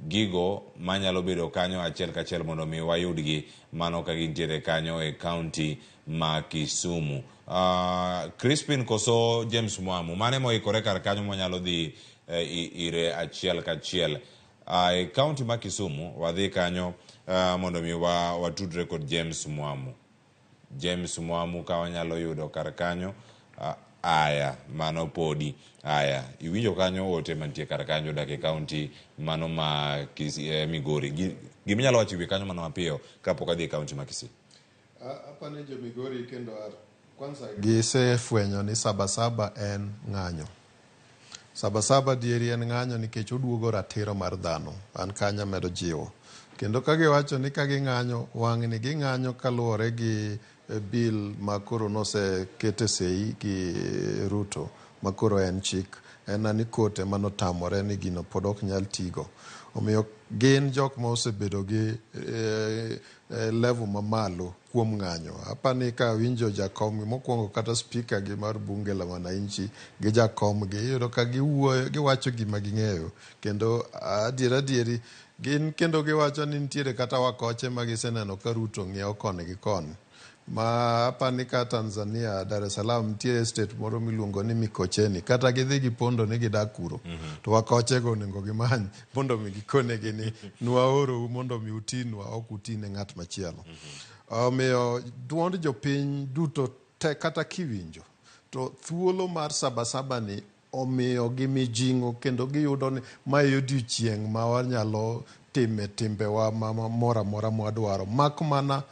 gigo manyalo bedo kanyo achiel kachiel mondo mi wayudgi mano ka gintiere kanyo e kaunti ma Kisumu. Crispin koso James Mwamu, mane moikore kar kanyo mwanyalo dhi ire achiel kachiel. E kaunti ma Kisumu, wadhi kanyo mondo mi watudre kod James Mwamu. James Mwamu ka wanyalo yudo kar kanyo. Aya, mano podi. Aya, iwinjo kanyo ote mantie kar kanyo odak e kaunti mano ma Migori. Gima inyalo wacho ewi kanyo mano mapiyo kapok adhi e kaunti ma Kisii? Apani jo Migori kendo kwanza gisefwenyo ni Sabasaba en ng'anyo. Sabasaba dieri en ng'anyo nikech oduogo ratiro mar dhano. An kanyo amedo jiwo. Kendo ka giwacho ni ka ging'anyo, wang'ni ging'anyo kaluwore gi bill ma koro nosekete sei gi Ruto, ma koro en chik. En ni court ema notamore ni gino pod ok nyal tigo. Omiyo gin jok ma osebedo gi level mamalo kuom ng'anyo. Apani ka awinjo jakom mokwongo kata speaker gi mar bunge la wananchi gi jakom gi, iyudo ka giwuoyo, giwacho gima ging'eyo. Kendo adier adieri, gin kendo giwacho ni nitiere kata wakoche ma giseneno ka Ruto ng'iewo koni gi koni. Ma apani ka Tanzania, Dar es Salaam nitie state moro miluongo ni Mikocheni. Kata gidhi gipondo ni gidak kuro. To wakochego onego gimany mondo mi gikonegi ni nwaorou mondo mi utinwa, ok utine ng'at machielo. Omiyo duond jopiny duto te kata kiwinjo, to thuolo mar Sabasaba ni omiyo gi mijing'o kendo giyudo ni mae odiochieng' ma wanyalo time timbewa moro amora mwadwaro. Mak mana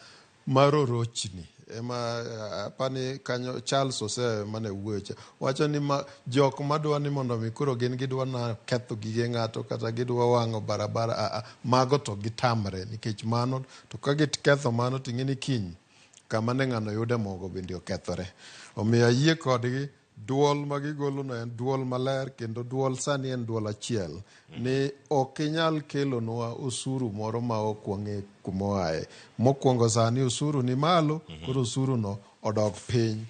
marorochni ema apani kanyo Charles Ose mane wuoyo cha wacho ni ma jok madwa ni mondo mi koro gin gidwa na ketho gige ng'ato kata gidwa wang'o barabara, mago to gitamre nikech mano to ka giketho mano to ing'e ni kiny kama ne ng'ano yude mogo bende okethore. Omiyo ayie kodgi duol ma gigolo no en duol maler kendo duol sani en duol achiel ni ok inyal kelonwa osuru moro ma ok wang'e kuma oaye. Mokwongo sani osuru ni malo, koro osuru no odok piny.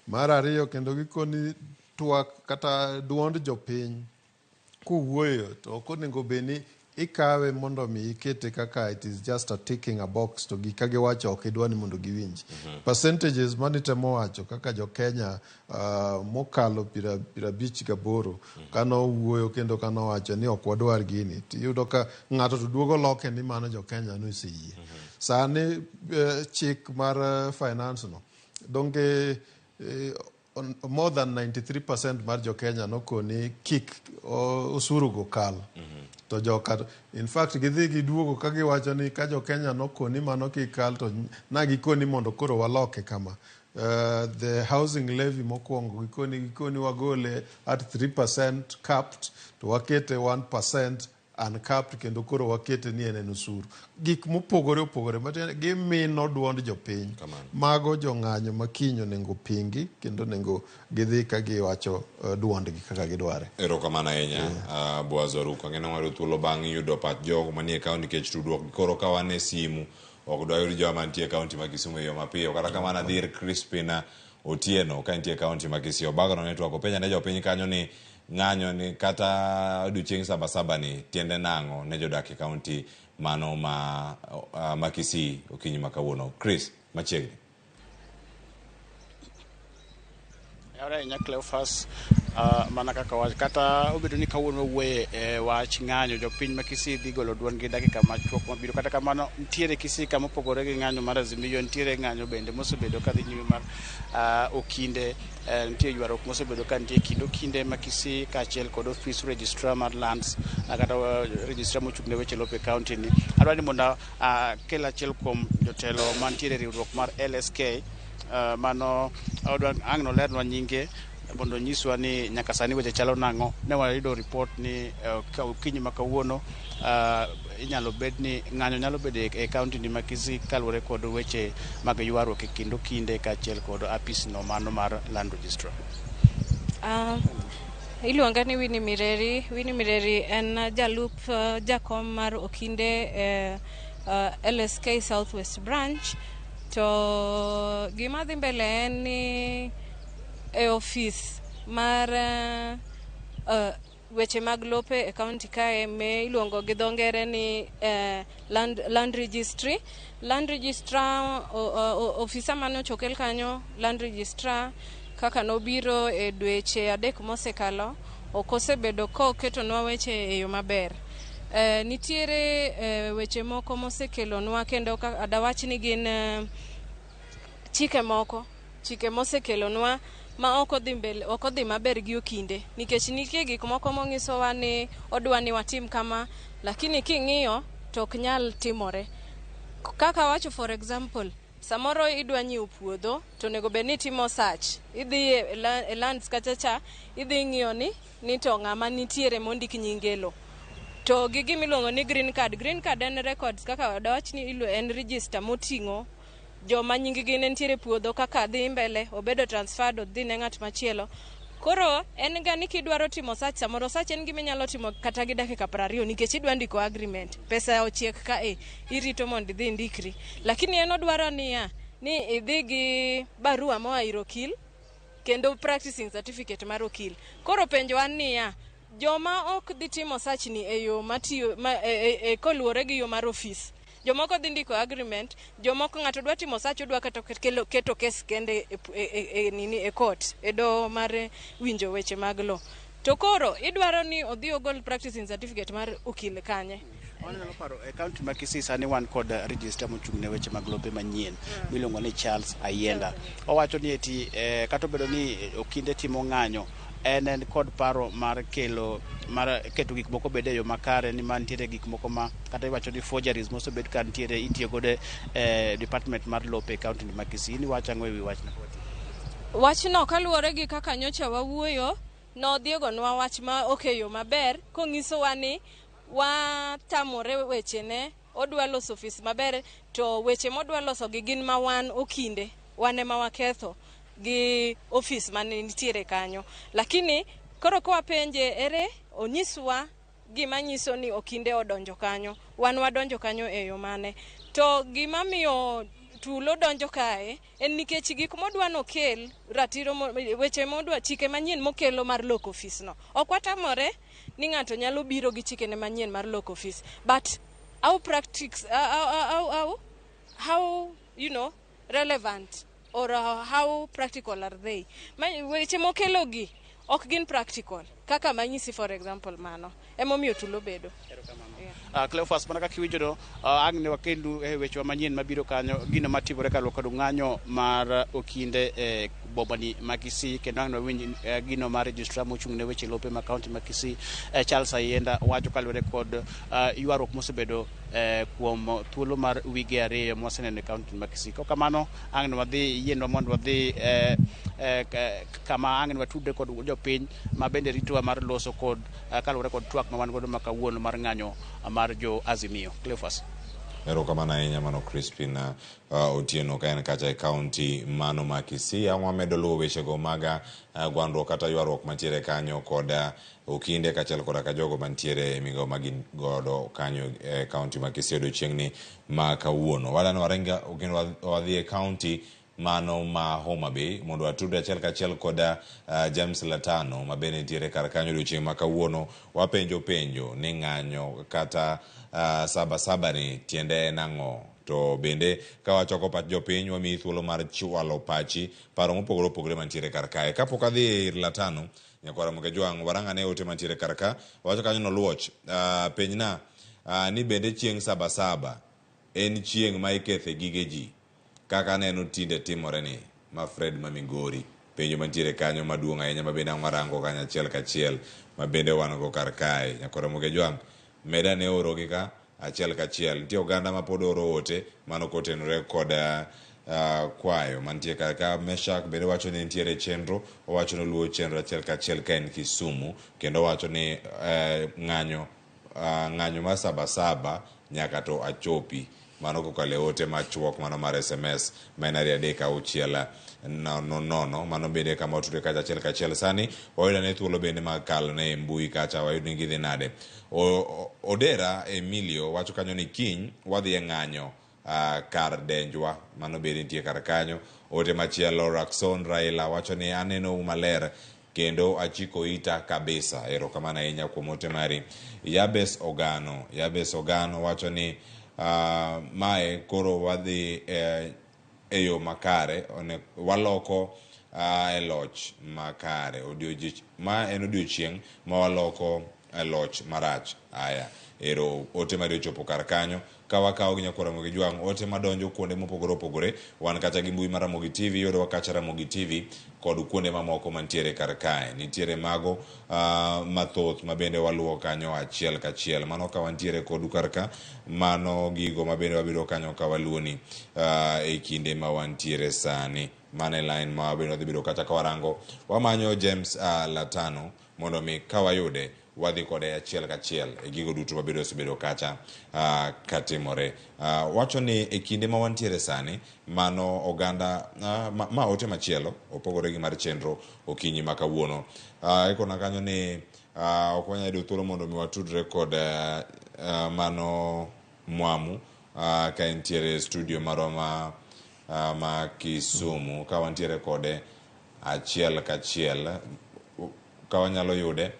Mar ariyo kendo gikoni twak kata duond jopiny kowuoyo to ok onego bed ni ikawe mondo mi ikete kaka it is just a ticking a box to gik ka giwacho ok idwa ni mondo giwinj. Percentages manitemo wacho kaka jo Kenya mokalo 58 kano wuoyo kendo kanowacho ni ok wadwar gini, tiyudo ka ng'ato to duogo loke ni mano jo Kenya noseyie. Sani chik mar finance no donge more than 93% mar jo Kenya nokoni kik osuru go kal. To joka in fact gidhi giduogo ka giwacho ni ka jo Kenya nokoni mano kik kal to na gikoni mondo koro waloke kama. The housing levy mokwongo gikoni wagole at 3% capped to wakete 1% uncapped kendo koro wakete ni en en osuru. Gik mopogore opogore matiende gimino duond jopiny. Mago jong'anyo ma kiny onego pingi kendo onego gidhi ka giwacho duondgi kaka gidware. Erokamano ahinya Boaz Oruko. Ang'e wayudo thuolo bang' yudo pach jogo manie kaunti nikech tudruok koro ka wan e simu ok dwayud joma mantie e kaunti ma Kisumu e yo mapiyo. Kata kamano adhi ir Crispin Otieno ka entie e kaunti ma Kisii. Obagono network openja ne jopiny kanyo ni Ng'anyo ni kata odiochieng' Sabasaba ni tiende nang'o ne jodak e kaunti mano ma, ma Kisii okinyi ma kawuono. Chris, machiegni. Yawre ahinya Cleophas, mana kaka wach kata obedo ni kawuono wawuoye e wach ng'anyo jopiny ma Kisii dhi golo duondgi dakika machuok mabiro. Kata kamano nitiere Kisii kama opogore gi ng'anyo mar Azimio, nitiere ng'anyo bende mosebedo kadhi nyime mar okinde. Nitie ywaruok mosebedo ka nitie kind okinde ma Kisii kaachiel kod ofis registrar mar lands kata registrar mochung' ne weche lope e county ni. Adwa ni mondo akel achiel kuom jotelo mantiere e riwruok mar LSK mano odwa ang' nolernwa nyinge mondo onyiswa ni nyaka sani weche chalo nang'o. Ne wayudo report ni okinyi ma kawuono inyalo bed ni ng'anyo nyalo bedo e county ni ma Kisii kaluwore kod weche mag ywaruok e kind okinde kaachiel kod apis no mano mar land registrar. Iluonga ni Winnie Mireri. Winnie Mireri en jalup jakom mar okinde LSK Southwest Branch. To gima dhi mbele en ni e ofis mar weche mag lope e county kae me iluongo gi dho ngere ni land registry. Land registrar, ofisa mane ochokel kanyo, land registrar, kaka nobiro e dweche 3 mosekalo, ok osebedo koketonwa weche e yo maber. Nitiere weche moko mosekelonwa kendo adawach ni gin chike moko, chike mosekelonwa ma ok odhi mbele, ok odhi maber gi okinde, nikech nitie gik moko monyisowa ni odwa ni watim kama, lakini king'iyo to ok nyal timore. Kaka awacho, for example, samoro idwa nyiewo puodho to onego bed ni itimo search, idhi e lands kacha cha, idhi ng'iyo ni to ng'ama nitiere mondik nyinge lo. To gi gima iluongo ni green card. Green card en records, kaka dawach ni en register moting'o joma nying gi ne nitiere puodho, kaka dhi mbele obedo transferred odhi ne ng'at machielo. Koro en ga ni kidwaro timo search, samoro search en gima inyalo timo kata gi dakika 20 nikech idwa ndiko agreement, pesa ochiek ka e irito mondo idhi indikri. Lakini en odwaro niya ni idhi gi barua moa ir okil kendo practicing certificate mar okil. Koro penjo an niya, joma ok dhi timo search ni e yo matiyo ma, e koluwore gi yo mar ofis, jomoko dhi ndiko agreement, jomoko ng'ato dwa timo search, odwa kata keto kes kende e nini e court, e doho mar winjo weche mag lo. To koro idwaro ni odhi ogol practicing certificate mar okil kanye? Wanyalo paro e county ma Kisii sani wan kod registrar mochung' ne weche mag lope manyien miluongo ni Charles Ayienda. Owacho ni eti kata obedo ni okinde timo ng'anyo, en kod paro mar kelo mar keto gik moko obed e yo makare, ni ma nitiere gik moko ma kata iwacho ni forgeries mosebed ka nitiere itiyo godo e department mar lope e county ma Kisii. Ni wacho ang'o ewi wachno? Wachno kaluwore gi kaka nyocha wawuoyo, nodhiegonwa wach ma ok e yo maber, kong'isowa ni watamore wechene, odwa loso ofis maber, to weche modwa loso gi gin ma wan okinde, wan ema waketho gi ofis mane nitiere kanyo. Lakini koro kwapenje ere onyiswa gima nyiso ni okinde odonjo kanyo, wan wadonjo kanyo e yo mane. To gima miyo tulo donjo kae en nikech gik modwa nokel ratiro, weche modwa, chike manyien mokelo mar loko ofis no. Ok watamore ni ng'ato nyalo biro gi chikene manyien mar loko ofis, but how practice, how you know relevant or how practical are they? Weche mokelo gi ok gin practical kaka manyisi, for example, mano emomiyo tulo bedo. Cleophas, mana kaka iwinjono, ang' ne wakendu e wechewa manyien mabiro kanyo gino matimore kaluwore kod ng'anyo mar okinde e bomani ma Kisii, kendo ang' ne wawinj gino mar registrar mochung' ne weche lope ma county ma Kisii, Charles Ayienda wacho kaluwore kod ywaruok mosebedo kuom thuolo mar wige 2 mwaseneno e county ma Kisii. Kok kamano ang' ne wadhi yienwa mondo wadhi kama ang' ne watudre kod jopiny ma bende ritowa mar loso kod kaluwore kod twak ma wan godo ma kawuono mar ng'anyo mar jo Azimio. Cleophas. Erokamano ahinya mano Crispin Otieno ka en kacha e county mano ma Kisii. Ang' wamedo luwo wechego mag gwandruok kata ywaruok mantiere kanyo kod okinde kaachiel koda ka jogo mantiere e migawo ma gin godo kanyo e county ma Kisii odiochieng'ni ma kawuono. Wadwani waring kendo wadhi e county mano ma Homa Bay mondo watudre achiel kachiel kod James Latano ma bende nitiere kar kanyo odiochieng' ma kawuono. Wapenjo penjo ni ng'anyo kata saba saba ni tiende en ang'o? To bende ka wachoko pach jopiny wamiyi thuolo mar chwalo pachi paro mopogore opogore mantiere kar kae. Kapok adhi ir Latano, nyakwar Ramogi Ajwang', warang ane ote mantiere kar ka. Wacho kanyo noluoch, penjna ni bende chieng' saba saba en chieng' ma ikethe gige ji kaka aneno tinde timore ni ma Fred ma Migori. Penjo mantiere kanyo maduong' ahinya ma bende ang' warango kanyo achiel kachiel ma bende wan go kar kae. Nyakwar Ramogi Ajwang', med ane orogi ka achiel kachiel. Nitie oganda ma pod oro ote mano kotenore kod kwayo mantie kar ka. Meshak bende wacho ni nitiere chenro, owacho ni oluwo chenro achiel kachiel ka en Kisumu, kendo owacho ni ng'anyo ng'anyo mar saba saba nyaka to achopi. Mano kokalo e ote machuok mano mar SMS ma en 2 3 6 0 0. Mano bende kama otudre kacha achiel kachiel. Sani wayudo ane thuolo bende mag kalo ne mbui kacha wayud ni gidhi nade. Odera Emilio wacho kanyo ni kiny wadhi e ng'anyo kar denjwa. Mano bende nitie kar kanyo. Ote machielo Rakson Raila wacho ni aneno maler kendo achiko ita kabisa. Erokamano ahinya kuom ote mari. Yabes Ogano, Yabes Ogano wacho ni mae koro wadhi e yo makare, waloko e loch makare. Ma en odiochieng' ma waloko e loch marach. Aya, ero ote mari ochopo kar kanyo. Ka wakawo gi nyakwar Ramogi Jwang', ote madonjo kuonde mopogore opogore. Wan kacha gi mbui mar Ramogi TV, yudowa kacha Ramogi TV kod kuonde mamoko mantiere kar kae. Nitiere mago mathoth ma bende waluwo kanyo achiel kachiel. Mano ka wantiere kodu kar ka, mano gigo ma bende wabedo kanyo ka waluwoni e kinde ma wantiere sani. Mano e line ma bende wadhi bedo kacha ka warango. Wamanyo James Latano mondo mi ka wayude wadhi kode achiel kachiel e gigo duto mabedo osebedo kacha katimore. Wacho ni e kinde ma wantiere sani, mano oganda ma ote machielo opogore gi mar chenro okinyi ma kawuono. Ikona kanyo ni ok wanyal yudo thuolo mondo mi watudre kod mano Mwamu ka entiere e studio marwa ma Kisumu ka wantiere kode achiel kachiel ka wanyalo yude.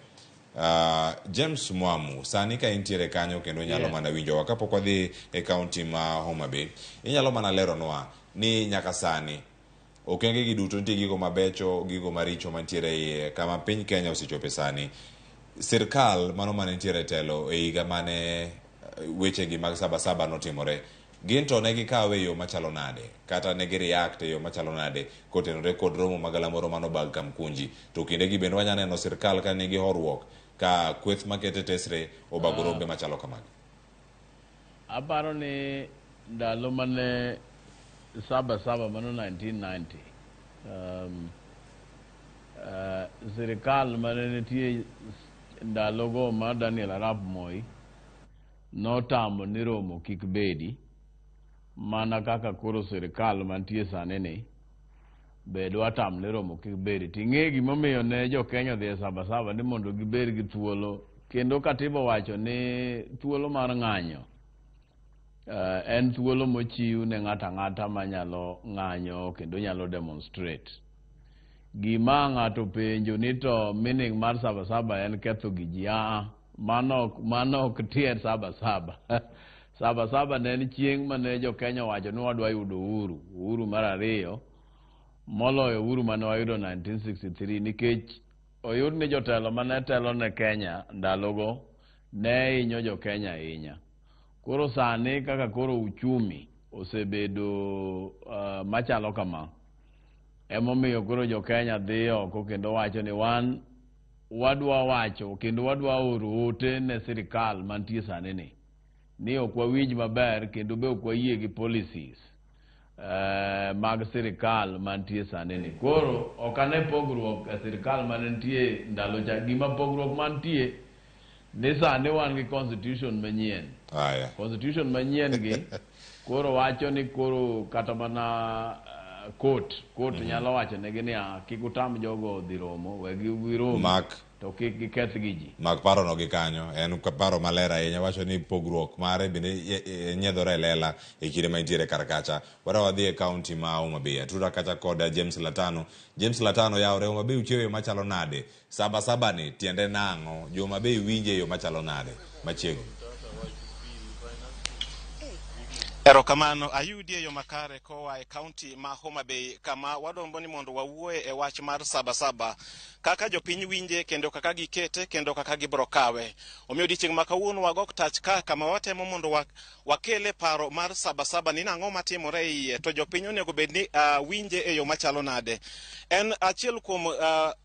James Mwamu sani ka intiere kanyo kendo inyalo mana winjowa kapok wadhi e kaunti ma Homa Bay, inyalo mana leronwa ni nyaka sani okenge gi duto nitie gigo mabecho, gigo maricho mantiere iye kama piny Kenya osechope sani. Sirkal mano mane nitiere e telo e higa mane weche gi mag saba saba notimore, gin to ne gikawe e yo machalo nade kata ne gi react e yo machalo nade kotenore kod romo magalamoro manobag Kamkunji? To kinde gi bende wanya neno sirkal ka nigi horuok ka kweth makete tesre obago rombe machalo kamagi. Aparo ni ndalo mane saba saba mano 1990, sirikal mane nitie ndalogo mar Daniel Arap Moi notamo ni romo kik bedi, mana kaka koro sirikal mantie sani ni be dwa tamo ni romo kik bedi. Ting'e gimomiyo ne jo Kenya odhi e saba saba ni mondo gibed gi thuolo, kendo katiba wacho ni thuolo mar ng'anyo en thuolo mochiw ne ng'ato ang'ata manyalo ng'anyo kendo nyalo demonstrate. Gima ng'ato penjo ni to meaning mar saba saba en ketho gi ji, mano ok tiend saba saba. Saba saba ne en chieng' mane jo Kenya owacho ni wadwa yudo uhuru, uhuru mar ariyo moloyo uhuru mane wayudo 1963, nikech oyud ni jotelo mane telo ne Kenya ndalogo ne hinyo jo Kenya ahinya. Koro sani kaka koro uchumi osebedo machalo kama, emomiyo koro jo Kenya dhi oko kendo wacho ni wan wadwa wacho kendo wadwa oro ote ne sirikal mantie sani ni ok wawinj maber kendo be ok wayie gi policies mag sirikal mantie sani ni. Koro ok ane pogruok e sirikal mane nitie ndalo cha. Gima pogruok mantie ni sani wan gi constitution manyien. Aya. Constitution manyien gi koro wacho ni koro kata mana court court nyalo wacho negi niya kik utam jogo dhi romo we girom Mak. to kik giketh gi ji Mak parono gi kanyo en paro maler ahinya wacho ni pogruok mare bende nyiedhore e lela e kinde ma intiere kar kacha. Wara wadhi e kaunti ma Homa Bay. Atuda kacha kod James Latano. James Latano yawre Homa Bay uchiewo e yo machalo nade? Saba saba ni tiende nang'o? Jo Homa Bay winje e yo machalo nade? Machiegni. Erokamano, ayudi e yo makare koa e kaunti ma Homa Bay kama wadombo ni mondo wawuoye e wach mar Saba Saba kaka jopiny winje kendo kaka gikete kendo kaka gibro kawe. Omiyo odiechieng' ma kawuono wagok tach ka kama watemo mondo wakele paro mar Saba Saba ni nang'o matimore e iye to jopiny onego bed ni winje e yo machalo nade. En achiel kuom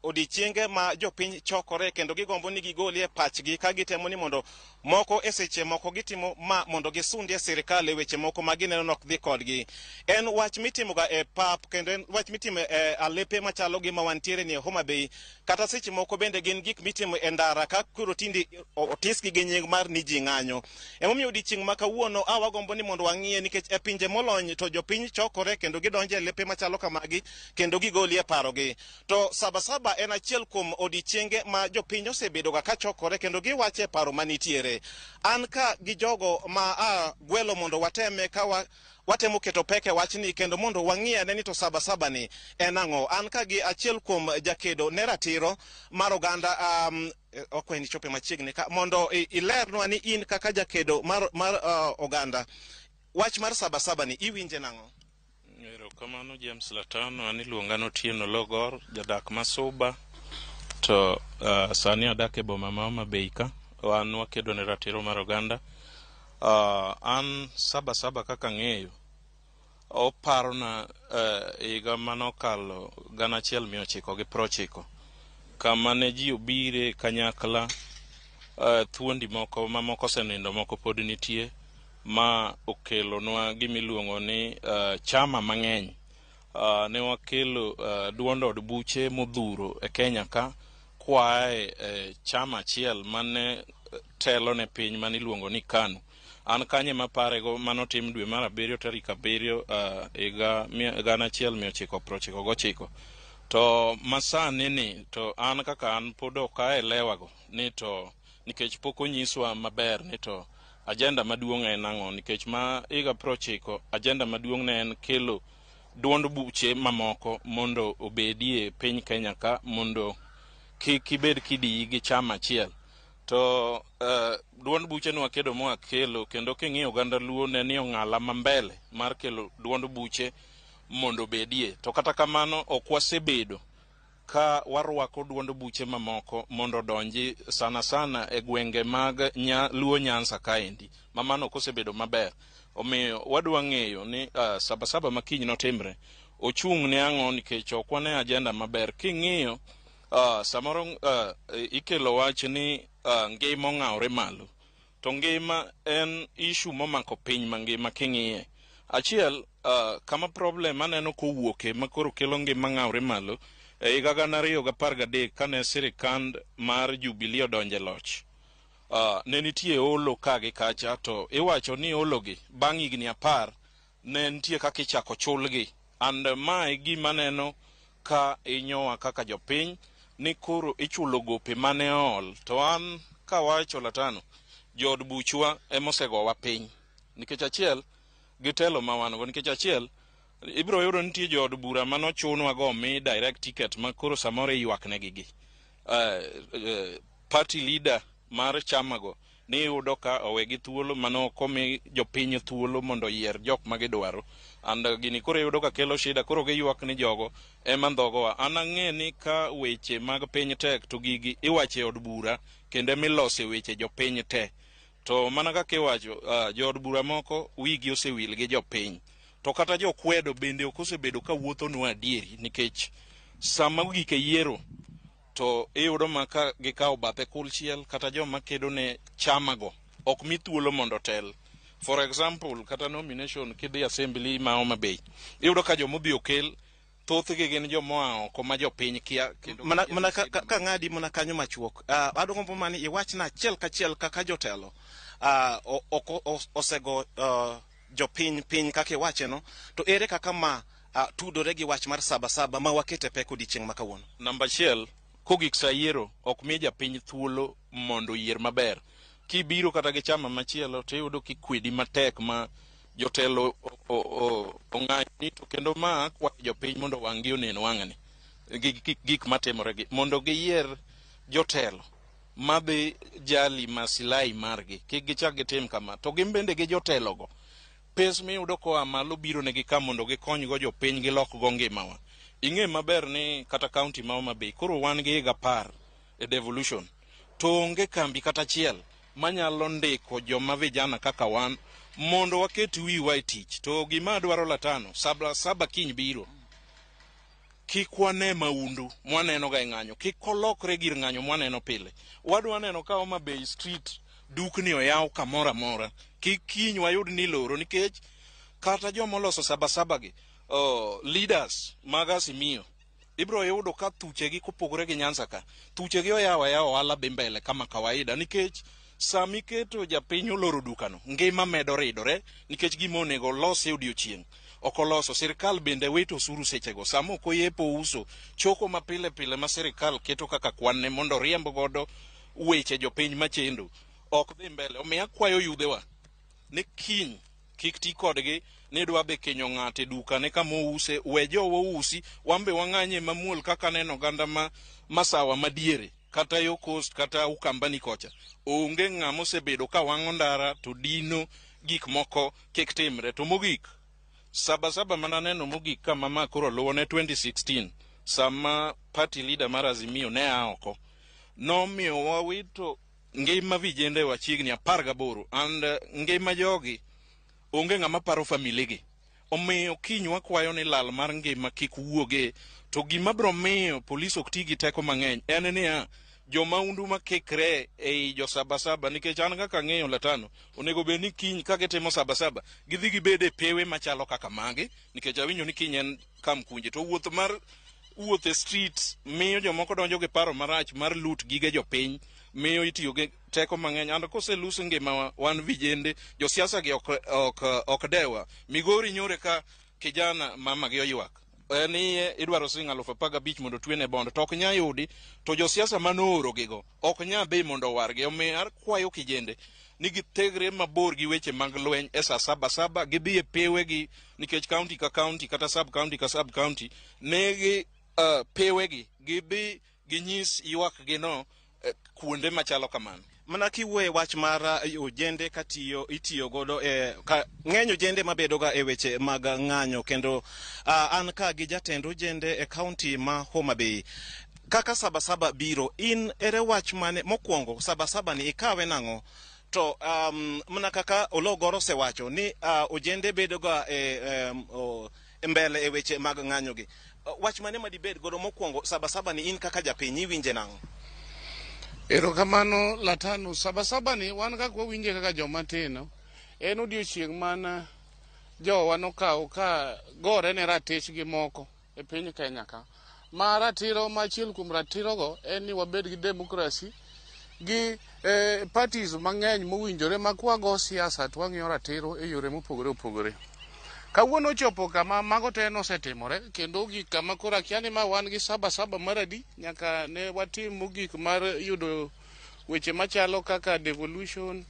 odiechienge ma jopiny chokore kendo gigombo ni gigolie pachgi ka gitemo ni mondo moko e seche moko gitimo ma mondo gisundie sirikal e weche moko ma gineno nok dhi kodgi. En wach mitimoga e pap kendo en wach mitimo e alepe machalo gi ma wantiere ni e Homa Bay kata seche moko bende gin gik mitimo e ndara ka koro tinde otisgi gi nying mar ni ji ng'anyo. Emomiyo odiechieng' ma kawuono a wagombo ni mondo wang'iye nikech e pinje molony to jopiny chokore kendo gidonjo e lepe machalo kamagi kendo gigolie parogi. To Saba Saba en achiel kuom odiechienge ma jopiny osebedoga ka chokore kendo giwacho e paro manitiere. An ka gi jogo ma a gwelo mondo wateme ka watemo keto pek e wachni kendo mondo wang'i ane ni to Saba Saba ni en ang'o. An ka gi achiel kuom jakedo ne ratiro mar oganda okwayi ni chope machiegni ka mondo ilernwa ni in kaka jakedo mar oganda wach mar Saba Saba ni iwinje nang'o? Erokamano James Latano, an iluonga ni Otieno Logor, jadak ma Suba, to sani adak e boma ma Homa Bay ka. Wan wakedo ne ratiro mar oganda. An Saba Saba kaka ang'eyo, oparona higa manokalo 1990, kama ne ji obire kanyakla, thuondi moko mamoko osenindo moko pod nitie, ma okelonwa gimiluongo ni chama mang'eny. Ne wakelo duond od buche modhuro e Kenya ka kwae chama achiel mane telo ne piny mane iluongo ni KANU. An kanye maparego manotim dwe mar abiriyo tarik 7 higa 1999. To masani ni to an kaka an pod ok aelewago ni to nikech pok onyiswa maber ni to agenda maduong' en ang'o, nikech ma higa 90 agenda maduong' ne en kelo duond buche mamoko mondo obedie piny Kenya ka mondo kik ibed kidiyi gi chama achiel. To duond buche ne wakedo mwakelo, kendo king'iyo oganda Luo ne ni ong'ala ma mbele mar kelo duond buche mondo obedie. To kata kamano ok wasebedo ka warwako duond buche mamoko mondo odonji sana sana e gwenge mag Luo Nyanza kaendi, ma mano ok osebedo maber. Omiyo wadwa ng'eyo ni Saba Saba ma kiny notimre ochung' ne ang'o, nikech ok wane agenda maber. King'iyo samoro ikelo wach ni ngima ong'awore malo, to ngima en issue momako piny mangima king'iye. Achiel, kama problem aneno kowuoke ma koro kelo ngima ng'awore malo, e higa 2013 kane sirikand mar Jubilee odonje loch, ne nitie olo ka gi kacha, to iwacho ni ologi bang' higni 10 ne nitie kaka ichako chulgi. And mae gima aneno ka inyowa kaka jopiny ni koro ichulo gope mane ool. To an kawacho Latano, jood buchwa emosegowa piny, nikech achiel gi telo ma wan go, nikech achiel ibiro yudo nitie jood bura manochunwa go mi direct ticket ma koro samoro iywak negi gi party leader mar chama go ni iyudo ka owegi thuolo mano ok omi jopiny thuolo mondo oyier jok ma gidwaro. And gini koro iyudo ka kelo shida, koro giywak ni jogo ema ndhogowa. An ang'e ni ka weche mag piny tek to gigi iwacho e od bura kendo emilose weche jopiny te. To mana kaka iwacho, jood bura moko wigi osewil gi jopiny. To kata jokwedo bende ok osebedo ka wuothonwa adieri, nikech sama ogik e yiero to iyudo ma ka gikawo bathe kulchiel kata joma kedo ne chamago ok mi thuolo mondo otel. For example, kata nomination kidhi assembly ma Homa Bay, iyudo ka joma odhi okel thothgi gin joma oa oko ma jopiny kia kendo Mana ka ng'adi mana kanyo machuok. Adwaro mani iwachna achiel kachiel kaka jotelo ok osego jopiny piny kaka iwache no, to ere kaka ma uh, tudore gi wach mar sabasaba ma wakete pek odiechieng' ma kawuono? Namba achiel, kogik sa yiero ok mi japiny thuolo mondo oyier maber. Kibiro kata gi chama machielo to iyudo kikwedi matek ma jotelo ong'anyoni to kendo ma akwayo jopiny mondo wang'gi onen wang'ni gi gik matimore gi mondo giyier jotelo madhi jali masilahi margi kik gichak gitim kama to gin bende gi jotelogo pes miyudo koa malo biro negi ka mondo gikonygo jopiny gilokgo ngimawa. Ing'e maber ni kata kaunti ma Homa Bay koro wan gi higa apar e devolution to onge kambi kata achiel manyalo ndiko joma vijana kaka wan mondo waket wiwa e tich. To gima adwaro Latano, sabla saba kiny biro kik wane maundu mwanenoga e ng'anyo, kik olokre gir ng'anyo mwaneno pile. Wadwa neno ka Homa Bay Street dukni oyaw kamoro amora, kik kiny wayud ni iloro nikech kata joma oloso sabasaba gi oh, leaders mag Azimio ibiro yudo ka thuchegi kopogore gi Nyanza ka, thuchegi oyaw ayawa ohala dhi mbele kama kawaida nikech sama iketo japiny oloro dukano, ngima medo ridore nikech gima onego olos e odiochieng' ok oloso. Sirkal bende wito osuru sechego. Sama ok oyepo uso, choko ma pile pile ma sirkal keto kaka kwanne mondo oriemb godo weche jopiny machendo ok dhi mbele. Omiyo akwayo yudhewa ni kiny kik ti kodgi ni dwa be kinyo ng'ato e dukane kama ouse, we jowa ousi, wan be wang'anye mamuol kaka aneno oganda ma masawa madiere kata yo coast kata Ukambani kocha onge ng'ama osebedo ka wang'o ndara to dino gik moko kik timre. To mogik, sabasaba mana neno mogik ka mama koro luwo ne 2016 sama party leader mar Azimio ne a oko nomiyo wawito ngima vijendewa chiegni 18 and ngima jogi onge ng'ama paro family gi. Omiyo kiny wakwayo ni lal mar ngima kik wuoge. To gima biro miyo polis ok ti gi teko mang'eny en niya, jomaundu makikre ei jo sabasaba, nikech an kaka ang'eyo Latano, onego bed ni kiny ka gitimo sabasaba, gidhi gibed e pewe machalo kaka magi, nikech awinjo ni kiny en Kamkunji. To wuoth mar wuoth e street miyo jomoko donjo gi paro marach mar loot gige jopiny, miyo itiyo gi teko mang'eny. And koselus ngimawa wan vijende, josiasa gi ok, ok, ok dewa. Migori nyore ka kijana mama gi oywak en iye idwaro siling 15,000 mondo otwene bond to ok nya yudi, to josiasa manooro gigo ok nya dhi mondo owargi. Omiyo akwayo kijende ni githegre mabor gi weche mag lweny e saa saba saba, gidhi e pewegi nikech county ka county kata sub county ka sub county nigi pewegi, gidhi ginyis ywak no kuonde machalo kamano. Mana kiwuoye wach mar ojende katiyo itiyo godo e ka ng'eny ojende mabedo ga e weche mag ng'anyo kendo an ka gi jatend ojende e kaunti ma Homa Bay kaka sabasaba biro in ere wach mane mokwongo sabasaba ni ikawe nang'o to mana kaka Oloo Goro osewacho ni ojende bedo ga e, um, o, mbele e weche mag ng'anyo gi wach mane madibed godo mokwongo sabasaba ni in kaka japiny iwinje nang'o? Erokamano Latano. Sabasaba ni wan kaka wawinje kaka joma tindo, en odiochieng' man jowa nokawo ka gore ne ratichgi moko e piny Kenya ka. Ma ratiro ma achiel kuom ratirogo en ni wabed gi demokrasi gi parties mang'eny mowinjore ma kwago siasa to wang'iyo ratiro e yore mopogore opogore. Kawuono ochopo kama mago te nosetimore kendo ogik kama koro akia ni ma wan gi sabasaba mar adi nyaka ne watim mogik mar yudo weche machalo kaka devolution,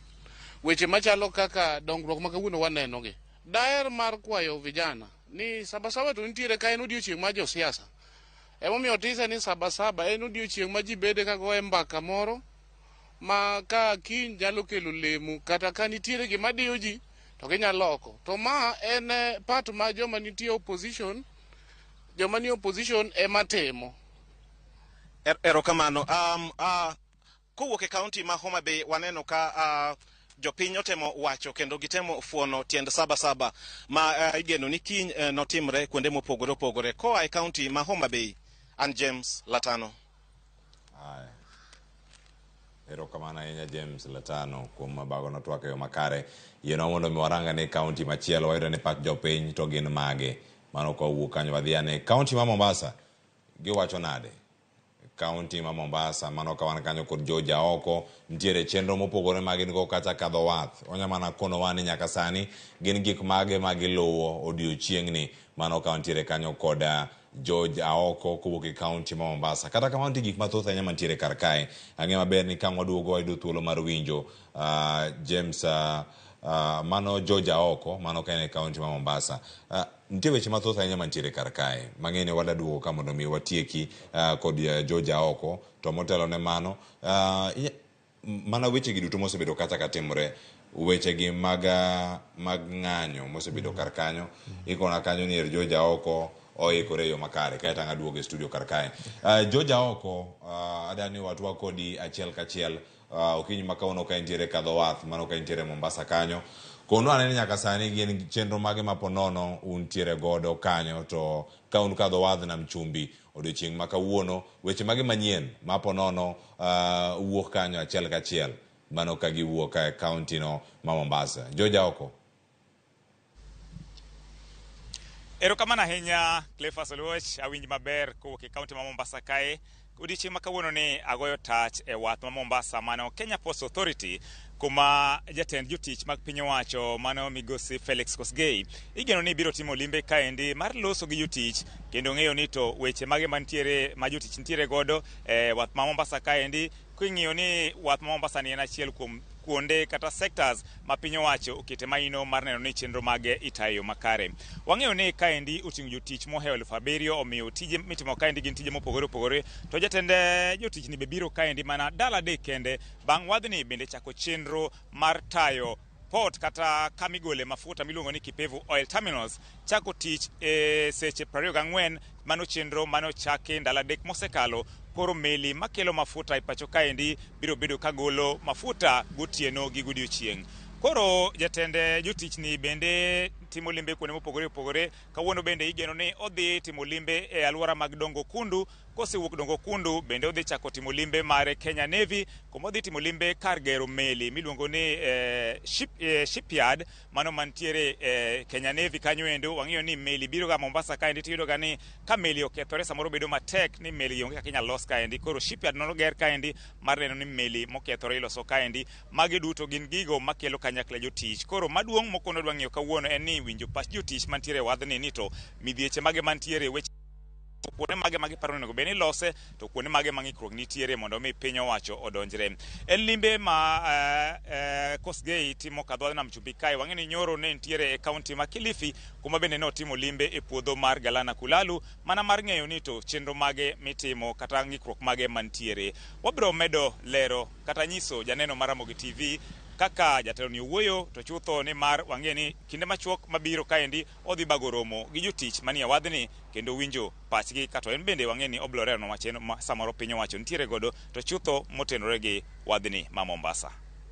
weche machalo kaka dongruok ma kawuono waneno gi. Daher mar kwayo vijana ni sabasaba to nitiere ka en odiochieng' mar josiasa. Emomiyo otise ni sabasaba en odiochieng' ma ji bede ka goye mbaka moro ma ka kiny nyalo kelo lemo kata ka nitiere gima diyo ji to ginyalo loko. To ma en part ma joma nitie opposition, joma nie opposition ema timo. Erokamano. Kowuok e kaunti ma Homa Bay waneno ka jopiny otemo wacho kendo gitemo fuono tiend sabasaba ma igeno ni kiny notimre kuonde mopogore opogore. Koa e kaunti ma Homa Bay, an James Latano. Aya. Erokamano ahinya James Latano kuom bago twak e yo makare. Yienwa mondo mi warang ane kaunti machielo wayudo ni pach jopiny to gin mage. Mano ka wawuok kanyo wadhi ane kaunti ma Mombasa. Giwacho nade? kaunti ma Mombasa. Mano ka wan kanyo kod George Aoko, nitiere chenro mopogore ma gin go kacha kadho wath. Onya mana konowa ni nyaka sani gin gik mage ma giluwo odiochieng'ni. Mano ka wantiere kanyo kod George Aoko kowuok e kaunti ma Mombasa. Kata kamano nitie gik mathoth ahinya mantiere kar kae. Ang'e maber ni ka waduogo wayudo thuolo mar winjo James mano George Aoko, mano ka en e kaunti ma Mombasa. Nitie weche mathoth ahinya mantiere kar kae. Mang'e ni wadwa duogo ka mondo mi watieki kod George Aoko. To motelo ne mano, mana weche gi duto mosebedo kata ka timore, weche gi mag ng'anyo mosebedo kar kanyo, ikona kanyo ni George Aoko oikore e yo makare. Kae tang' aduogo e studio kar kae. George Aoko, adani watwa kodi achiel kachiel okinyi ma kawuono ka intiere kadho wath, mano ka intiere Mombasa kanyo. Kono anene nyaka sani gin chenro mage ma ponono untiere godo kanyo, to ka un kadho wath Nam Chumbi odiochieng' ma kawuono, weche mage manyien ma ponono wuok kanyo achiel kachiel, mano ka giwuok e kaunti no ma Mombasa. George Aoko. Erokamano ahinya Cleophas Oluoch, awinj maber kowuok e kaunti ma Mombasa kae. Odiochieng' ma kawuono ni agoyo tach e wath ma Mombasa mano Kenya Ports Authority, kuma jatend jotich mag piny owacho mano migosi Felix Kosgei igeno ni biro timo limbe kaendi mar loso gi jotich kendo ng'eyo ni to weche mage mantiere ma jotich nitiere godo e wath ma Mombasa kaendi. King'iyo ni wath ma Mombasa ni en achiel kuom kuonde kata sectors ma piny owacho okete maino mar neno ni chenro mage itayo makare. Wang'eyo ni kaendi oting'o jotich mohewo 7,000, omiyo tije mitimo kaendi gin tije mopogore opogore, to jatend jotich ni be biro kaendi mana dala 3 kende bang' wadhni bende chako chenro mar tayo port kata kamigole mafuta miluongo ni Kipevu Oil Terminals chako tich e seche 24. Mano chenro mane ochaki ndalo 3 mosekalo. Koro meli makelo mafuta e pacho kaendi biro bedo kagolo mafuta gotieno gi godiochieng'. Koro jatend jotich ni bende timo limbe kuonde mopogore opogore. Kawuono bende igeno ni odhi timo limbe e alwora mag Dongo Kundu. Kosewuok Dongo Kundu bende odhi chako timo limbe mare Kenya Navy, kuma odhi timo limbe kar gero meli miluongo ni shipyard mano mantiere Kenya Navy kanyo endo. Wang'eyo ni meli biro ga Mombasa kaendi, tiyudo ga ni ka meli okethore samoro bedo matek ni meli onge kaka inyalo los kaendi. Koro shipyard noger kaendi mar neno ni meli mokethore iloso kaendi. Magi duto gin gigo makelo kanyakla jotich. Koro maduong' mokwongo dwa ng'iyo kawuono en ni winjo pach jotich mantiere e wadhni ni to midhieche mage mantiere, weche kuonde mage ma giparo ni onego bed ni ilose, to kuonde mage ma ng'ikruok nitiere mondo mi piny owacho odonjre. En limbe ma Kosgei timo kadho Nam Chumbi kae. Wang'eyo ni nyoro ne nitiere e kaunti ma Kilifi, kuma bende ne otimo limbe e puodho mar Galana Kulalu, mana mar ng'eyo ni to chenro mage mitimo kata ng'ikruok mage mantiere. Wabiro medo lero kata nyiso janeno mar Ramogi TV kaka jatelo ni owuoyo, to chutho ni mar wang'eyo ni kinde machuok mabiro kaendi odhi bago romo gi jotich manie wadhni kendo winjo pachgi, kato en bende wang'eyo ni obiro lero wach ma samoro piny owacho nitiere godo, to chutho motenore gi wadhni ma Mombasa.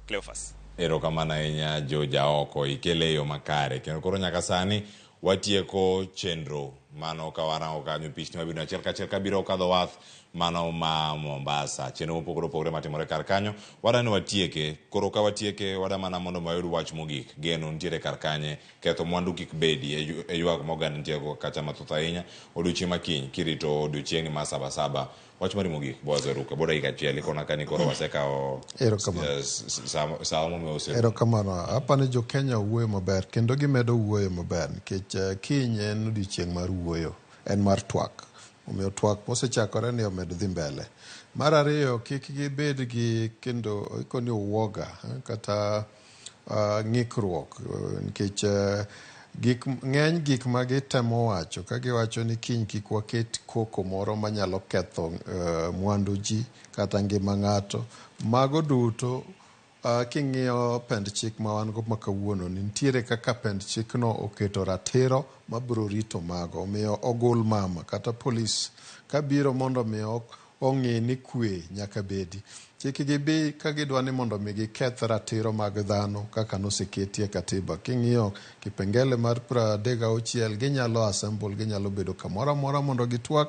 Cleophas. Erokamano ahinya George Aoko, ikele e yo makare. Kendo koro nyaka sani watieko chenro mano ka warango kanyo pichni mabiro achiel kachiel kabiro kadho wath mano ma Mombasa. Chenro mopogore opogore matimore kar kanyo, wadwa ni watieke. Koro ka watieke, wadwa mana mondo wayud wach mogik. Geno nitiere kar kanye, ketho mwandu kik bedi e ywak ma oganda nitie go kacha mathoth ahinya. Odiochieng' ma kiny kirito odiochieng'ni mar Sabasaba, wach mari mogik Boaz Oruka, bo dakika achiel ikona ka ni koro wasekawo sa momiyo ose. Erokamano. Apani jo Kenya wuoyo maber kendo gimedo wuoyo maber nikech kiny en odiochieng' mar wuoyo, en mar twak. Omiyo twak mosechakore ni omed dhi mbele. Mar ariyo, kik gibed gi kendo ikoni uoga kata ng'ikruok nikech ng'eny gik ma gitemo wacho ka giwacho ni kiny kik waket koko moro manyalo ketho mwandu ji kata ngima ng'ato. Mago duto king'iyo pend chik ma wan go ma kawuono ni nitiere kaka pend chikno oketo ratiro mabiro rito mago. Omiyo ogul mama kata polis kabiro mondo mi ong'i ni kwe nyaka bedi. Kik gibi ka gidwa ni mondo mi giketh ratiro mag dhano kaka noseketi e katiba. King'iyo kipengele mar 36, ginyalo assemble, ginyalo bedo kamoro amora mondo gitwak.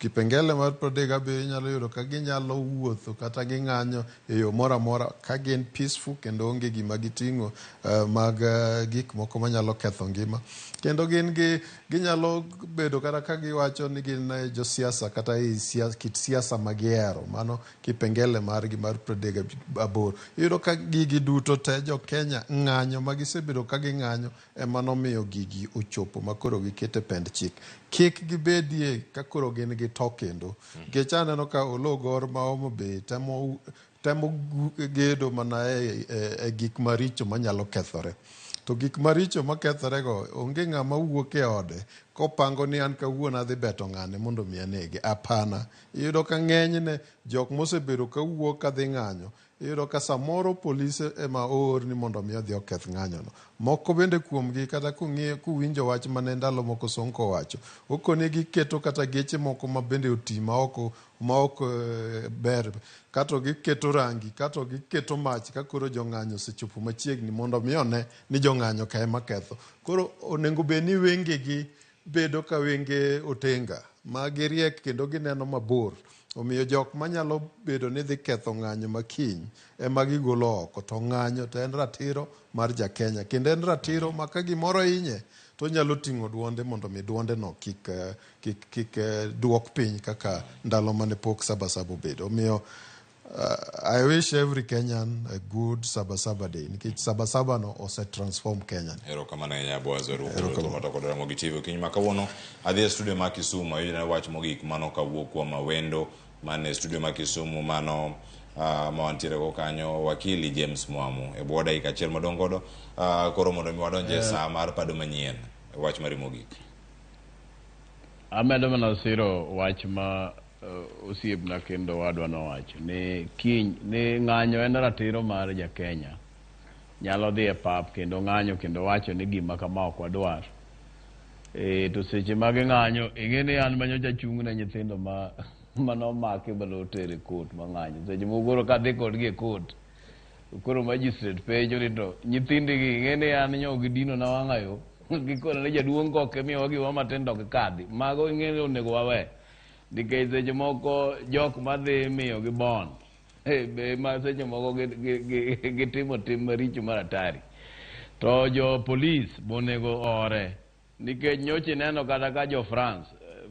Kipengele mar 37 inyalo yudo ka ginyalo wuotho kata ging'anyo e yo moro amora ka gin peaceful kendo onge gima giting'o mag gik moko manyalo ketho ngima. Kendo gin gi ginyalo bedo kata ka giwacho ni gin josiasa kata e kit siasa ma gihero. Mano kipengele margi mar 38. Iyudo ka gigi duto te jo Kenya ng'anyo ma gisebedo ka ging'anyo ema nomiyo gigi ochopo ma koro giketo e pend chik. Kik gibedie ka koro gin gi to kendo. Nikech aneno ka Oloo Gor ma Homa Bay temo temo gedo mana e gik maricho manyalo kethore. To gik maricho makethorego onge ng'ama wuok e ode kopango ni an kawuono adhi beto ng'ane mondo mi anege. Hapana. Iyudo ka ng'enyne jok mosebedo ka wuok kadhi ng'anyo iyudo ka samoro polise ema oor ni mondo mi odhi oketh ng'anyono. Moko bende kuomgi kata kung'iyo kuwinjo wach mane ndalo moko Sonko owacho, okoni giketo kata geche moko ma bende oti maok maok ber kato giketo rangi kato giketo mach ka koro jong'anyo osechopo machiegni mondo mi one ni jong'anyo ka ema ketho. Koro onego bed ni wengegi bedo ka wenge otenga ma giriek kendo gineno mabor. Omiyo jok manyalo bedo ni dhi ketho ng'anyo ma kiny ema gigolo oko. To ng'anyo to en ratiro mar ja Kenya. Kendo en ratiro ma ka gimoro hinye to onyalo ting'o duonde mondo mi duonde no kik, kik, kik duok piny kaka ndalo mane pok Sabasaba obedo. Omiyo I wish every Kenyan a good Sabasaba day nikech Sabasaba no ose transform Kenya. Erokamano ahinya Boaz Oruko to kod Ramogi TV okinyi ma kawuono adhi e studio ma Kisumu ayudone wach mogik mano kawuok kuom Awendo man e studio ma Kisumu mano ma wantiere go kanyo wakili James Mwamu e bwo dakika achiel modong' godo koro mondo mi wadonj e saa mar pado manyien wach mari mogik. Amedo mana siro wach ma osiepna kendo owadwa nowacho ni kiny ni ng'anyo en ratiro mar ja Kenya nyalo dhi e pap kendo ng'anyo kendo wacho ni gima kama ok wadwar. To seche ma ging'anyo ing'e ni an manyocha achung' ne nyithindo ma manomaki manoter e court mang'anyo. Seche moko koro kadhi kodgi e court koro magistrate penjo ni to nyithindigi ing'e ni an nyo gidino na wang'a yo gikona ni jaduong' kok imiyowa gimoro matin to ok kadhi. Mago ing'e ni onego wawe. Nikech seche moko jok madhi miyogi bond be ma seche moko gitimo tim maricho mar hatari. To jo polis bonego ore nikech nyocha ineno kata ka jo France,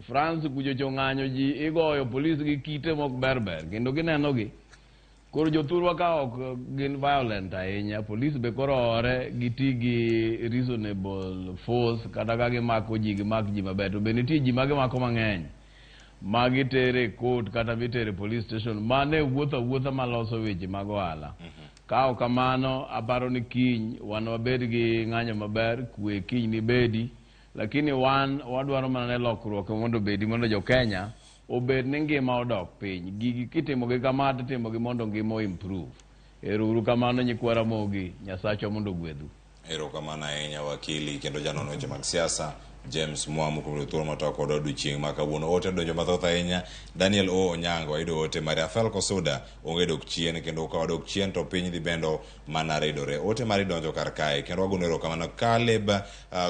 France kuchocho ng'anyo ji igoyo polis gi kite mok ber ber kendo gineno gi. Koro jothurwa ka ok gin violent ahinya, polis be koro ore giti gi reasonable force kata ka gimako ji gimak ji maber. To be nitie ji ma gimako mang'eny ma gitere e court kata mitere police station mane wuotho awuotha maloso weche mag ohala. Ka ok kamano, aparo ni kiny wan wabed gi ng'anyo maber, kwe kiny nibedi, lakini wan wadwaro mana ne lokruok mondo obedi mondo jo Kenya obed ni ngima odok piny. Gigi kitimogi kama titimogi mondo ngima o improve. Ero uru kamano nyikwa Ramogi, Nyasachwa mondo ogwedhu. Erokamano ahinya wakili kendo janon weche mag siasa James Mwamu kuom yudo thuolo mar twak kodwa odiochieng' ma kawuono. Ote odonjo mathoth ahinya. Daniel O Onyango ayudo ote mare. Afel Kosuda onge dok chien kendo ka wadok chien to piny dhi bendo mana ridore. Ote mari donjo kar kae kendo wagono erokamano Caleb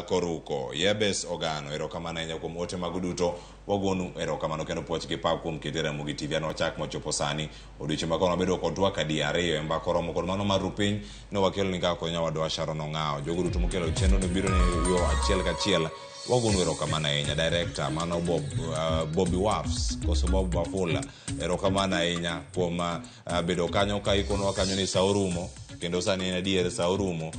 Koruko, Yebes Ogano erokamano ahinya kuom ote mago duto. Wagonu erokamano kendo puoch gi pak kuom kete Ramogi TV. An wachak mochopo sani odiochieng' ma kawuono wabedo kod twak adi ariyo e mbaka oromo kod mano mar rupiny ne wakelo ni kaka nyawadwa Sharon Ong'awo. Jogo duto mokelo chenro no biro ne yo achiel kachiel. Wagonu erokamano ahinya. Director mano Bob, Bobby Wafs koso Bob Wafula erokamano ahinya kuom bedo kanyo ka ikonwa kanyo ni sa orumo kendo sani en adier sa orumo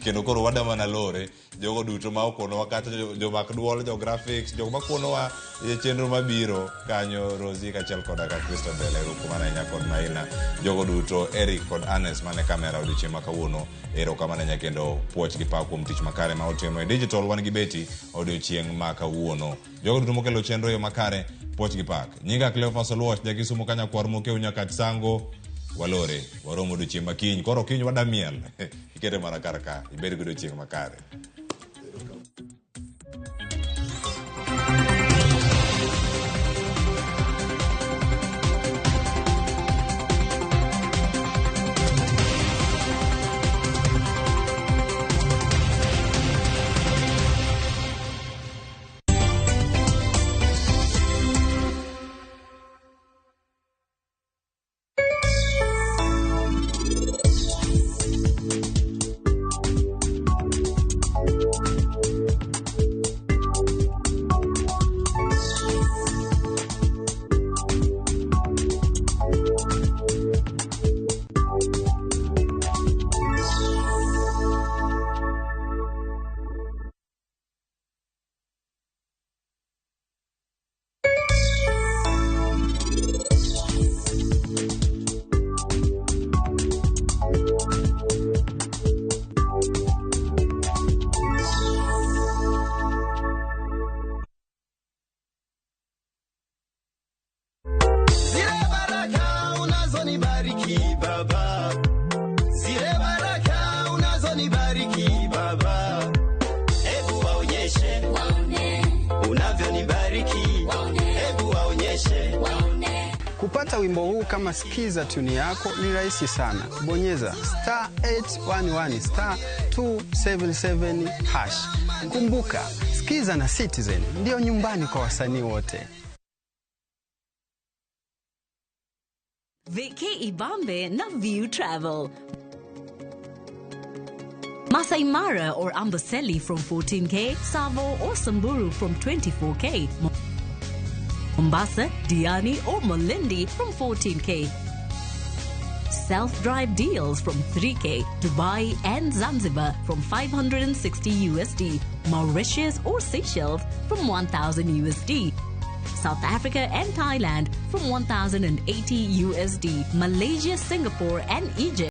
kendo koro wadamana lore jogo duto ma okonowa kata jomak duol, jo graphics, jok makonowa e chenro mabiro kanyo Rosie kaachiel koda ka Christabel erokamano ahinya kod Maina jogo duto Eric kod Agnes mane kamera odiochieng' ma kawuono erokamano ahinya kendo puoch gi pak kuom tich makare ma otimo e digital wan gi Betty odiochieng' ma kawuono jogo duto mokelo chenro e yo makare puoch gi pak nyinga Cleophas Oluoch jakisumo kanyakwar mokeu nyakach sango walore waromo odiochieng' ma kiny koro kiny wadamiel ikete mana kar ka ibed gi odiochieng' makare. unazonibariki Baba, zile baraka unazonibariki Baba, hebu waonyeshe unavyonibariki, hebu waonyeshe. Kupata wimbo huu kama skiza tuni yako ni rahisi sana. Bonyeza star 811 star 277 hash. Kumbuka, skiza na Citizen ndiyo nyumbani kwa wasanii wote. Viki Ibambe na View Travel. Masai Mara or Amboseli from 14K, Savo or Samburu from 24K, Mombasa, Diani or Malindi from 14K. Self-drive deals from 3K, Dubai and Zanzibar from 560 USD, Mauritius or Seychelles from 1000 USD. South Africa and Thailand from 1080 USD, Malaysia, Singapore and Egypt